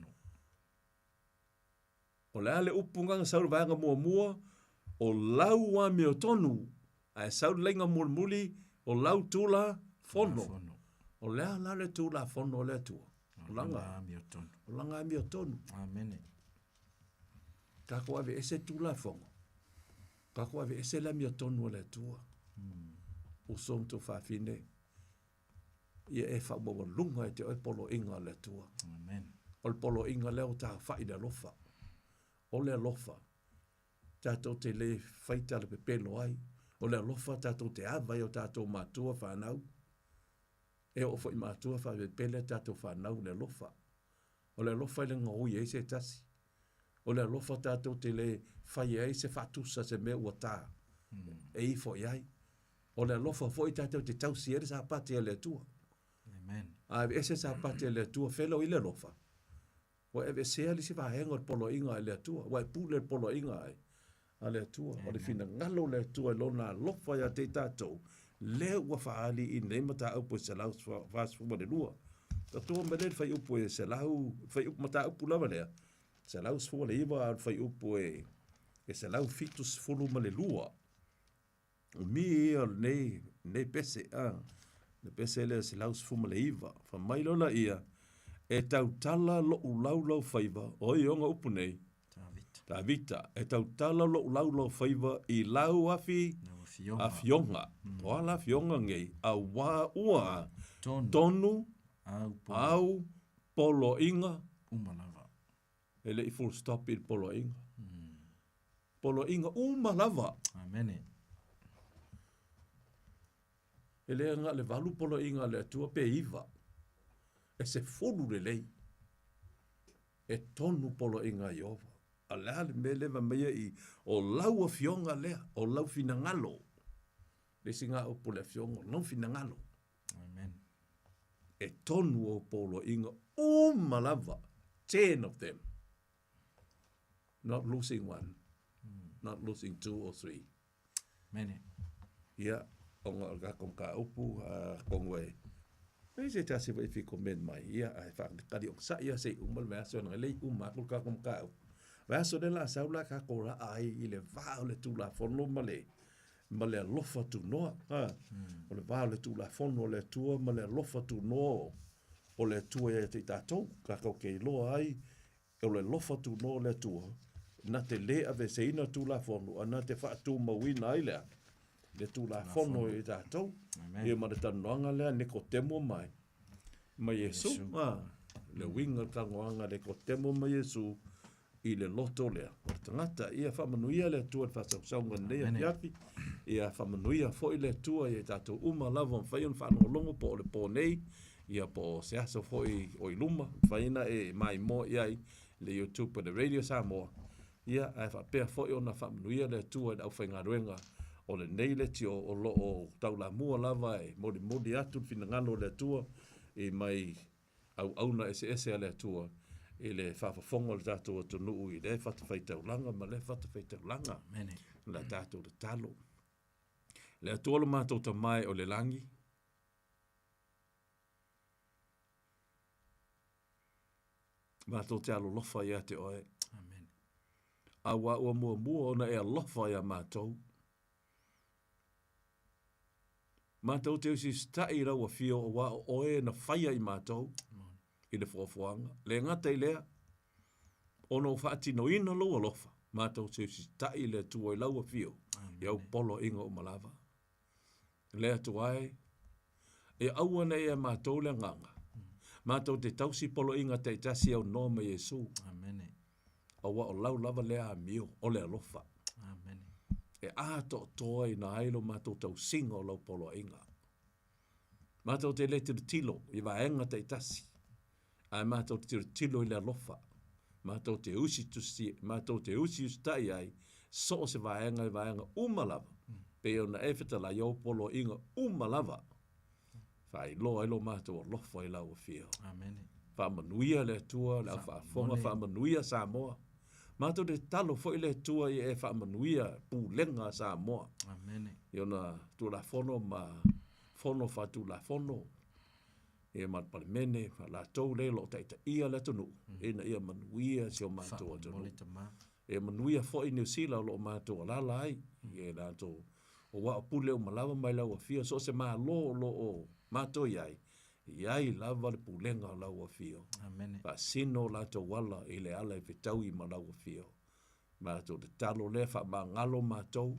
Speaker 4: O le a le upu na na sau i le vaega muamua, o lau amiotonu, ae sau le laina mulimuli, o lau tula fono. O le a la le Tulafono a le Atua?
Speaker 1: O lana amiotonu.
Speaker 4: O lana amiotonu.
Speaker 1: Amene.
Speaker 4: Tatou aveese le Tulafono, tatou aveese le amiotonu a le Atua. Uso ma tuafafine, ia e faamaualuga ia te oe poloaiga a le Atua.
Speaker 1: Amen.
Speaker 4: O le poloaiga lea ua taofai i le alofa. O le alofa, tatou te le fai tala pepelo ai. O le alofa tatou te ava ai o tatou matua fanau. E oo foi matua faapepele a tatou fanau i le alofa. O le alofa e le gaoi ai se tasi. O le alofa tatou te le fai ai se faatusa se mea ua ta e ifo i ai. O le alofa foi tatou te tausi ai le Sapati a le Atua.
Speaker 1: Amen.
Speaker 4: A aveese Sapati a le Atua fela o i le alofa. Ua e aveesea le isi vaega o le poloaiga a le Atua. Ua e pule i le poloaiga ai a le Atua. O le finagalo o le Atua i Lona alofa ia te i tatou, lea ua faaali i nei mataupu e 142. Tatou mai lea i le fuaiupu e 100, fuaiupu mataupu lava lea, 119 a o le fuaiupu e 172. O mi ia o lenei, lenei pese, a, le pese lea 119. Fai mai loa laia, E tautala lo'u laulaufaiva, o ai ona upu nei?
Speaker 1: Tavita.
Speaker 4: Tavita, e tautala lo'u laulaufaiva i lau afi,
Speaker 1: Lau afioga.
Speaker 4: afioga. O a la afioga nei? Auā ua
Speaker 1: Tonu.
Speaker 4: tonu
Speaker 1: Au polo.
Speaker 4: au poloaiga.
Speaker 1: Uma lava.
Speaker 4: E le i full stop i le poloaiga. Poloaiga uma lava.
Speaker 1: Amene.
Speaker 4: E le na o le 8 poloaiga a le Atua pe 9. E 10 lelei. E tonu poloaiga a Ieova. A o le a le mea lea e fai mai ai i, o lau afioga lea, o lau finagalo. Le isi lena upu o le afioga, o lou finagalo.
Speaker 1: Amen.
Speaker 4: E tonu ou poloaiga uma lava, 10 of them. Not losing one, not losing two or three.
Speaker 1: Mene.
Speaker 4: Ia, ona o le tatou mataupu, atonu e i ai se tasi foi e fia comment mai, ia, ae faatali onosai lava se i uma le vaiaso leaga e le i uma atu le tatou mataupu. Vaiaso lea o le a sau la tatou laa ai i le va o le Tulafono ma le ma le alofa tunoa. A, o le va o le Tulafono o le Atua ma le alofa tunoa o le Atua ia te i tatou, tatou te iloa ai O le alofa tunoa o le Atua, na te lē aveeseina Tulafono, a na te faatumauina ai le a? Le Tulafono i tatou. Ia ma le talanoaga lea a Nikotemo mai, ma Iesu, a, le uiga o le talanoaga a Nikotemo ma Iesu i le loto lea o le tagata. Ia faamanuia le Atua i le faasausauga i lenei afiafi. Ia faamanuia foi le Atua ia i tatou uma lava ua mafai ona faalogologo po o le po nei, ia po o se aso foi o i luma, mafai ona e maimoa i ai i le YouTube a le Radio Samoa, ia ae faapea foi ona faamanuia le Atua i le aufaigaluega o lenei leitio o lo o taulamua lava e molimoli atu le finagalo o le Atua i mai auauna eseese a le Atua i le faafofoga o le tatou atunuu i lea fatafaitaulaga ma lea fatafaitaulaga.
Speaker 1: Amene.
Speaker 4: La tatou tatalo. Le Atua lo matou Tama e o le lagi, Matou te alolofa ia te oe.
Speaker 1: Amen.
Speaker 4: Auā ua muamua ona e alofa iā matou. Matou te usiusitaʻi i lau afio auā o oe na faia i matou i le foafoaga. Le gata i lea, ona ua faatinoina lou alofa, matou te usiusitaʻi i le Atua i lau afio i au poloaiga uma lava. Le Atua e, e aua nei ia matou le agaga, matou te tausi poloaiga taitasi aunoa ma Iesu.
Speaker 1: Amene.
Speaker 4: Aua o lau lava lea amio, o le alofa.
Speaker 1: Amene.
Speaker 4: E atoatoa ina ai lo matou tausiga o lau poloaiga. Matou te le tilotilo i vaega taitasi, ae matou te tilotilo i le alofa. Matou te usitusi, matou te usiusitai ai so o se vaega i vaega uma lava, pei ona e fetalai ou poloaiga uma lava. Faailoa ai lo matou alofa i lau Afio.
Speaker 1: Amene.
Speaker 4: Faamanuia le Atua, le au faafofoga, faamanuia Samoa. Matou te tatalo foi le Atua ia e faamanuia pulega a Samoa.
Speaker 1: Amene.
Speaker 4: I ona Tulafono ma Fono Faatulafono, ia ma le Palemene, ma latou lea o lo o taitaia le atunuu, ina ia manuia si o matou atunuu. Ia manuia foi Niu Sila o lo o matou alaala ai, ia latou aua o pule uma lava mai lau Afio, so o se Malo o lo o matou i ai, e i ai lava le pulega o lau Afio.
Speaker 1: Amene.
Speaker 4: Faasino o latou ala i le ala e fetaui ma lau Afio. Matou tatalo lea, faamagalo matou,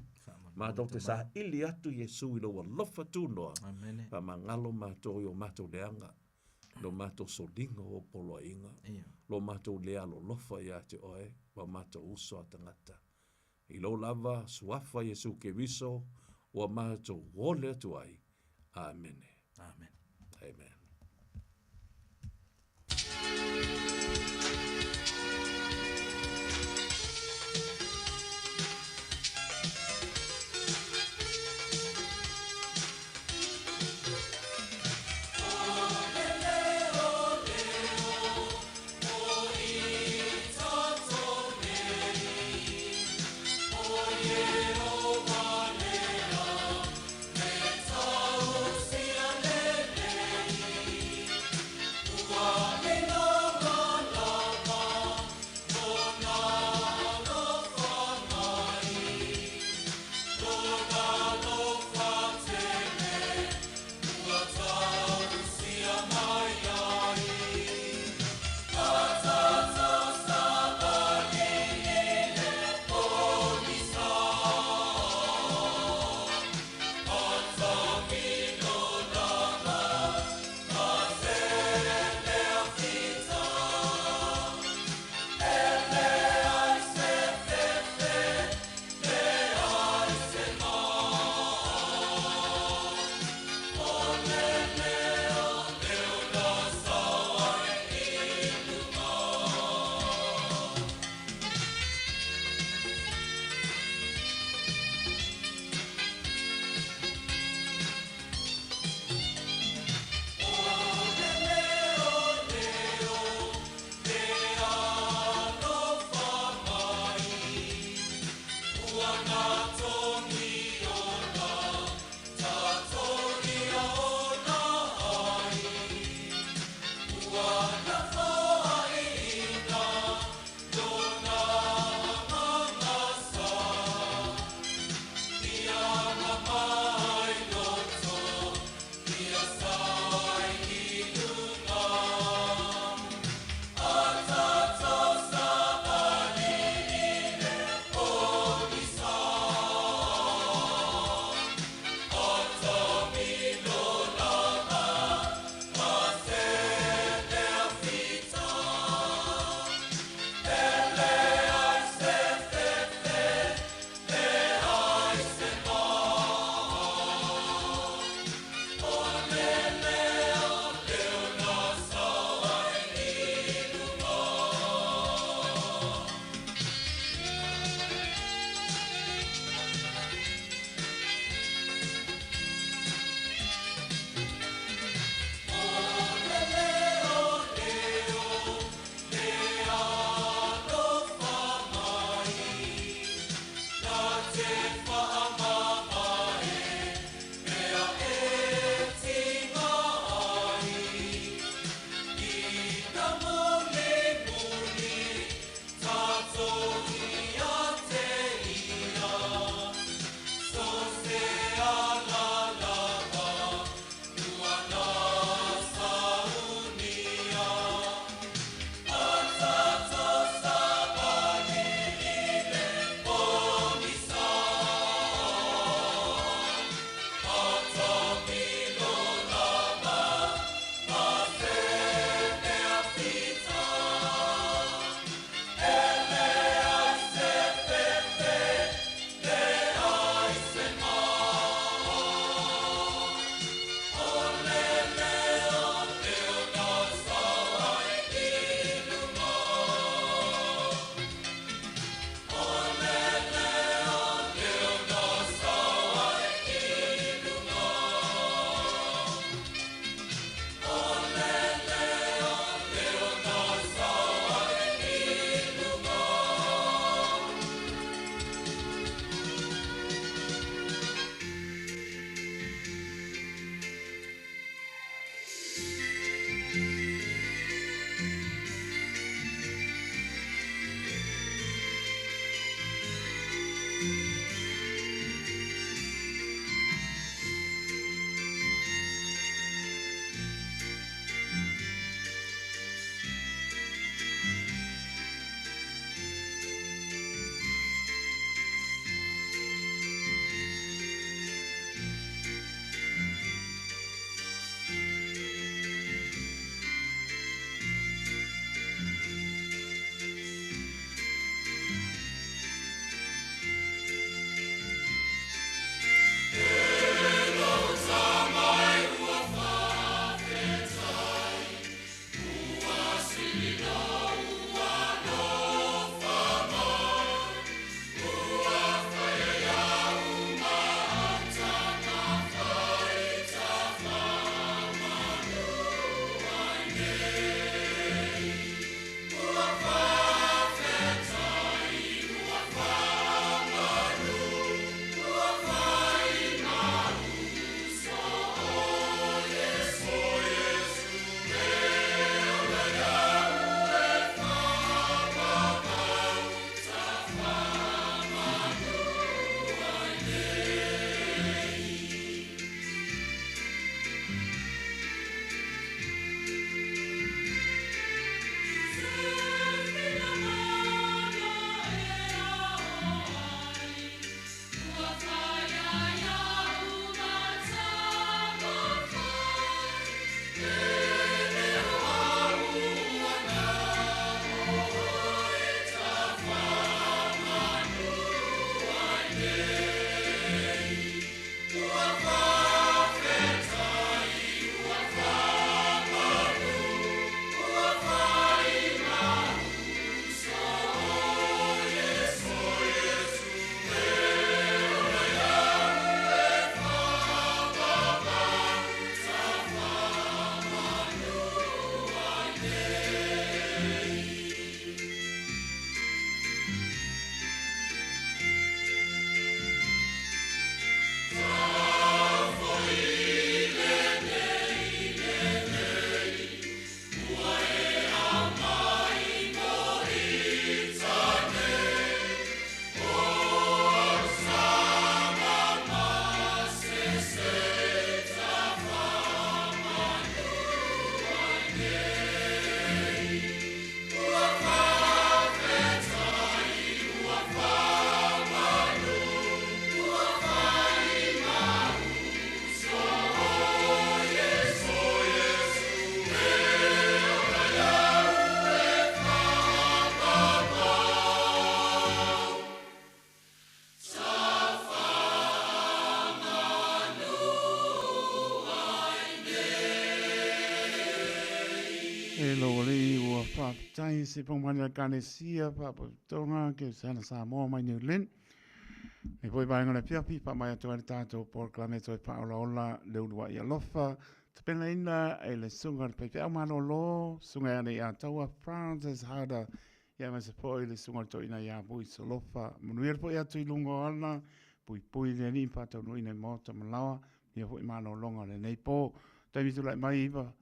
Speaker 4: matou te saili atu Iesu i lou alofa tunoa.
Speaker 1: Amene.
Speaker 4: Faamagalo matou i o matou leaga, lo matou soliga o poloaiga,
Speaker 1: Ia.
Speaker 4: lo matou le alolofa ia te oe, ma o matou uso a tagata. I lou lava suafa Iesu Keriso, ua matou ole atu ai. Amene.
Speaker 1: Amen.
Speaker 4: Amen.
Speaker 2: E lou alii ua faafetai se pongmani a Ekalesia Faapotopotoga Kerisiano Samoa mai New Lynn. Nei foi vaega o le afiafi faamai atu ai le tatou polokalame toe faaolaola le uluai alofa tapenaina e le susuga i le faifeau malolo, susuga ia Leiataua Francis Harder, ia aemaise foi le susuga i le toeaina ia Vui Solofa. Manuia le foi atu i luga o ala, puipui le Alii ma faataunuuina i maota ma laoa, manuia foi malologa o lenei po. Taimi tulai mai iva,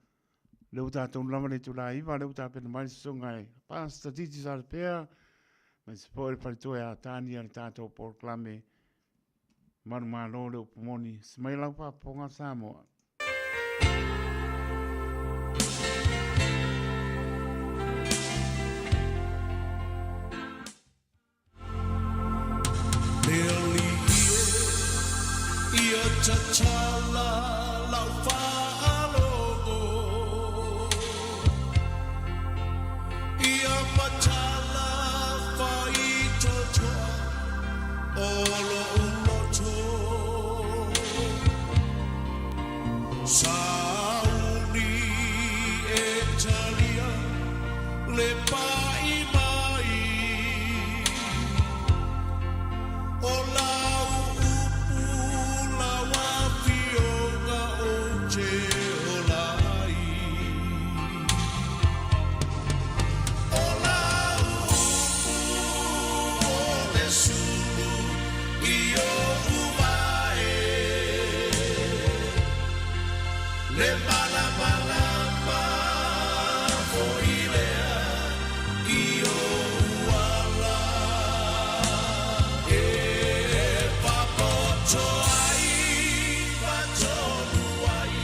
Speaker 2: lea ua tatou lava le itula e 9, lea ua tapena mai le susuga i Pastor Titi Salapea, aemaise foi le faletua ia Tania le tatou polokalame Manumalo le upu moni. Se mai lau faafofoga Samoa.
Speaker 5: Le alii e ia tatala lau faalogo Ia matala faitotoa o lo'u loto Sauni e talia le pai mai O lau upu lau afioga ou te ola ai O lau upu o le sulu i o'u vae Le malamalama foi lea i o'u ala E papoto ai ma tonu ai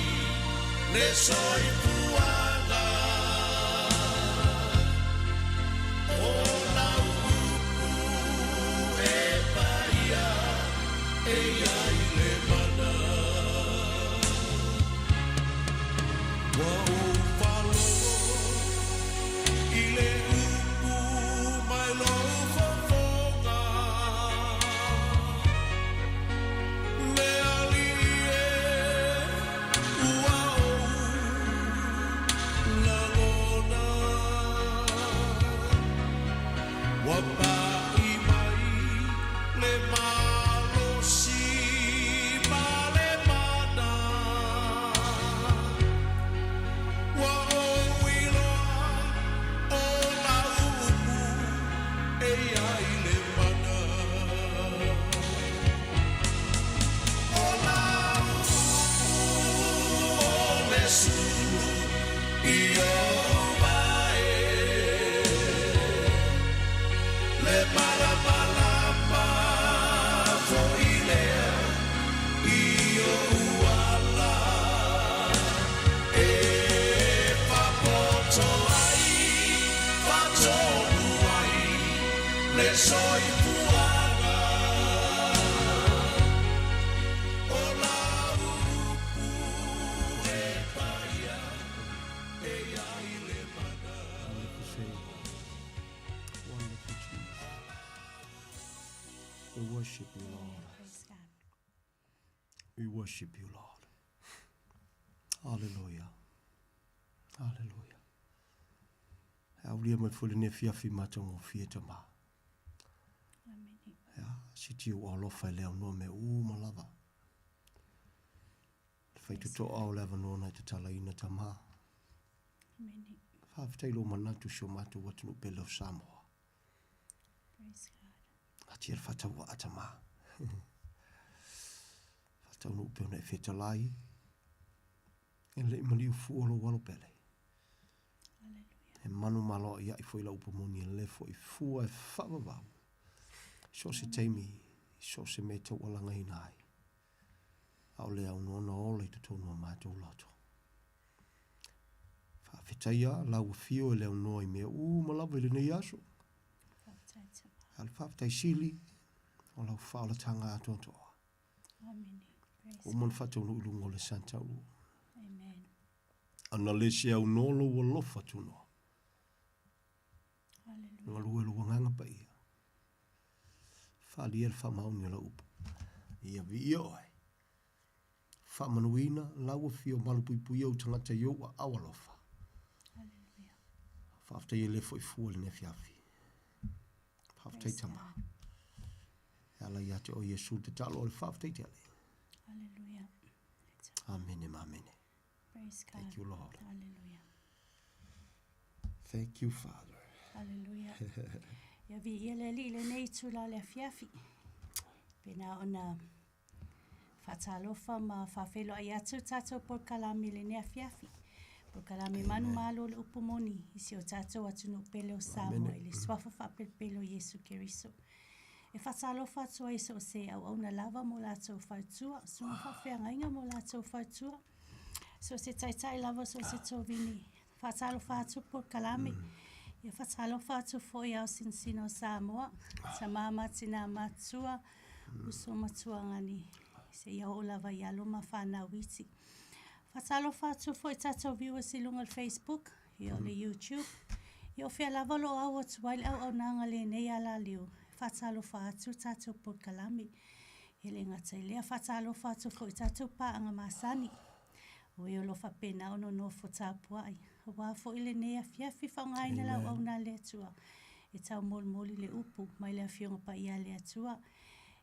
Speaker 5: le soifuaga O lau upu e paia e i ai le mana Ua ou faalogo i le upu mai lou fofoga Le Alii e ua ou lagona Ua pai mai le malosi ma le mana Ua ou iloa o lau upu e i ai le mana O lau upu o le sulu i o'u vae Le malamalama foi lea i o'u ala E fapoto ai, faatonu ai le soifuaga O lau upu e paia e i ai le mana
Speaker 6: Wonderful Savior. Wonderful Jesus. We worship you, Lord.
Speaker 7: Praise God.
Speaker 6: We worship you, Lord. Hallelujah. Hallelujah. E aulia mai foi lenei afiafi matagofie Tama.
Speaker 7: Amen.
Speaker 6: Ia, siti ou alofa e le aunoa mea uma lava. Le faitotoa o le avanoa na e tatalaina Tama.
Speaker 7: Amen.
Speaker 6: Faafetai lou manatu i si o matou atunuu pele o Samoa.
Speaker 7: Praise God.
Speaker 6: Atia le faatauaa Tama. Faataunuu pea ona e fetalai. E le i maliu fua lou alo pele.
Speaker 7: Hallelujah.
Speaker 6: E manu maloa'ia'i foi lau upu moni e le fo'i fua e faavavau. I so o se taimi, i so o se mea e taualagaina ai. A o le aunoa ona ola i totonu o matou loto. Faafetaia lau afio e le aunoa i mea uma lava i lenei aso.
Speaker 7: Faafetai Tama.
Speaker 6: A le faafetai sili o lau faaolataga atoatoa.
Speaker 7: Amen. Praise
Speaker 6: Ua uma ona faataunuu i luga o le Santaulu.
Speaker 7: Amen.
Speaker 6: Ana le se aunoa lou alofa tunoa.
Speaker 7: Hallelujah.
Speaker 6: Galue lou agaga paia. Faaalia le faamaoni o lau upu. Ia viia oe. Faamanuina lau afio malupuipuia ou tagata i ou aao alofa.
Speaker 7: Hallelujah.
Speaker 6: Faafetai e le foi fua lenei afiafi. Faafetai Tama. E ala ia te oe Iesu le tatalo o le faafetai tele.
Speaker 7: Hallelujah.
Speaker 6: Amene ma amene.
Speaker 7: Praise God.
Speaker 6: Thank you, Lord.
Speaker 7: Hallelujah.
Speaker 6: Thank you, Father.
Speaker 7: Hallelujah. Ia viia le Alii i lenei itula o le afiafi. Pena ona Faatalofa ma faafeiloai atu tatou polokalame i lenei afiafi. Polokalame manumalo o le upu moni i si o tatou atunuu pele o Samoa i le suafa faapelopelo o Iesu Keriso. E faatalofa atu ai so o se auauna lava mo latou faletua, susuga faafeagaiga mo latou faletua, so o se taitai lava, so o se tovini. Faatalofa atu polokalame. Ia faatalofa atu foi ao sinasina o Samoa, tama ma tina matutua, uso ma tuagani, seia oo lava i alo ma fanau iti. Faatalofa atu foi i tatou viewers i luga o le Facebook, ia o le YouTube, ia o fea lava o lo o au atu ai le auaunaga lenei alaleo, faatalofa atu tatou polokalame. E le gata i lea, faatalofa atu foi i tatou paaga masani. O e o lo o faapena ona nofo tapuai, aua foi lenei afiafi faaaogaina le auauna a le Atua e taumolimoli le upu mai le Afioga Paia a le Atua.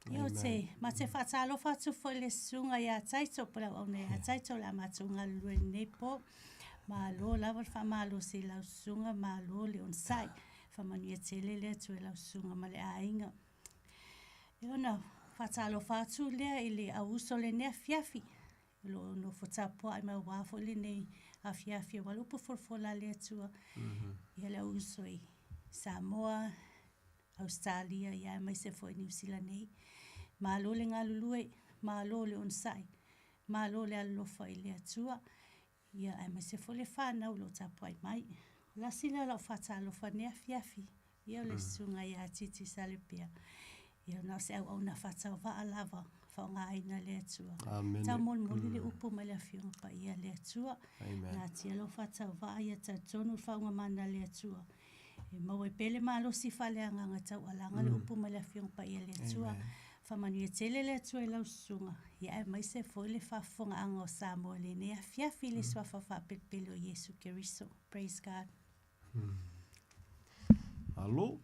Speaker 7: Ia ou te, ma te faatalofa atu foi i le susuga ia Taito, po o le auauna ia Taito o le a matou galulue i lenei po. Malo lava le faamalosi i lau susuga, malo le onosai. Faamanuia tele le Atua i lau susuga ma le aiga. Ia ona faatalofa atu lea i le auuso o lenei afiafi, O lo o nofo tapuai mai aua foi lenei afiafi aua le upu folafola a le Atua. Ia le au uso i Samoa, Ausetalia, ia aemaise foi Niu Sila nei. Malo le galulue, malo le onosai, malo le alolofa i le Atua, ia aemaise foi le fanau o lo o tapuai mai. O le asi lea o lau faatalofa i lenei afiafi, ia o le susuga ia Titi Salepea. Ia na o se auauna faatauvaa lava, faaaogaina le Atua.
Speaker 6: Amene.
Speaker 7: Taumolimoli le upu mai le Afioga Paia a le Atua.
Speaker 6: Amen.
Speaker 7: Natia lou faatauvaa ia talitonu le faauuga mana a le Atua. E maua ai pea le malosi faaleagaga taualaga le upu mai le Afioga Paia a le Atua. Faamanuia tele le Atua i lau susuga, ia aemaise foi le faafofogaaga o Samoa i lenei afiafi i le suafa faapelopelo o Iesu Keriso. Praise God.
Speaker 6: Malo,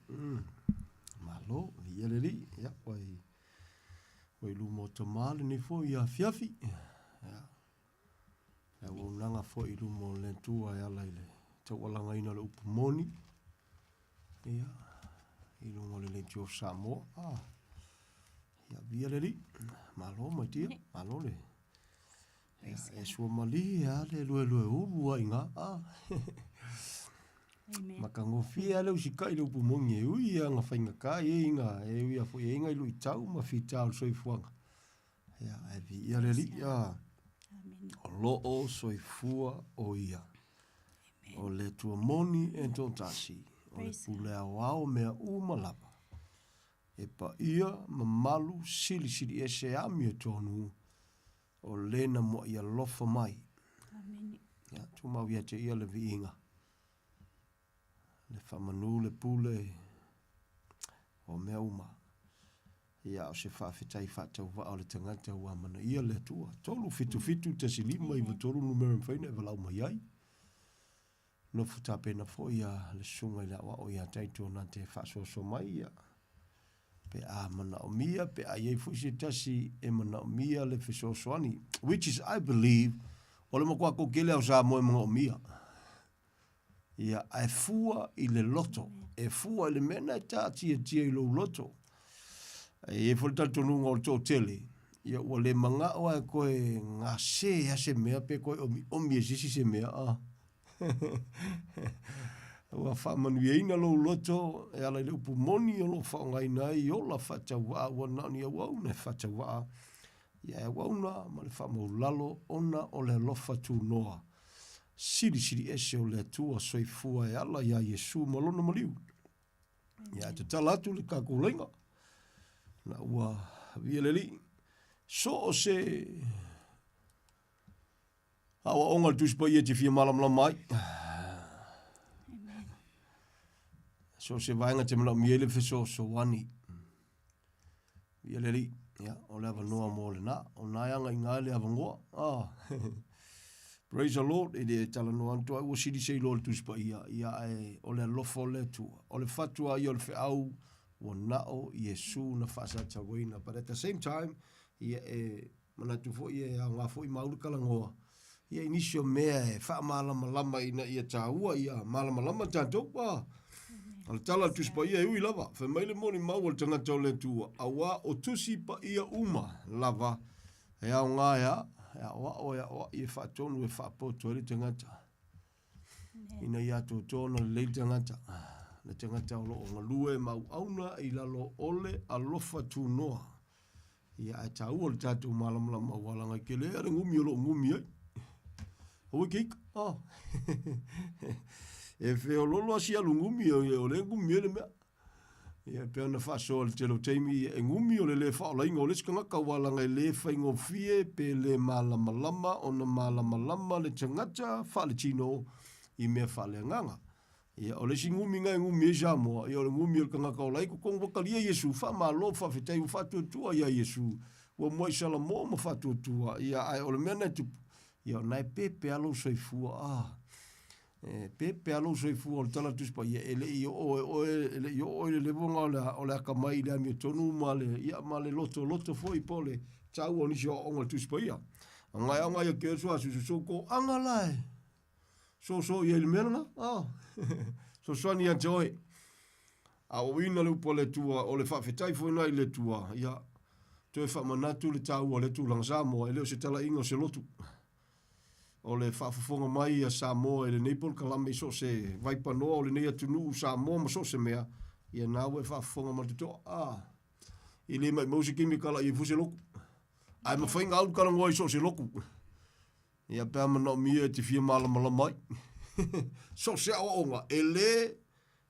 Speaker 6: malo, viia le Alii, ia, ua i, ua i luma o Tama lenei foi afiafi, ia, le auaunaga foi i luma o le Atua e ala i le taualagaina o le upu moni, ia, i luga o le Leitio o Samoa, ah, ia, viia le Alii, malo my dear, malo le, Ia, e sua malie a le luelue ulu a inga. Ah.
Speaker 7: Amen.
Speaker 6: Matagofie a le usikai i le upu moni e ui ia nga faigata e inga e ui a foi e inga i luitau ma fita o le soifuaga. Ia, e viia le Alii. Ah.
Speaker 7: Amen.
Speaker 6: O loo soifua o ia. O le Atua moni e toatasi. O le
Speaker 7: Praise God.
Speaker 6: pule aoao mea uma lava. E paia, mamalu, silisili ese amiotonu o le na muaʻi alofa mai.
Speaker 7: Amene.
Speaker 6: Ia, tumau ia te ia le viiga, le faamanu, le pule, o mea uma. Ia, o se faafetai faatauvaa o le tagata ua amanaia le Atua. 3 7 7 1 5 9 3 numera e mafai ona e valaau mai ai. Nofo tapena foi ia le susuga i le aoao ia Taito na te faasoasoa mai ia pe a manaomia pe a i ai foi se tasi e manaomia le fesoasoani which is I believe o le matua toatele lava o Samoa e manaomia. Ia, ae fua i le loto, e fua i le mea na e taatiatia i lou loto. E i ai foi le talitonuga o le toatele, ia ua le manao lava e toe gase lava se mea pe toe omiomi e se isi se mea. Ah. Ua faamanuiaina lou loto e ala i le upu moni o lo o faaaogaina ai ola faatauvaa ua na o ni auauna e faatauvaa ia e auauna ma le faamaulalo ona o le alofa tunoa silisili ese o le Atua soifua e ala iā Iesu ma lona maliu. Ia e tatala atu le tatou laina na ua via le Alii. So o se Aoaoga le Tusi Paia e te fia malamalama ai. So se vaega te manaomia ai le fesoasoani. Ia le Alii, ia, o le avanoa mo lena. O na e aga i ngā le avanoa. Ah. Praise the Lord, e le talanoa atu ai ua sili se iloa o le Tusi Paia, ia ae o le alofa o le Atua. O le fatu a ia o le feau, ua nao Iesu na faasatauaina. But at the same time, ia e manatu foi e aoga foi ma au le talanoa, ia i nisi o mea e faamalamalama ina ia taua ia malamalama tatou. Ah, o le tala a le Tusi Paia e ui lava, fai mai le molimau a le tagata o le Atua, auā o Tusi Paia uma lava E aoga e a, e aoao, e aoai, e faatonu, e faapoto ai le tagata. Ina ia atoatoa ona lelei le tagata. Le tagata o lo o galue ma auauna i lalo o le alofa tunoa. Ia ae taua le tatou malamalama aua leaga e tele le gumi o lo o gumi ai. Aua ke ika. Oh. e feololo asi alu gumi o le gumi ai le mea. Ia, e pei ona faasoa i le tele o taimi, e gumi o le lē faaolaina o le isi tagata aua leaga e lē faigofie pe lē malamalama ona malamalama le tagata faaletino i mea faaleagaga. Ia, o le isi gumi na e gumi ai Samoa, ia o le gumi o le tagata ola ai totonu ua talia Iesu, faamalo, faafetai ua faatuatua ia Iesu, ua muai salamo ma faatuatua, ia ae o le mea na e tupu, ia o na e pepe lava lou soifua, ah. E pepe lava lou soifua o le tala Tusi Paia, e le i oo e oe, e le i oo oe i le level lena o le, o le akamai i le amiotonu ma le, ia, ma le lotoloto foi po o le taua o nisi o aoaoga o le Tusi Paia. Agai aoga ia ke sua susu so ko anga la e. So so ia i le mea lena. Ah. Sosoani ia te oe. A o ina le upu a le Atua, o le faafetai foi lena i le Atua, ia, toe faamanatu le taua o le tulaga Samoa, e le o se talaiga o se lotu. O le faafofoga mai a Samoa i lenei polokalame i so o se vaipanoa o lenei atunuu Samoa ma so o se mea, ia na ua e faafofoga ma le totoa. Ah, e le maimau se taimi e kala i ai foi se lotu. Ae mafai ona au le talanoa i so o se lotu. Ia pe a manaomia e te fia malamalama ai. So o se aoaoga, e le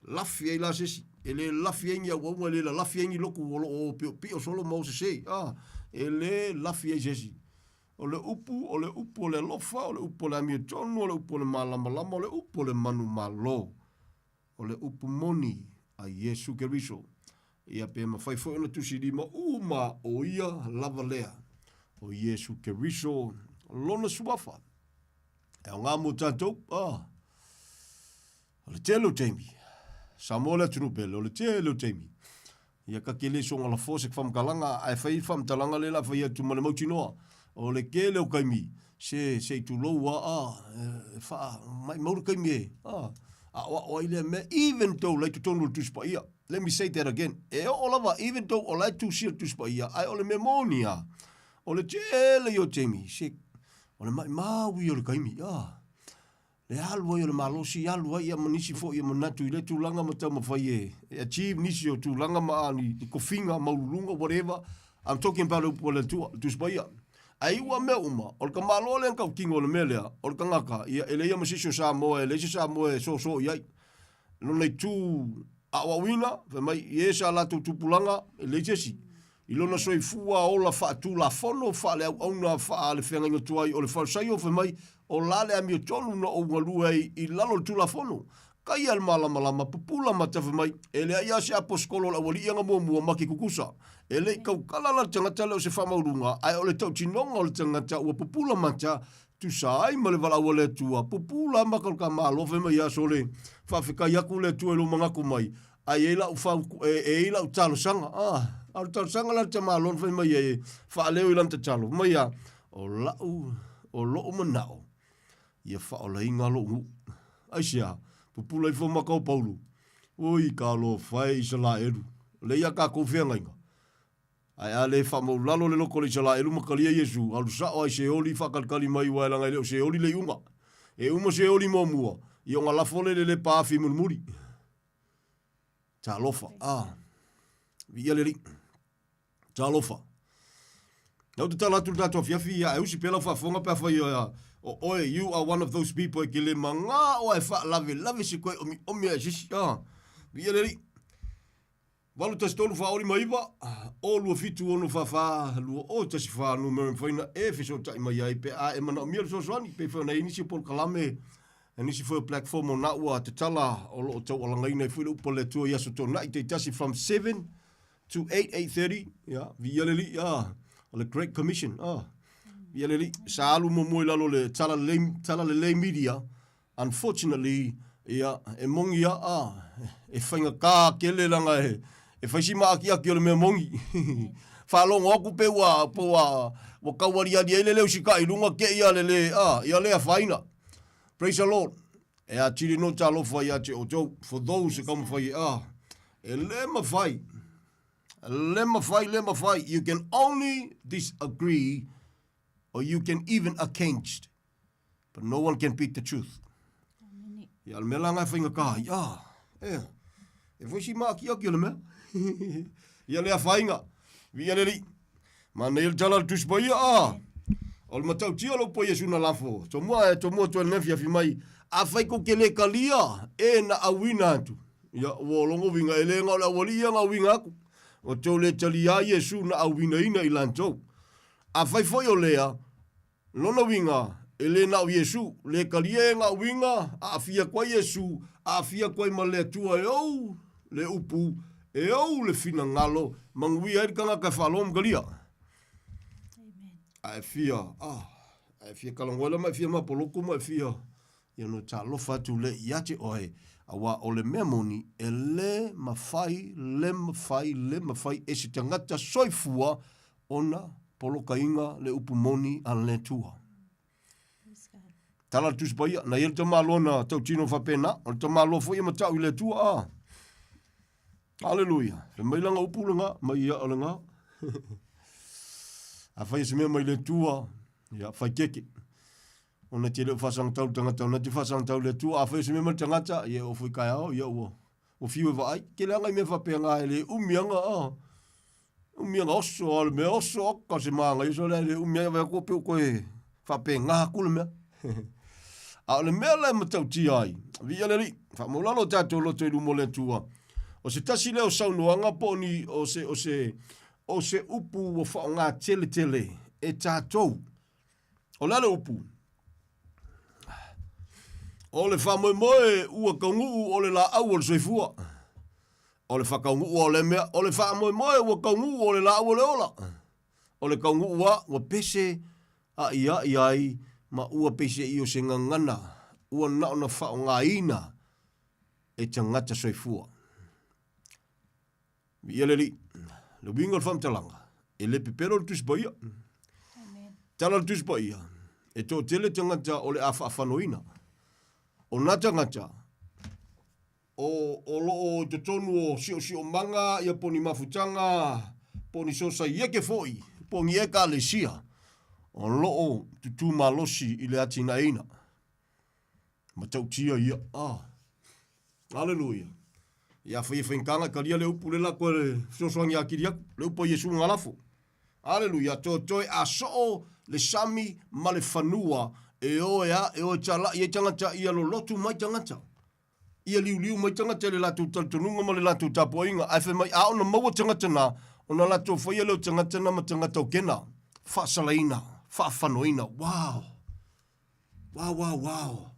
Speaker 6: lafi ai la se isi. E le lafi ai ni auauna, e le lalafi ai ni lotu o lo o piopio solo ma o sese. Ah, e le lafi ai se isi. O le upu, o le upu o le alofa, o le upu o le amiotonu, o le upu o le malamalama, o le upu o le manumalo, o le upu moni a Iesu Keriso. Ia pe mafai foi ona tusilima uma o ia lava lea, o Iesu Keriso lona suafa. E aoga mo tatou, ah, O le tele o taimi, Samoa le atunuu pele, o le tele o taimi, ia ka ke le soga lafo se faamatalaga, ae fai faamatalaga le la fai atu ma le mautinoa. O le tele o taimi, se, se i tulou a, a, e faa, maimau le taimi e, a, aoao ai lea mea, even though la i totonu o le Tusi Paia. Let me say that again. E oo lava, even though o la e tusia le Tusi Paia, ae o le mea moni a, o le tele ia o taimi, se, o le maimau ia o le taimi, a. Le alu ai o le malosi, alu ai ia ma nisi foi e manatu i lea tulaga ma taumafai e, e achieve nisi o tulaga ma a, ni, ni kofiga maualuluga, whatever. I'm talking about le upu a le Atua, le Tusi Paia. Ae iu a mea uma, o le tamaloa lea na tautino o le mea lea, o le tagata, ia, e leai lava ma se isi o Samoa, e leai se Samoa e soso i ai. Lona itu aoaoina, fai mai, i e sa latou tupulaga, e leai se isi. I lona soifua ola faatulafono, faaleauauna, faalefeagaiga tuai o le Farisaio, fai mai, o la le amiotonu na ou galue ai i lalo o le Tulafono. Kai a le malamalama, pupula mata fai mai, e leai lava se aposetolo o le aualii aga muamua ma ke kukusa. E le i tautala la le tagata lea o se faamaualuga, ae o le tautinoga o le tagata ua pupula mata, tusa ai ma le valaau a le Atua, pupula maka o le tamaloa fai mai ia sole, faafetai atu le Atua i lou manatu mai, Ae i ai lau fau, e, e i ai lau talosaga. Ah, a o le talosaga la le tamaloa na fai mai ai, faaleo i lana tatalo. Fai mai a, o lau, o lou manao, ia faaolaina lou nuu. Aisea, pupula ifo maka o Paulo. Oi, talofa e Isalaelu. O lea ia tatou feagaiga. Ae a le faamaulalo le loko o le Isalaelu ma talia Iesu, alu sao ai Seoli faatalitali mai aua e leaga e le o Seoli le iuga. E uma Seoli muamua, ia ona lafo lea i le lepa afi mulimuli. Talofa. Ah. Viia le Alii. Talofa. Na ou tatala atu le tatou afiafi, ia, e usi pea lau faafofoga pe afai o oe, you are one of those people e ke le magao ae faalavelave se koe omiomi ae se isi. Ah. Viia le Alii. 813 49 o 27 6 44 2 0 1 4 numera e mafai ona e fesootai mai ai pe a e manaomia le fesoasoani pei foi ona i ai nisi o polokalame nisi foi o platform o na ua tatala o lo o taualagaina ai foi le upu a le Atua i aso Toonai taitasi from 7 to 8, 8:30 ia viia le Alii ah o le Great Commission ah. Ia le alii, sa alu muamua i lalo o le Talalelei, Talalelei Media, unfortunately, ia, e moni a, a, e faigata tele leaga e, e fai si maakiaki o le mea moni. Faalogo atu pe ua, pe ua, ua tau aliali ai le leo sika'i i luga te i a le le, a, ia le afaina. Praise the Lord. E atili no talofa ia te outou, for those e taumafai e, a, e le mafai, le mafai, le mafai, you can only disagree or you can even against, but no one can beat the truth. Ia, le mea la nga e whainga ai, ah, e, e fai si maakiaki o le mea. Ia le afainga, via le li. Ma nei le tala le tusi paia, ah, o le matautia lo po Iesu na lafo. Tomua e tomua toe le fiafi mai, a fai ko ke le kalia, e na auina atu. Ia, ua longo winga e le nga o le awali ia nga winga aku. O tau le talia Iesu na auina ina i lantou. A fai foi o lea, lona uiga, e le na o Iesu, le kalia e nga uiga, aafia atu ai Iesu, aafia atu ai ma le Atua e ou le upu, e ou le finagalo, manuia ai le tagata e faalogo ma kalia. A e fia, ah, a e fia kalagoela ma e fia mapoloku ma e fia, ia no talofa atu le ia te oe, auā o le mea moni, e le mafai, le mafai, le mafai e se tagata soifua ona polokaina le upu moni a le Atua. Tala le Tusi Paia, na ia le tamaloa na tautino faapena, o le tamaloa foi e matau i le Atua, a. Aleluia. Fai mai lana upu lena, mai ia o lena. A fai se mea mai le Atua, ia fai keke. Ona te le o faasagatau le tagata, ona te faasagatau le Atua. A fai o se mea mai le tagata, ia e oo foi taeao, ia ua, ua fiu e vaai. Tele aga i mea faapena e le umi aga, a. Umi aga oso a le mea, oso oka se māngai oso lea le umi ai vaai atu pe ua toe faapena atu le mea. A o le mea la e matautia ai, viia le Alii, faamaulalo o tatou loto i luma o le Atua, o se tasi lea o saunoaga po o ni, o se, o se, o se upu ua faaaoga tele tele e tatou. O le a le upu? O le faamoemoe ua taunuu o le laau o le soifua. O le whakaunuu o le mea, o le faamoemoe ua taunuu o le laau o le ola. O le taunuu a, ua pese a ia i ai, ma ua pese i o se gagana, ua na ona faaaogaina e tagata soifua. Viia le Alii. Le uiga o le faamatalaga, e le pepelo le Tusi Paia. Tala le Tusi Paia, e toatele tagata o le a faafanoina. O na tagata, o, o loo i totonu o siosiomaga, ia po o ni mafutaga, po o ni sosaieke foi, po o ni ekalesia, o loo tutū malosi i le atinaeina. Matautia ia. Ah. Aleluia. Ia fai e faigataga e talia le upu le lako e fesoasoani atili atu, le upu a Iesu na lafo. Aleluia. Toetoe a soo le sami ma le fanua e o e a, e o e talai ai tagata ia lolotu mai tagata. Ia liuliu mai tagata i le latou talitonuga ma le latou tapuaiga, ae fai mai a ona maua tagata na, ona latou faia lea o tagata na ma tagata o kena, faasalaina, faafanoina. Wow! Wow, wow, wow!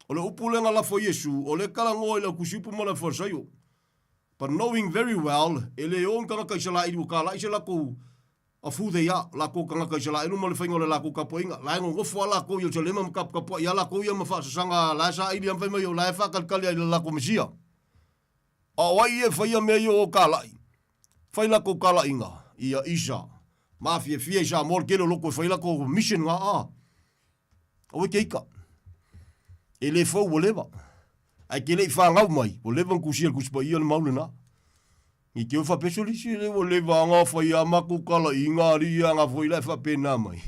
Speaker 6: O le upu lea na lafo e Iesu, o lea talanoa i le au tusiupu ma le au Farisaio. But knowing very well, e le o ni tagata Isalaeli ua talai se latou of who they are, lakou tagata Isalaelu ma le faiga o le lakou tapuaiga. La e nonofo lava lakou i Ierusalema ma taputapuai lava lakou ia ma faasasaga la e saili lava ma fai mai o la e faatalitali lava i le lakou Mesia. A o ai ia e faia mea ia o talai? Fai lakou talaiga ia Isa. Mafiafia i Samoa le tele o loto e fai lakou mission ga a. Aua e te ika. E le fou ua leva. Ae te le i fanau mai, ua leva ona tusia e le Tusi Paia le mau lena. Ni te o whapeso lisi le ua leva anga whai a maku kala i ngā ri a ngā foi lai whapena mai.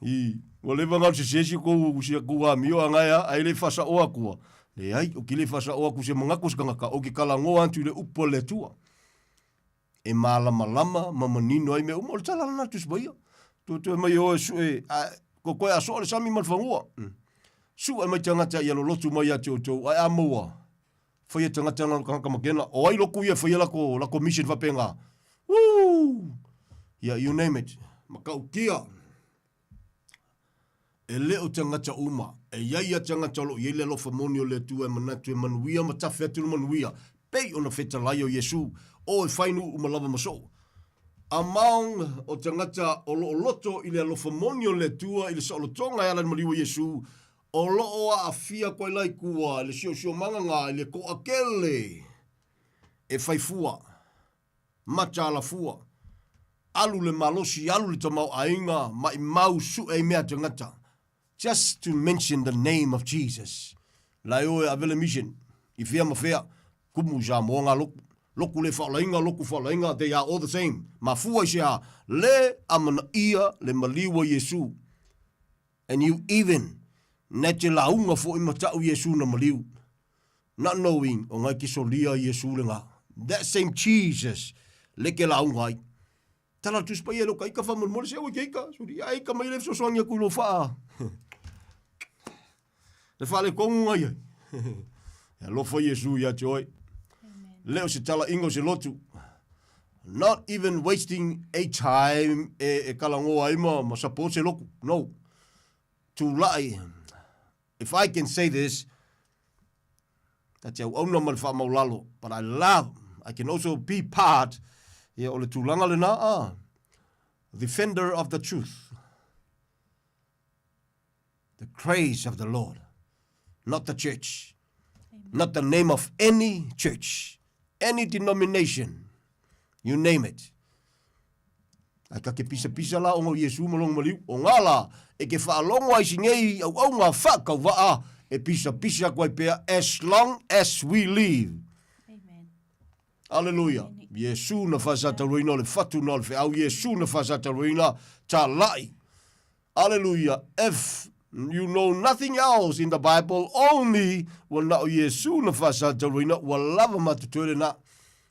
Speaker 6: I, ua leva ngā se sesi ko u si aku a mio anga ea, ai le whasa o akua. Le ai, o ki le whasa o aku se mangako se kangaka, o ke kala ngoa antu le upo le atua. E mālamalama ma manino ai mea uma, o le tala lana Tusi Paia. Tuatue mai o e sue, a, ko koe a soa le sami ma le fanua. Sue mai tagata ia lolotu mai ia te outou, ae a maua, Faia tagata na kanaka makena. O ai loku ia faia lako, lako mission faapena. Woo! Yeah, you name it. Matautia. E le o tagata uma. E iai ia tagata o loo iai le alofa moni o le Atua e manatu e manuia ma tafe atu le manuia. Pei ona fetalai o Iesu, o e fai nuu uma lava ma soo. Among o tagata o loo loto i le alofa moni o le Atua i le saolotoga e ala i le maliu o Iesu, o loo aafia koe lai kua i le siosiomaga ga i le toatele e fai fua, mataala fua, alu le malosi, alu le tamaoaiga, maimau sue ai mea a tagata. Just to mention the name of Jesus. La e o e ave le mission i fea ma fea, kumu i Samoa ngā loku. Loku le whaolainga, loku whaolainga, they are all the same. Mafua i se a, le amanaia le maliu o Iesu. And you even, na te launga fo i matau Iesu na maliu. Not knowing, o ngai ke solia Iesu le ngā. That same Jesus, le ke launga ai. Tala le Tusi Paia e lo ka ika faamolemole se aua i ke ika. Suri, a ika mai le fesoasoani aku i lo faa. Le faaletonu ngai ai. E alofa Iesu ia te oe. Le o se tala inga o se lotu. Not even wasting a time e, e kalangoa ai ma, ma support se loku. No. Tulai. If I can say this, ta te auauna ma le faamaulalo, but I love, I can also be part ia o le tulaga lena, ah, defender of the truth. The grace of the Lord, not the church, Amen. not the name of any church, any denomination, you name it. Ai ka ke pisapisa la o ngau Iesu ma long maliu, o ngā la, e ke whaalongo ai si ngei au au ngā whakau waa, e pisapisa koe pea as long as we live.
Speaker 7: Amen.
Speaker 6: Aleluia. Iesu na whasataroina o le whatu na o le wheau, Iesu na whasataroina ta lai. Aleluia. If you know nothing else in the Bible, only ua na o Iesu na whasataroina, ua lava ma te tuere na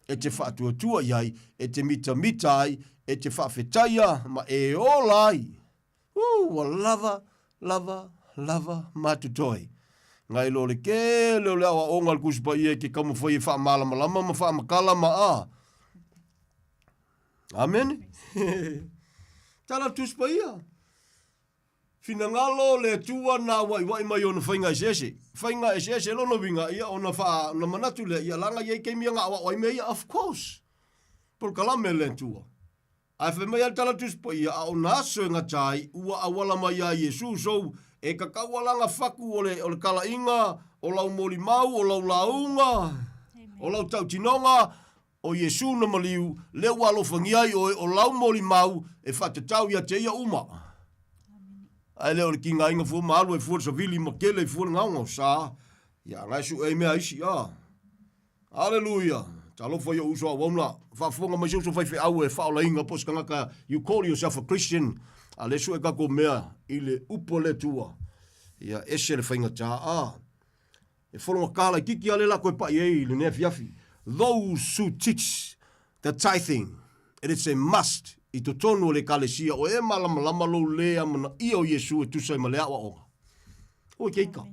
Speaker 6: e te whaatuatua i ai, e te mitamita ai, e te whaawhetaia, ma e ola ai. Uu, ua lava, lava, lava ma te toi. Ngai lo le kele o le aoaoga a le Tusi Paia e ke taumafai e faamalamalama ma faamatala ma a. Amene. Tala le Tusi Paia. Finagalo le Atua na waiwai mai ona faiga eseese. Faiga eseese lona uiga ia ona wha, ona manatu lea ia langa ia i taimi ia ngā aoao ai mea ia, of course. Polokalame le Atua. Ae fai mai a le tala Tusi Paia, a o na aso e gata ai, ua auala mai ia Iesu, so e kakau ala nga faku o le, o le kalaiga, o lau molimau, o lau lauga, o lau tautinoga, o Iesu na maliu, lea ua alofagia ai oe, o lau molimau e faatatau ia te ia uma. Ae le o le kigaina fua ma alu ai fua le savili ma kele ai fua le gaogao, sa, ia nga e sue ai mea isi, a. Aleluia! Talofa i ou uso auauna, faafofoga mai se uso faifeau e faaolaina po o se tagata, you call yourself a Christian, a le sue tatou mea i le upu a le Atua. Ia ese le faigata, a. E fologata laitiiti lava lea la toe pai ai i lenei afiafi. Those who teach the tithing, it is a must i totonu o le Ekalesia, o e malamalama lou le amanaia o Iesu e tusa ai ma le aoaoga. Oi ke ika.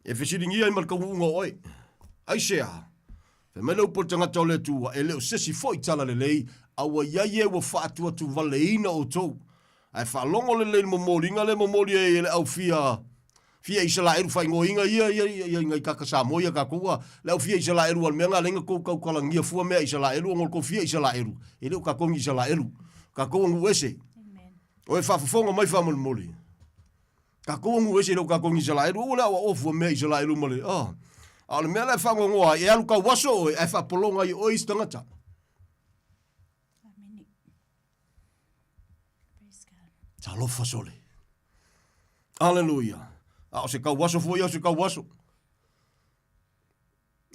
Speaker 6: E fesiligia ai ma le taunuuga o oe. Aisea? Fai mai le upu a le tagata o le Atua, e le o se isi foi tala lelei, a ua i ai e ua faatuatuvaleina outou. Ae faalogo lelei i le momoliga lea e momoli ai e le au fia, fia Isalaelu faaigoaina ia, ia, ia, ia ngai kaka Samoa ia kakou a, le au fia Isalaelu a le mea na alai na tou tautalagia fua mea Isalaelu ona o le tou fia Isalaelu. E le o kakou ni Isalaelu. Kakou o nuu ese. O e faafofoga mai faamolemole. Tatou agu ese i lou tatou Isalaelu, aua le aoaoa fua mea Isalaelu ma le, ah. A o le mea la e faanoanoa ai, e alu tau aso oe, ae faapologa ai oe isi tagata.
Speaker 7: Amene. Praise God.
Speaker 6: Talofa sole. Aleluia. A o se tau aso foi, o se tau aso.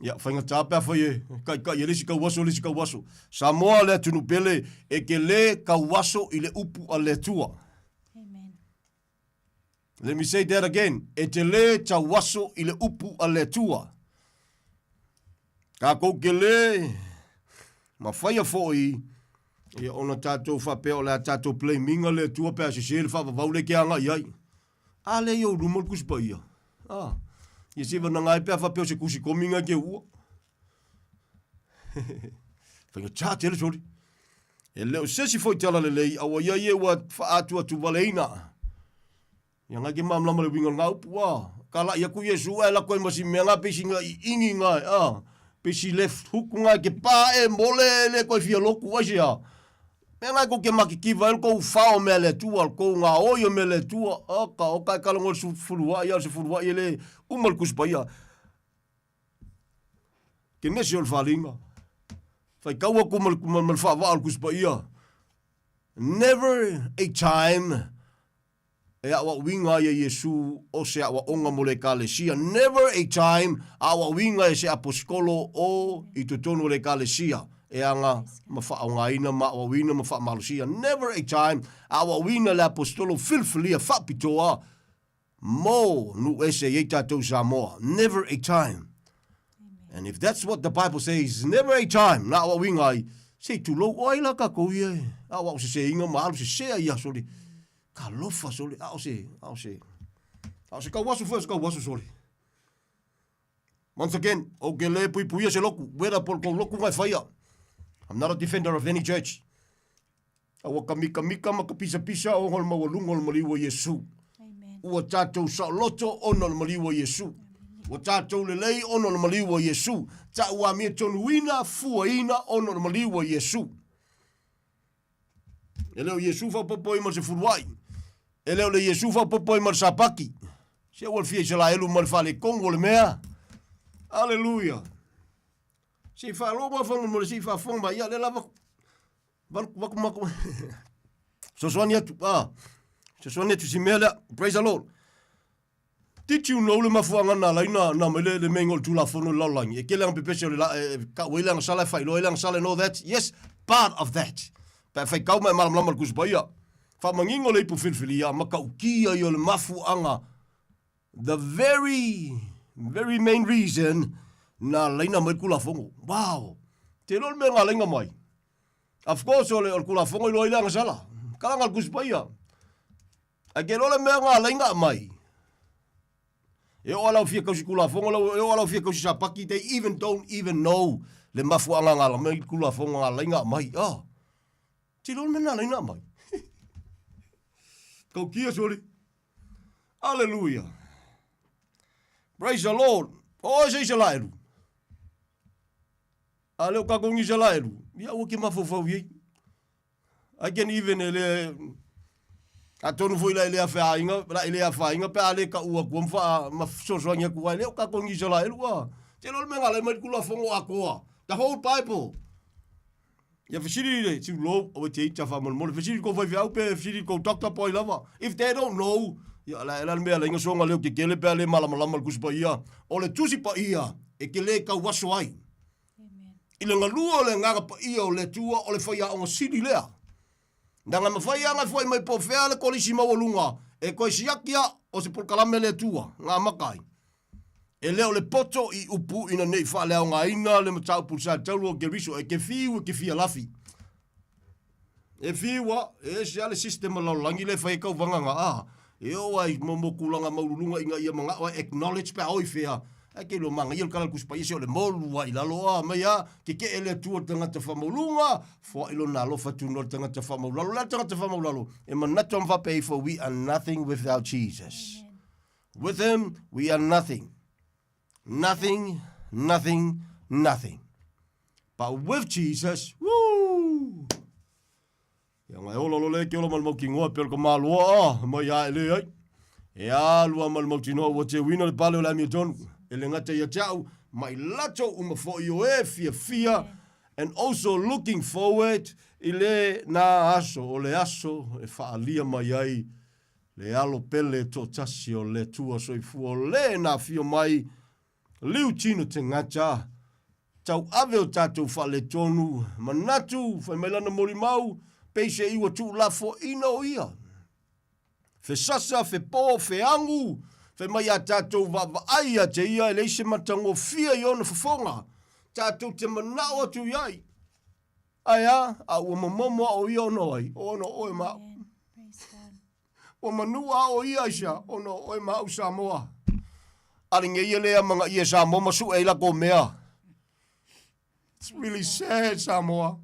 Speaker 6: Ia, faigata pe afai e kaikai e le isi tauaso le isi tauaso. Samoa le atunuu pele e ke lē tauaso i le upu a le Atua.
Speaker 7: Amen.
Speaker 6: Let me say that again. E te lē tauaso i le upu a le Atua. Kākou ke lē mafaia foi ia ona tātou faapea o le a tātou blaminga le Atua pe a sese le faavavau le ke aga i ai. A lea i ou luma le Tusi Paia. A, ia se vanaga ai pe a faapea o se tusi komi ngai ke ua. Faigata tele soli. E le o se isi foi tala lelei, a ua ia ia ua faatuatuvaleina. Ia ngai ke malamalama le uiga o lena upu, a. Ka laʻi aku Iesu ae lako ai ma si mea nga pei si nga iʻiʻini nga, a. Pei si left hook nga ke pa e mole le koe fia loku ai se a. Mea ngai kou ke makikiva ai lo kou fao o mea le Atua, lo kou gaoi o mea le Atua, oka, oka e kalogo le sefuluai, a o le sefuluai e le uma le Tusi Paia. Kenesi o le faliga. Faitau atu ma le, ma le faavaa o le Tusi Paia. Never a time e aoaoina ai e Iesu o se aoaoga mo le Ekalesia. Never a time aoaoina e se aposetolo o i totonu o le Ekalesia e aga ma faaaogaina ma aoaoina ma faamalosia. Never a time aoaoina le aposetolo filifilia faapitoa mo nuu ese i ai tatou Samoa. Never a time. And if that's what the Bible says, never a time na aoaoina ai, se i tulou o ai la tatou ia e aoao seseina ma alu sesea i aso le Talofa sole, a o se, a o se, a o se tauaso foi o se tauaso sole. Once again, ou ke le puipuia se loku, wera po kou loku ngai whaia. I'm not a defender of any church. A ua ka mikamika ma ka pisapisa o ngol maualunga o le maliu o Iesu.
Speaker 7: Amen.
Speaker 6: Ua tatou saoloto ona o le maliu o Iesu. Ua tatou lelei ona o le maliu o Iesu. Ta ua amiatonuina, fuaina ona o le maliu o Iesu. E le o Iesu faaopoopo ai ma le sefuluai. E le o le Iesu faaopoopo ai ma le sapaki. Se ua le fia Isaraelu ma le faaletonu o le mea. Aleluia. Se i faalogo faamolemole se i faafofoga mai. Ia, lea lava valu vaku maku. Sosoani atu. Ah. Sosoani atu si mea lea. Praise the Lord. Did you know le mafuaaga na ala ai na, na mai le, le meinga o le Tulafono i le lalolagi? E tele aga pepese o le la, e, e kau ai le agasala, e faailoa ai le agasala and all that. Yes, part of that. Pe a faitau ma e malamalama le Tusi Paia. Faamanino le ipu filifilia, matautia ia o le mafuaaga, the very, very main reason na ala ai na mai le Tulafono. Wow! Te iloa le mea na ala ai na mai? Of course, o le, o le Tulafono e iloa ai le agasala. Kalaga le Tusi Paia. Ae ke iloa le mea nga alai nga mai. E oo lau fia kausi kulafongo lau e oo lau fia kausi sapaki they even don't even know le mafuaaga nga ala mai kulafongo nga alai nga mai. Ah. Te iloa le mea na alai nga mai. Kau kia soli. Hallelujah. Praise the Lord. O se Isalaelu. A leo ka kongi Isalaelu. Ia ua ke mafaufau i ai. I can even e le atonu foi la e le afainga la e le afainga pe a le ka ua ku ma ma fesoasoani atu ai le o ka kongi Isaraelu a te lo le mea ngalai mai le kulafono atoa the whole bible ia fesili le si lo o te ita faamolemole fesili kou faifeau pe fesili kou doctor po ai lava if they don't know ia la la le mea la inga songa leo kekele pe a le malamalama le Tusi Paia o le Tusi Paia e ke le tauaso ai I le galua o le Agaga Paia o le Atua o le faiaoga sili lea. Leaga e mafai lava ona foai mai po o fea le kolisi maualuga e toe siaki a o se polokalame a le Atua na amata ai. E le o le poto i upu ina ne i faaleaogaina le mataupu i le Satauro o Keriso e ke fiu e ke fia lafi. E fiu a, e ese a le system a lalolagi le fai e kauvaga ga a. E oo ai mo mo kulanga maululuga ina ia manao e acknowledge pe a oi fea. Ae ke iloa manaia le kala le Tusi Paia se o le molu a i lalo a mai a keke'e le Atua le tagata faamauluga, foai lona alofa tunoa le tagata faamaulalo. O le a le tagata faamaulalo? E manatu a ma faapea ifo we are nothing without Jesus. With him we are nothing. Nothing, nothing, nothing. But with Jesus, woo! Ia ngai ola lo le ke ola mal mautinoa pe o le ka maloa a, mai a e le ai. E alu a mal mautinoa ua te uina le pale o le amiotonu. E le gata ia te au, mai latou uma foi o e fiafia and also looking forward i le na aso, o le aso e faaalia mai ai le alo pele toatasi o le Atua soifua o le na afio mai Liu tino te gata, tauave o tatou faaletonu, manatu, fai mai lana molimau, peiseai ua tuulafoaina o ia. Fesasa, fepo, feagu, fai mai a tatou vaavaai ia te ia e leai se matagofie i ona fofoga, tatou te manao atu i ai. Ae a, a ua momomo a o ia ona o ai? O ona o oe ma au. Ua manua a o ia aisea? Ona o oe ma au Samoa. Alige ia lea magaia e Samoa ma sue ai lakou mea. It's really sad Samoa.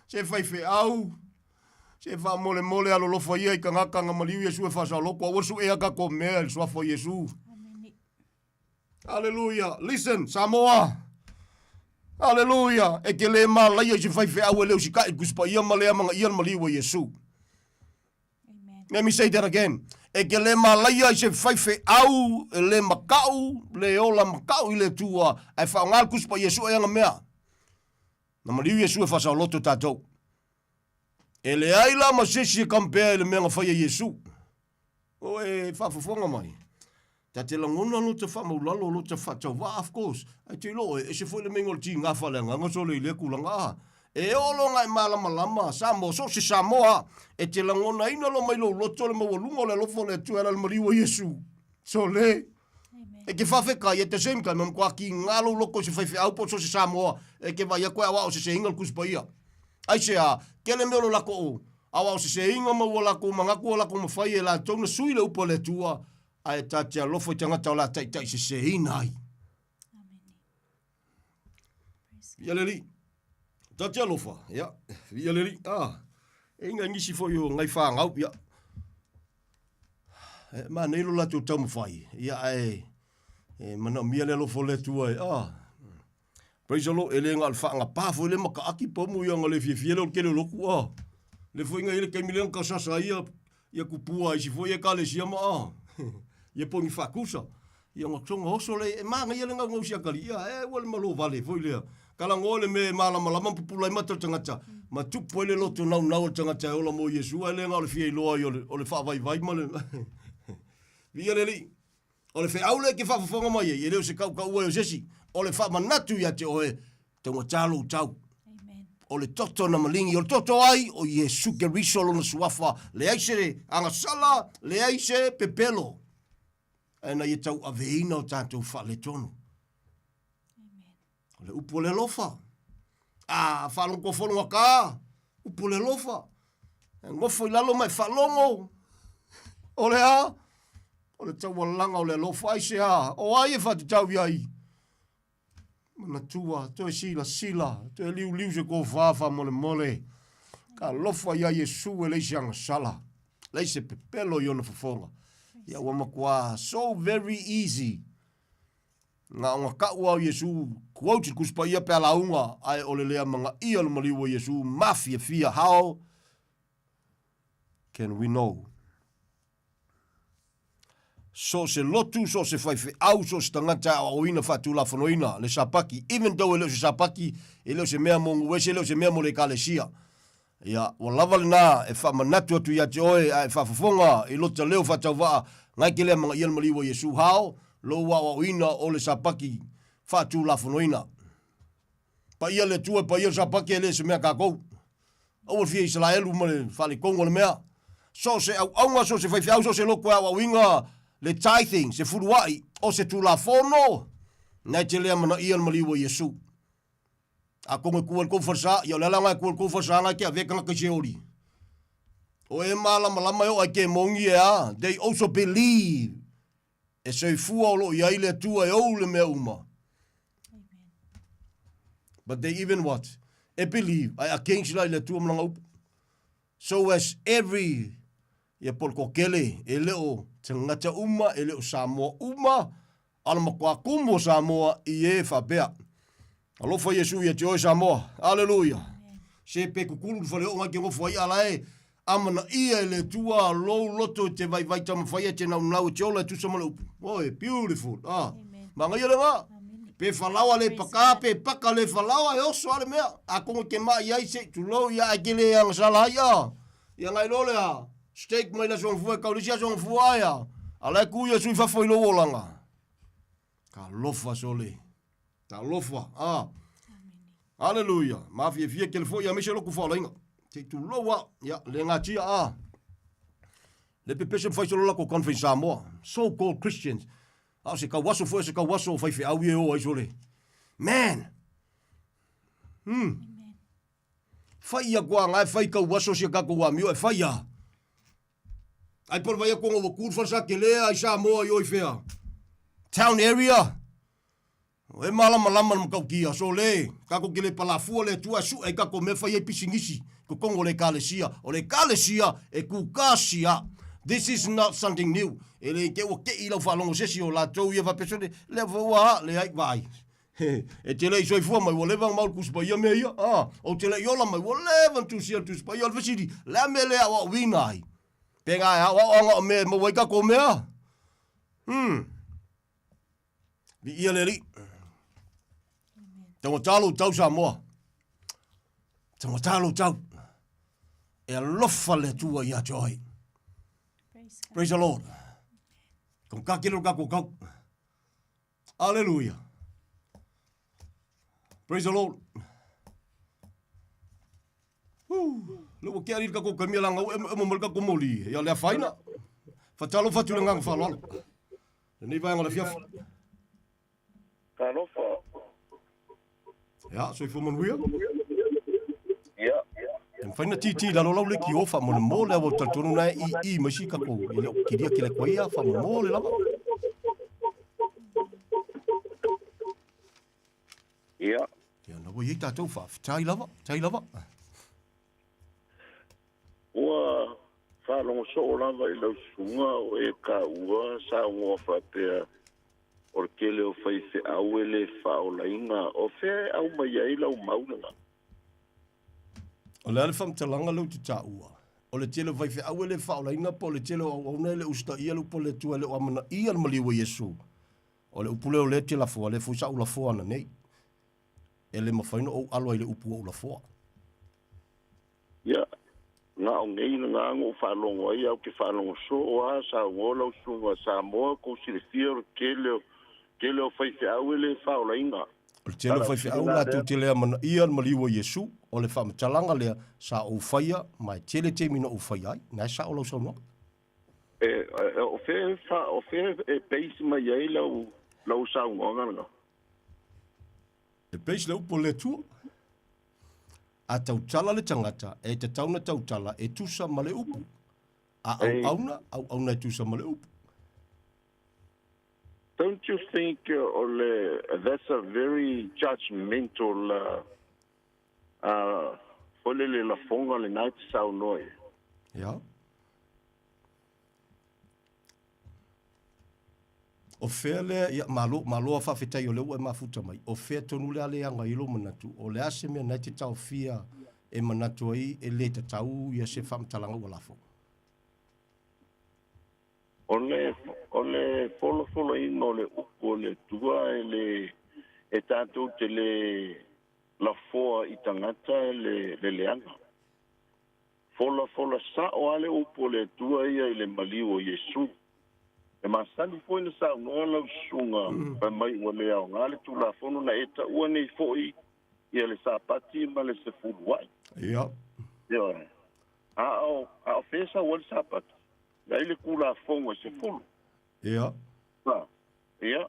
Speaker 6: Se faifeau, se faamolemole alolofa ia i tagata na maliu Iesu e faasaoloko, aua le suea tatou mea i le suafa o Iesu. Hallelujah. Listen, Samoa. Aleluia! E te lē malaia i se faifeau e le usitai i le Tusi Paia ma le amanaia le maliu a Iesu. Let me say that again. E te lē malaia i se faifeau e lē maka'u, lē ola maka'u i le Atua, ae faaaoga le Tusi Paia e sue ana mea. Na maliu Iesu e faasaoloto tatou. E leai la ma se isi e compare i le mea na faia e Iesu. O e faafofoga mai. Ta te lagona lota faamaulalo, lota faatauvaa, of course. Ae te iloa oe, ese foi le meiga o le tiga faaleagaga sole i lea tulaga a. E oo loa ina e malamalama, Samoa, so o se Samoa, e te lagonaina loa mai lou loto le maualuga o le alofa o le Atua e ala i le maliu o Iesu. Sole. E te faafetai, at the same time, e matua tiga lou loto i se faifeau po o so o se Samoa e te vaai atu e aoao seseina le Tusi Paia. Aisea? Tele mea o lo latou aoaoseseina ma ua latou manatu ua latou mafai e latou na sui le upu a le Atua, ae ta te alofa i tagata o le a taitaiseseina ai. Ia le Alii. Ta te alofa, ia, ia le Alii. Ah, e inga nisi foi o ngai whāngau, ia. E, manaia lo latou taumafai, ia, ae, e manaomia le alofa o le Atua e, ah. Praise the Lord, e le na o le faagapa foi le makaaki pomu ia na le fiafia lea o le tele o lotu, ah. Le foi na i le taimi lea na tausasa ai ia, ia kupua isi foi ekalesia ma, ah. Ia po ni faatusa. Ia na tonga oso le, e manaia le gaugau siakali, ia, e ua le malo vale foi lea. Talanoa le mea e malamalama ma pupula ai mata o le tagata, ma tupu ai le loto naunau o le tagata e ola mo Iesu, ae le na o le fia iloa ai o le, o le faavaivai ma le Viia le Alii. O le feau lea e te faafofoga mai ai, e le o se kaukau ai o se isi, o le faamanatu ia te oe, taugata lou tau. O le toto na maligi, o le toto ai, o Iesu Keriso lona suafa, leai se agasala, leai se pepelo, ae na ia tauaveina o tatou faaletonu. O le upu o le alofa. A, faalogo fono ka, upu o le alofa. E nofo i lalo ma e faalogo. O le a? O le taualaga o le alofa. Aisea? O ai e faatatau i ai? Manatua, toe silasila, toe liuliu se tofa faamolemole. Ka alofa ia Iesu e leai se agasala, leai se pepelo i ona fofoga. Ia ua matua so very easy Na ona kau a o Iesu, quote le Tusi Paia pe a lauga, ae o le le amanaia o le maliu o Iesu mafiafia, how can we know? So o se lotu, so o se faifeau, so o se tagata e aoaoina faatulafonoina le Sapaki, even though e le o se Sapaki, e le o se mea mo nuuese, e le o se mea mo le Ekalesia. Ia, ua lava lena e faamanatu atu ia te oe a e faafofoga i lota leo faatauvaa, ngai ke le amanaia le maliu o Iesu hao, lou aoaoina o le Sapaki faatulafonoina. Paia le Atua, paia le Sapaki e le se mea kakou. Aua le fia Isalaelu ma le faaletonu o le mea. So o se auauna, so o se faifeau, so o se lotu e aoaoina le tithing, se fuluai, o se tulafono, ngai te le amanaia le maliu o Iesu. Atonu e ku ai le tou falesa, ia o le ala lena e ku ai le tou falesa na e te avea tagata i se oli. O e malamalama e oo ai ke moni e a, they also believe e soifua o lo o i ai le Atua e ou le mea uma. But they even what? E believe, ae against la i le Atua ma lana upu. So as every ia po o le toatele, e le o tagata uma, e le o Samoa uma, a o le matua tumu o Samoa i e faapea. Alofa Iesu ia te oe Samoa. Aleluia. Se pe kukulu le faleo'o ngai ke nofo ai a la e amanaia e le Atua lou loto i te vaivai taumafai e te naunau e te ola e tusa ma le upu. Oi, beautiful. Ah. Manaia lena. Pe falaoa le paka, pe paka le falaoa, e oso a le mea. Atonu e te ma'i ai se i tulou ia ae ke le agasala ai a. Ia ngai loa le a. Steak mai le aso gafua e kau le isi aso gafua ai a. A la e ku ia sui fafo i lou olaga. Talofa sole. Talofa. Ah. Hallelujah. Mafiafia kele foi aemaise loku faolaina. Se i tulou a. Ia, le gatia a. Le pepese ma fai solo lako conference Samoa. So called Christians. A o se kauaso foi o se kauaso o faifeau ia e o ai sole. Man! Fai ia koa nga e fai kauaso sia kakou amio e fai a. Ai pole vai aku ua kul falsa ke lea i Samoa i oi fea. Town area. E malamalama le matautia, so le, kakou ke le palafua le Atua e suʻe ai kakou mea fai ai pisinisi, totonu o le Ekalesia. O le Ekalesia e kūkā sia. This is not something new. E le te ua teʻi i lau faalogo se isi o latou ia faapea, sole, lea foi ua, leai, vaai. E te le i soifua mai, ua leva ona mau le Tusi Paia mea ia. A, ou te le i ola mai, ua leva ona tusia le Tusi Paia. O le fesili, le a mea le aoaoina ai? Pe na e aoao aga o mea e maua ai tatou mea? Hmm. Viia le Alii. Taugata lou tau Samoa. Taugata lou tau. E alofa le Atua ia te oe. Praise the Lord. Taugata tele lo tatou tau. Aleluia. Praise the Lord. Le ua ke ali ka ko kamia langa e mo mo ka ko moli. Ia le afaina. Fatalo fatu le nganga faloalo. Lenei vaega o le afiafi.
Speaker 8: Talofa.
Speaker 6: Ia, soifua manuia.
Speaker 8: Ia.
Speaker 6: E mafai na titi lalo lau le ki ofa mo le mo le awa talitonu na e i i mai si kako i le o kiria kele koe ia fa mo le lava.
Speaker 8: Ia.
Speaker 6: Ia, na ua iai tātou whaafetai lava, tai lava.
Speaker 8: Ua faalogo soo lava i lau susuga o e taua saunoa faapea o le tele o faifeau e le faaolaina. O fea e aumai ai lau mau lena?
Speaker 6: O le a le faamatalaga lea ou te taua? O le tele o faifeau e le faaolaina po o le tele o auauna e le usitaia le upu a le Atua e le o amanaia le maliu a Iesu? O le upu lea o lea e te lafoa, lea foi sa ou lafoa ananei. E le mafai ona ou alo ai i le upu ua ou lafoa.
Speaker 8: Ia, na o nei lena na ou faalogo ai, ae ou te faalogo soo lava, saunoa lau susuga Samoa, tou silafia o le tele o, tele o faifeau e le faaolaina.
Speaker 6: O le tele o faifeau latou te le amanaia le maliu o Iesu, o le faamatalaga lea sa ou faia, ma e tele taimi na ou faia ai. Na e sao lau saunoaga.
Speaker 8: E, o fea e, o fea e base mai ai lau, lau saunoaga lena?
Speaker 6: E base le upu a le Atua. A tautala le tagata, e tatau na tautala e tusa ma le upu. A auauna, auauna e tusa ma le upu.
Speaker 8: Don't you think o le, that's a very judgmental uh, uh, foi le le lafoga lena e te saunoa i ai.
Speaker 6: Yeah. O fea lea, ia, malo, malo a faafetai o lea ua e mafuta mai. O fea tonu le a leaga i lou manatu, o le a se mea na e te taofia e manatu ai e le tatau ia se faamatalaga ua lafo?
Speaker 8: O le, o le folofoloina o le upu o le Atua e le, e tatou te le lafoa i tagata le, le leaga. Folafola sao lava le upu o le Atua ia i le maliu o Iesu. E masani foi na saunoa lau susuga fai mai ua le aoga le Tulafono na e taua nei foi ia le Sapati ma le Sefuluai.
Speaker 6: Ia.
Speaker 8: Ioe. A o, a o fea e sau ai le Sapati? Leai le Tulafono e sefulu.
Speaker 6: Ia.
Speaker 8: A, ia.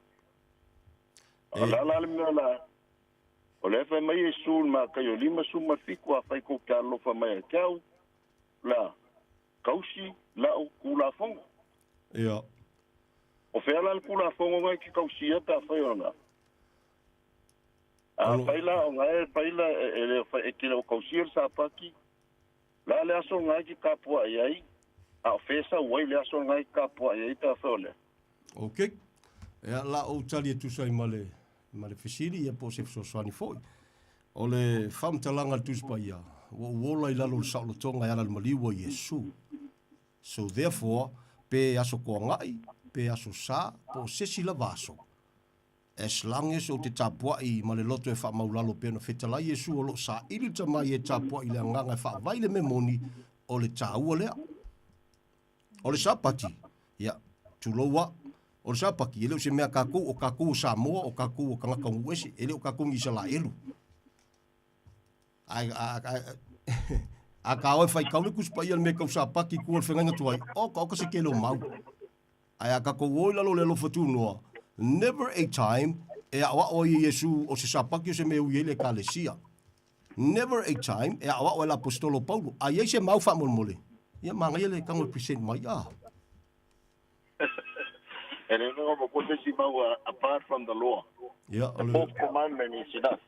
Speaker 8: O le a la le mea la, O lea e fai mai Iesu i le Mataio 57, Afai tou te alolofa mai ia te au, la, tausi lau Tulafono.
Speaker 6: Ia.
Speaker 8: O fea la le Tulafono na e te tausia pe afai o lena? Afai la o na e fai la, e, le e te le o tausia le Sapati, la le aso na e te tapuai ai, a o fea e sau ai le aso na e te tapuai ai pe afai o lea?
Speaker 6: Ok. Ia, la ou tali e tusa ai ma le, ma le fesili, ia po o se fesoasoani foi. O le faamatalaga a le Tusi Paia, ua ou ola i lalo o le saolotoga e ala i le maliu o Iesu. So therefore, pe aso toagai, pe aso sa, po o se isi lava aso, as long as ou te tapuai ma le loto e faamaulalo pea ona fetalai Iesu o lo o saili le tamai e tapuai i le agaga e faavai le mea moni, o le taua lea. O le Sapati, ia, tulou a, o le Sapati, e le o se mea a kakou, o kakou o Samoa, o kakou o tagata o Nuuese, e le o kakou ni Isalaelu. Ae, a, a, a, a ka oe faitau le Tusi Paia i le mea tau Sapati i tua o le feagaiga tuai, oka, oka se tele o mau. Ae a kakou o i lalo o le alofa tunoa, never a time e aʻoaʻo ai e Iesu o se Sapati o se mea e ui ai le Ekalesia. Never a time e aʻoaʻo ai le Aposetolo o Paulo, a i ai se mau faamolemole, ia manaia le tago e present mai, ah.
Speaker 8: E le noho ma koe se mau apart from the law.
Speaker 6: Ia, o
Speaker 8: The
Speaker 6: le,
Speaker 8: fourth commandment is enough.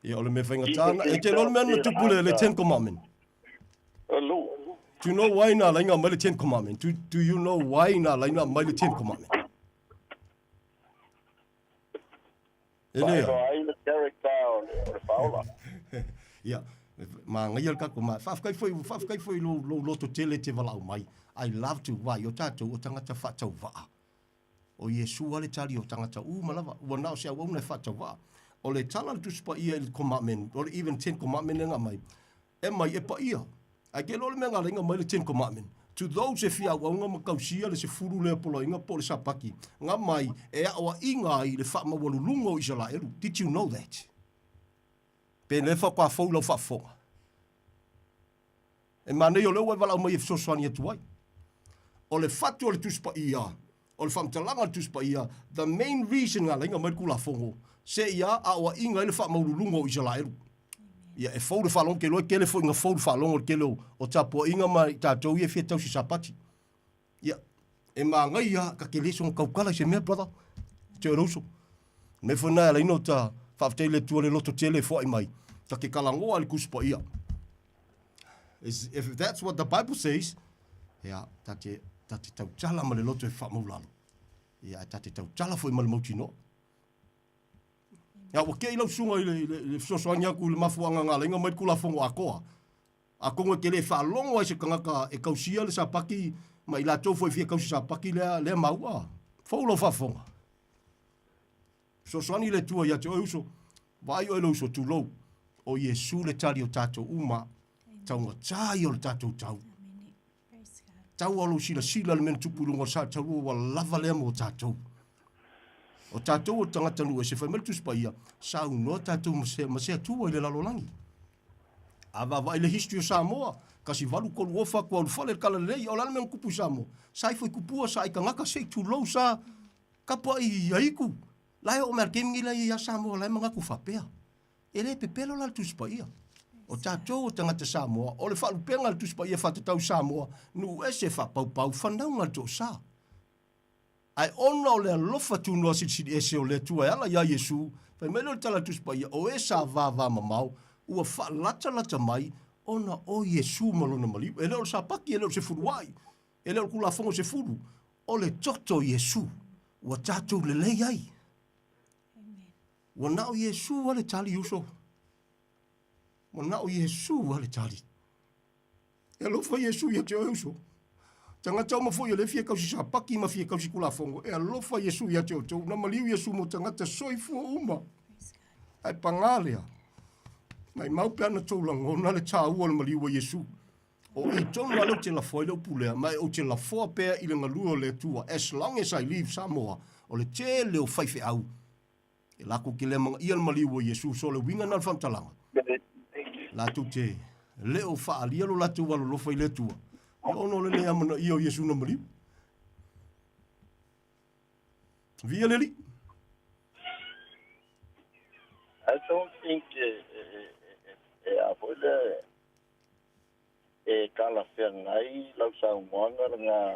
Speaker 6: ia, o le mea faigata na, e te iloa le mea na tupu le, le Ten Commandment.
Speaker 8: Hello.
Speaker 6: Do you know why na laina mai le Ten Commandment? Do you know why na laina mai le Ten Commandment? E lea.
Speaker 8: Faailoa ai le character o le, o le faaola.
Speaker 6: Ia, manaia le tatou ma faafetai foi, faafetai foi i lou, lou loto tele e te valaau mai. I love to vaai o tatou o tagata faatauvaa. O Iesu lava le tali o tagata uma lava, ua na o se auauna e faatauvaa. O le tala a le Tusi Paia i le commandment, o le even Ten Commandment lea na aumai, e mai e paia. Ae te iloa le mea na ala ai ona aumai le Ten Commandment? To those e fia auauna ma tausia le 10 lea poloaiga po o le Sapati, na mai e aoaiga ai le faamaualuluga o Isaraelu. Did you know that? Pe lea faatoa fou lau faafofoga. E manaia o lea ua e valaau mai e fesoasoani atu ai. O le fatu o le Tusi Paia, o le faamatalaga o le Tusi Paia, the main reason na ala ai ona aumai le Tulafono, seia aoaiga ai le faamaualuluga o Isaraelu. Ia, e fou le faalogo, te iloa e tele foi ina fou le faalogo i le tele o tapuaiga ma i tatou ia e fia tausi Sapati. Ia, e manaia, ta te le soona tautala i se mea, brother, te o le uso. Mea foi na e ala ai ona ta faafetai i le Atua le loto tele e foai mai, ta te talanoa i le Tusi Paia. Is, if that's what the Bible says, ia, ta te, ta te tautala ma le loto e faamaulalo. Ia, ae ta te tautala foi ma le mautinoa. Ia, ua kei lau susuga i le, i le, i le fesoasoani atu i le mafuaaga na ala ai ona mai le Tulafono atoa. Atonu e te le faalogo ai se tagata e tausia le Sapati ma i latou foi e fia tausi Sapati lea, lea maua. Fou lau faafofoga. Fesoasoani le Atua ia te oe uso. Vaai oe le uso, tulou. O Iesu le tali o tatou uma. Taugata ia o le tatou tau. Tau o lou silasila le mea na tupu i luga o le sa taulua ua lava lea mo tatou. O tatou o tagata nuu ese, fai mai le Tusi Paia, saunoa tatou ma se, ma se Atua i le lalolagi. A vaavaai le history o Samoa, 18 3 ofa atu ulufale le talalelei, o le a le mea na tupu i Samoa? Sa ifo i tupua, sa i tagata, se i tulou sa tapuai aitu. La e oo mai lava i le taimi lenei la e i ai lava Samoa la e manatu faapea. E le pepelo la le Tusi Paia. O tatou o tagata Samoa, o le faalupega a le Tusi Paia faatatau i Samoa, nuu ese faapaupau, fanauga a le toasa. Ae ona o le alofa tunoa silisili ese o le Atua e ala iā Iesu, fai mai lea o le tala a le Tusi Paia, o e sa vavamamao, ua faalatalata mai ona o Iesu ma lona maliu. E le o le Sapati, e le o le Sefuluai, e le o le Tulafono Sefulu, o le toto o Iesu ua tatou lelei ai. Ua na o Iesu lava le tali, uso. Ua na o Iesu lava le tali. E alofa Iesu ia te oe, uso. Tagata uma foi o lea e fia tausi Sapati ma fia tausi Tulafono, e alofa Iesu ia te outou. Na maliu Iesu mo tagata soifua uma. Ae pagā lea, maimau pe ana tou lagona le tāua o le maliu a Iesu. O i tonu lava lea ou te lafoa ai le upu lea, ma e ou te lafoa pea i le galue o le Atua, as long as I live Samoa, o le tele o faifeau, e latou te le amanaia le maliu o Iesu, so o le uiga lena o le faamatalaga, latou te le o faaalia lo latou alolofa i le Atua, ia ona o le le amanaia o Iesu na maliu. Viia le Alii.
Speaker 8: I don't think e, e, e, e, e a foi le e talafeagai lau saunoaga lena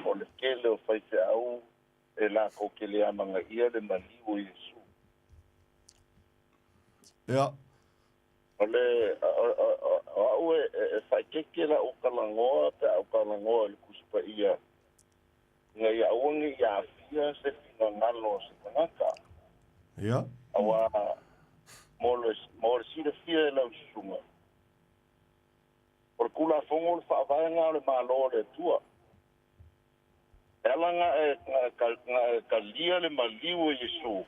Speaker 8: o le tele o faifeau e latou te le amanaia le maliu o Iesu.
Speaker 6: Ia.
Speaker 8: O le, o au e, e faaeteete lau talanoa pe a ou talanoa i le Tusi Paia, ina ia aua ne i aafia se finagalo o se tagata.
Speaker 6: Ia.
Speaker 8: Aua mo le, mo le silafia e lau susuga, o le Tulafono o le faavaega o le Malo o le Atua. E ala na e, na e, na e talia le maliu o Iesu,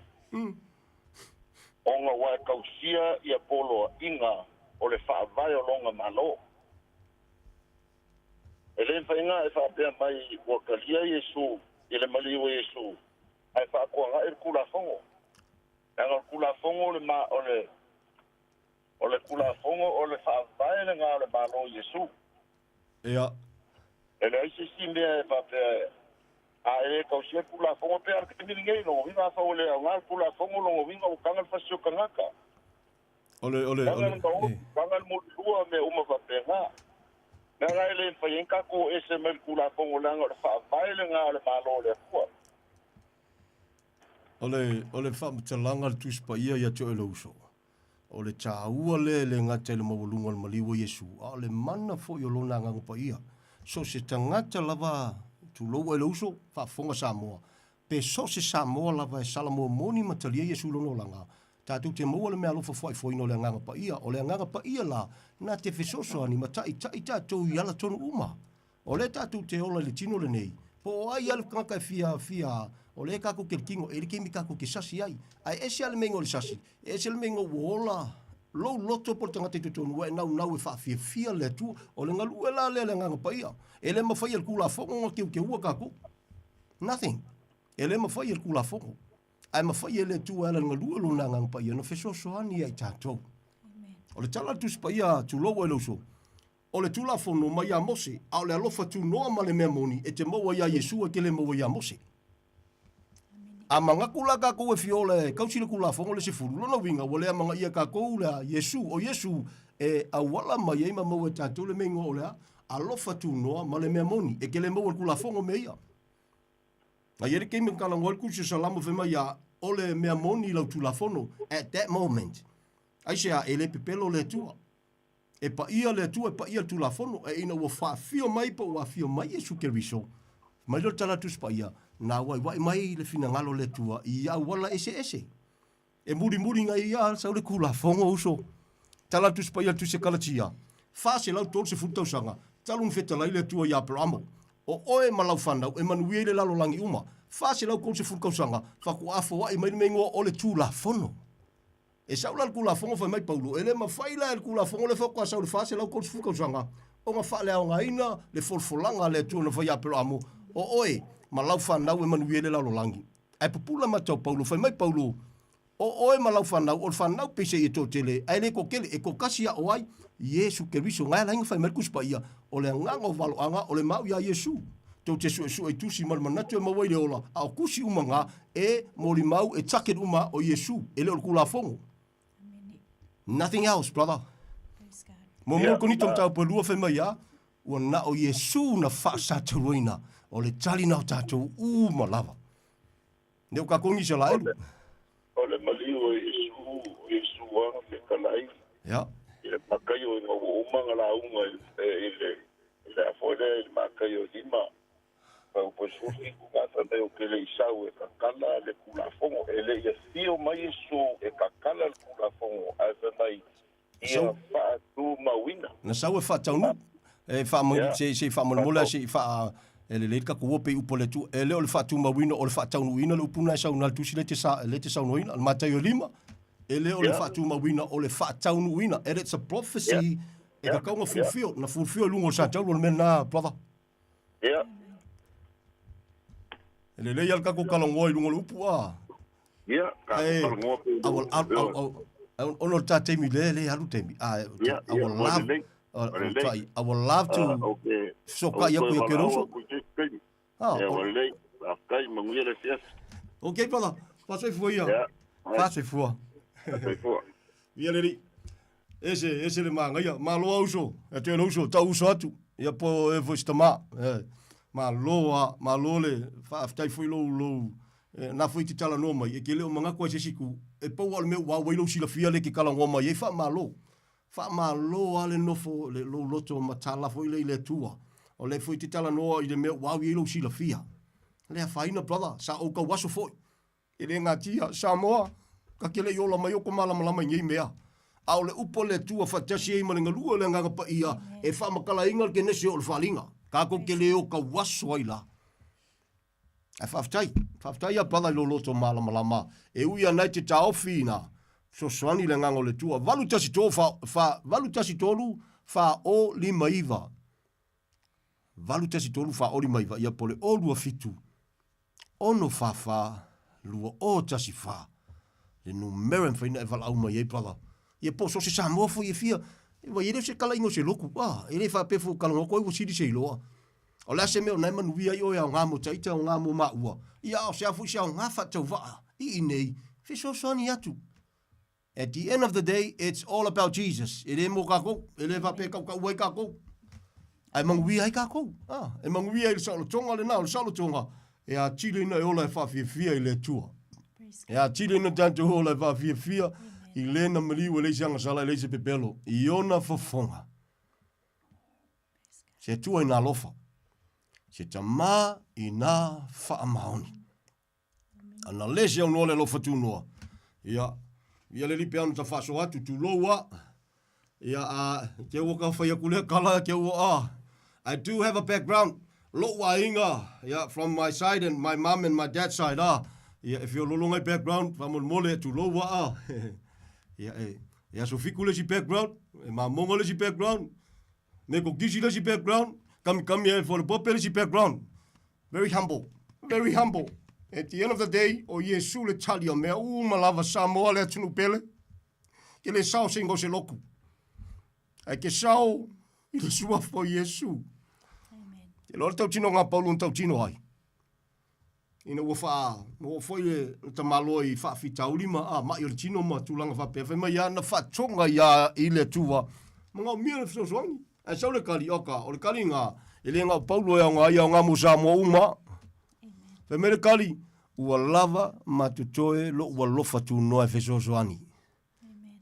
Speaker 8: ona ua e tausia ia poloaiga o le faavae o lona Malo. E le mafai ona e faapea mai ua talia Iesu i le maliu o Iesu, ae faatuagai le Tulafono. Leaga o le Tulafono o le, o le, o le Tulafono o le faavae lena o le Malo o Iesu.
Speaker 6: Ia.
Speaker 8: E leai se isi mea e faapea a e le tausia le Tulafono pei lava o le taimi lenei, lona uiga afai ua le aoga le Tulafono, lona uiga ua taga le fasi o tagata.
Speaker 6: O le, o le, o le,
Speaker 8: eh. Taga le mulilua, mea uma faapena. Leaga e le mafai ai ona tatou o ese mai le Tulafono leaga o le faavae lena o le Malo o le Atua.
Speaker 6: O le, o le faamatalaga a le Tusi Paia ia te oe lou uso, o le tāua lea e le gata i le maualuga o le maliu o Iesu, a o le mana foi o Lona Agaga Paia. So o se tagata lava, tulou oe le uso, faafofoga Samoa, Pe so o se Samoa lava e salamoa moni ma talia Iesu i lona olaga, tatou te maua le meaalofa fuaifuaina o le Agaga Paia. O le Agaga Paia la, na te fesoasoani ma taitai tatou i ala tonu uma. O lea tatou te ola i le tino lenei, po o ai lava le tagata e fia, fia, o lea tatou te tino, e i ai le taimi tatou te sasi ai. Ae ese lava le meiga o le sasi, ese le meiga ua ola lou loto po o le tagata i totonu ua e naunau e faafiafia le Atua. O le galue la lea a le Agaga Paia. E le mafai e le Tulafono ona teuteua tatou. Nothing. E le mafai e le Tulafono. Ae mafai e le Atua e ala i le galue o Lona Agaga Paia ona fesoasoani ia i tatou. O le tala a le Tusi Paia, tulou e le uso, O le Tulafono mai ia Mose, a o le alofa tunoa ma le mea moni e te maua iā Iesu e te le maua iā Mose. A manatu la kākou e fia ola e kausi le Tulafono le 10, lona uiga ua le amanaia e kākou le a Iesu, o Iesu e auala mai ai ma maua e tātou le mea igoa o le a alofa tunoa ma le mea moni e te le maua i le Tulafono mea ia. Na i ai le taimi na talanoa ai le Tusi o Salamo fai mai ia, o le mea moni i lau Tulafono at that moment. Aisea, e le pepelo le Atua. E paia le Atua, e paia le Tulafono, e ina ua faafio mai po ua afio mai Iesu Keriso, mai lea o le tala Tusi Paia, na waiwai mai le finagalo o le Atua i auala eseese. E mulimuli ngai ia sau le Tulafono uso. Tala Tusi Paia le Tusi Kalatia, 430 tausaga, talu na fetalai le Atua ia Aperamo, o oe ma lau fanau e manuia i le lalolagi uma. 430 tausaga, faatoa foai mai le mea igoa o le Tulafono. E sau la le Tulafono fai mai Paulo, e le mafai la e le Tulafono lea faatoa sau i le 430 tausaga ona faaleaogaina le folafolaga a le Atua na fai ia Aperamo, o oe ma lau fanau e manuia ai le lalolagi. Ae pupula matau Paulo, fai mai Paulo, o oe ma lau fanau, o le fanau peiseai e toatele, ae le toatele, e toatasi a o ai? Iesu Keriso. Ngai ala ai na fai mai le Tusi Paia, o le agaga o valoaga o le mau iā Iesu. Tou te suesue i tusi ma le manatu e maua ai le ola, a o tusi uma na e molimau e target uma o Iesu, e le o le Tulafono. Nothing else, brother. Mo mo konito mataupu e lua fai mai a, ua na o Iesu na faasatauaina o le tali na o tatou uma lava. Ne o kākou nisi o la elu.
Speaker 8: O le maliu o Iesu, o Iesu a fetalai.
Speaker 6: Yeah.
Speaker 8: I le makaio ina ua uma ona lauga i le, i le a foi lea, i le makaio 5, fuaiupu e 17, na fai mai ou te le i sau e kakala le Tulafono. E le i afio mai Iesu e kakala le Tulafono, ae fai mai, ia faatumauina.
Speaker 6: Na sau e faataunuu, e faamanu, se, se i faamolemole lava se i faa, e lelei le tatou ope i upu a le Atua. E le o le faatumauina, o le faataunuuina le upu lena e sau i ina i le tusi lea e te sa, lea e te saunoaina, o le Mataio 5, e le o le faatūmauina, o le faataunuuina. And it's a prophecy e tatau ona fulfill, na fulfill i luga o le Sataulu, o le mea lena, brother. E lelei lava le tatou talanoa i luga o le upu, a.
Speaker 8: Ia, tatou talanoa pea i luga o le upu.
Speaker 6: Ona o le ta taimi lea, lea e alu taimi. I would love, I would love to fesokai atu ia Keroso.
Speaker 8: Ia, ua lelei. Faafetai, manuia le afiafi.
Speaker 6: Ok, brother. Faasoifua ia.
Speaker 8: Yeah.
Speaker 6: Faasoifua.
Speaker 8: Faasoifua.
Speaker 6: Ia lelei. Ese, ese le magaia. Malo a uso. E te le uso, tau uso atu. Ia po e foi tama. E. Malo a, malo le faafetai foi lou lou e, na foi te talanoa mai. E ke le o manatu ai se isi tu. E pau o le mea ua au ai lou silafia le ke talanoa mai ai faamalo. Faamalo a le nofo le lou loto matala foi le i le Atua. O le foi te talanoa i le mea ua au i ai lou silafia. Le afaina brother, sa ou tau aso foi. E le gatia, Samoa, ka te le i ola mai o ko malamalama i nei mea. A o le upu a le Atua faatasi ai ma le galue o le Agaga Paia e faamatalaina le kenese o le faaaliga. Tatou te le o tau aso ai la. Ae faafetai, faafetai a brother i lou loto malamalama. E ui ana e te taofi na fesoasoani le Agaga o le Atua. 813 fa, fa, 813 fa o lima iva. 813 fa o lima iva, ia po le o lua fitu, ono fa fa, lua o tasi fa. Le numera e mafai ona e valaau mai ai brother. Ia po o so o se Samoa foi e fia, ua i ai lea o se talaiga o se lotu, ah, e le faapea foi o talanoa atu ai ua sili se iloa. O le a se mea o na e manuia ai oe aoga mo taita, aoga mo maua, ia a o se a foi se aoga faatauvaa i inei, fesoasoani atu. At the end of the day, it's all about Jesus. E le mo kākou, e le faapea e tautaua ai kākou. Ae manuia ai kākou. Ah, e manuia ai le saolotoga lena, o le saolotoga, e atili ina e ola e faafiafia i le Atua. E atili ina tatou ola e faafiafia i lena maliu e leai se agasala, e leai se pepelo, i ona fofoga. Se Atua i nā alofa, se Tamā i nā faamaoni. Ana le se aunoa le alofa tunoa. Ia, ia le lipe ana ta faasoa atu, tulou a. Ia, a, te ua ka whai aku lea kala, te ua a. I do have a background. Lo'u aiga, ia, from my side and my mum and my dad side, ah. Ia, e feololo ngai background, faamolemole, tulou a, ah. Ia, e, e aso fiku le isi background, e mamoga le isi background, me kokisi le isi background, kamikami e falepope le isi background. Very humble, very humble. At the end of the day, o Iesu le tali o mea uma lava Samoa le atunuu pele. Ke le sao se ingoa o se loku. Ae ke sao i le suafa o Iesu.
Speaker 7: Amen.
Speaker 6: Te loa le tautino ngā Paulu na tautino ai. Ina ua wha, ua foi le, le tamaloa i whaafitauli ma a, mai o le tino ma tulaga faapea. Fai mai ia na whatonga ia i le Atua. Ma ngau mia le fesoasoani. Ae sau le kali, oka, o le kali ngā, e le ngau Paulo e ao ngā ia o ngā mo Samoa uma. Fai mai le kali, ua lava ma totoe lo'u alofa tunoa e fesoasoani.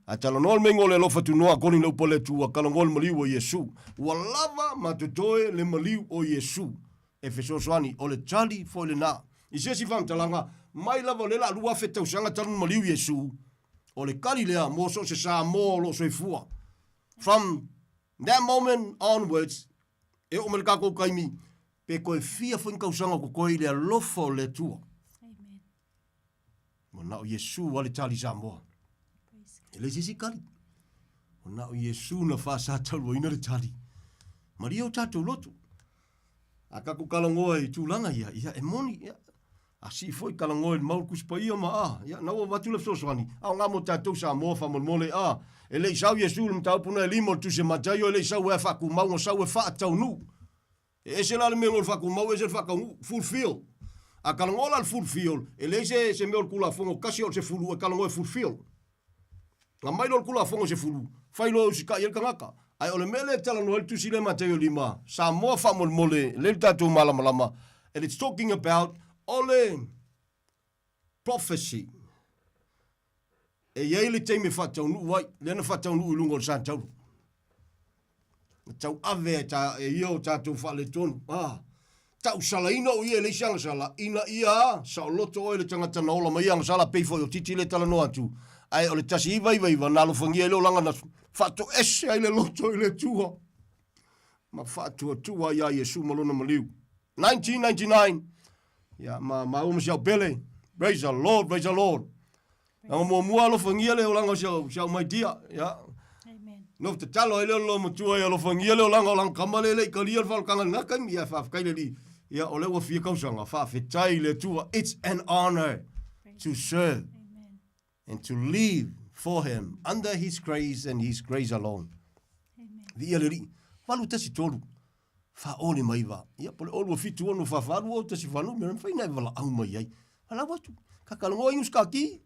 Speaker 6: A talanoa le meinga o le alofa tunoa according le upu a le Atua, talanoa le maliu o Iesu. Ua lava ma totoe le maliu o Iesu e fesoasoani. O le tali foi lena. I se isi faamatalaga, mai lava o lea la 2000 tausaga talu ona maliu Iesu, o le kali lea mo so o se Samoa o lo o soifua. From that moment onwards, e oo mai le tatou taimi, pe toe fia foi ni tausaga o totoe i le alofa o le Atua.
Speaker 7: Amen.
Speaker 6: Ua na o Iesu lava le tali Samoa. E leai se isi tali. Ua na o Iesu na faasataluaina le tali. Malie o tatou loto. A tatou talanoa i tulaga ia, ia e moni, ia, a sii foi talanoa i le mau le Tusi Paia ma a, ia, na ua avatu le fesoasoani, a o ngā mo tatou Samoa faamolemole, a, e le i sau Iesu i le mataupu na e lima o le Tusi a Mataio, e le i sau e faatumau, na sau e faataunuu. E ese la le mea o le faatumau, ese le faataunuu, fulfill. A talanoa la le fulfill, e leai se, se mea o le Tulafono tasi o le sefulu e talanoa e fulfill. Na mai loa le Tulafono sefulu, fai loa e usitai ai le tagata. Ae o le mea lea e talanoa ai le Tusi lea Mataio lima, Samoa faamolemole, lea le tatou malamalama, and it's talking about o le prophecy. E i ai le taimi e faataunuu ai, lea na faataunuu i luga o le Santauro. Na tauave e, ta, e ia o tatou faaletonu. Ah, tausalaina o ia e leai se agasala, ina ia saoloto oe le tagata na ola mai agasala, pei foi o Titi le talanoa atu. Ae o le 1999 na alofagia ai le olaga na faatoese ai le loto i le Atua ma faatuatua ai ia Iesu ma lona maliu. 1999, ia, ma maua ma si au pele. Praise the Lord, praise the Lord. Langa muamua alofagia le olaga o si au, si au maitia. Ia.
Speaker 7: Amen.
Speaker 6: No tatalo ai le lo matua ia alofagia le olaga o langa kama le le i kalia le whalokanga ngā kaimi. Ia whawhetai le li. Ia o le ua fia kausaga. Whawhetai le Atua. It's an honor to serve.
Speaker 7: Amen.
Speaker 6: And to live for him under his grace and his grace alone.
Speaker 7: Amen.
Speaker 6: Viia le Alii. 813. 49. Ia, po le 276 44 o tasi vanu, mea mawhai na e valaau mai ai. Halau atu, ka kalongoa ingus ka ki.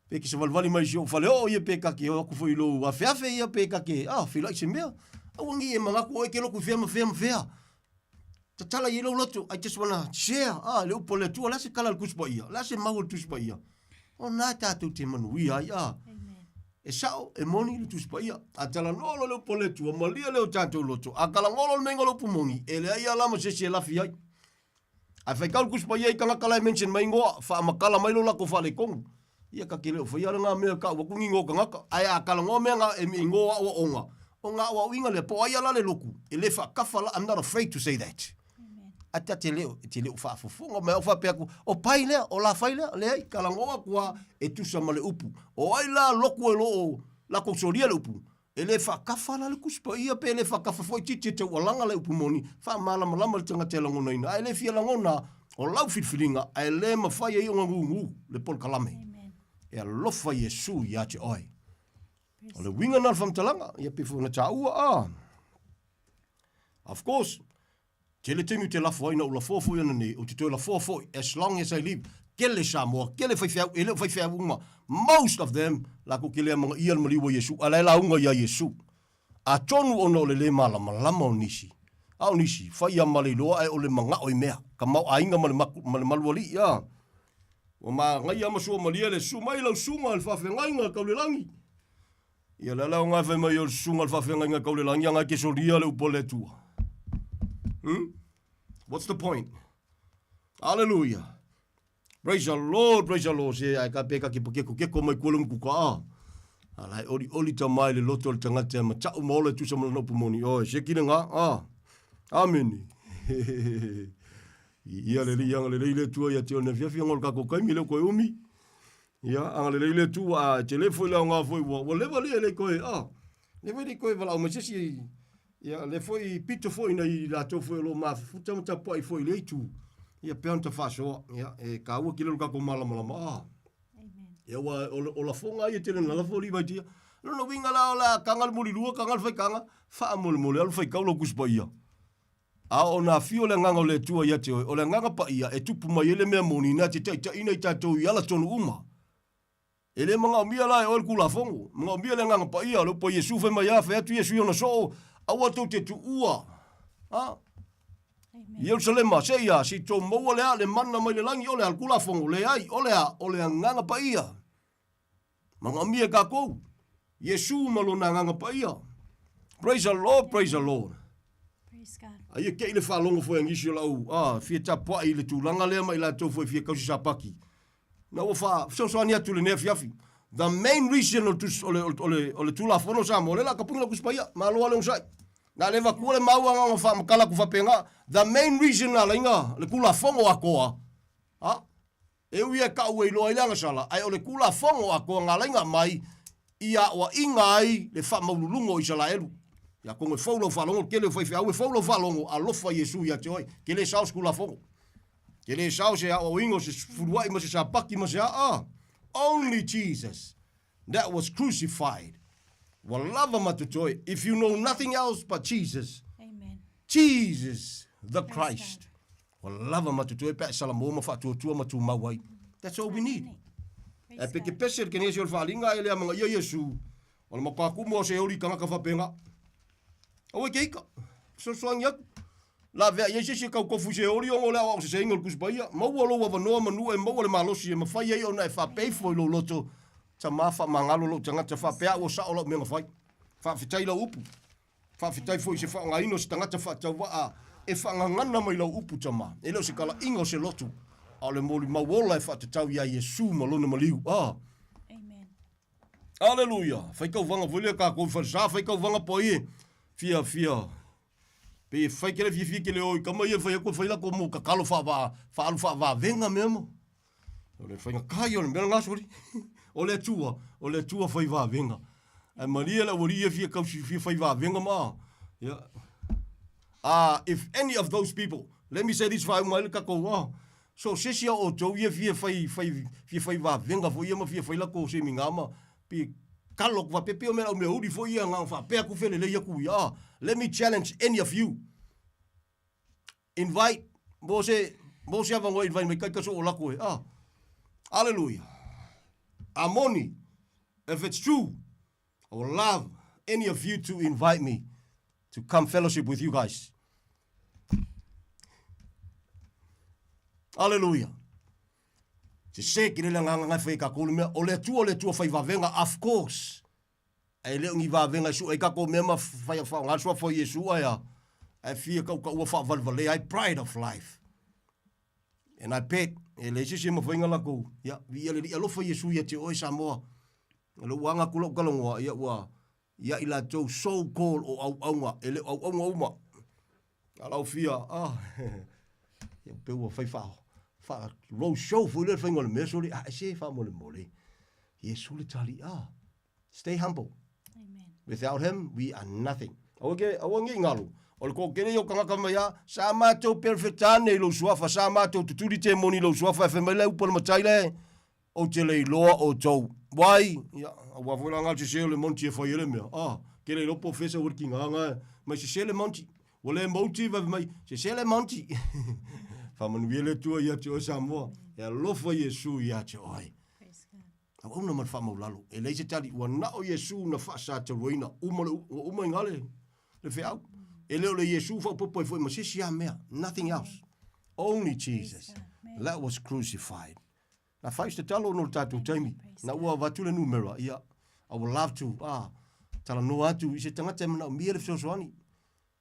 Speaker 6: Pe ke savalivali mai si ou fale oo ia pe ka ke o aku foi lou afeafe ia pe ka ke, ah, feilai se mea. Aua ngi e mangaku oe ke loku i fea ma fea ma fea. Tatala i lou loto, I just wanna share, ah, le upu a le Atua, o le a se kala o le Tusi Paia? O le a se mau o le Tusi Paia? O na tatou te manuia ai, ah. E sao, e moni le Tusi Paia. A talanoa loa le upu a le Atua, malie lea o tatou loto. A talanoa loa le meinga o le upu moni, e leai lava la ma se isi e lafi ai. Ae faitau le Tusi Paia i tagata la e mention mai ingoa, faamatala mai lo latou faaletonu. Ia ta te le o faia lena mea tau atu ni ingoa o tagata. Ae a talanoa mea na e ingoa aoaoga, o ngā aoaoina lea, po o ai a la le lotu, e le faatafa la, I'm not afraid to say that. Ae ta te le o, e te le o faafofoga mai au faapea atu, o pai lea, o la fai lea, leai, talanoa atu lava e tusa ma le upu. O ai la lotu e lo o latou solia le upu, E le faatafa la le Tusi Paia pe le faatafa foi titi e taualaga le upu moni, faamalamalama le tagata e lagonaina, ae le fia lagona o lau filifiliga, ae le mafai ai ona gugu le polokalame. E alofa Iesu ia te oe. O le uiga na o le faamatalaga, ia pei foi ona taua, ah. Of course, Tele taimi ou te lafo ai, na ou lafoa foi ananei, ou te toe lafoa foi, as long as I live. Kele Samoa, kele faifeau, e le o faifeau uma, most of them, latou te le amanaia le maliu o Iesu, a la e lauga ia Iesu. Atonu ona o le le malamalama o nisi, a o nisi, fai ia ma le iloa ae o le manao i mea, tamaoaiga ma le maku, ma le malualii, a. Ua manaia ma suamalie le susu mai lau susuga i le faafeagaiga tau le lagi. Ia le ala o ngā whai mai o le susunga le whawhengainga kau le langi a ngā ke soria le upo le Atua. Hmm? What's the point? Hallelujah. Praise the Lord, praise the Lord. Se ai ka pe ka ke keko keko mai kua lungu kuka a. A lai oli oli ta mai le loto le tangata ma tau ma ola tusa ma lana upu moni. Oi, se kina ngā. Ah. Amene. Ia le li anga le le tua ia te ona fiafia ngol ka ko kaimi le koe umi. Ia anga le le tua a te le foi la ngā foi ua. Ua leva le le koe. Ah. Le foi le koe wala o masesi. Ia le foi pito foi nei latou foi o lo mafuta ma tapuai foi i le itu. Ia pea ona tafaasoa. Ia e kāua ki lelo kako malamalama. Ah. Ia ua o lafoga ia tele na lafo li vai tia. Lona uiga la o la kanga le mulilua kanga le faikanga faamolemole alu faikau lou Tusi Paia. A o na afio le Agaga o le Atua ia te oe, o le Agaga Paia e tupu mai ai le mea moni na te taitaiina i tatou i ala tonu uma. E le manaomia la e oe le Tulafono, manaomia le Agaga Paia, o le upu a Iesu fai mai a, fai atu Iesu i ona soo, aua tou te tuua. Ha? Ierusalema, seia, se i tou maua le a, le mana mai le lagi, o le a le Tulafono, leai, o le a, o le Agaga Paia. Manaomia e kakou, Iesu ma lona Agaga Paia. Praise the Lord, praise the Lord.
Speaker 7: Praise God.
Speaker 6: Aia kei le faalogo foi a nisi o lau, ah, fia tapuai i le tulaga lea ma i latou foi fia kausi sapaki. Na ua faasoasoani atu i lenei afiafi. The main reason o le, o le, o le, o le Tulafono o Samoa, lea la kapuga lau Tusi Paia, malo lava le onosai. Na le avatua le mau agaga faamatala atu faapena, the main reason na ala ai na le Tulafono atoa, a, e ui e kau e iloa ai le agasala, ae o le Tulafono atoa na ala ai na aumai, ia aoaiga ai le faamaululuga o Isalaelu. Ia atonu e fou lau faalogo, le tele o faifeau e fou lau faalogo, alofa Iesu ia te oe, ke le sao se Tulafono. Ke le sao se aoaoina o se fuluai ma se sapaki ma se aa. Only Jesus that was crucified. Ua lava ma totoe. If you know nothing else but Jesus,
Speaker 7: Amen.
Speaker 6: Jesus the Christ. Ua lava ma totoe pe a e salamo ma faatuatua ma tumau ai. That's all we need. E pe ke pese le kenesi o le faaaliga e le amanaia Iesu, o le mapakumu o se oli tagata faapena. Aua e ke ika. Fesoasoani atu. Lavea i ai se isi e kautofu i se oli ona o le aoao seseina o le Tusi Paia. Maua lou avanoa manu e maua le malosi e mafai ai ona e faapeifo i lou loto, Tama faamagalo lou tagata faapea ua sao lau mea na fai. Faafetai lau upu. Faafetai foi i se faaaogaina o se tagata faatauvaa e faagagana mai lau upu, Tama. E le o se kalaiga o se loto, a o le molimau ola e faatatau iā Iesu ma lona maliu. Ah.
Speaker 7: Amen.
Speaker 6: Aleluia! Fai tauvaga foi lea tatou i falesa, fai tauvaga po ai e fia fia pe e fai kele fiafia kele o i kama ia fai atu e fai lako mo kakalo faava faalu faavavega mea mo. O le faiga kai o le mea lena soli. O le Atua, o le Atua fai vavega. Ae malie le aualii ia fia kausi fia fai vavega ma. Yeah. If any of those people, let me say this faaiuga ai le tatou ah, so se isi a outou ia fia fai fai fia fai vavega foi ia ma fia fai lako seminar ma pe kalo atu faapea pei o mea lau mea uli foi ia na faapea atu felelei atu ia ah, let me challenge any of you invite mo se mo se avanoa invite mai kai so o lako e ah hallelujah amoni if it's true I would love any of you to invite me to come fellowship with you guys. Hallelujah. Se se ki le nganga ngai fai ka kolu mea o le Atua o le Atua fai vavenga of course. Ai le ngi vavenga su ai ka ko mea ma fai fa ngal sua fo Yesu ai a. Ai fia ka ka ua fa valvale ai pride of life. And I bet e le se se ma fai ngala ko ya vi ia le li alofa Yesu ia te oe Samoa. Le ua aga aku lou talanoa, ia ua ia i latou so called o auaunga, e le o auaunga uma. A lau fia, ah, ia pe ua fai fa, fa road show foi lea le faiga o le mea soli, ah, e se faamolemole. Iesu le tali, ah, stay humble.
Speaker 7: Amen.
Speaker 6: Without him, we are nothing. Aua ke, aua nge i ngalo. O le toatele ia o tagata mai a, sa matou perfetane i lou suafa, sa matou tutuli te moni i lou suafa, e fai mai le upu a le matai le, Ou te le iloa outou. Wai, ia, aua foi la ngā sese o le monti e whai ele mea. Ah, ke le iloa po fesa ua ki ngā ngā, mai sese le monti. Ua le mouti vave mai, sese le monti. Whamanuia le Atua ia te oe Samoa. E alofa Iesu ia te oe. Au auna ma le whaamaulalo. E leai se tali, ua nao Iesu na whaasataluaina. Uma le, ua uma i ngā le, le feau. E le o le Iesu whaopopo ai foi ma se isi a mea. Nothing else. Only Jesus. That was crucified. Na whai se tatalo no le tatou taimi. Na ua avatu le numera, ia, I would love to, ah, talanoa atu i se tagata e manaomia le fesoasoani.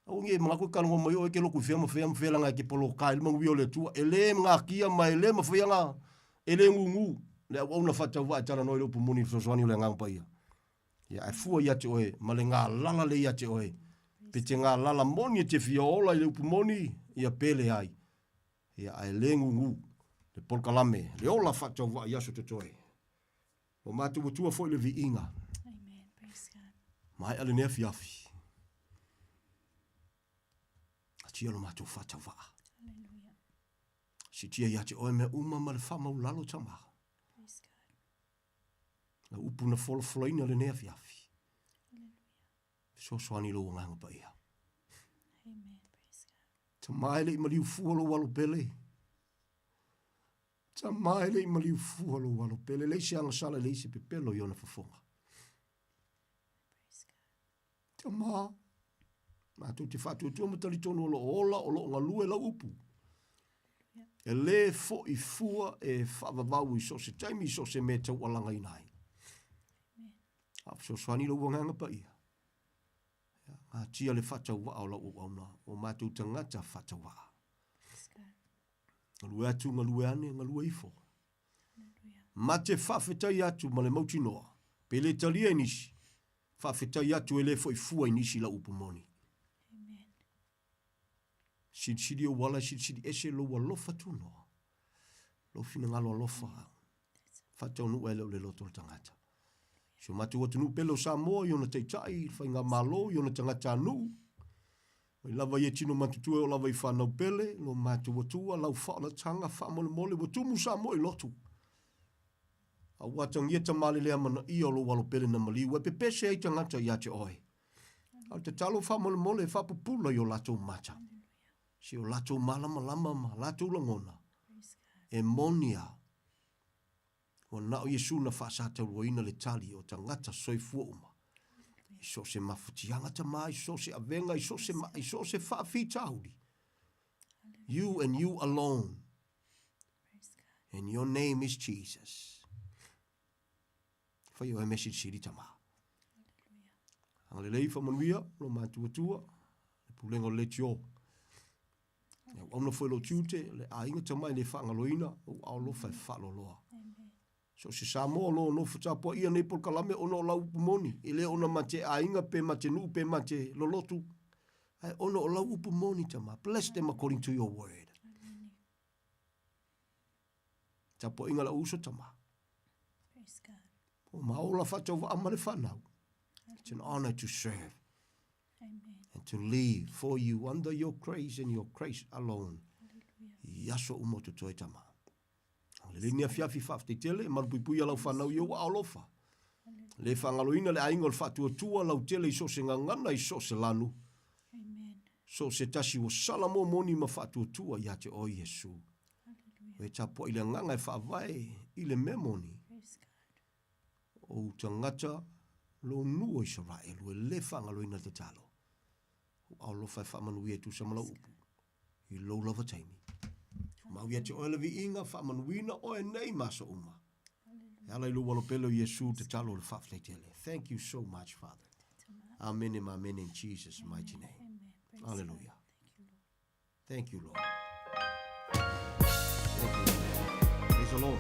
Speaker 6: Aua nge manatu e talanoa mai oe ke loku i fea ma fea ma fea laga e ke poloka ai le manuia o le Atua. E le ngakia ma e le mafai ana. E le gugu le auauna faatauvaa e talanoa i le upu moni i le fesoasoani o le Agaga Paia. Ia, ae fua ia te oe ma le galala lea ia te oe. Pe te galala moni e te fia ola i le upu moni, ia pe leai. Ia, ae le gugu le polokalame, le ola faatauvaa i aso totoe. Ua matou atua foi le viiga.
Speaker 7: Amen. Praise God.
Speaker 6: Maea lenei afiafi. Atia lo matou faatauvaa.
Speaker 7: Hallelujah.
Speaker 6: Sitia ia te oe mea uma ma le faamaulalo tama.
Speaker 7: Praise God.
Speaker 6: Lau upu na folafolaina lenei afiafi.
Speaker 7: Hallelujah.
Speaker 6: Fesoasoani lou agaga paia.
Speaker 7: Amen. Praise God.
Speaker 6: Tama e le i maliu fua lou alo pele. Tama e le i maliu fua lou alo pele. Leai se agasala, leai se pepelo i ona fofoga.
Speaker 7: Praise God.
Speaker 6: Tama, matou te faatuatua ma talitonu o loo ola, o loo galue lau upu. E lē foʻi fua e faavavau i so o se taimi, i so o se mea e taualagaina ai. A o fesoasoani lou agaga paia. Ia, gatia le faatauvaa o lau auauna, o matou tagata faatauvaa. Galue atu, galue ane, galue ifo. Ma te faafetai atu ma le mautinoa, pe le talia e nisi, faafetai atu e le foi fua i nisi lau upu moni. Silisili ou ala, silisili ese lou alofa tunoa, lou finagalo alofa, faataunuu ai lea o le loto o le tagata. Si o matou atunuu pele o Samoa i ona taitai, i le faigamalo, i ona tagatanuu, mai lava ia tino matutua e oo lava i fanau pele, lo matou atua, lau faaolataga faamolemole ua tumu Samoa i lotu. A ua atagia tamalelea amanaia o lou alo pele na maliu e pepese ai tagata ia te oe. A o le tatalo faamolemole e faapupula i o latou mata, si o latou malamalama ma latou lagona, e moni a ua na o Iesu na faasatauaina le tali o tagata soifua uma i so o se mafatiaga tama, i so o se avega, i so o se maa, i so o se faafitauli. You and you alone. And your name is Jesus. Fai oe mea silisili tama. Agalelei faamanuia lo matuatua, le pulega o le leitio. Ia auauna foi lou tiute, le aiga tama e le faagaloina, ou aolofa e faaloaloa. So o se Samoa o lo o nofo tapuaia nei polokalame ona o lau upu moni, e le ona ma te aiga pe ma te nuu pe ma te lolotu, ae ona o lau upu moni tama. Bless them according to your word. Tapuaiga lau uso tama.
Speaker 7: Praise God.
Speaker 6: O maola faatauvaa ma le fanau. It's an honor to serve.
Speaker 7: Amen.
Speaker 6: And to live for you under your grace and your grace alone.
Speaker 7: Hallelujah.
Speaker 6: I aso uma o totoe tama. Agalelei ni afiafi faafetai tele, e malupuipuia lau fanau i ou aao alofa. Le faagaloina le aiga o le faatuatua lautele i so o se gagana i so o se lanu.
Speaker 7: Amen.
Speaker 6: So o se tasi ua sala momoni ma faatuatua ia te oe Iesu.
Speaker 7: Hallelujah.
Speaker 6: O e tapuai le agaga e faavae i le mea moni.
Speaker 7: Praise God.
Speaker 6: O ou tagata lou nuu o Isaraelu e le faagaloina le tatalo. O aolofa e faamanuia e tusa ma lau upu i lou lava taimi. Mau ia te oe le viiga, faamanuina oe nei ma aso uma. E ala i lou alo pele o Iesu tatalo o le faafetai tele. Thank you so much, Father. Amene ma amene in Jesus' mighty name.
Speaker 7: Amen.
Speaker 6: Hallelujah.
Speaker 7: Thank you, Lord.
Speaker 6: Thank you, Lord. Thank you, Lord. Praise the Lord.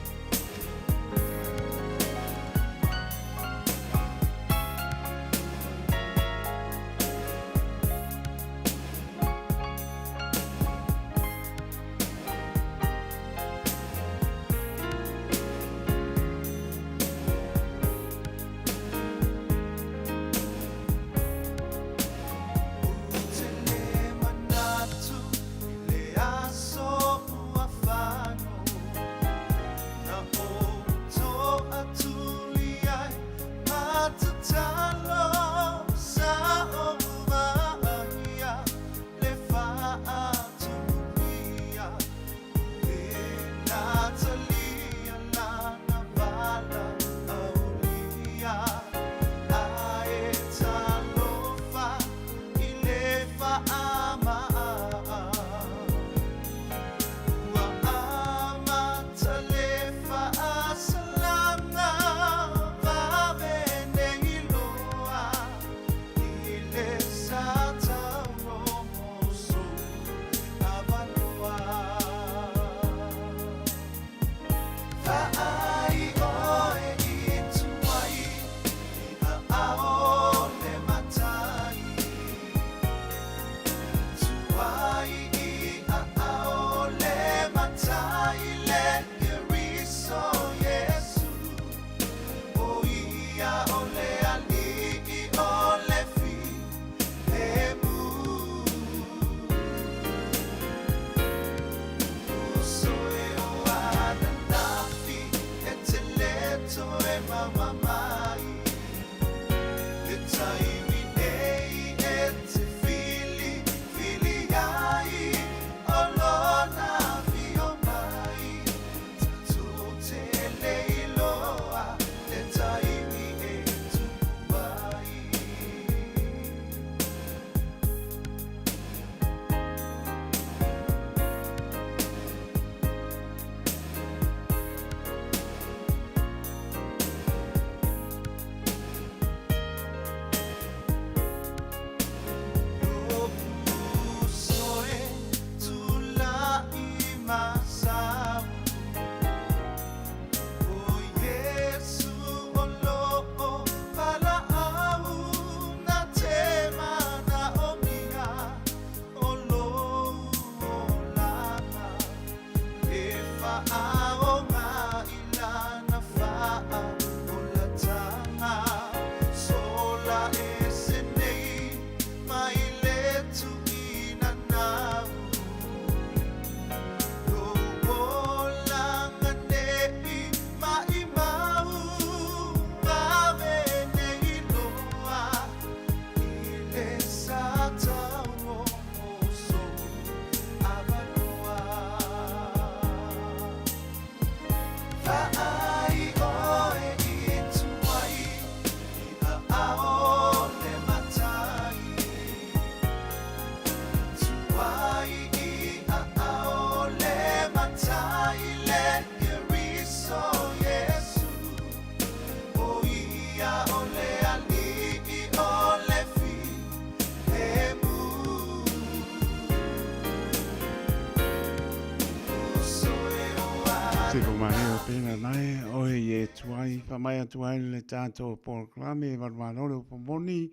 Speaker 2: malae oe i e tuai, whamai atu ai le tātou polokalame e valu le upo moni,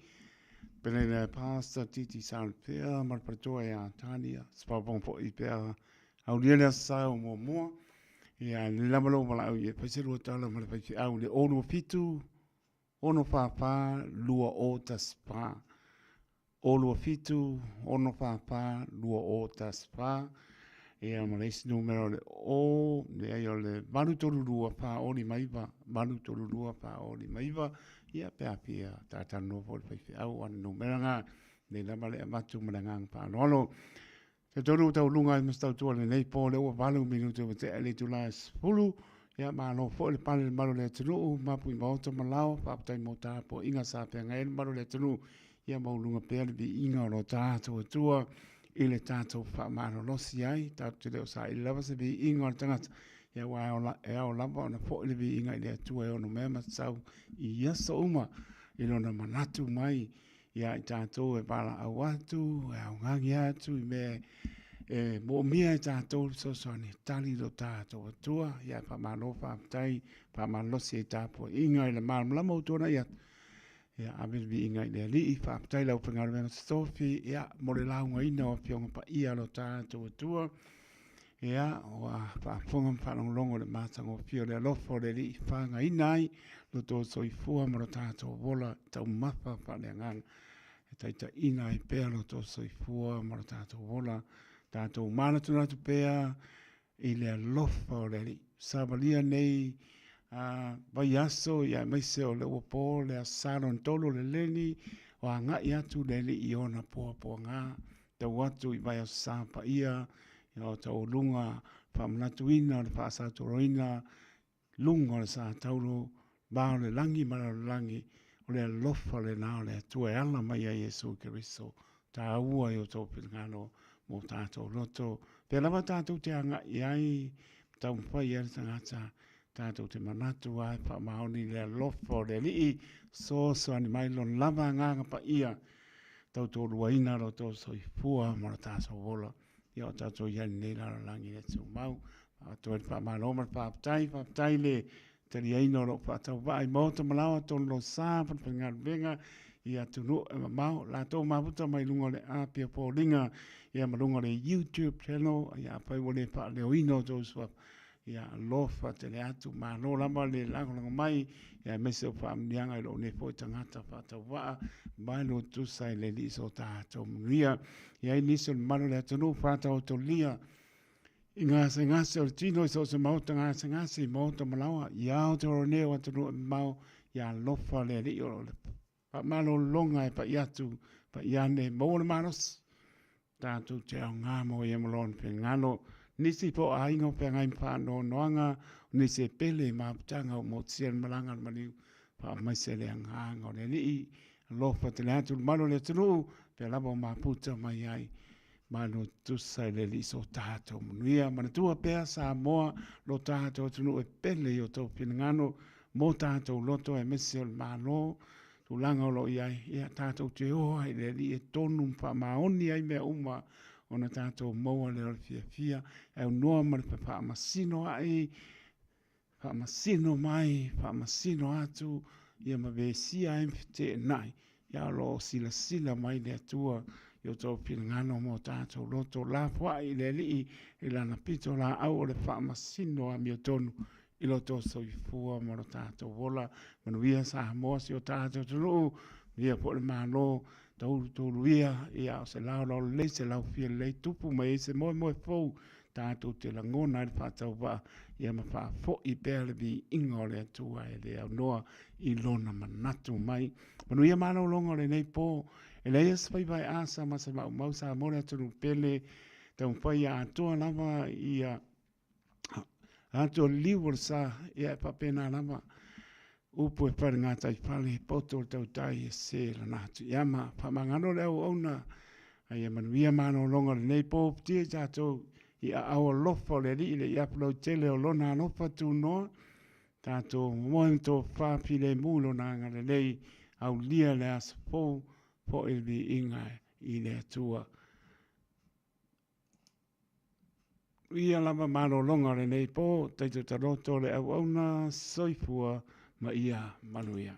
Speaker 2: pele le pasta titi salpea, ma le paratoa e a tania, spapong po i pea, au lia le asa o mua mua, ia le lava lou valaau i e paise lua tala ma le faifeau le 027 644 2014. 027 644 2014. Ia ma le isi numera o le o, leai o le 832 459, 832 459, ia pe a fia talatalanoa foi le faifeau o ana numera na, nei lava le avatu ma le agaga faaaloalo. Talitonu ua tauluga ai ma se tautua i lenei po, lea ua 8 minute ua tea i le itula e 10. Ia, malo foi le pale i le malu o le atunuu, mapu i maota ma laoa, faafetai mo tapuaiga sa feagai ai le malu o le atunuu. Ia maualuga pea le viiga o lo tatou Atua i le tatou faamalolosi ai, tatou te le o saili lava se viiga o le tagata, ia aua e ao lava ona foi le viiga i le Atua e ono mea ma tatau i aso uma i lona manatu mai ia i tatou e valaau atu, e augani atu i mea e moomia e tatou le fesoasoani e tali lo tatou Atua. Ia faamalo faafetai, faamalolosi ai tapuaiga i le malamalama ua tuanai atu. Ia ave le viiga i le Alii, faafetai lau faigaluega totofi, ia mo le laugaina o Afioga Paia lo tatou Atua. Ia, ua faafofoga ma faalogologo i le matagofie o le alofa o le Alii fagaina ai lo tou soifua ma lo tatou ola taumafa faaleagaga e taitaiina ai pea lo tou soifua ma lo tatou ola, tatou manatunatu pea i le alofa o le Alii. Savalia nei a vaiaso ia aemaise o le ua po le aso Sa lona tolu o le leni, o agai atu le Alii i ona poapoaga tau atu i vaiaso sa paia ia o taualuga faamanatuina o le faasautuaina luga o le sa taulu va o le lagi ma le lalolagi o le alofa lena o le Atua e ala mai ai Iesu Keriso taua i o tou finagalo mo tatou loto pea lava tatou te agai ai taumafai ai le tagata tatou te manatu ai faamaoni le alofa o le Alii soasoani mai lona lava agaga paia tautoaluaina lo outou soifua ma lo tatou ola. Ia o tatou i ai lenei lalolagi le tumau. Faatoa le faamalo ma le faafetai, faafetai le taliaina o lou faatauvaa i maota ma laoa tonu lo sa faigaluega i atunuu e mamao. Latou mafuta mai luga o le api o foliga ia ma luga o le YouTube channel. Ia afai ua le faaleoina outou suafa, ia alofa tele atu, malo lava le lagolago mai, ia aemaise o faamanuiaga i lou nei foi tagata faatauvaa, mai lo tusa i le Alii so tatou manuia. Ia ai nisi o le mamalu o le atunuu faataotolia i gasegase o le tino i so o se maota gasegase i maota malaoa, ia Aotearoa nei o atunuu e mamao, ia alofa le Alii o le faamalologa e pai atu, pai ane, maua le malosi, tatou te aoga mo ia ma lona finagalo. Nisi po o aiga o feagai ma faanoanoaga, o nisi e pele i mafutaga o motusia le malaga a le maliu, faamaise le agaga o le Alii, alofa tele atu le malu o le atunuu, pea lava o mafuta mai ai, malo tusa i le Alii so tatou manuia. Manatua pea Samoa, lo tatou atunuu e pele i o tou finagalo, mo tatou loto aemaise o le Malo, tulaga o lo o i ai, ia tatou te o ai i le Alii e tonu ma faamaoni ai mea uma ona tatou maua lea o le fiafia, e aunoa ma le faamasino ai, faamasino mai, faamasino atu, ia ma vesia ai ma feteenai, ia o lo o silasila mai le Atua i o tou finagalo mo tatou loto, lafoai i le Alii i lana pito laau o le faamasino amiotonu i lo outou soifua ma lo tatou ola. Manuia Samoa, si o tatou atunuu, manuia foi le Malo, taulutouluia, ia o se laolao lelei, se laufia lelei, tupu mai ai se moemoe fou, tatou te lagona ai le faatauvaa, ia ma faafoi pea le viiga o le Atua e le aunoa i lona manatu mai. Manuia malologa o lenei po, e leai se faiva e asa ma se maumau Samoa le atunuu pele, taumafai ia atoa lava ia atu o le liu o le sa, ia e faapena lava upu e fai le gataifale, poto le tautai e se lana atu i ama. Faamagalo le auauna, a ia manuia malologa o lenei po futia i tatou i aao alofa o le Alii le iapu lautele o lona alofa tunoa, tatou momoe ma tofa filemu i lona agalelei, aulia le aso fou, foi le viiga i le Atua. ia lava malologa o lenei po, taito taloto le auauna, soifua ma ia manuia.